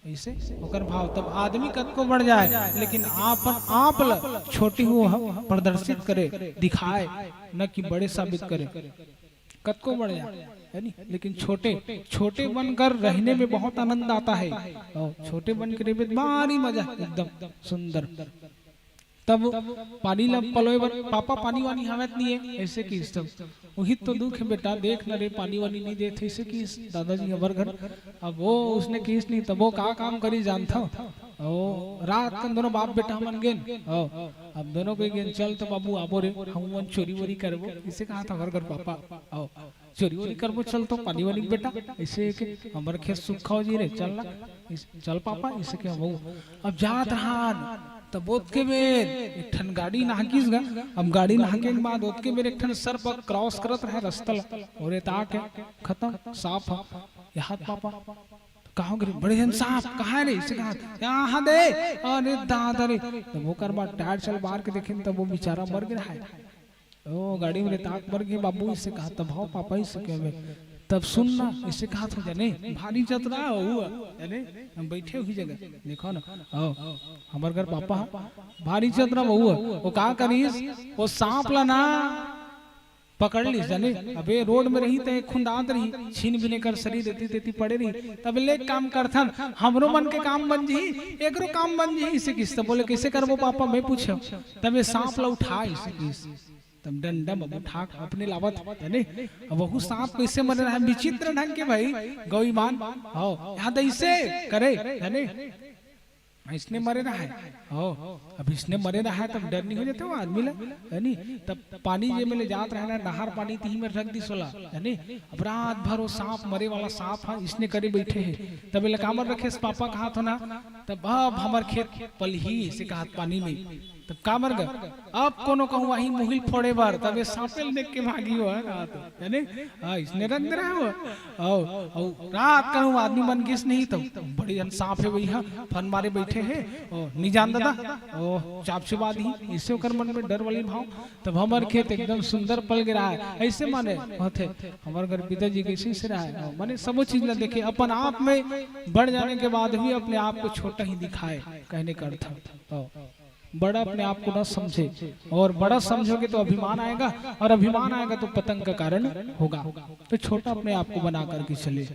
इसे ओकर भाव। तब आदमी कतको बढ़ जाए, लेकिन आपन आप ल छोटी हो प्रदर्शित करे, दिखाए, न कि बड़े साबित करे। कतको बढ़ जाए, है नी? लेकिन छोटे, छोटे बनकर रहने में बहुत आनंद आता है। और छोटे बन के रहबे त भारी मजा, एकदम सुंदर। तब पानी ला पलोए बर, "पापा, पानी वानी हावत नहीं है," ऐसे किहिस। तब उही तो दुख है बेटा, देख न रे, पानी वानी नहीं देत, ऐसे किहिस दादाजी हमर घर। अब वो उसने किहिस नहीं, तब वो का काम करी जानथव? ओ, रात कन दोनों बाप बेटा मन गेन। ओ, अब दोनों के गेन, "चल तो बाबू, आबो रे, हम मन चोरी वोरी करबो," इसे कहा था हमर घर पापा। ओ, "चोरी वोरी करबो, चल तो पानी वानी बेटा," इसे के, "हमर खेत सुखा हो जी रे, चल ना, इस, चल पापा," इसे के हम। अब जात रहन, तब ओतके बेर एक ठन गाड़ी नहाकिस गा। अब गाड़ी नहाके के बाद ओतके बेर एक ठन सर्प cross करत रहे रास्ता ला, और ये ताक है, खत्म, सांप ह। "यार पापा, कहाँ गिरे? बड़े जन सांप, कहाँ रे?" इसे कहा, "यहाँ दे।" अरे दादा रे, तब ओकर बाद टायर चल मार के देखे, तब वो बेचारा मर गिरा है। ओ, गाड़ी में ताक मर गए बाबू, इसे कहा, "तब हव पापा," इसे कहे। "तब सुन ना," इसे कहा था, "जाने भारी चतरा हुआ, जाने हम बैठे हुई जगह, देखो ना, आओ, हमर घर पापा ह, भारी चतरा हुआ, वो का करिस, वो सांप ला ना पकड़ लिस, जाने, अबे रोड में रही त खुंदात रही, छीन बिने कर शरीर देती देती पड़े रही, तब ले काम करथन, हमरो मन के काम बन जही, एकरो काम बन जही," इसे किहिस। तब बोले, "कैसे करबो पापा, मैं पूछो?" तब ये सांप ला उठा, इसे किहिस। तब डंडा म उठा के अपने लावत, है ने? अब वहू सांप कैसे मरे रहा है, विचित्र ढंग के भाई, गौईमान। हाँ, यहाँ तो इसे करे, है ने? इसने मरे रहा है। हाँ, अब इसने मरे रहा है, तब डर नहीं हो जाते वो आदमी ला, है नी? तब पानी जे में ले जात रहे ना, नहर पानी तिही में रख दिस ओला, है ने? अब रात भर वो सांप, मरे वाला सांप है, इसने करे बैठे है। तब ये कामर रखे, पापा कहा था ना, तब अब हमर खेत पलही से कहा पानी में। तब कामर गा, अब कोनो कहूँ वही मुहिल फोड़े बर, तब ये सांपे ल देख के भागी हो, है ना? तो, है ने? हाँ, इसने रंग दे रहा हो। आओ, आओ, रात कहूँ आदमी मन गिस नहीं, तो बड़ी जन सांप है वही, हाँ, फन मारे बैठे है। ओ, नहीं जान दादा, ओ, चाप चुबा दी, इसे ओकर मन में डर वाली भाव। तब हमर खेत एकदम सुंदर पल गिरा है, ऐसे माने होते। हमर घर पिताजी कैसे से रहा है, माने सबो चीज ला देखे, अपन आप में बढ़ जाने के बाद भी अपने आप को छोटा ही दिखाए, कहने का अर्थ है। बड़ा अपने आप को ना समझे, और बड़ा समझोगे तो अभिमान आएगा, और अभिमान आएगा तो पतन का कारण होगा। तो छोटा अपने आप को बना करके चले।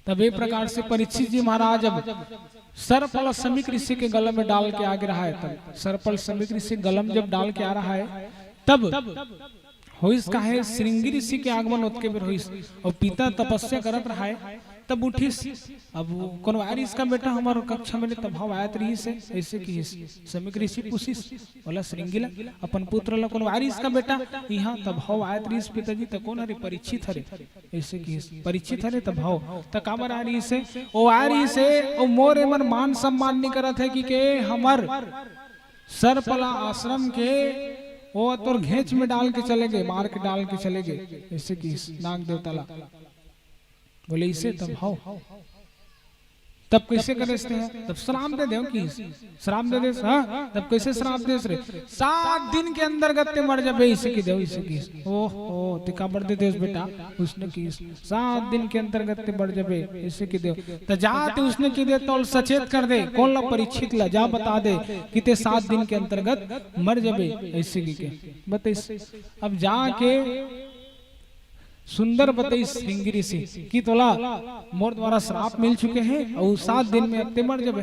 तब ये प्रकार से परीक्षित जी महाराज अब सर्प ला समीक ऋषि के गला में डाल के आगे रहा है। तब सर्प ला समीक ऋषि गला में जब डाल के आ रहा है, तब होइस काहे, श्रृंगी ऋषि के आगमन ओतके बेर होइस, और पिता तपस्या करत रहा है, तब उठिस। अब वो कोनो आय ऋषि का बेटा हमर कक्षा में तब हव आयत रहिस है, ऐसे किहिस। समीक ऋषि पूछिस, बोला, "श्रृंगी ला, अपन पुत्र ला कोनो आय ऋषि का बेटा, यहाँ तब हव आयत रहिस पिताजी, त कौन हरे? परीक्षित हरे।" ऐसे किहिस, "परीक्षित हरे तब हव, त काबर आय रहिस है?" "ओ आय रहिस है, ओ मोर एमन मान सम्मान नहीं करत है कि के हमर सर्प ला आश्रम के, ओ तोर घेंच में डाल के चले गए, मार के डाल के चले गए।" ऐसे किहिस नाग देवता ला। बोले, "इसे तब हव, तब कैसे करे इसने? तब श्राप दे दे," किहिस। "श्राप दे दे, हाँ, तब कैसे श्राप दे रे?" "सात दिन के अंतर्गत ते मर जाबे," इसे कहि देव, इसे किहिस। "ओहो, ते काबर दे देस बेटा?" उसने किहिस, "सात दिन के अंतर्गत ते मर जाबे," इसे कहि देव। "त जा ते उसने कहि दे, तो सचेत कर दे, कौन ला? परीक्षित ला, जा बता दे कि ते सात दिन के अंतर्गत मर जाबे," ऐसे कहि के बताइस। अब जाके सुंदर बताइस श्रृंगी ऋषि कि तोला मोर द्वारा श्राप मिल चुके हैं और सात दिन में अब ते मर जबे,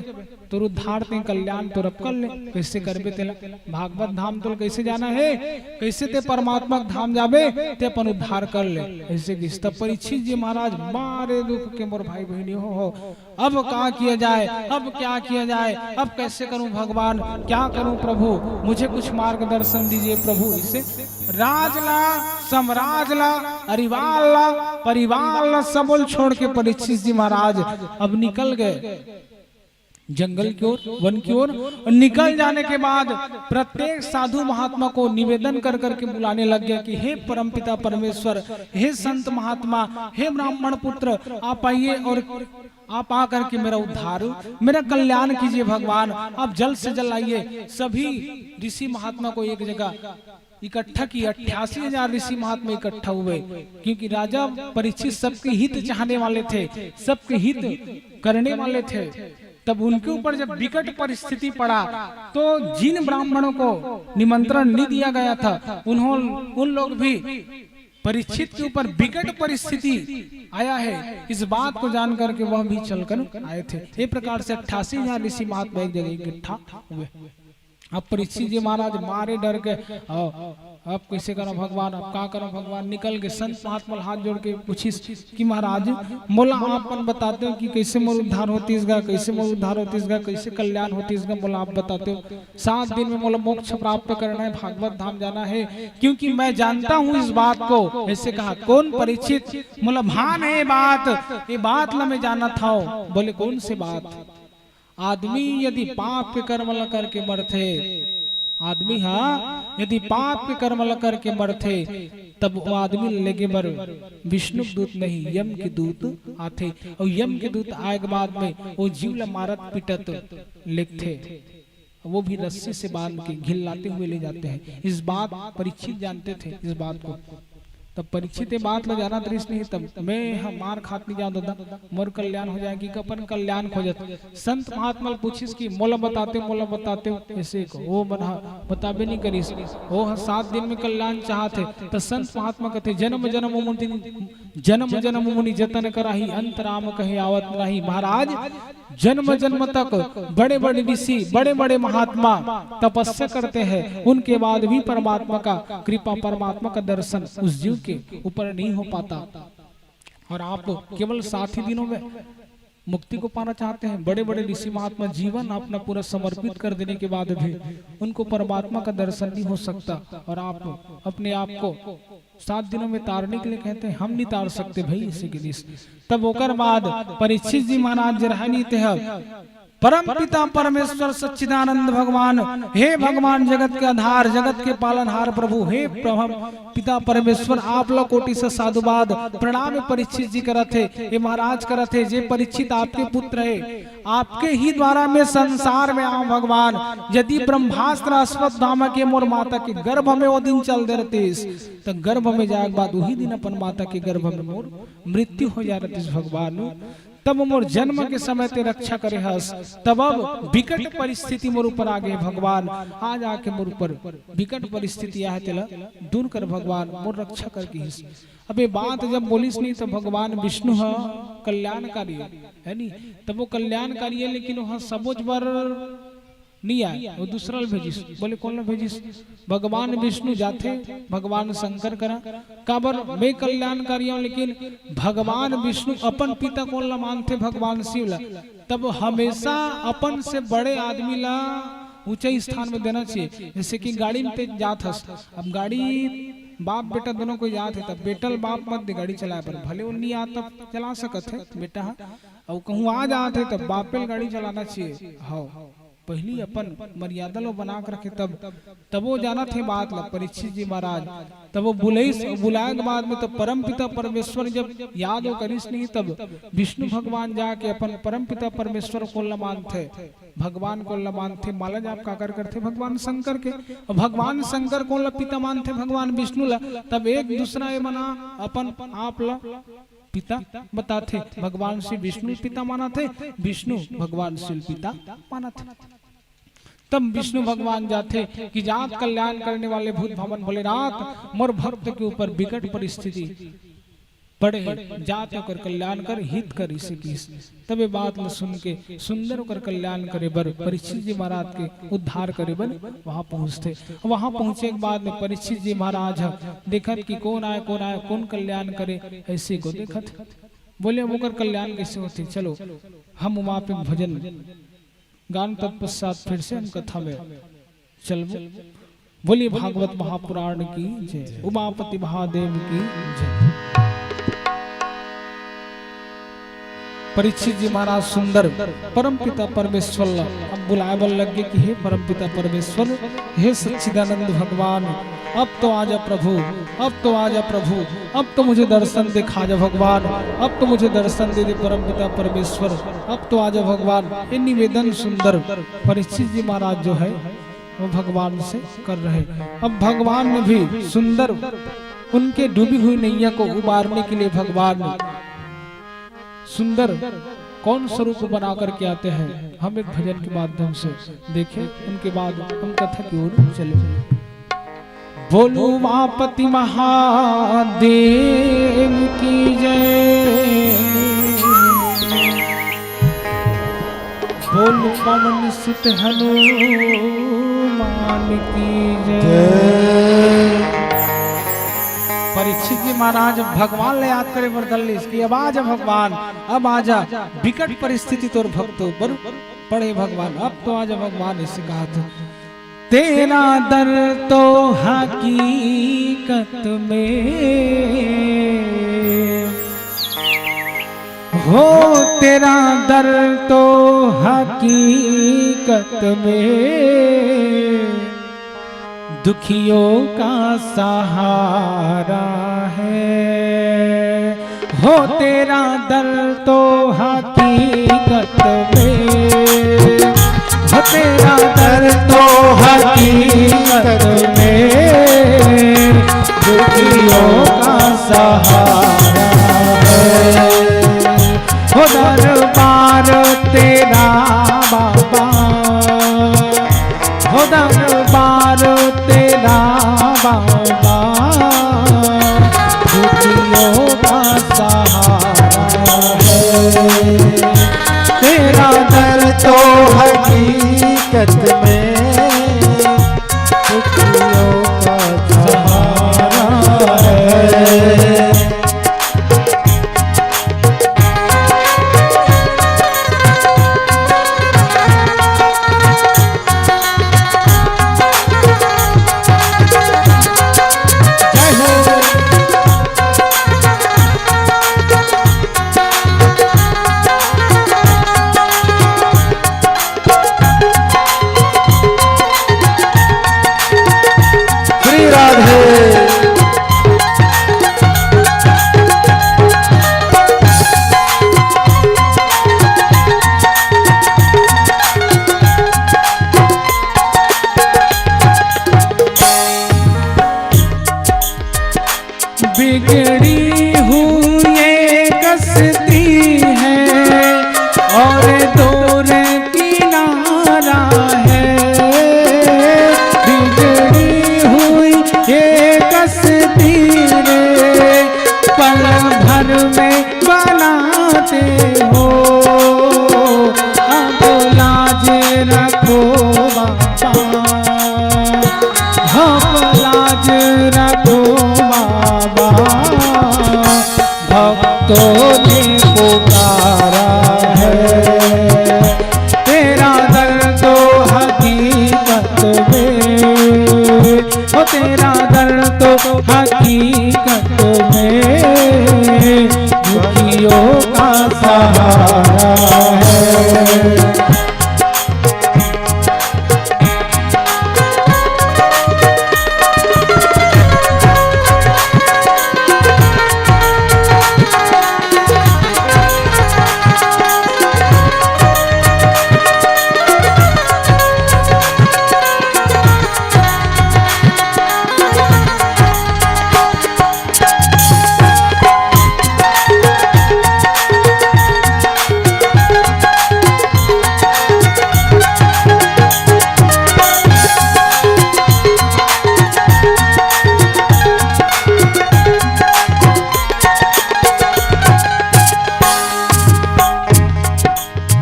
तोर उद्धार ते कल्याण तोर अब कर ले। कैसे करबे तेला? भागवत धाम तोल कैसे जाना है? कैसे ते परमात्मा के धाम जाबे? ते अपन उद्धार कर ले। ऐसे किहिस। तब परीक्षित जी महाराज मारे दुख के, मोर भाई बहिनी हो, हो, अब का किया जाए, अब क्या किया जाए, अब कैसे करूं भगवान, क्या करूं प्रभु, मुझे कुछ मार्गदर्शन दीजिए प्रभु। इसे राज ला, साम्राज ला, अरिवाल ला, परिवार ला, सबल छोड़ के परीक्षित जी महाराज अब निकल गए। जंगल की ओर, वन की ओर, और निकल जाने के बाद प्रत्येक साधु महात्मा को निवेदन कर करके बुलाने लग गया कि हे परमपिता परमेश्वर, हे संत महात्मा, हे ब्राह्मण पुत्र, आप आइए और आप आ करके मेरा उद्धार, मेरा कल्याण कीजिए भगवान, आप जल्द से जल्द आइए। सभी ऋषि महात्मा को एक जगह इकट्ठा किए, अट्ठासी हजार ऋषि महात्मा इकट्ठा हुए, क्योंकि राजा परीक्षित सबके हित चाहने वाले थे, सबके हित करने वाले थे। तब उनके ऊपर जब विकट परिस्थिति पड़ा, तो जिन ब्राह्मणों को निमंत्रण नहीं दिया गया था, उन्हों उन लोग भी परीक्षित के ऊपर विकट परिस्थिति आया है, इस बात को जान करके वह भी चलकर आए थे। ये प्रकार से अट्ठासी हजार ऋषि महात्मा एक जगह इकट्ठा हुए। अब परीक्षित जी महाराज मारे डर के, "आओ, अब कैसे करो भगवान, अब का करो भगवान?" निकल के संत महात्मा हाथ जोड़ के पूछिस कि महाराज, मोला आप मन बताते हो कि कैसे मोर उद्धार होतीस गा, कैसे मोर उद्धार होतीस गा, कैसे कल्याण होतीस गा, मोला आप बताते हो। सात दिन में मोला मोक्ष प्राप्त करना है, भागवत धाम जाना है, क्योंकि मैं जानता हूँ इस बात को। ऐसे कहा, कौन परीक्षित? मोला भान है ये बात, ये बात ला मैं जानत हूँ। बोले, कौन से बात? आदमी यदि पाप के कर्म ला करके मरथे, आदमी हा यदि पाप के कर्म ला करके मरथे, तब वो आदमी ला लेगे बर विष्णु के दूत नहीं, यम के दूत आथे। और यम के दूत आए के बाद में वो जीव ला मारत पीटत लेगथे, वो भी रस्सी से बांध के घिल्लाते हुए ले जाते हैं। इस बात परीक्षित जानते थे, इस बात को। तब परीक्षित ये बात ला जानत रहिस नहीं, तब मैं ह-, मार खात नहीं जाऊं दादा, मोर कल्याण हो जाए कि अपन कल्याण खोजत। संत महात्मा ल पूछिस कि मोला बताते, मोला बताते, ऐसे को वो मन ह बताबे नहीं करिस। वो ह सात दिन में कल्याण चाहत है, त संत महात्मा कहते, "जन्म जन्म मुनि, जन्म जन्म मुनि जतन कराही, अंत राम कहे आवत नाही।" महाराज, जन्म जन्म तक बड़े बड़े ऋषि, बड़े बड़े महात्मा तपस्या करते हैं, उनके बाद भी परमात्मा का कृपा, परमात्मा का दर्शन उस जीव के ऊपर नहीं हो पाता। और आप केवल सात ही दिनों में मुक्ति को पाना चाहते हैं। बड़े बड़े ऋषि महात्मा जीवन अपना पूरा समर्पित कर देने के बाद भी उनको परमात्मा का दर्शन नहीं हो सकता, और आप अपने आप को सात दिनों में तारने के लिए कहते हैं, हम नहीं तार सकते भाई इसे के दिस। तब ओकर बाद परीक्षित जी महाराज जे रहनी ते ह, परम पिता परमेश्वर सच्चिदानंद भगवान, हे भगवान जगत के आधार, जगत के पालनहार प्रभु, हे प्रभु पिता परमेश्वर, आप लोग कोटि से साधुवाद, प्रणाम परीक्षित जी करत हे, ये महाराज करत हे, जे परीक्षित आपके पुत्र हे, आपके ही द्वारा मैं संसार में आऊं भगवान। यदि ब्रह्मास्त्र अश्वत्थामा के मोर माता के गर्भ में वो दिन चल दे रहतीस, त गर्भ में जाए के बाद वही दिन अपन माता के गर्भ में मोर मृत्यु हो जा रहतीस भगवान। तब मोर जन्म के समय ते रक्षा करे हस, तब अब विकट परिस्थिति मोर ऊपर आ गए भगवान। आज आके मोर ऊपर विकट परिस्थिति आए, तेला दूर कर भगवान, मोर रक्षा कर किहिस। अब ये बात जब बोलिस नहीं, तो भगवान विष्णु ह कल्याणकारी है, है नहीं? तब वो कल्याणकारी है, लेकिन वह सबोच बर नहीं आए, वो दूसरा ल भेजिस। बोले, कौन ल भेजिस? भगवान विष्णु जाथे भगवान शंकर करा, काबर मैं कल्याणकारी हूँ, लेकिन भगवान विष्णु अपन पिता कोन ला मानथे? भगवान शिव ला। तब हमेशा अपन से बड़े आदमी ला ऊंचे स्थान में देना चाहिए। जैसे कि गाड़ी में ते जात हस, अब गाड़ी बाप बेटा दोनों को जात है, तब बेटा ल बाप मत दे गाड़ी चलाए पर, भले वो नहीं आता चला सकत है बेटा ह, और कहूँ आ जात है तब बापे ल गाड़ी चलाना चाहिए। हाँ, पहली अपन मर्यादा लो बना के रखे, तब तब वो जानत हे बात ला परीक्षित जी महाराज। तब वो बुलाइस, बुलाए के बाद में तब परम पिता परमेश्वर जब याद वो करिस नहीं, तब विष्णु भगवान जाके अपन परम पिता परमेश्वर कोन ला मानथे, भगवान कोन ला मानथे, माला जाप काकर करथे? भगवान शंकर के। और भगवान शंकर कोन ला पिता मानथे? भगवान विष्णु ला। तब एक दूसरा ये मना अपन आप ला पिता बताथे। भगवान श्री विष्णु पिता मानथे, विष्णु भगवान शिव पिता मानथे। तब विष्णु भगवान जाथे कि जात कल्याण करने वाले भूत भावन भोलेनाथ, मोर भक्त के ऊपर विकट परिस्थिति पड़े हे, जात ओकर कल्याण कर, हित कर, इसे किस। तब ये बात ल सुन के सुंदर ओकर कल्याण करे बर, परीक्षित जी महाराज के उद्धार करे बर वहां पहुंचथे। वहां पहुंचे के बाद में परीक्षित जी महाराज ह देखत कि कौन आए, कौन आए, कौन कल्याण करे, ऐसे को देखत। बोले, अब ओकर कल्याण कैसे होथे? चलो, हम उमा पे भजन गान तत्पश्चात फिर से हम कथा में चलबो। बोलिए भागवत महापुराण की जय, उमापति महादेव की जय। परीक्षित जी महाराज सुंदर परमपिता परमेश्वर ला अब बुलाए बर लग गे कि हे परमपिता परमेश्वर, हे सच्चिदानंद भगवान, अब तो आजा प्रभु, अब तो आजा प्रभु, अब तो मुझे दर्शन दिखा जा भगवान, अब तो मुझे दर्शन दे दे परमपिता परमेश्वर, अब तो आजा भगवान। ये निवेदन सुंदर परीक्षित जी महाराज जो है वो भगवान से कर रहे। अब भगवान ने भी सुंदर उनके डूबी हुई नैया को उबारने के लिए भगवान सुंदर कौन स्वरूप बना करके आते हैं, हम एक भजन के माध्यम से देखें, उनके बाद हम कथा की ओर चले। बोल उमापति महादेव की जय, बोल पवन सुत हनुमान की जय। जय। परीक्षित जी महाराज भगवान ले याद करे बर धर लिस कि अब आजा भगवान, अब आजा, बिकट परिस्थिति तोर भक्तो बर पड़े भगवान, अब तो आजा भगवान, इसे कहा था। तेरा दर तो हकीकत में हो, तेरा दर तो हकीकत में दुखियों का सहारा है। हो, तेरा दर तो हकीकत में, हो, तेरा दर तो हकीकत में दुखियों का सहारा है। हो, दरबार तेरा बाबा, हो, दरबार तेरा बाबा, दुखियों का सहारा है। तेरा दर तो हकीकत में दुखियों का सहारा है। जय हो। श्री राधे। बिगड़ी हुई ये कश्ती है और दूर किनारा है। बिगड़ी हुई ये कश्ती रे, पल भर में बनाते हो। अब लाज रखो बाबा, अब लाज रखो बाबा, भक्तों ने पुकारा है। तेरा दर तो हकीकत में, ओ, तेरा दर तो हकीकत में दुखियों का सहारा है।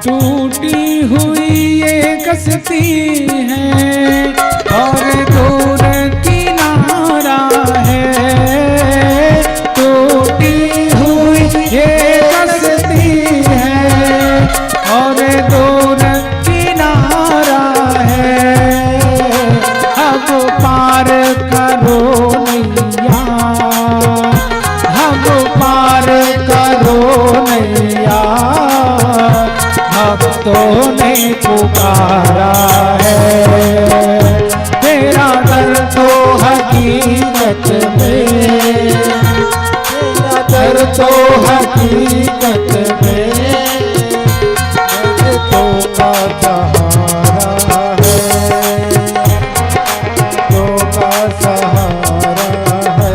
टूटी हुई ये कश्ती है और दूर किनारा है। टूटी हुई ये कश्ती है और दूर किनारा है। अब पार करो नैया, हम पार करो नैया, प्यारा है तेरा दर तो हकीकत में, तेरा दर तो हकीकत में दर्दों का सहारा है, दर्दों का सहारा है।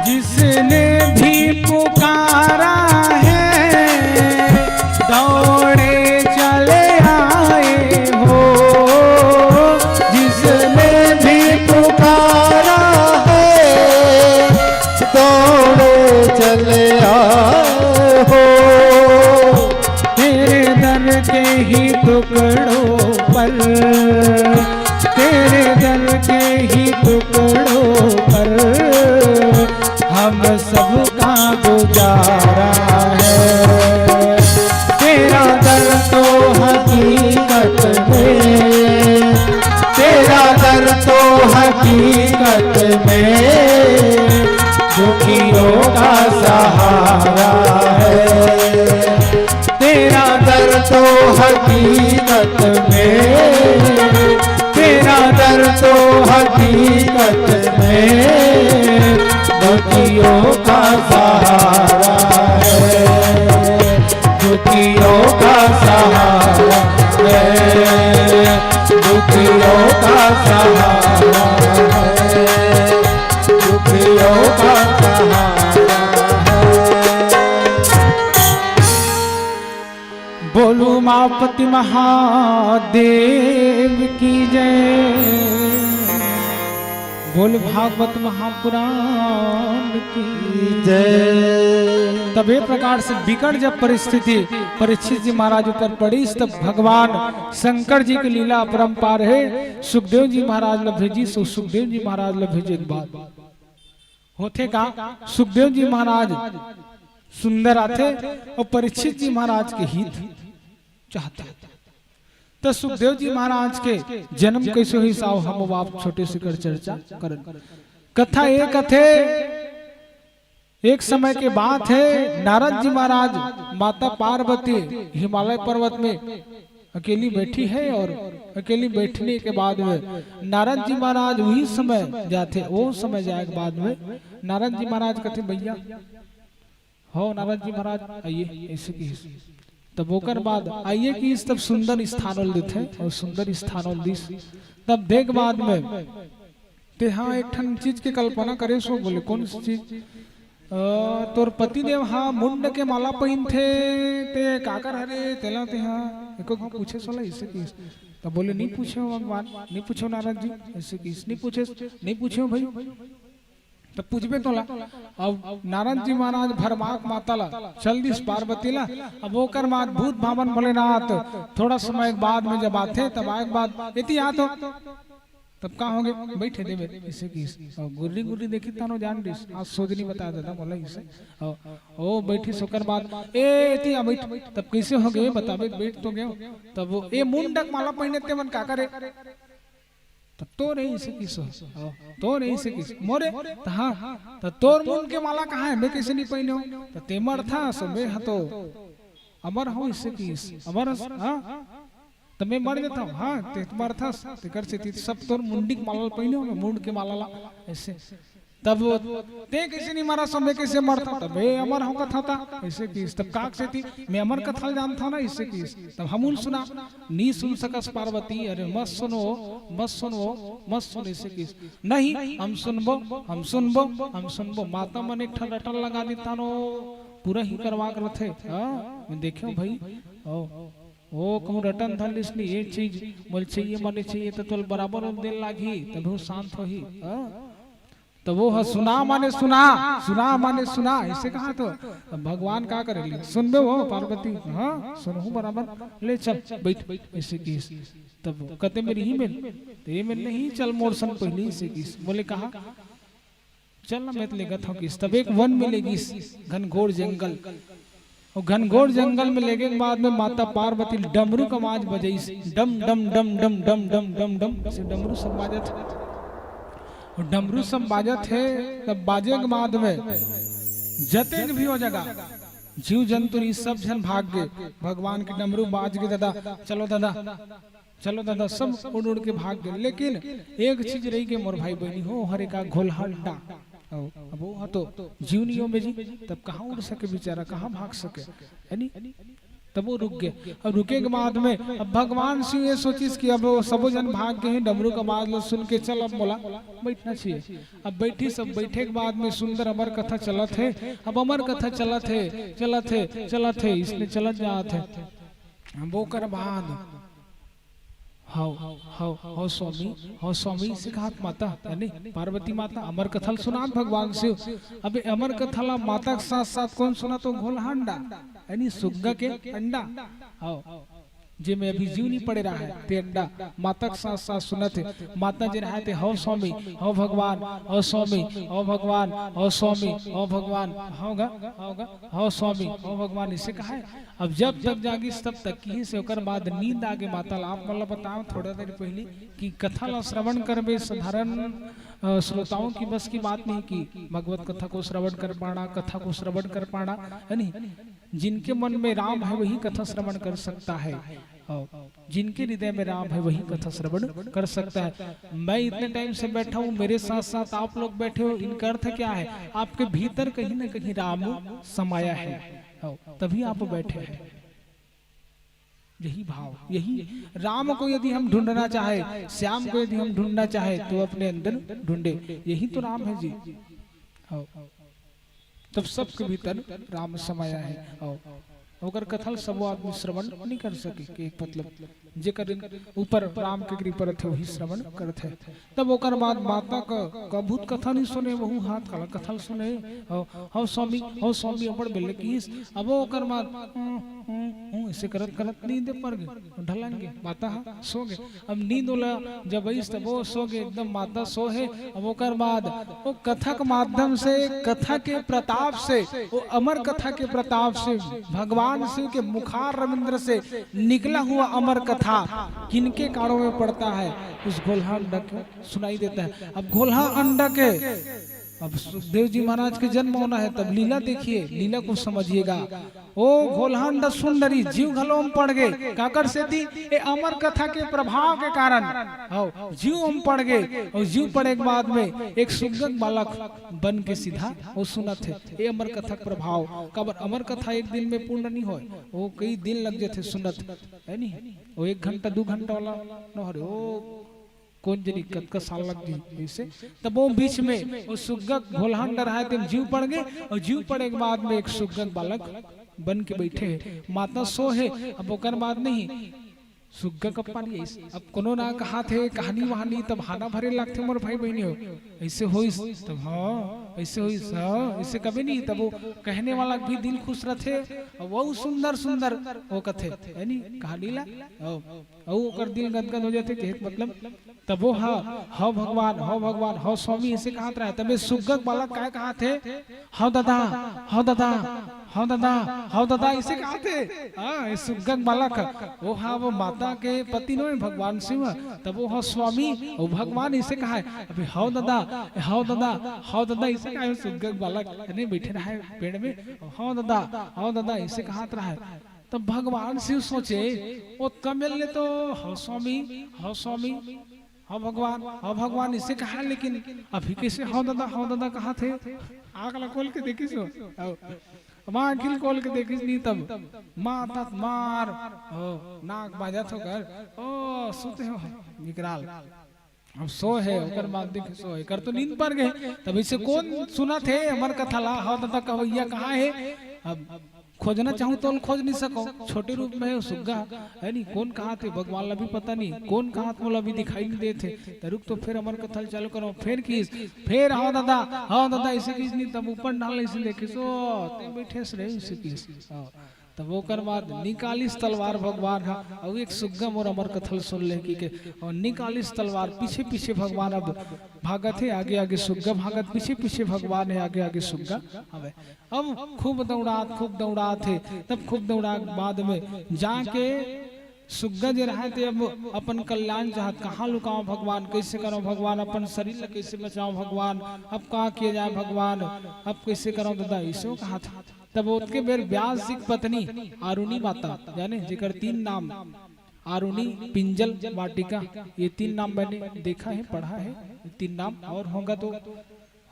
जिसने भी पुकारा है, दौड़े चले आए हो। जिसने भी पुकारा है, दौड़े चले आए हो। तेरे दर के ही टुकड़ों पर, तेरे दर के ही टुकड़ों पर हम सबका गुजारा है। तेरा दर तो हकीकत में, तेरा दर तो हकीकत में दुखियों का सहारा है। तेरा दर तो हकीकत में, तेरा दर तो हकीकत में दुखियों का सहारा है, दुखियों का सहारा है, दुखियों का सहारा है, दुखियों का सहारा है। बोल उमापति महादेव की जय, बोल भागवत महापुराण की जय। तब ए प्रकार से बिकट जब परिस्थिति परीक्षित जी महाराज ऊपर पड़िस, तब भगवान शंकर जी के लीला अपरंपार हे। सुखदेव जी महाराज ल भेजिस, अउ सुखदेव जी महाराज ल भेजे के बाद होथे का, सुखदेव जी महाराज सुंदर आथे अउ परीक्षित जी महाराज के हित चाहथे। त सुखदेव जी महाराज के जन्म कइसे होइस, आओ हम अब आप छोटे से कर चर्चा करन। कथा ए कथे, एक समय के बात हे, नारद जी महाराज माता पार्वती हिमालय पर्वत में अकेली बैठी हे अउ अकेली बैठने के बाद में नारद जी महाराज उही समय जाथे, ओ समय जाए के बाद में नारद जी महाराज कथे, "भैया, हो नारद जी महाराज, आइए," अइसे किहिस। तब ओकर बाद आइए किहिस, तब सुंदर स्थान ल देथे अउ सुंदर स्थान ल दिस। तब देख बाद में तेहा एक ठन चीज के कल्पना करेस हो, बोले, "कोन चीज?" "अ, तोर पतिदेव हा मुंड के माला पहिनथे, ते काकर हरे, तेला तेहा एको पूछेस ओला?" अइसे किहिस। तब बोले, "नइ पूछेंव भगवान, नइ पूछेंव नारद जी," अइसे किहिस। "नइ पूछेस?" "नइ पूछेंव भई।" तब पूछबे तोला। अब नारद जी महाराज भरमाक माता ला चल दिस पार्वती ला। अब ओकर बाद भूत भावन भोलेनाथ थोड़ा समय के बाद में जब आथे, तब आए के बाद एती आत हो, तब का होगे, "बैठे देवे," अइसे किहिस। अउ गुर्री गुर्री देखिस तहां जान दिस, आज सोजनी बता देता बोला अइसे। अउ ओ बैठिस, ओकर बाद, "ए, एती आ बैठ।" तब कइसे होगे, बताबे, बैठ तो गेंव। तब ओ, "ए मुंड के माला पहिने ते मन का करे?" तब तोर अइसे किहिस, अउ तोर अइसे किहिस, "मोरे?" त हाँ, "त तोर मुंड के माला कहाँ हे, मैं कइसे नइ पहिने हों?" "त ते मरथस, मैं हा तो अमर हों," अइसे किहिस, "अमर हस, हाँ, त मैं मर जाथंव, हाँ, ते मरथस, तेकर सेती सब तोर मुंडी के माला ल पहिने हों, मैं मुंड के माला ला," अइसे। तब ओ, "ते कइसे नइ मरस, मैं कइसे मरथंव?" "तब मैं अमर हों कथंव त," अइसे किहिस। "तब काकर सेती?" "मैं अमर कथा ल जानथंव ना," अइसे किहिस। "तब हमन ल सुना।" "नइ सुन सकस पार्वती, अरे मत सुन ओ, मत सुन ओ, मत सुन," अइसे किहिस। "नहीं, हम सुनबो, हम सुनबो, हम सुनबो।" माता मन एक ठन रटन लगा देथन ओ, पूरा ही करवा के रथे। हाँ, मैं देखेंव भई। ओ, ओ कहूँ रटन धर लिस नी, ये चीज मोल चाहिए, माने चाहिए, त तोल बराबर ओल देन लागही, तभे ओ शांत होही। हाँ? त ओ ह सुना माने सुना, सुना माने सुना, अइसे कहा तो। अब भगवान का करे ले? सुनबे ओ पार्वती? हाँ, सुनहूँ बराबर। ले चल, बइठ, अइसे किहिस। तब कते मेर इही मेर, त ए मेर नहीं, चल मोर संग पहिली, अइसे किहिस। बोले कहाँ? चल ना, मैं तो लेगत हँव किहिस। तब एक वन में लेगिस, घनघोर जंगल। अउ घनघोर जंगल में लेगे के बाद में माता पार्वती डमरू के आवाज बजइस, डम डम डम डम डम डम डम डम, अइसे डमरू सब बाजत हे। अउ डमरू सब बाजत हे, तब बाजे के बाद में जतेक भी ओ जगह जीव जंतु रहिस सब झन भाग गे। भगवान के डमरू बाज गे, दादा, चलो दादा, चलो दादा, सब उड़ उड़ के भाग गे। लेकिन एक चीज रहि गे मोर भाई बहिनी हो, हरे का घोलहा अंडा। अउ अब ओ ह तो जीव नइ हे में जी, तब कहाँ उड़ सके बेचारा, कहाँ भाग सके, है नी? तब ओ रुक गे। अब रुके के बाद में अब भगवान शिव ये सोचिस कि अब ओ सबो झन भाग गे हे, डमरू के आवाज ल सुन के, चल अब मोला बइठना चाहिए। अब बइठिस, अब बइठे के बाद में सुंदर अमर कथा चलत हे। अब अमर कथा चलत हे, चलत हे, चलत हे, अइसने चलत जात हे। अब ओकर बाद हव, हव, हव स्वामी, हव स्वामी, अइसे कहत माता, यानी पार्वती माता अमर कथा ल सुनात भगवान शिव। अब ए अमर कथा ला माता के साथ साथ कोन सुनत हे? घोलहा अंडा, यानी सुग्गा के अंडा। हव, जेमे अभी जीव नइ पड़े रहय, ते अंडा माता के साथ साथ सुनत हे। माता जे रहय ते, हव स्वामी, हव भगवान, हव स्वामी, हव भगवान, हव स्वामी, हव भगवान, हव गा, हव गा, हव स्वामी, हव भगवान, अइसे कहय। अब जब तक जागिस तब तक किहिस हे, ओकर बाद नींद आगे माता ला। आप मन ला बतावँव थोड़ा देर पहिली कि कथा ला श्रवण करबे, साधारण, अ, श्रोताओं की बस की बात नहीं कि भगवत कथा को श्रवण कर पाना, कथा को श्रवण कर पाना, है नी? जिनके मन में राम है वही कथा श्रवण कर सकता है। और जिनके हृदय में राम है वही कथा श्रवण कर सकता है। मैं इतने टाइम से बैठा हूँ, मेरे साथ साथ आप लोग बैठे हो, इनका अर्थ क्या है? आपके भीतर कहीं ना कहीं राम समाया है, और तभी आप बैठे हैं। यही भाव, यही राम को यदि हम ढूंढना चाहे, श्याम को यदि हम ढूंढना चाहे, तो अपने अंदर ढूंढे, यही तो राम है जी। और तब सबके भीतर राम समाया है। और ओकर कथा ल सबो आदमी श्रवण नहीं कर सके, कि एक मतलब जेकर ऊपर राम के कृपा रथे, वही श्रवण करथे। तब ओकर बाद माता क-, कभू त कथा नहीं सुने, वहू हाथ काला कथा ल सुने। हव, हव स्वामी, हव स्वामी, अब्बड़ बेर ले किहिस। अब ओकर बाद, हूँ, हूँ, हूँ, अइसे करत करत नींद पर गे, ढलन गे, माता ह सो गे। अब नींद ओला जब आइस, तब ओ सो गे, एकदम माता सो हे। अब ओकर बाद ओ कथा के माध्यम से, कथा के प्रताप से, ओ अमर कथा के प्रताप से, भगवान शिव के मुखार रविंद्र से निकला हुआ अमर कथा किनके कानों में पड़ता है? उस घोलहा अंडा को सुनाई देता है। अब घोलहा अंडा के, अब सुखदेव जी महाराज के जन्म होना है, तब लीला देखिए, लीला को समझिएगा। ओ घोलहा अंडा सुन डरिस, जीव घलो ओम पड़ गे। काकर सेती? ए अमर कथा के प्रभाव के कारण। हव, जीव ओम पड़ गे, अउ जीव पड़े के बाद में एक सुग्गा के बालक बन के सीधा ओ सुनत हे। ए अमर कथा के प्रभाव, काबर अमर कथा एक दिन में पूर्ण नहीं होय, ओ कई दिन लग जथे सुनत, है नी? ओ एक घंटा, दू घंटा वाला न हरे, ओ कोन जनी कतका साल लग जही अइसे। तब ओ बीच में ओ सुग्गा घोलहा अंडा रहय, तेम जीव पड़ गे, अउ जीव पड़े के बाद में एक सुग्गा के बालक बन के बइठे हे। माता सो हे, अब ओकर बाद नहीं, सुग्गा कब पानी आइस? अब कोनो ना कहाथे कहानी वहानी, तब हाना भरे लागथे मोर भाई बहिनी हो। अइसे होइस, तब हाँ, अइसे होइस, हाँ, अइसे कभी नहीं, तब ओ कहने वाला भी दिल खुश रथे, अउ वो सुंदर सुंदर ओ कथे, है नी, कहानी ला, अउ अउ ओकर दिल गदगद हो जाथे, कहे के मतलब, तब ओ ह, "हव भगवान, हव भगवान, हव स्वामी," अइसे कहत रहय। तब ए सुग्गा के बालक काय कहत हे? "हव ददा, हव ददा, हव ददा, हव ददा," अइसे कहत हे। हाँ, ए सुग्गा के बालक ह। ओ ह वो माता के पति नोहे भगवान शिव, तब ओ ह स्वामी, ओ भगवान अइसे कहय। अभी "हव ददा, हव ददा, हव ददा," अइसे कहय सुग्गा के बालक। नहीं, बइठे रहय पेड़ में, "हव ददा, हव ददा," अइसे कहत रहय। तब भगवान शिव सोचे, "ओतका मेर ले तो हव स्वामी, हव स्वामी, हव भगवान, हव भगवान," अइसे कहय, लेकिन अभी कइसे हव ददा, हव ददा कहत हे? आँख ला खोल के देखिस हो। अब आँखी ल खोल के देखिस नहीं, तब माता मार, ओ, नाक बाजत हो कर, ओ, सुते हो, विकराल। अब सो हे, ओकर बाद देखे सो हे, एकर तो नींद पर गे। तब अइसे कोन सुनत हे हमर कथा ला? हव ददा कहवइया कहाँ हे? अब खोजना चाहूं तो खोज नहीं सको, छोटे रूप में हे सुग्गा, हे नहीं? कोन कहाथे, भगवान ला भी पता नहीं, कोन कहाथे, मोला भी दिखाई नहीं देथे। त रुक तो फेर अमर कथा ल चालू करो, फेर किहिस, फेर "हव दादा, हव दादा," अइसे किहिस नहीं, तब ऊपर डाल अइसे देखिस, "ओ, तैं बइठे हस रे," अइसे किहिस। हव। तब ओकर बाद निकालिस तलवार भगवान ह, अउ एक सुग्गा मोर अमर कथा ल सुन ले कहिके, अउ निकालिस तलवार, पीछे पीछे भगवान अब भागत हे, आगे आगे सुग्गा भागत, पीछे पीछे भगवान हे, आगे आगे सुग्गा हवे। अब खूब दौड़ात, खूब दौड़ात हे, तब खूब दौड़ा के बाद में जाके सुग्गा जे रहय ते अब अपन कल्याण चाहत, कहाँ लुकाओं भगवान, कइसे करों भगवान, अपन शरीर ला कइसे बचाओं भगवान, अब का किया जाए भगवान, अब कइसे करों दादा, अइसे कहाथे। तब ओतके बेर व्यास जी के पत्नी आरुणी माता, जाने जेकर तीन नाम, आरुणी, पिंजल, वाटिका, ये तीन नाम मैंने देखा है, पढ़ा है, तीन नाम और होगा तो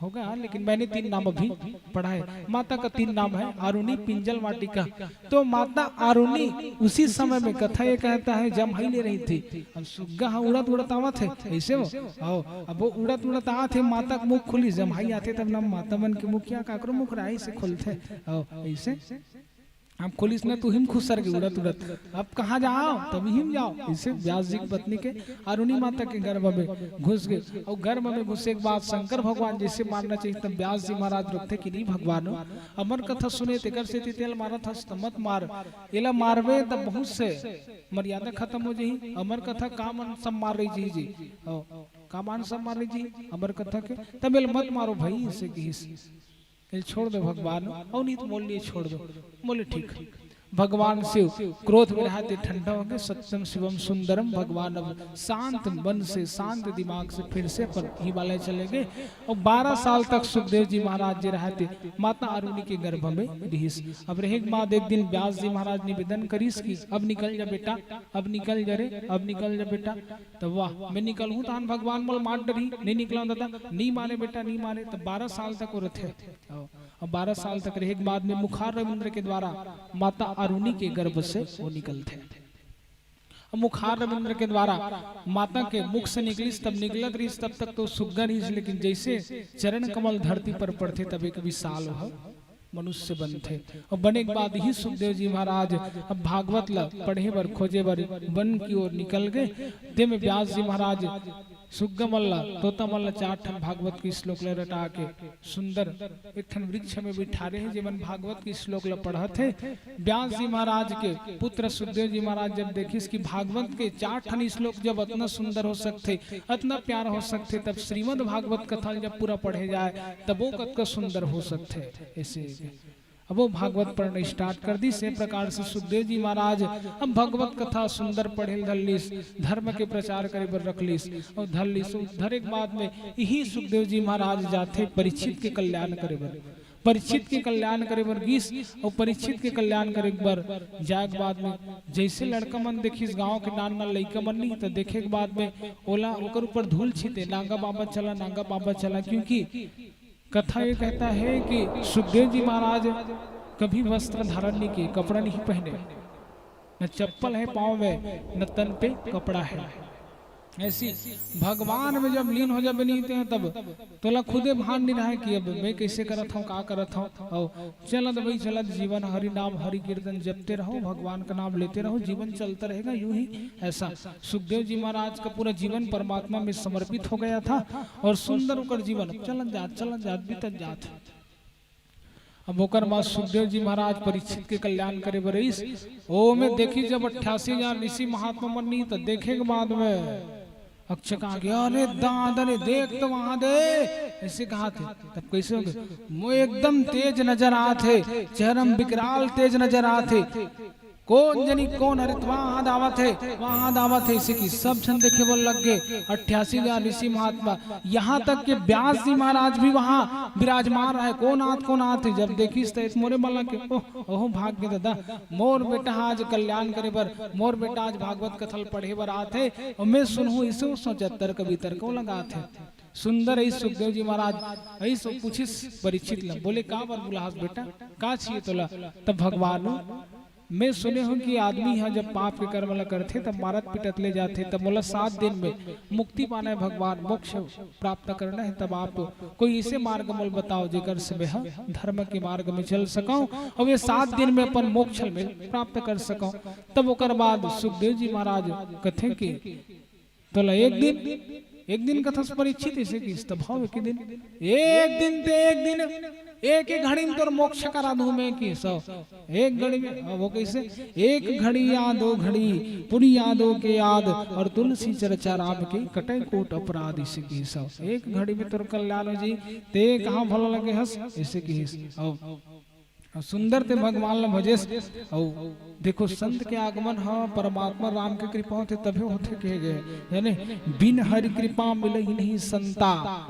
होगा, हाँ, लेकिन मैंने तीन नाम अभी पढ़ा है। माता का तीन नाम है, आरुणी, पिंजल, वाटिका। तो माता आरुणी उसी समय में, कथा ये कहता है, जम्हाई ले रही थी। अब सुग्गा ह उड़त उड़त आवत हे, अइसे वो, अउ अब वो उड़त उड़त आत हे, माता के मुख खुलिस, जम्हाई आथे तब ना माता मन के मुख, या काकरो मुख राही से खुलथे, अउ अइसे अब खुलिस ना, त उही म खुसर गे उड़त उड़त, "अब कहाँ जाओ, तब इही म जाओ।" अइसे व्यास जी के पत्नी के आरुणी माता के गर्भ में घुस गे, अउ गर्भ में घुसे के बाद शंकर भगवान जइसे मारना चाहिए, तब व्यास जी महाराज रोकथे कि नहीं भगवान हो, अमर कथा सुने, तेकर सेती तेला मारत हस, त मत मार, एला मारबे त बहुत से मर्यादा खत्म हो जाही। अमर कथा का मान सम्मान रही जी, जी, अउ का मान सम्मान रही जी अमर कथा के, तब एला मत मारो भाई, अइसे किहिस। "एला छोड़ दो भगवान, अउ नहीं त मोर लिए छोड़ दो।" बोले, "ठीक।" भगवान शिव क्रोध में रहय ते ठंडा हो गे, "सत्यम शिवम सुंदरम।" भगवान अब शांत मन से, शांत दिमाग से फिर से अपन हिमालय चले गे। अउ बारह साल तक सुखदेव जी महाराज जे रहय ते माता आरुणी के गर्भ में रिहिस। अब रहे के बाद एक दिन व्यास जी महाराज निवेदन करिस कि, "अब निकल जा बेटा, अब निकल जा रे, अब निकल जा बेटा।" तब वाह, "मैं निकलहूं तहान भगवान मोला मार डरही, नहीं निकलंव दादा।" "नहीं माने बेटा, नहीं माने।" तब बारह साल तक वो रथे। अउ बारह साल तक रहे के बाद में मुखार रविंद्र के द्वारा माता आरुणी के गर्भ से वो निकलथे। अब मुखार रविंद्र के द्वारा माता के मुख से निकलिस, तब निकलत रहिस, तब तक तो सुग्गा रहिस, लेकिन जइसे चरण कमल धरती पर पड़थे, तब एक विशाल वह मनुष्य बनथे। अउ बने के बाद ही सुखदेव जी महाराज अब भागवत ला पढ़े बर, खोजे बर वन की ओर निकल गे। ते में व्यास जी महाराज सुग्गा मन ला, तोता मन ला चार ठन भागवत के श्लोक ला रटा के सुंदर एक ठन वृक्ष में बिठारे हे, जेमन भागवत के श्लोक ला पढ़त हे। व्यास जी महाराज के पुत्र सुखदेव जी महाराज जब देखिस कि भागवत के चार ठन श्लोक जब अतना सुंदर हो सकथे, अतना प्यारा हो सकथे, तब श्रीमद् भागवत कथा जब पूरा पढ़े जाए, तब वो कतका सुंदर हो सकथे। ऐसे अब वो भागवत पढ़ना start कर दिस। ए प्रकार से सुखदेव जी महाराज अब भगवत कथा सुंदर पढ़े ल धर लिस, धर्म के प्रचार करे बर रख लिस अउ धर लिस। अउ धरे के बाद में इही सुखदेव जी महाराज जाथे परीक्षित के कल्याण करे बर। परीक्षित के कल्याण करे बर गिस अउ परीक्षित के कल्याण करे बर जाए के बाद में जइसे लड़का मन देखिस, गांव के नान नान लइका मन नहीं, त देखे के बाद में ओला, ओकर ऊपर धूल छीते, "नांगा बाबा चला, नांगा बाबा चला", क्योंकि कथा ये कहता है कि सुखदेव जी महाराज कभी वस्त्र धारण नहीं किए, कपड़ा नहीं पहने, न चप्पल है पाँव में, न तन पे कपड़ा है। ऐसी भगवान में जब लीन हो जाबे नहीं ते, तब तोला खुदे भान नहीं रहे कि अब मैं कैसे करत हूँ, का करत हूँ। अउ चलत भाई चलत जीवन हरि नाम हरि कीर्तन जपते रहो, भगवान का नाम लेते रहो, जीवन चलता रहेगा यूं ही। ऐसा सुखदेव जी महाराज का पूरा जीवन परमात्मा में समर्पित हो गया था और सुंदर ओकर जीवन चलन जात, चलन जात, बीतन जात। अब ओकर बाद सुखदेव जी महाराज परीक्षित के कल्याण करे बर रहिस। ओ में देखी जब अट्ठासी हजार ऋषि महात्मा मन नहीं, त देखे के बाद में अक्षक आ गया, "अरे दादा रे, देख तो वहां दे," ऐसे कहा थे। तब कैसे हो गए? "वो एकदम तेज नजर आत हे, चेहरा में विकराल तेज नजर आत हे। कोन जनी कोन हरे, वहां दावत हे, वहां दावत हे," ऐसे कि सब झन देखे बर लग गए, अट्ठासी हजार ऋषि महात्मा, यहाँ तक के व्यास जी महाराज भी वहां विराजमान रहे। "कोन आत, कोन आत हे?" जब देखिस त मोरे मन लग गे, "ओह, ओहो भाग्य दादा, मोर बेटा आज कल्याण करे बर, मोर बेटा आज भागवत कथा ल पढ़े बर आत हे, अउ मैं सुनहूं इसे सोचत तर्क वितर्क वो लगात हे।" सुंदर ही सुखदेव जी महाराज ऐसो पूछिस परीक्षित ला, बोले, "का बर बुलाहस बेटा, का चाहिए तोला?" तब भगवान मैं सुने हूँ कि आदमी ह जब पाप के कर्म ला करथे, तब मारत पीटत ले जाथे, तब मोला सात दिन में मुक्ति पाना हे भगवान, मोक्ष प्राप्त करना हे, तब आप कोई ऐसे मार्ग मोला बताओ, जेकर से मैं ह धर्म के मार्ग में चल सकूं और ये सात दिन में अपन मोक्ष में प्राप्त कर सकूं। तब ओकर बाद सुखदेव जी महाराज कथे कि तोला एक दिन, एक दिन कथस परीक्षित, ऐसे किहिस त भाव एक दिन, एक दिन ते एक दिन, एक ही घड़ी में तोर मोक्ष करा दूं मैं, किहिस। एक घड़ी में, अब वो कैसे? एक घड़ी या दो घड़ी पुनि यादों के याद, और तुलसी चर्चा राम के कटे कोट अपराध, ऐसे किहिस। एक घड़ी में तोर कल्याण हो जी, ते कहाँ भला लगे हस, ऐसे किहिस। अब अउ सुंदर ते भगवान ल भजेस। अउ देखो, संत के आगमन ह परमात्मा राम के कृपा होथे, तभे होथे कहे गए। यानी बिन हरि कृपा मिलही नहीं संता,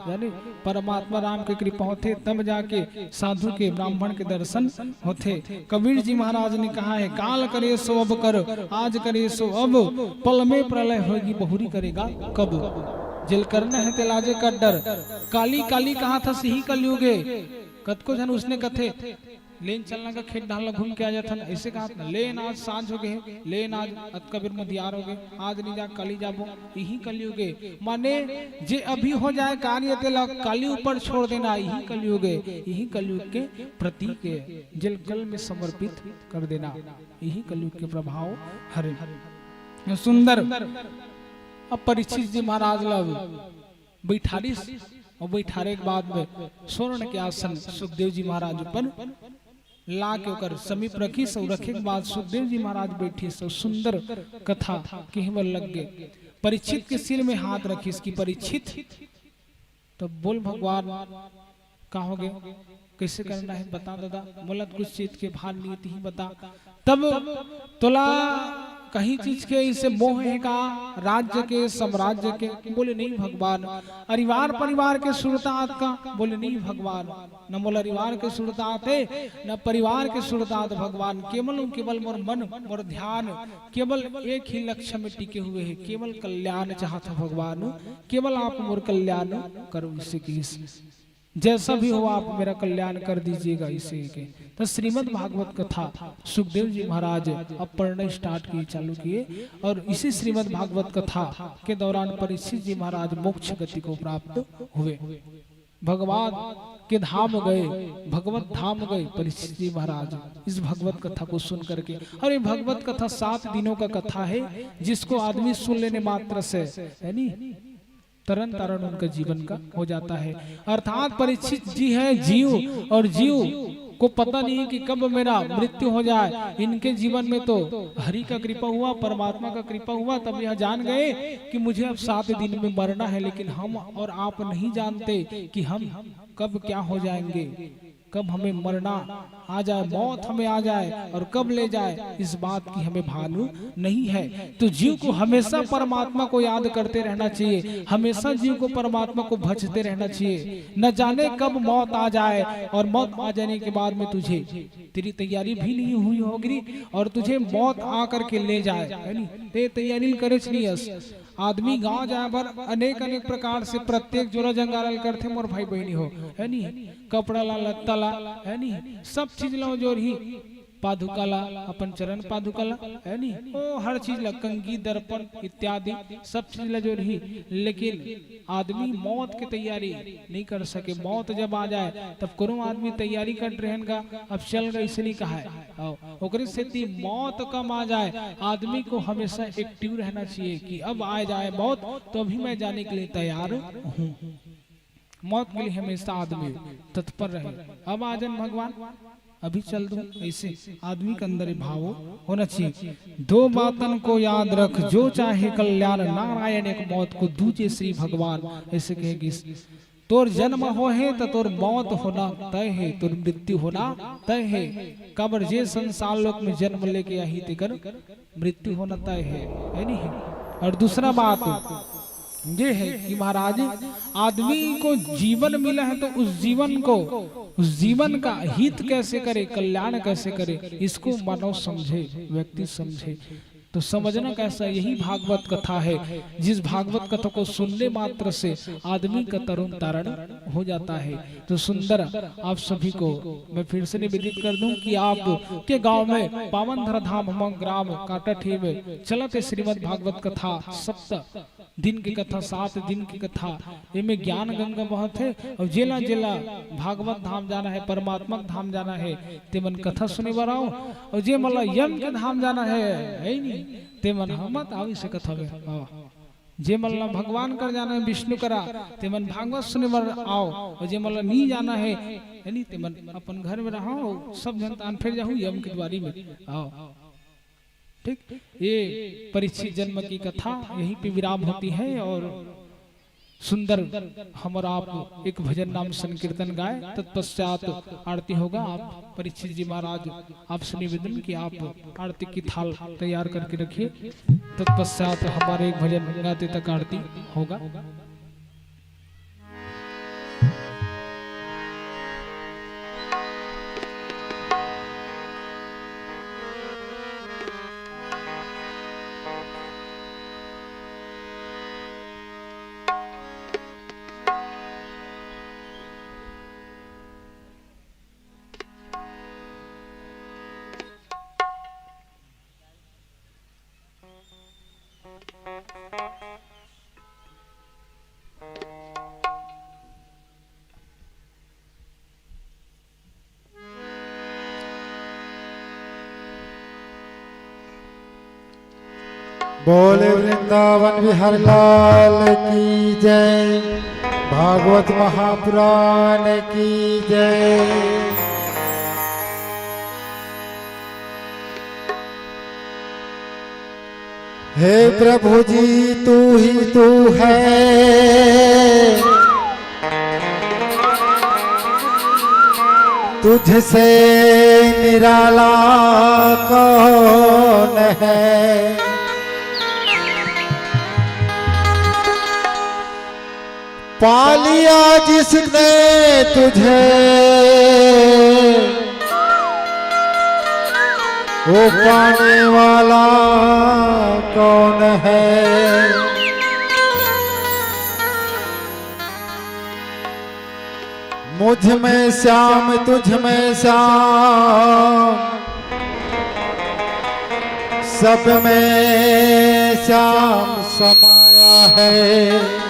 यानी परमात्मा राम के कृपा होथे, तब जाके साधु के, ब्राह्मण के दर्शन होथे। कबीर जी महाराज ने कहा है, काल करे सो अब कर, आज करे सो अब, पल में प्रलय होगी, बहुरी करेगा कब। जेल करना है तेलाजे का डर। काली काली कहा था सही कलयुगे। कतको झन उसने कथे, लेन चलना का खेत डाल ला घूम के आ जाथन, ऐसे कहा था। लेन आज सांझ हो गए, लेन आज अतका बेर मधियार हो गए, आज नहीं जा, काली जाबो, यही कलयुग है। माने जे अभी हो जाए कार्य, तेला काली ऊपर छोड़ देना, यही कलयुग है, यही कलयुग के प्रतीक है। जल कल में समर्पित कर देना, यही कलयुग के प्रभाव हरे। सुंदर। अब परीक्षित जी महाराज ला बैठारिस, और बैठारे के बाद में स्वर्ण के आसन सुखदेव जी महाराज ऊपर ला के ओकर समीप रखिस, और रखे के बाद सुखदेव जी महाराज बैठिस, और सुंदर कथा कहे बर लग गए। परीक्षित के सिर में हाथ रखिस कि परीक्षित, तब बोल भगवान, का हो गए, कैसे करना है, बता दादा, मोला कुछ चीज के भान नहीं, तिही बता। तब तोला कहीं चीज के इसे मोह है का, राज्य के, साम्राज्य के? बोले, नहीं भगवान। परिवार, परिवार के सुरता आत का? बोले, नहीं भगवान, न मोला परिवार के सुरता आते, न परिवार के सुरता आत भगवान। केवल, केवल मोर मन, मोर ध्यान केवल एक ही लक्ष्य में टिके हुए है, केवल कल्याण चाहत है भगवान, केवल आप मोर कल्याण करो, इसे किहिस। जैसा भी हो, आप मेरा कल्याण कर दीजिएगा, इसे के। तो श्रीमद् भागवत कथा सुखदेव जी महाराज अब पढ़ना start किए, चालू किए, और इसी श्रीमद् भागवत कथा के दौरान परीक्षित जी महाराज मोक्ष गति को प्राप्त हुए, भगवान के धाम गए, भगवत धाम गए परीक्षित जी महाराज, इस भगवत कथा को सुन करके। और ये भगवत कथा सात दिनों का कथा है, जिसको आदमी सुन लेने मात्र से, है नी, तरन तारण उनका जीवन का हो जाता है। अर्थात परीक्षित जी हैं जीव, और जीव को पता नहीं कि कब मेरा मृत्यु हो जाए। इनके जीवन में तो हरि का कृपा हुआ, परमात्मा का कृपा हुआ, तब यह जान गए कि मुझे अब सात दिन में मरना है। लेकिन हम और आप नहीं जानते कि हम कब क्या हो जाएंगे, कब हमें मरना आ जाए, मौत हमें आ जाए और कब ले जाए, इस बात की हमें भान नहीं है। तो जीव को हमेशा परमात्मा को याद करते रहना चाहिए, हमेशा जीव को परमात्मा को भजते रहना चाहिए। न जाने कब मौत आ जाए और मौत आ जाने के बाद में तुझे, तेरी तैयारी भी नहीं हुई होगी और तुझे मौत आ करके ले जाए, है नी? ते तैयारी करे नहीं अस। आदमी गांव जाए बर अनेक अनेक प्रकार से प्रत्येक जोरा जंगारा ल करथे, मोर भाई बहिनी हो, है नी? कपड़ा ला, लत्ता ला, है नी? सब चीज ला जोरही, पादुका ला, अपन चरण पादुका ला, है नी? ओ हर चीज ला, कंघी, दर्पण इत्यादि सब चीज ला जोरही। लेकिन आदमी मौत के तैयारी नहीं कर सके। मौत जब आ जाए, तब कोनो आदमी तैयारी कर रहन का, अब चल गए, इसे नहीं कहा है। आओ, ओकरे सेती मौत कम आ जाए, आदमी को हमेशा एक्टिव रहना चाहिए कि अब आ जाए मौत, तो अभी मैं जाने के लिए तैयार हूँ। मौत के लिए हमेशा आदमी तत्पर रहे। अब आ जान भगवान, अभी चल दूं, ऐसे आदमी के अंदर ये भाव होना चाहिए। दो बातन को याद रख, जो चाहे कल्याण, नारायण एक मौत को दूजे श्री भगवान, ऐसे कहेगी। तोर जन्म हो हे त तोर मौत होना तय हे, तोर मृत्यु होना तय हे। काबर जे संसार लोक में जन्म लेके आही तेकर मृत्यु होना तय हे, है नहीं? और दूसरा बात ये है कि महाराज, आदमी को जीवन मिला है तो उस जीवन को, उस जीवन का हित कैसे करे, कल्याण कैसे करे, इसको मानव समझे, व्यक्ति समझे। तो समझना कैसा, यही भागवत कथा है, जिस भागवत कथा को सुनने मात्र से आदमी का तरुण तारण हो जाता है। तो सुंदर, आप सभी को मैं फिर से निवेदित कर दूं कि आप के गांव में पावन धरा धाम हमर ग्राम काटाठेव चलत हे श्रीमद भागवत कथा, सप्त दिन के कथा, सात दिन के कथा, एमे ज्ञान गंगा बहत हे। अउ जेला जेला भागवत धाम जाना हे, परमात्मा के धाम जाना हे, ते मन कथा सुने बर आओ। अउ जे मन ला यम के धाम जाना हे, हे नी, ते मन ह मत आओ इसे कथा में, आओ। जे मन ला भगवान कर जाना हे, विष्णु करा, ते मन भागवत सुने बर आओ। अउ जे मन ला नी जाना हे, हे नी, ते मन अपन घर में रहो, सब झन तान फेर जाहू यम के दुवारी में, आओ। ठीक, ये परीक्षित जन्म की कथा यहीं पे विराम होती है और सुंदर हम और आप एक भजन नाम संकीर्तन गाए, तत्पश्चात आरती होगा। आप परीक्षित जी महाराज, आपसे निवेदन कि आप आरती की थाल तैयार करके रखिए, तत्पश्चात हमारे एक भजन गाते तक आरती होगा। बोले वृंदावन बिहारी लाल की जय, भागवत महापुराण की जय। हे प्रभु जी, तू ही तू है, तुझसे निराला कौन है। पा लिया जिसने तुझे, वो पाने वाला कौन है? मुझ में श्याम, तुझ में श्याम, सब में श्याम समाया है।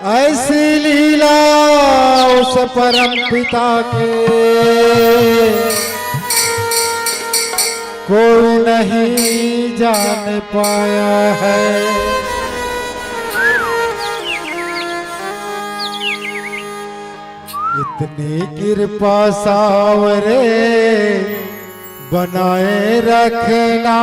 ऐसी लीला उस परम पिता के कोई नहीं जान पाया है। इतनी कृपा साँवरे बनाए रखना।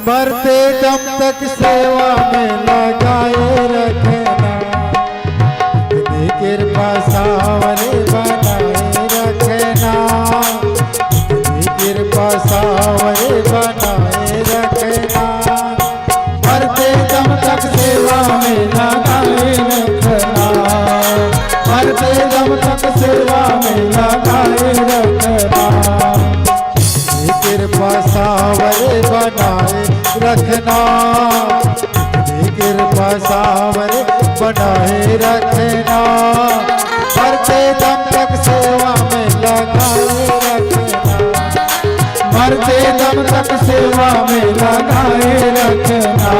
मरते दम तक सेवा में लगाए रखना। इतनी कृपा साँवरे बनाए रखना। इतनी कृपा साँवरे बनाए रखना। मरते दम तक सेवा में लगाए रखना। मरते दम तक सेवा में लगाए रखना। ये कृपा साँवरे बनाए रखना। ये कृपा साँवरे बनाए रखना। मरते दम तक सेवा में लगाए रखना। मरते दम तक सेवा में लगाए रखना।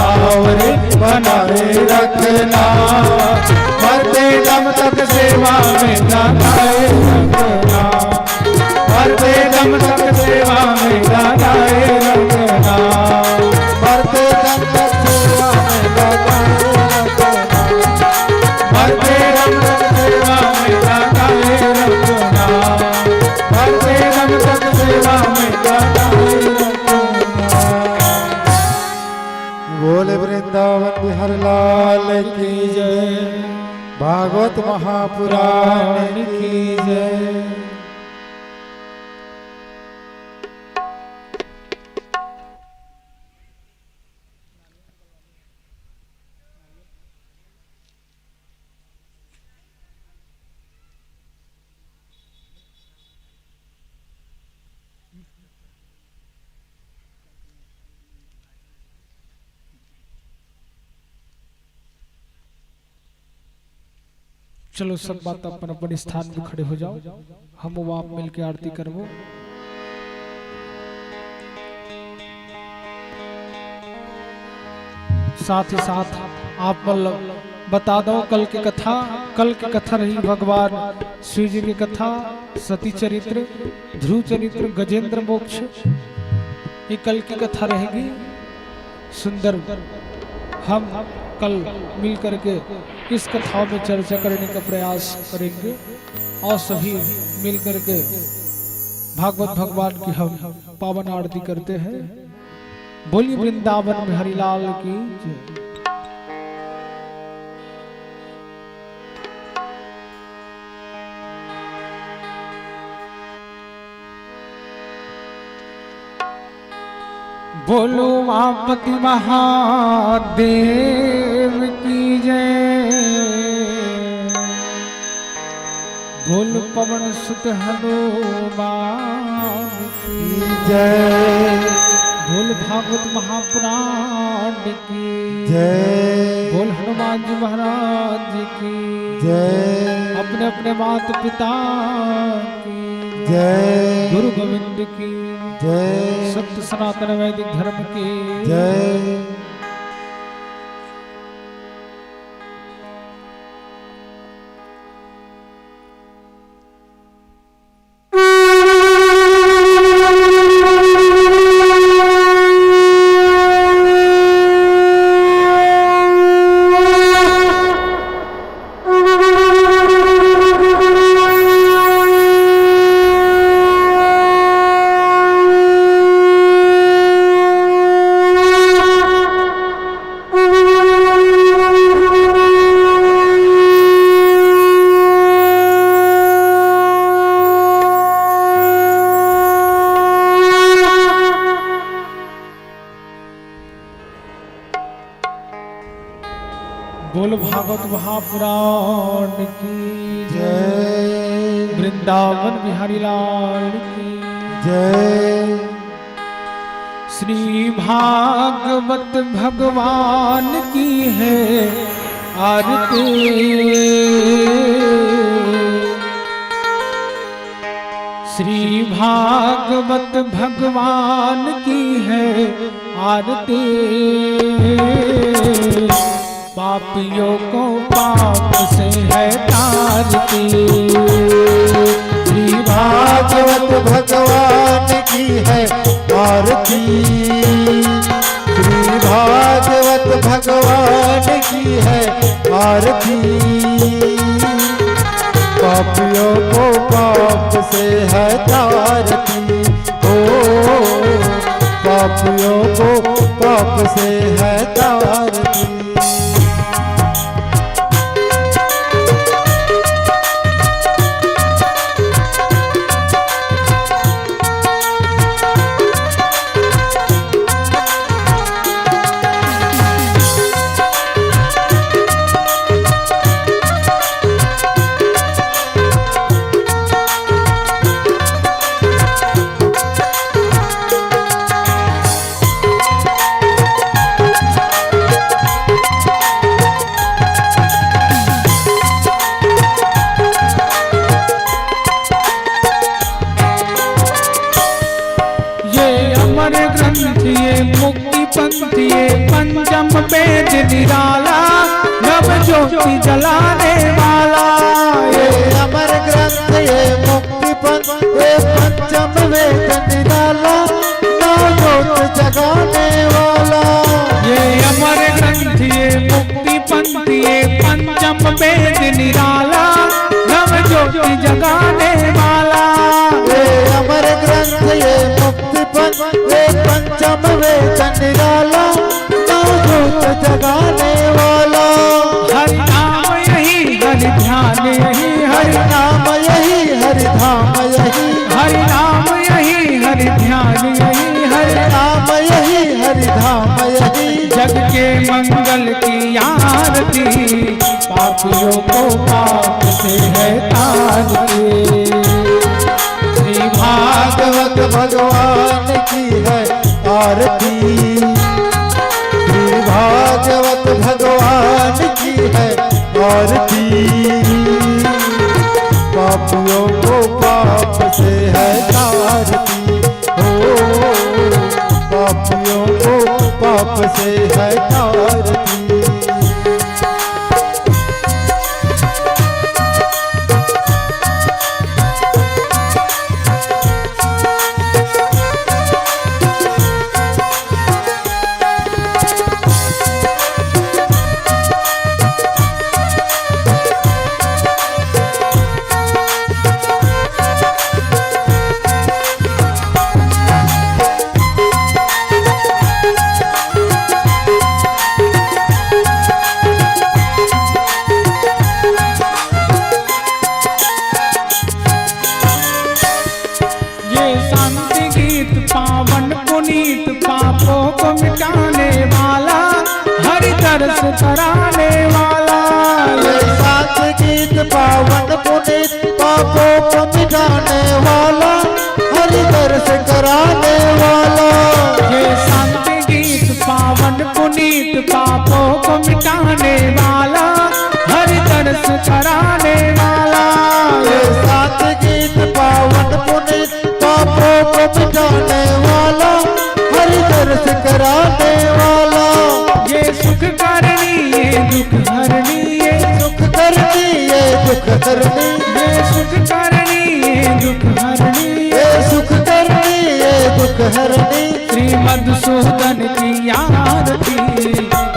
आवरे बनाए रखना, मरते दम तक सेवा में लगाए रखना, मरते दम तक सेवा में लगाए रखना, मरते दम तक सेवा में लगाए रखना, मरते दम तक सेवा में लगाए रखना, मरते दम तक सेवा में लगाए रखना। बोले वृंदावन बिहारी लाल की जय, भागवत महापुराण की जय। चलो, सब माता अपन अपन स्थान में खड़े हो जाओ, हम आप मिलके आरती करबो। साथ ही साथ आप मन ल बता दो, कल के कथा, कल के कथा रही भगवान शिव जी के कथा, सती चरित्र, ध्रुव चरित्र, गजेंद्र मोक्ष, ये कल की कथा रहेगी। सुंदर, हम कल मिल करके इस कथाओं में चर्चा करने का प्रयास करेंगे और सभी मिल करके भागवत भगवान की हम पावन आरती करते हैं। बोलिए वृंदावन बिहारी लाल की जय। बोलो उमापति महादेव की जय। बोल पवन सुत हनुमान की जय। बोल भागवत महापुराण की जय। बोल हनुमान जी महाराज की जय। अपने अपने माता पिता की जय। गुरु गोविंद की जय। सत्य सनातन वैदिक धर्म की जय। बोल भागवत महापुराण की जय। वृंदावन बिहारी लाल की जय। श्री भागवत भगवान की है आरती। श्री भागवत भगवान की है आरती। पापियों को पाप से है तारती। श्री भागवत भगवान की है आरती। श्री भागवत भगवान की है आरती। पापियों को पाप से है तारती। ओ, पापियों को पाप से है तारती। वेद निराला, नव ज्योति जलाने वाला। ये अमर ग्रंथ, ये मुक्ति पंथ, ये पंचम वेद निराला, नव ज्योत जगाने वाला। ये अमर ग्रंथ, ये मुक्ति पंथ, ये पंचम वेद निराला, नव ज्योति जगाने वाला। ये अमर ग्रंथ, ये मुक्ति पंथ, ये पंचम वेद निराला, नव ज्योत जगाने वाला। हरि नाम यही, हरि ध्यान यही, हरि हरि नाम यही, हरि धाम यही। हरि नाम यही, हरि ध्यान यही, हरि हरि नाम यही, हरि धाम यही। जग के मंगल की आरती, पापियों को पाप से है तारती। श्री भागवत भगवान की है आरती, श्री भागवत भगवान की है आरती। पापियों को पाप से है तारती, ओ पापियों को पाप से है तारती। ये शांति गीत पावन पुनीत, पापों को मिटाने वाला, हरि दर्श कराने वाला। ये शांति गीत पावन पुनीत, पापों को मिटाने वाला, हरि दर्श कराने वाला। ये शांति गीत पावन पुनीत, पापों को मिटाने वाला, हरि दर्श कराने वाला। ये शांति गीत पावन पुनीत, पापों को मिटाने वाला, हरि दर्श कराने वाला। ये सुख करनी, ये दुख हरनी, ये सुख करनी, ये दुख हरनी। ये सुख करनी, ये दुख हरनी, ये सुख करनी, ये दुख हरनी। श्री मधुसूदन की आरती,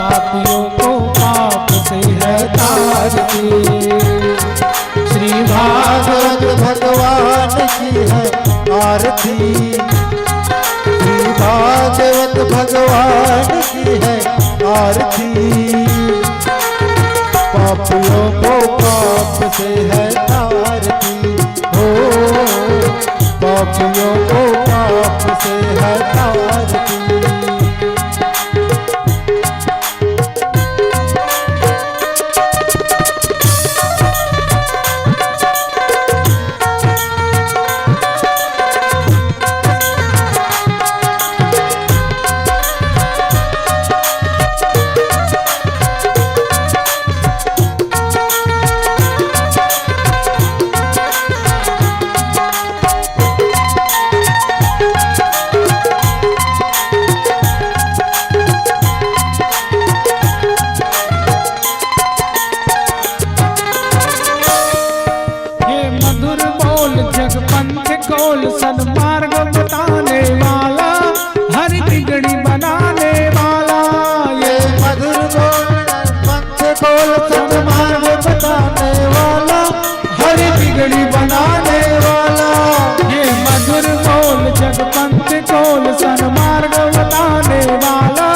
पापियों को पाप से है तारती। श्री भागवत भगवान की है आरती, श्री भागवत भगवान की है आरती। पापियों को पाप से है तारती, ओ पापियों को पाप से है तारती। ये मधुर बोल जग पंथ खोल, सन्मार्ग बताने वाला, हरि बिगड़ी बनाने वाला। ये मधुर बोल जग पंथ खोल, सन्मार्ग बताने वाला, हरि बिगड़ी बनाने वाला। ये मधुर बोल जग पंथ खोल, सन्मार्ग बताने वाला,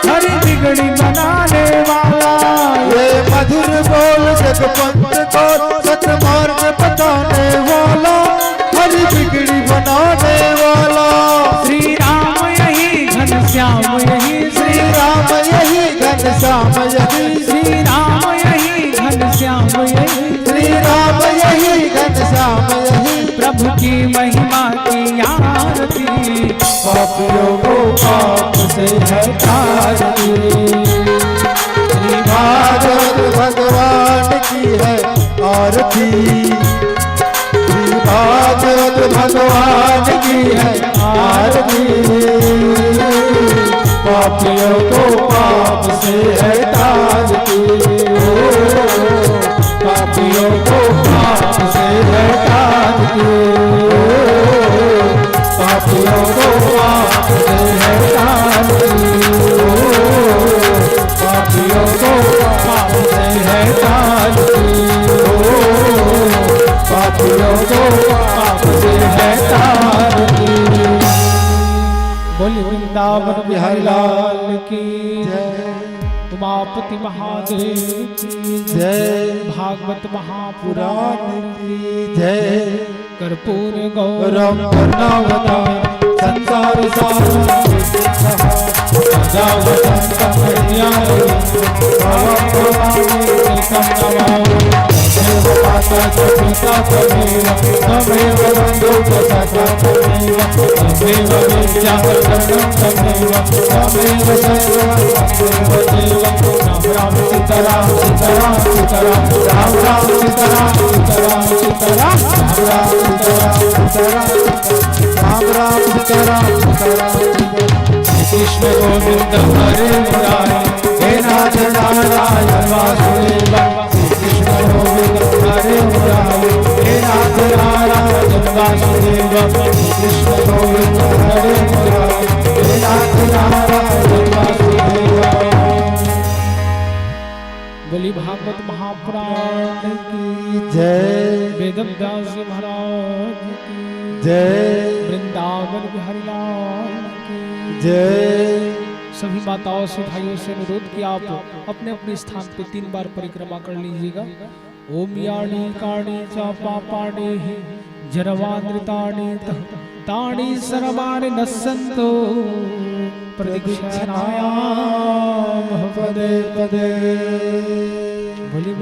हरि बिगड़ी बनाने वाला। ये मधुर बोल जग पंथ खोल, सन्मार्ग बताने वाला, हरि बिगड़ी बनाने वाला। श्री राम यही, घनश्याम यही, श्री राम यही, घनश्याम यही। श्री राम यही, घनश्याम यही। श्री राम यही, घनश्याम यही। प्रभु की महिमा की आरती, पापियों को पाप से है तारती। श्री भागवत भगवान की है आरती, श्री भागवत भगवान की है आरती। पापियों को पाप से है ताज की, ओ, पापियों को पाप से है ताज की, ओ, पापियों को पाप से है ताज की, ओ, पापियों को पाप से है ताज की, ओ, पापियों को पाप से है ताज की। बोलिए वृंदावन बिहारी लाल की जय। उमापति महादेव की जय। भागवत महापुराण पुराण की जय। कर्पूर गौरम गौरम कर्णावतार संसार सार राजा वसंत कन्या तमेव माता च पिता तमेव, तमेव बंधु च सखा तमेव, तमेव विद्या च धनं तमेव, तमेव सर्वं तमेव देवं। राम राम सीताराम, सीताराम सीताराम, राम राम सीताराम, सीताराम सीताराम, राम राम सीताराम, सीताराम सीताराम, राम राम सीताराम, सीताराम सीताराम। कृष्ण गोविंद हरे मुरारी, हे नाथ नारायण वासुदेव। श्री कृष्ण गोविंद हरे मुरारी, हे नाथ नारायण वासुदेव। श्री कृष्ण गोविंद हरे मुरारी, हे नाथ नारायण वासुदेव। बोली भागवत महापुराण की जय। वेद व्यास जी महाराज की जय। वृंदावन बिहारी लाल की जय। सभी माताओं से, भाइयों से अनुरोध कि आप अपने अपने स्थान पे तीन बार परिक्रमा कर लीजिएगा। ओम यानि कानि च पापानि जन्मान्वितानि त-, तानि सर्वाणि नश्यन्तु प्रदक्षिणायां पदे पदे। बोलिए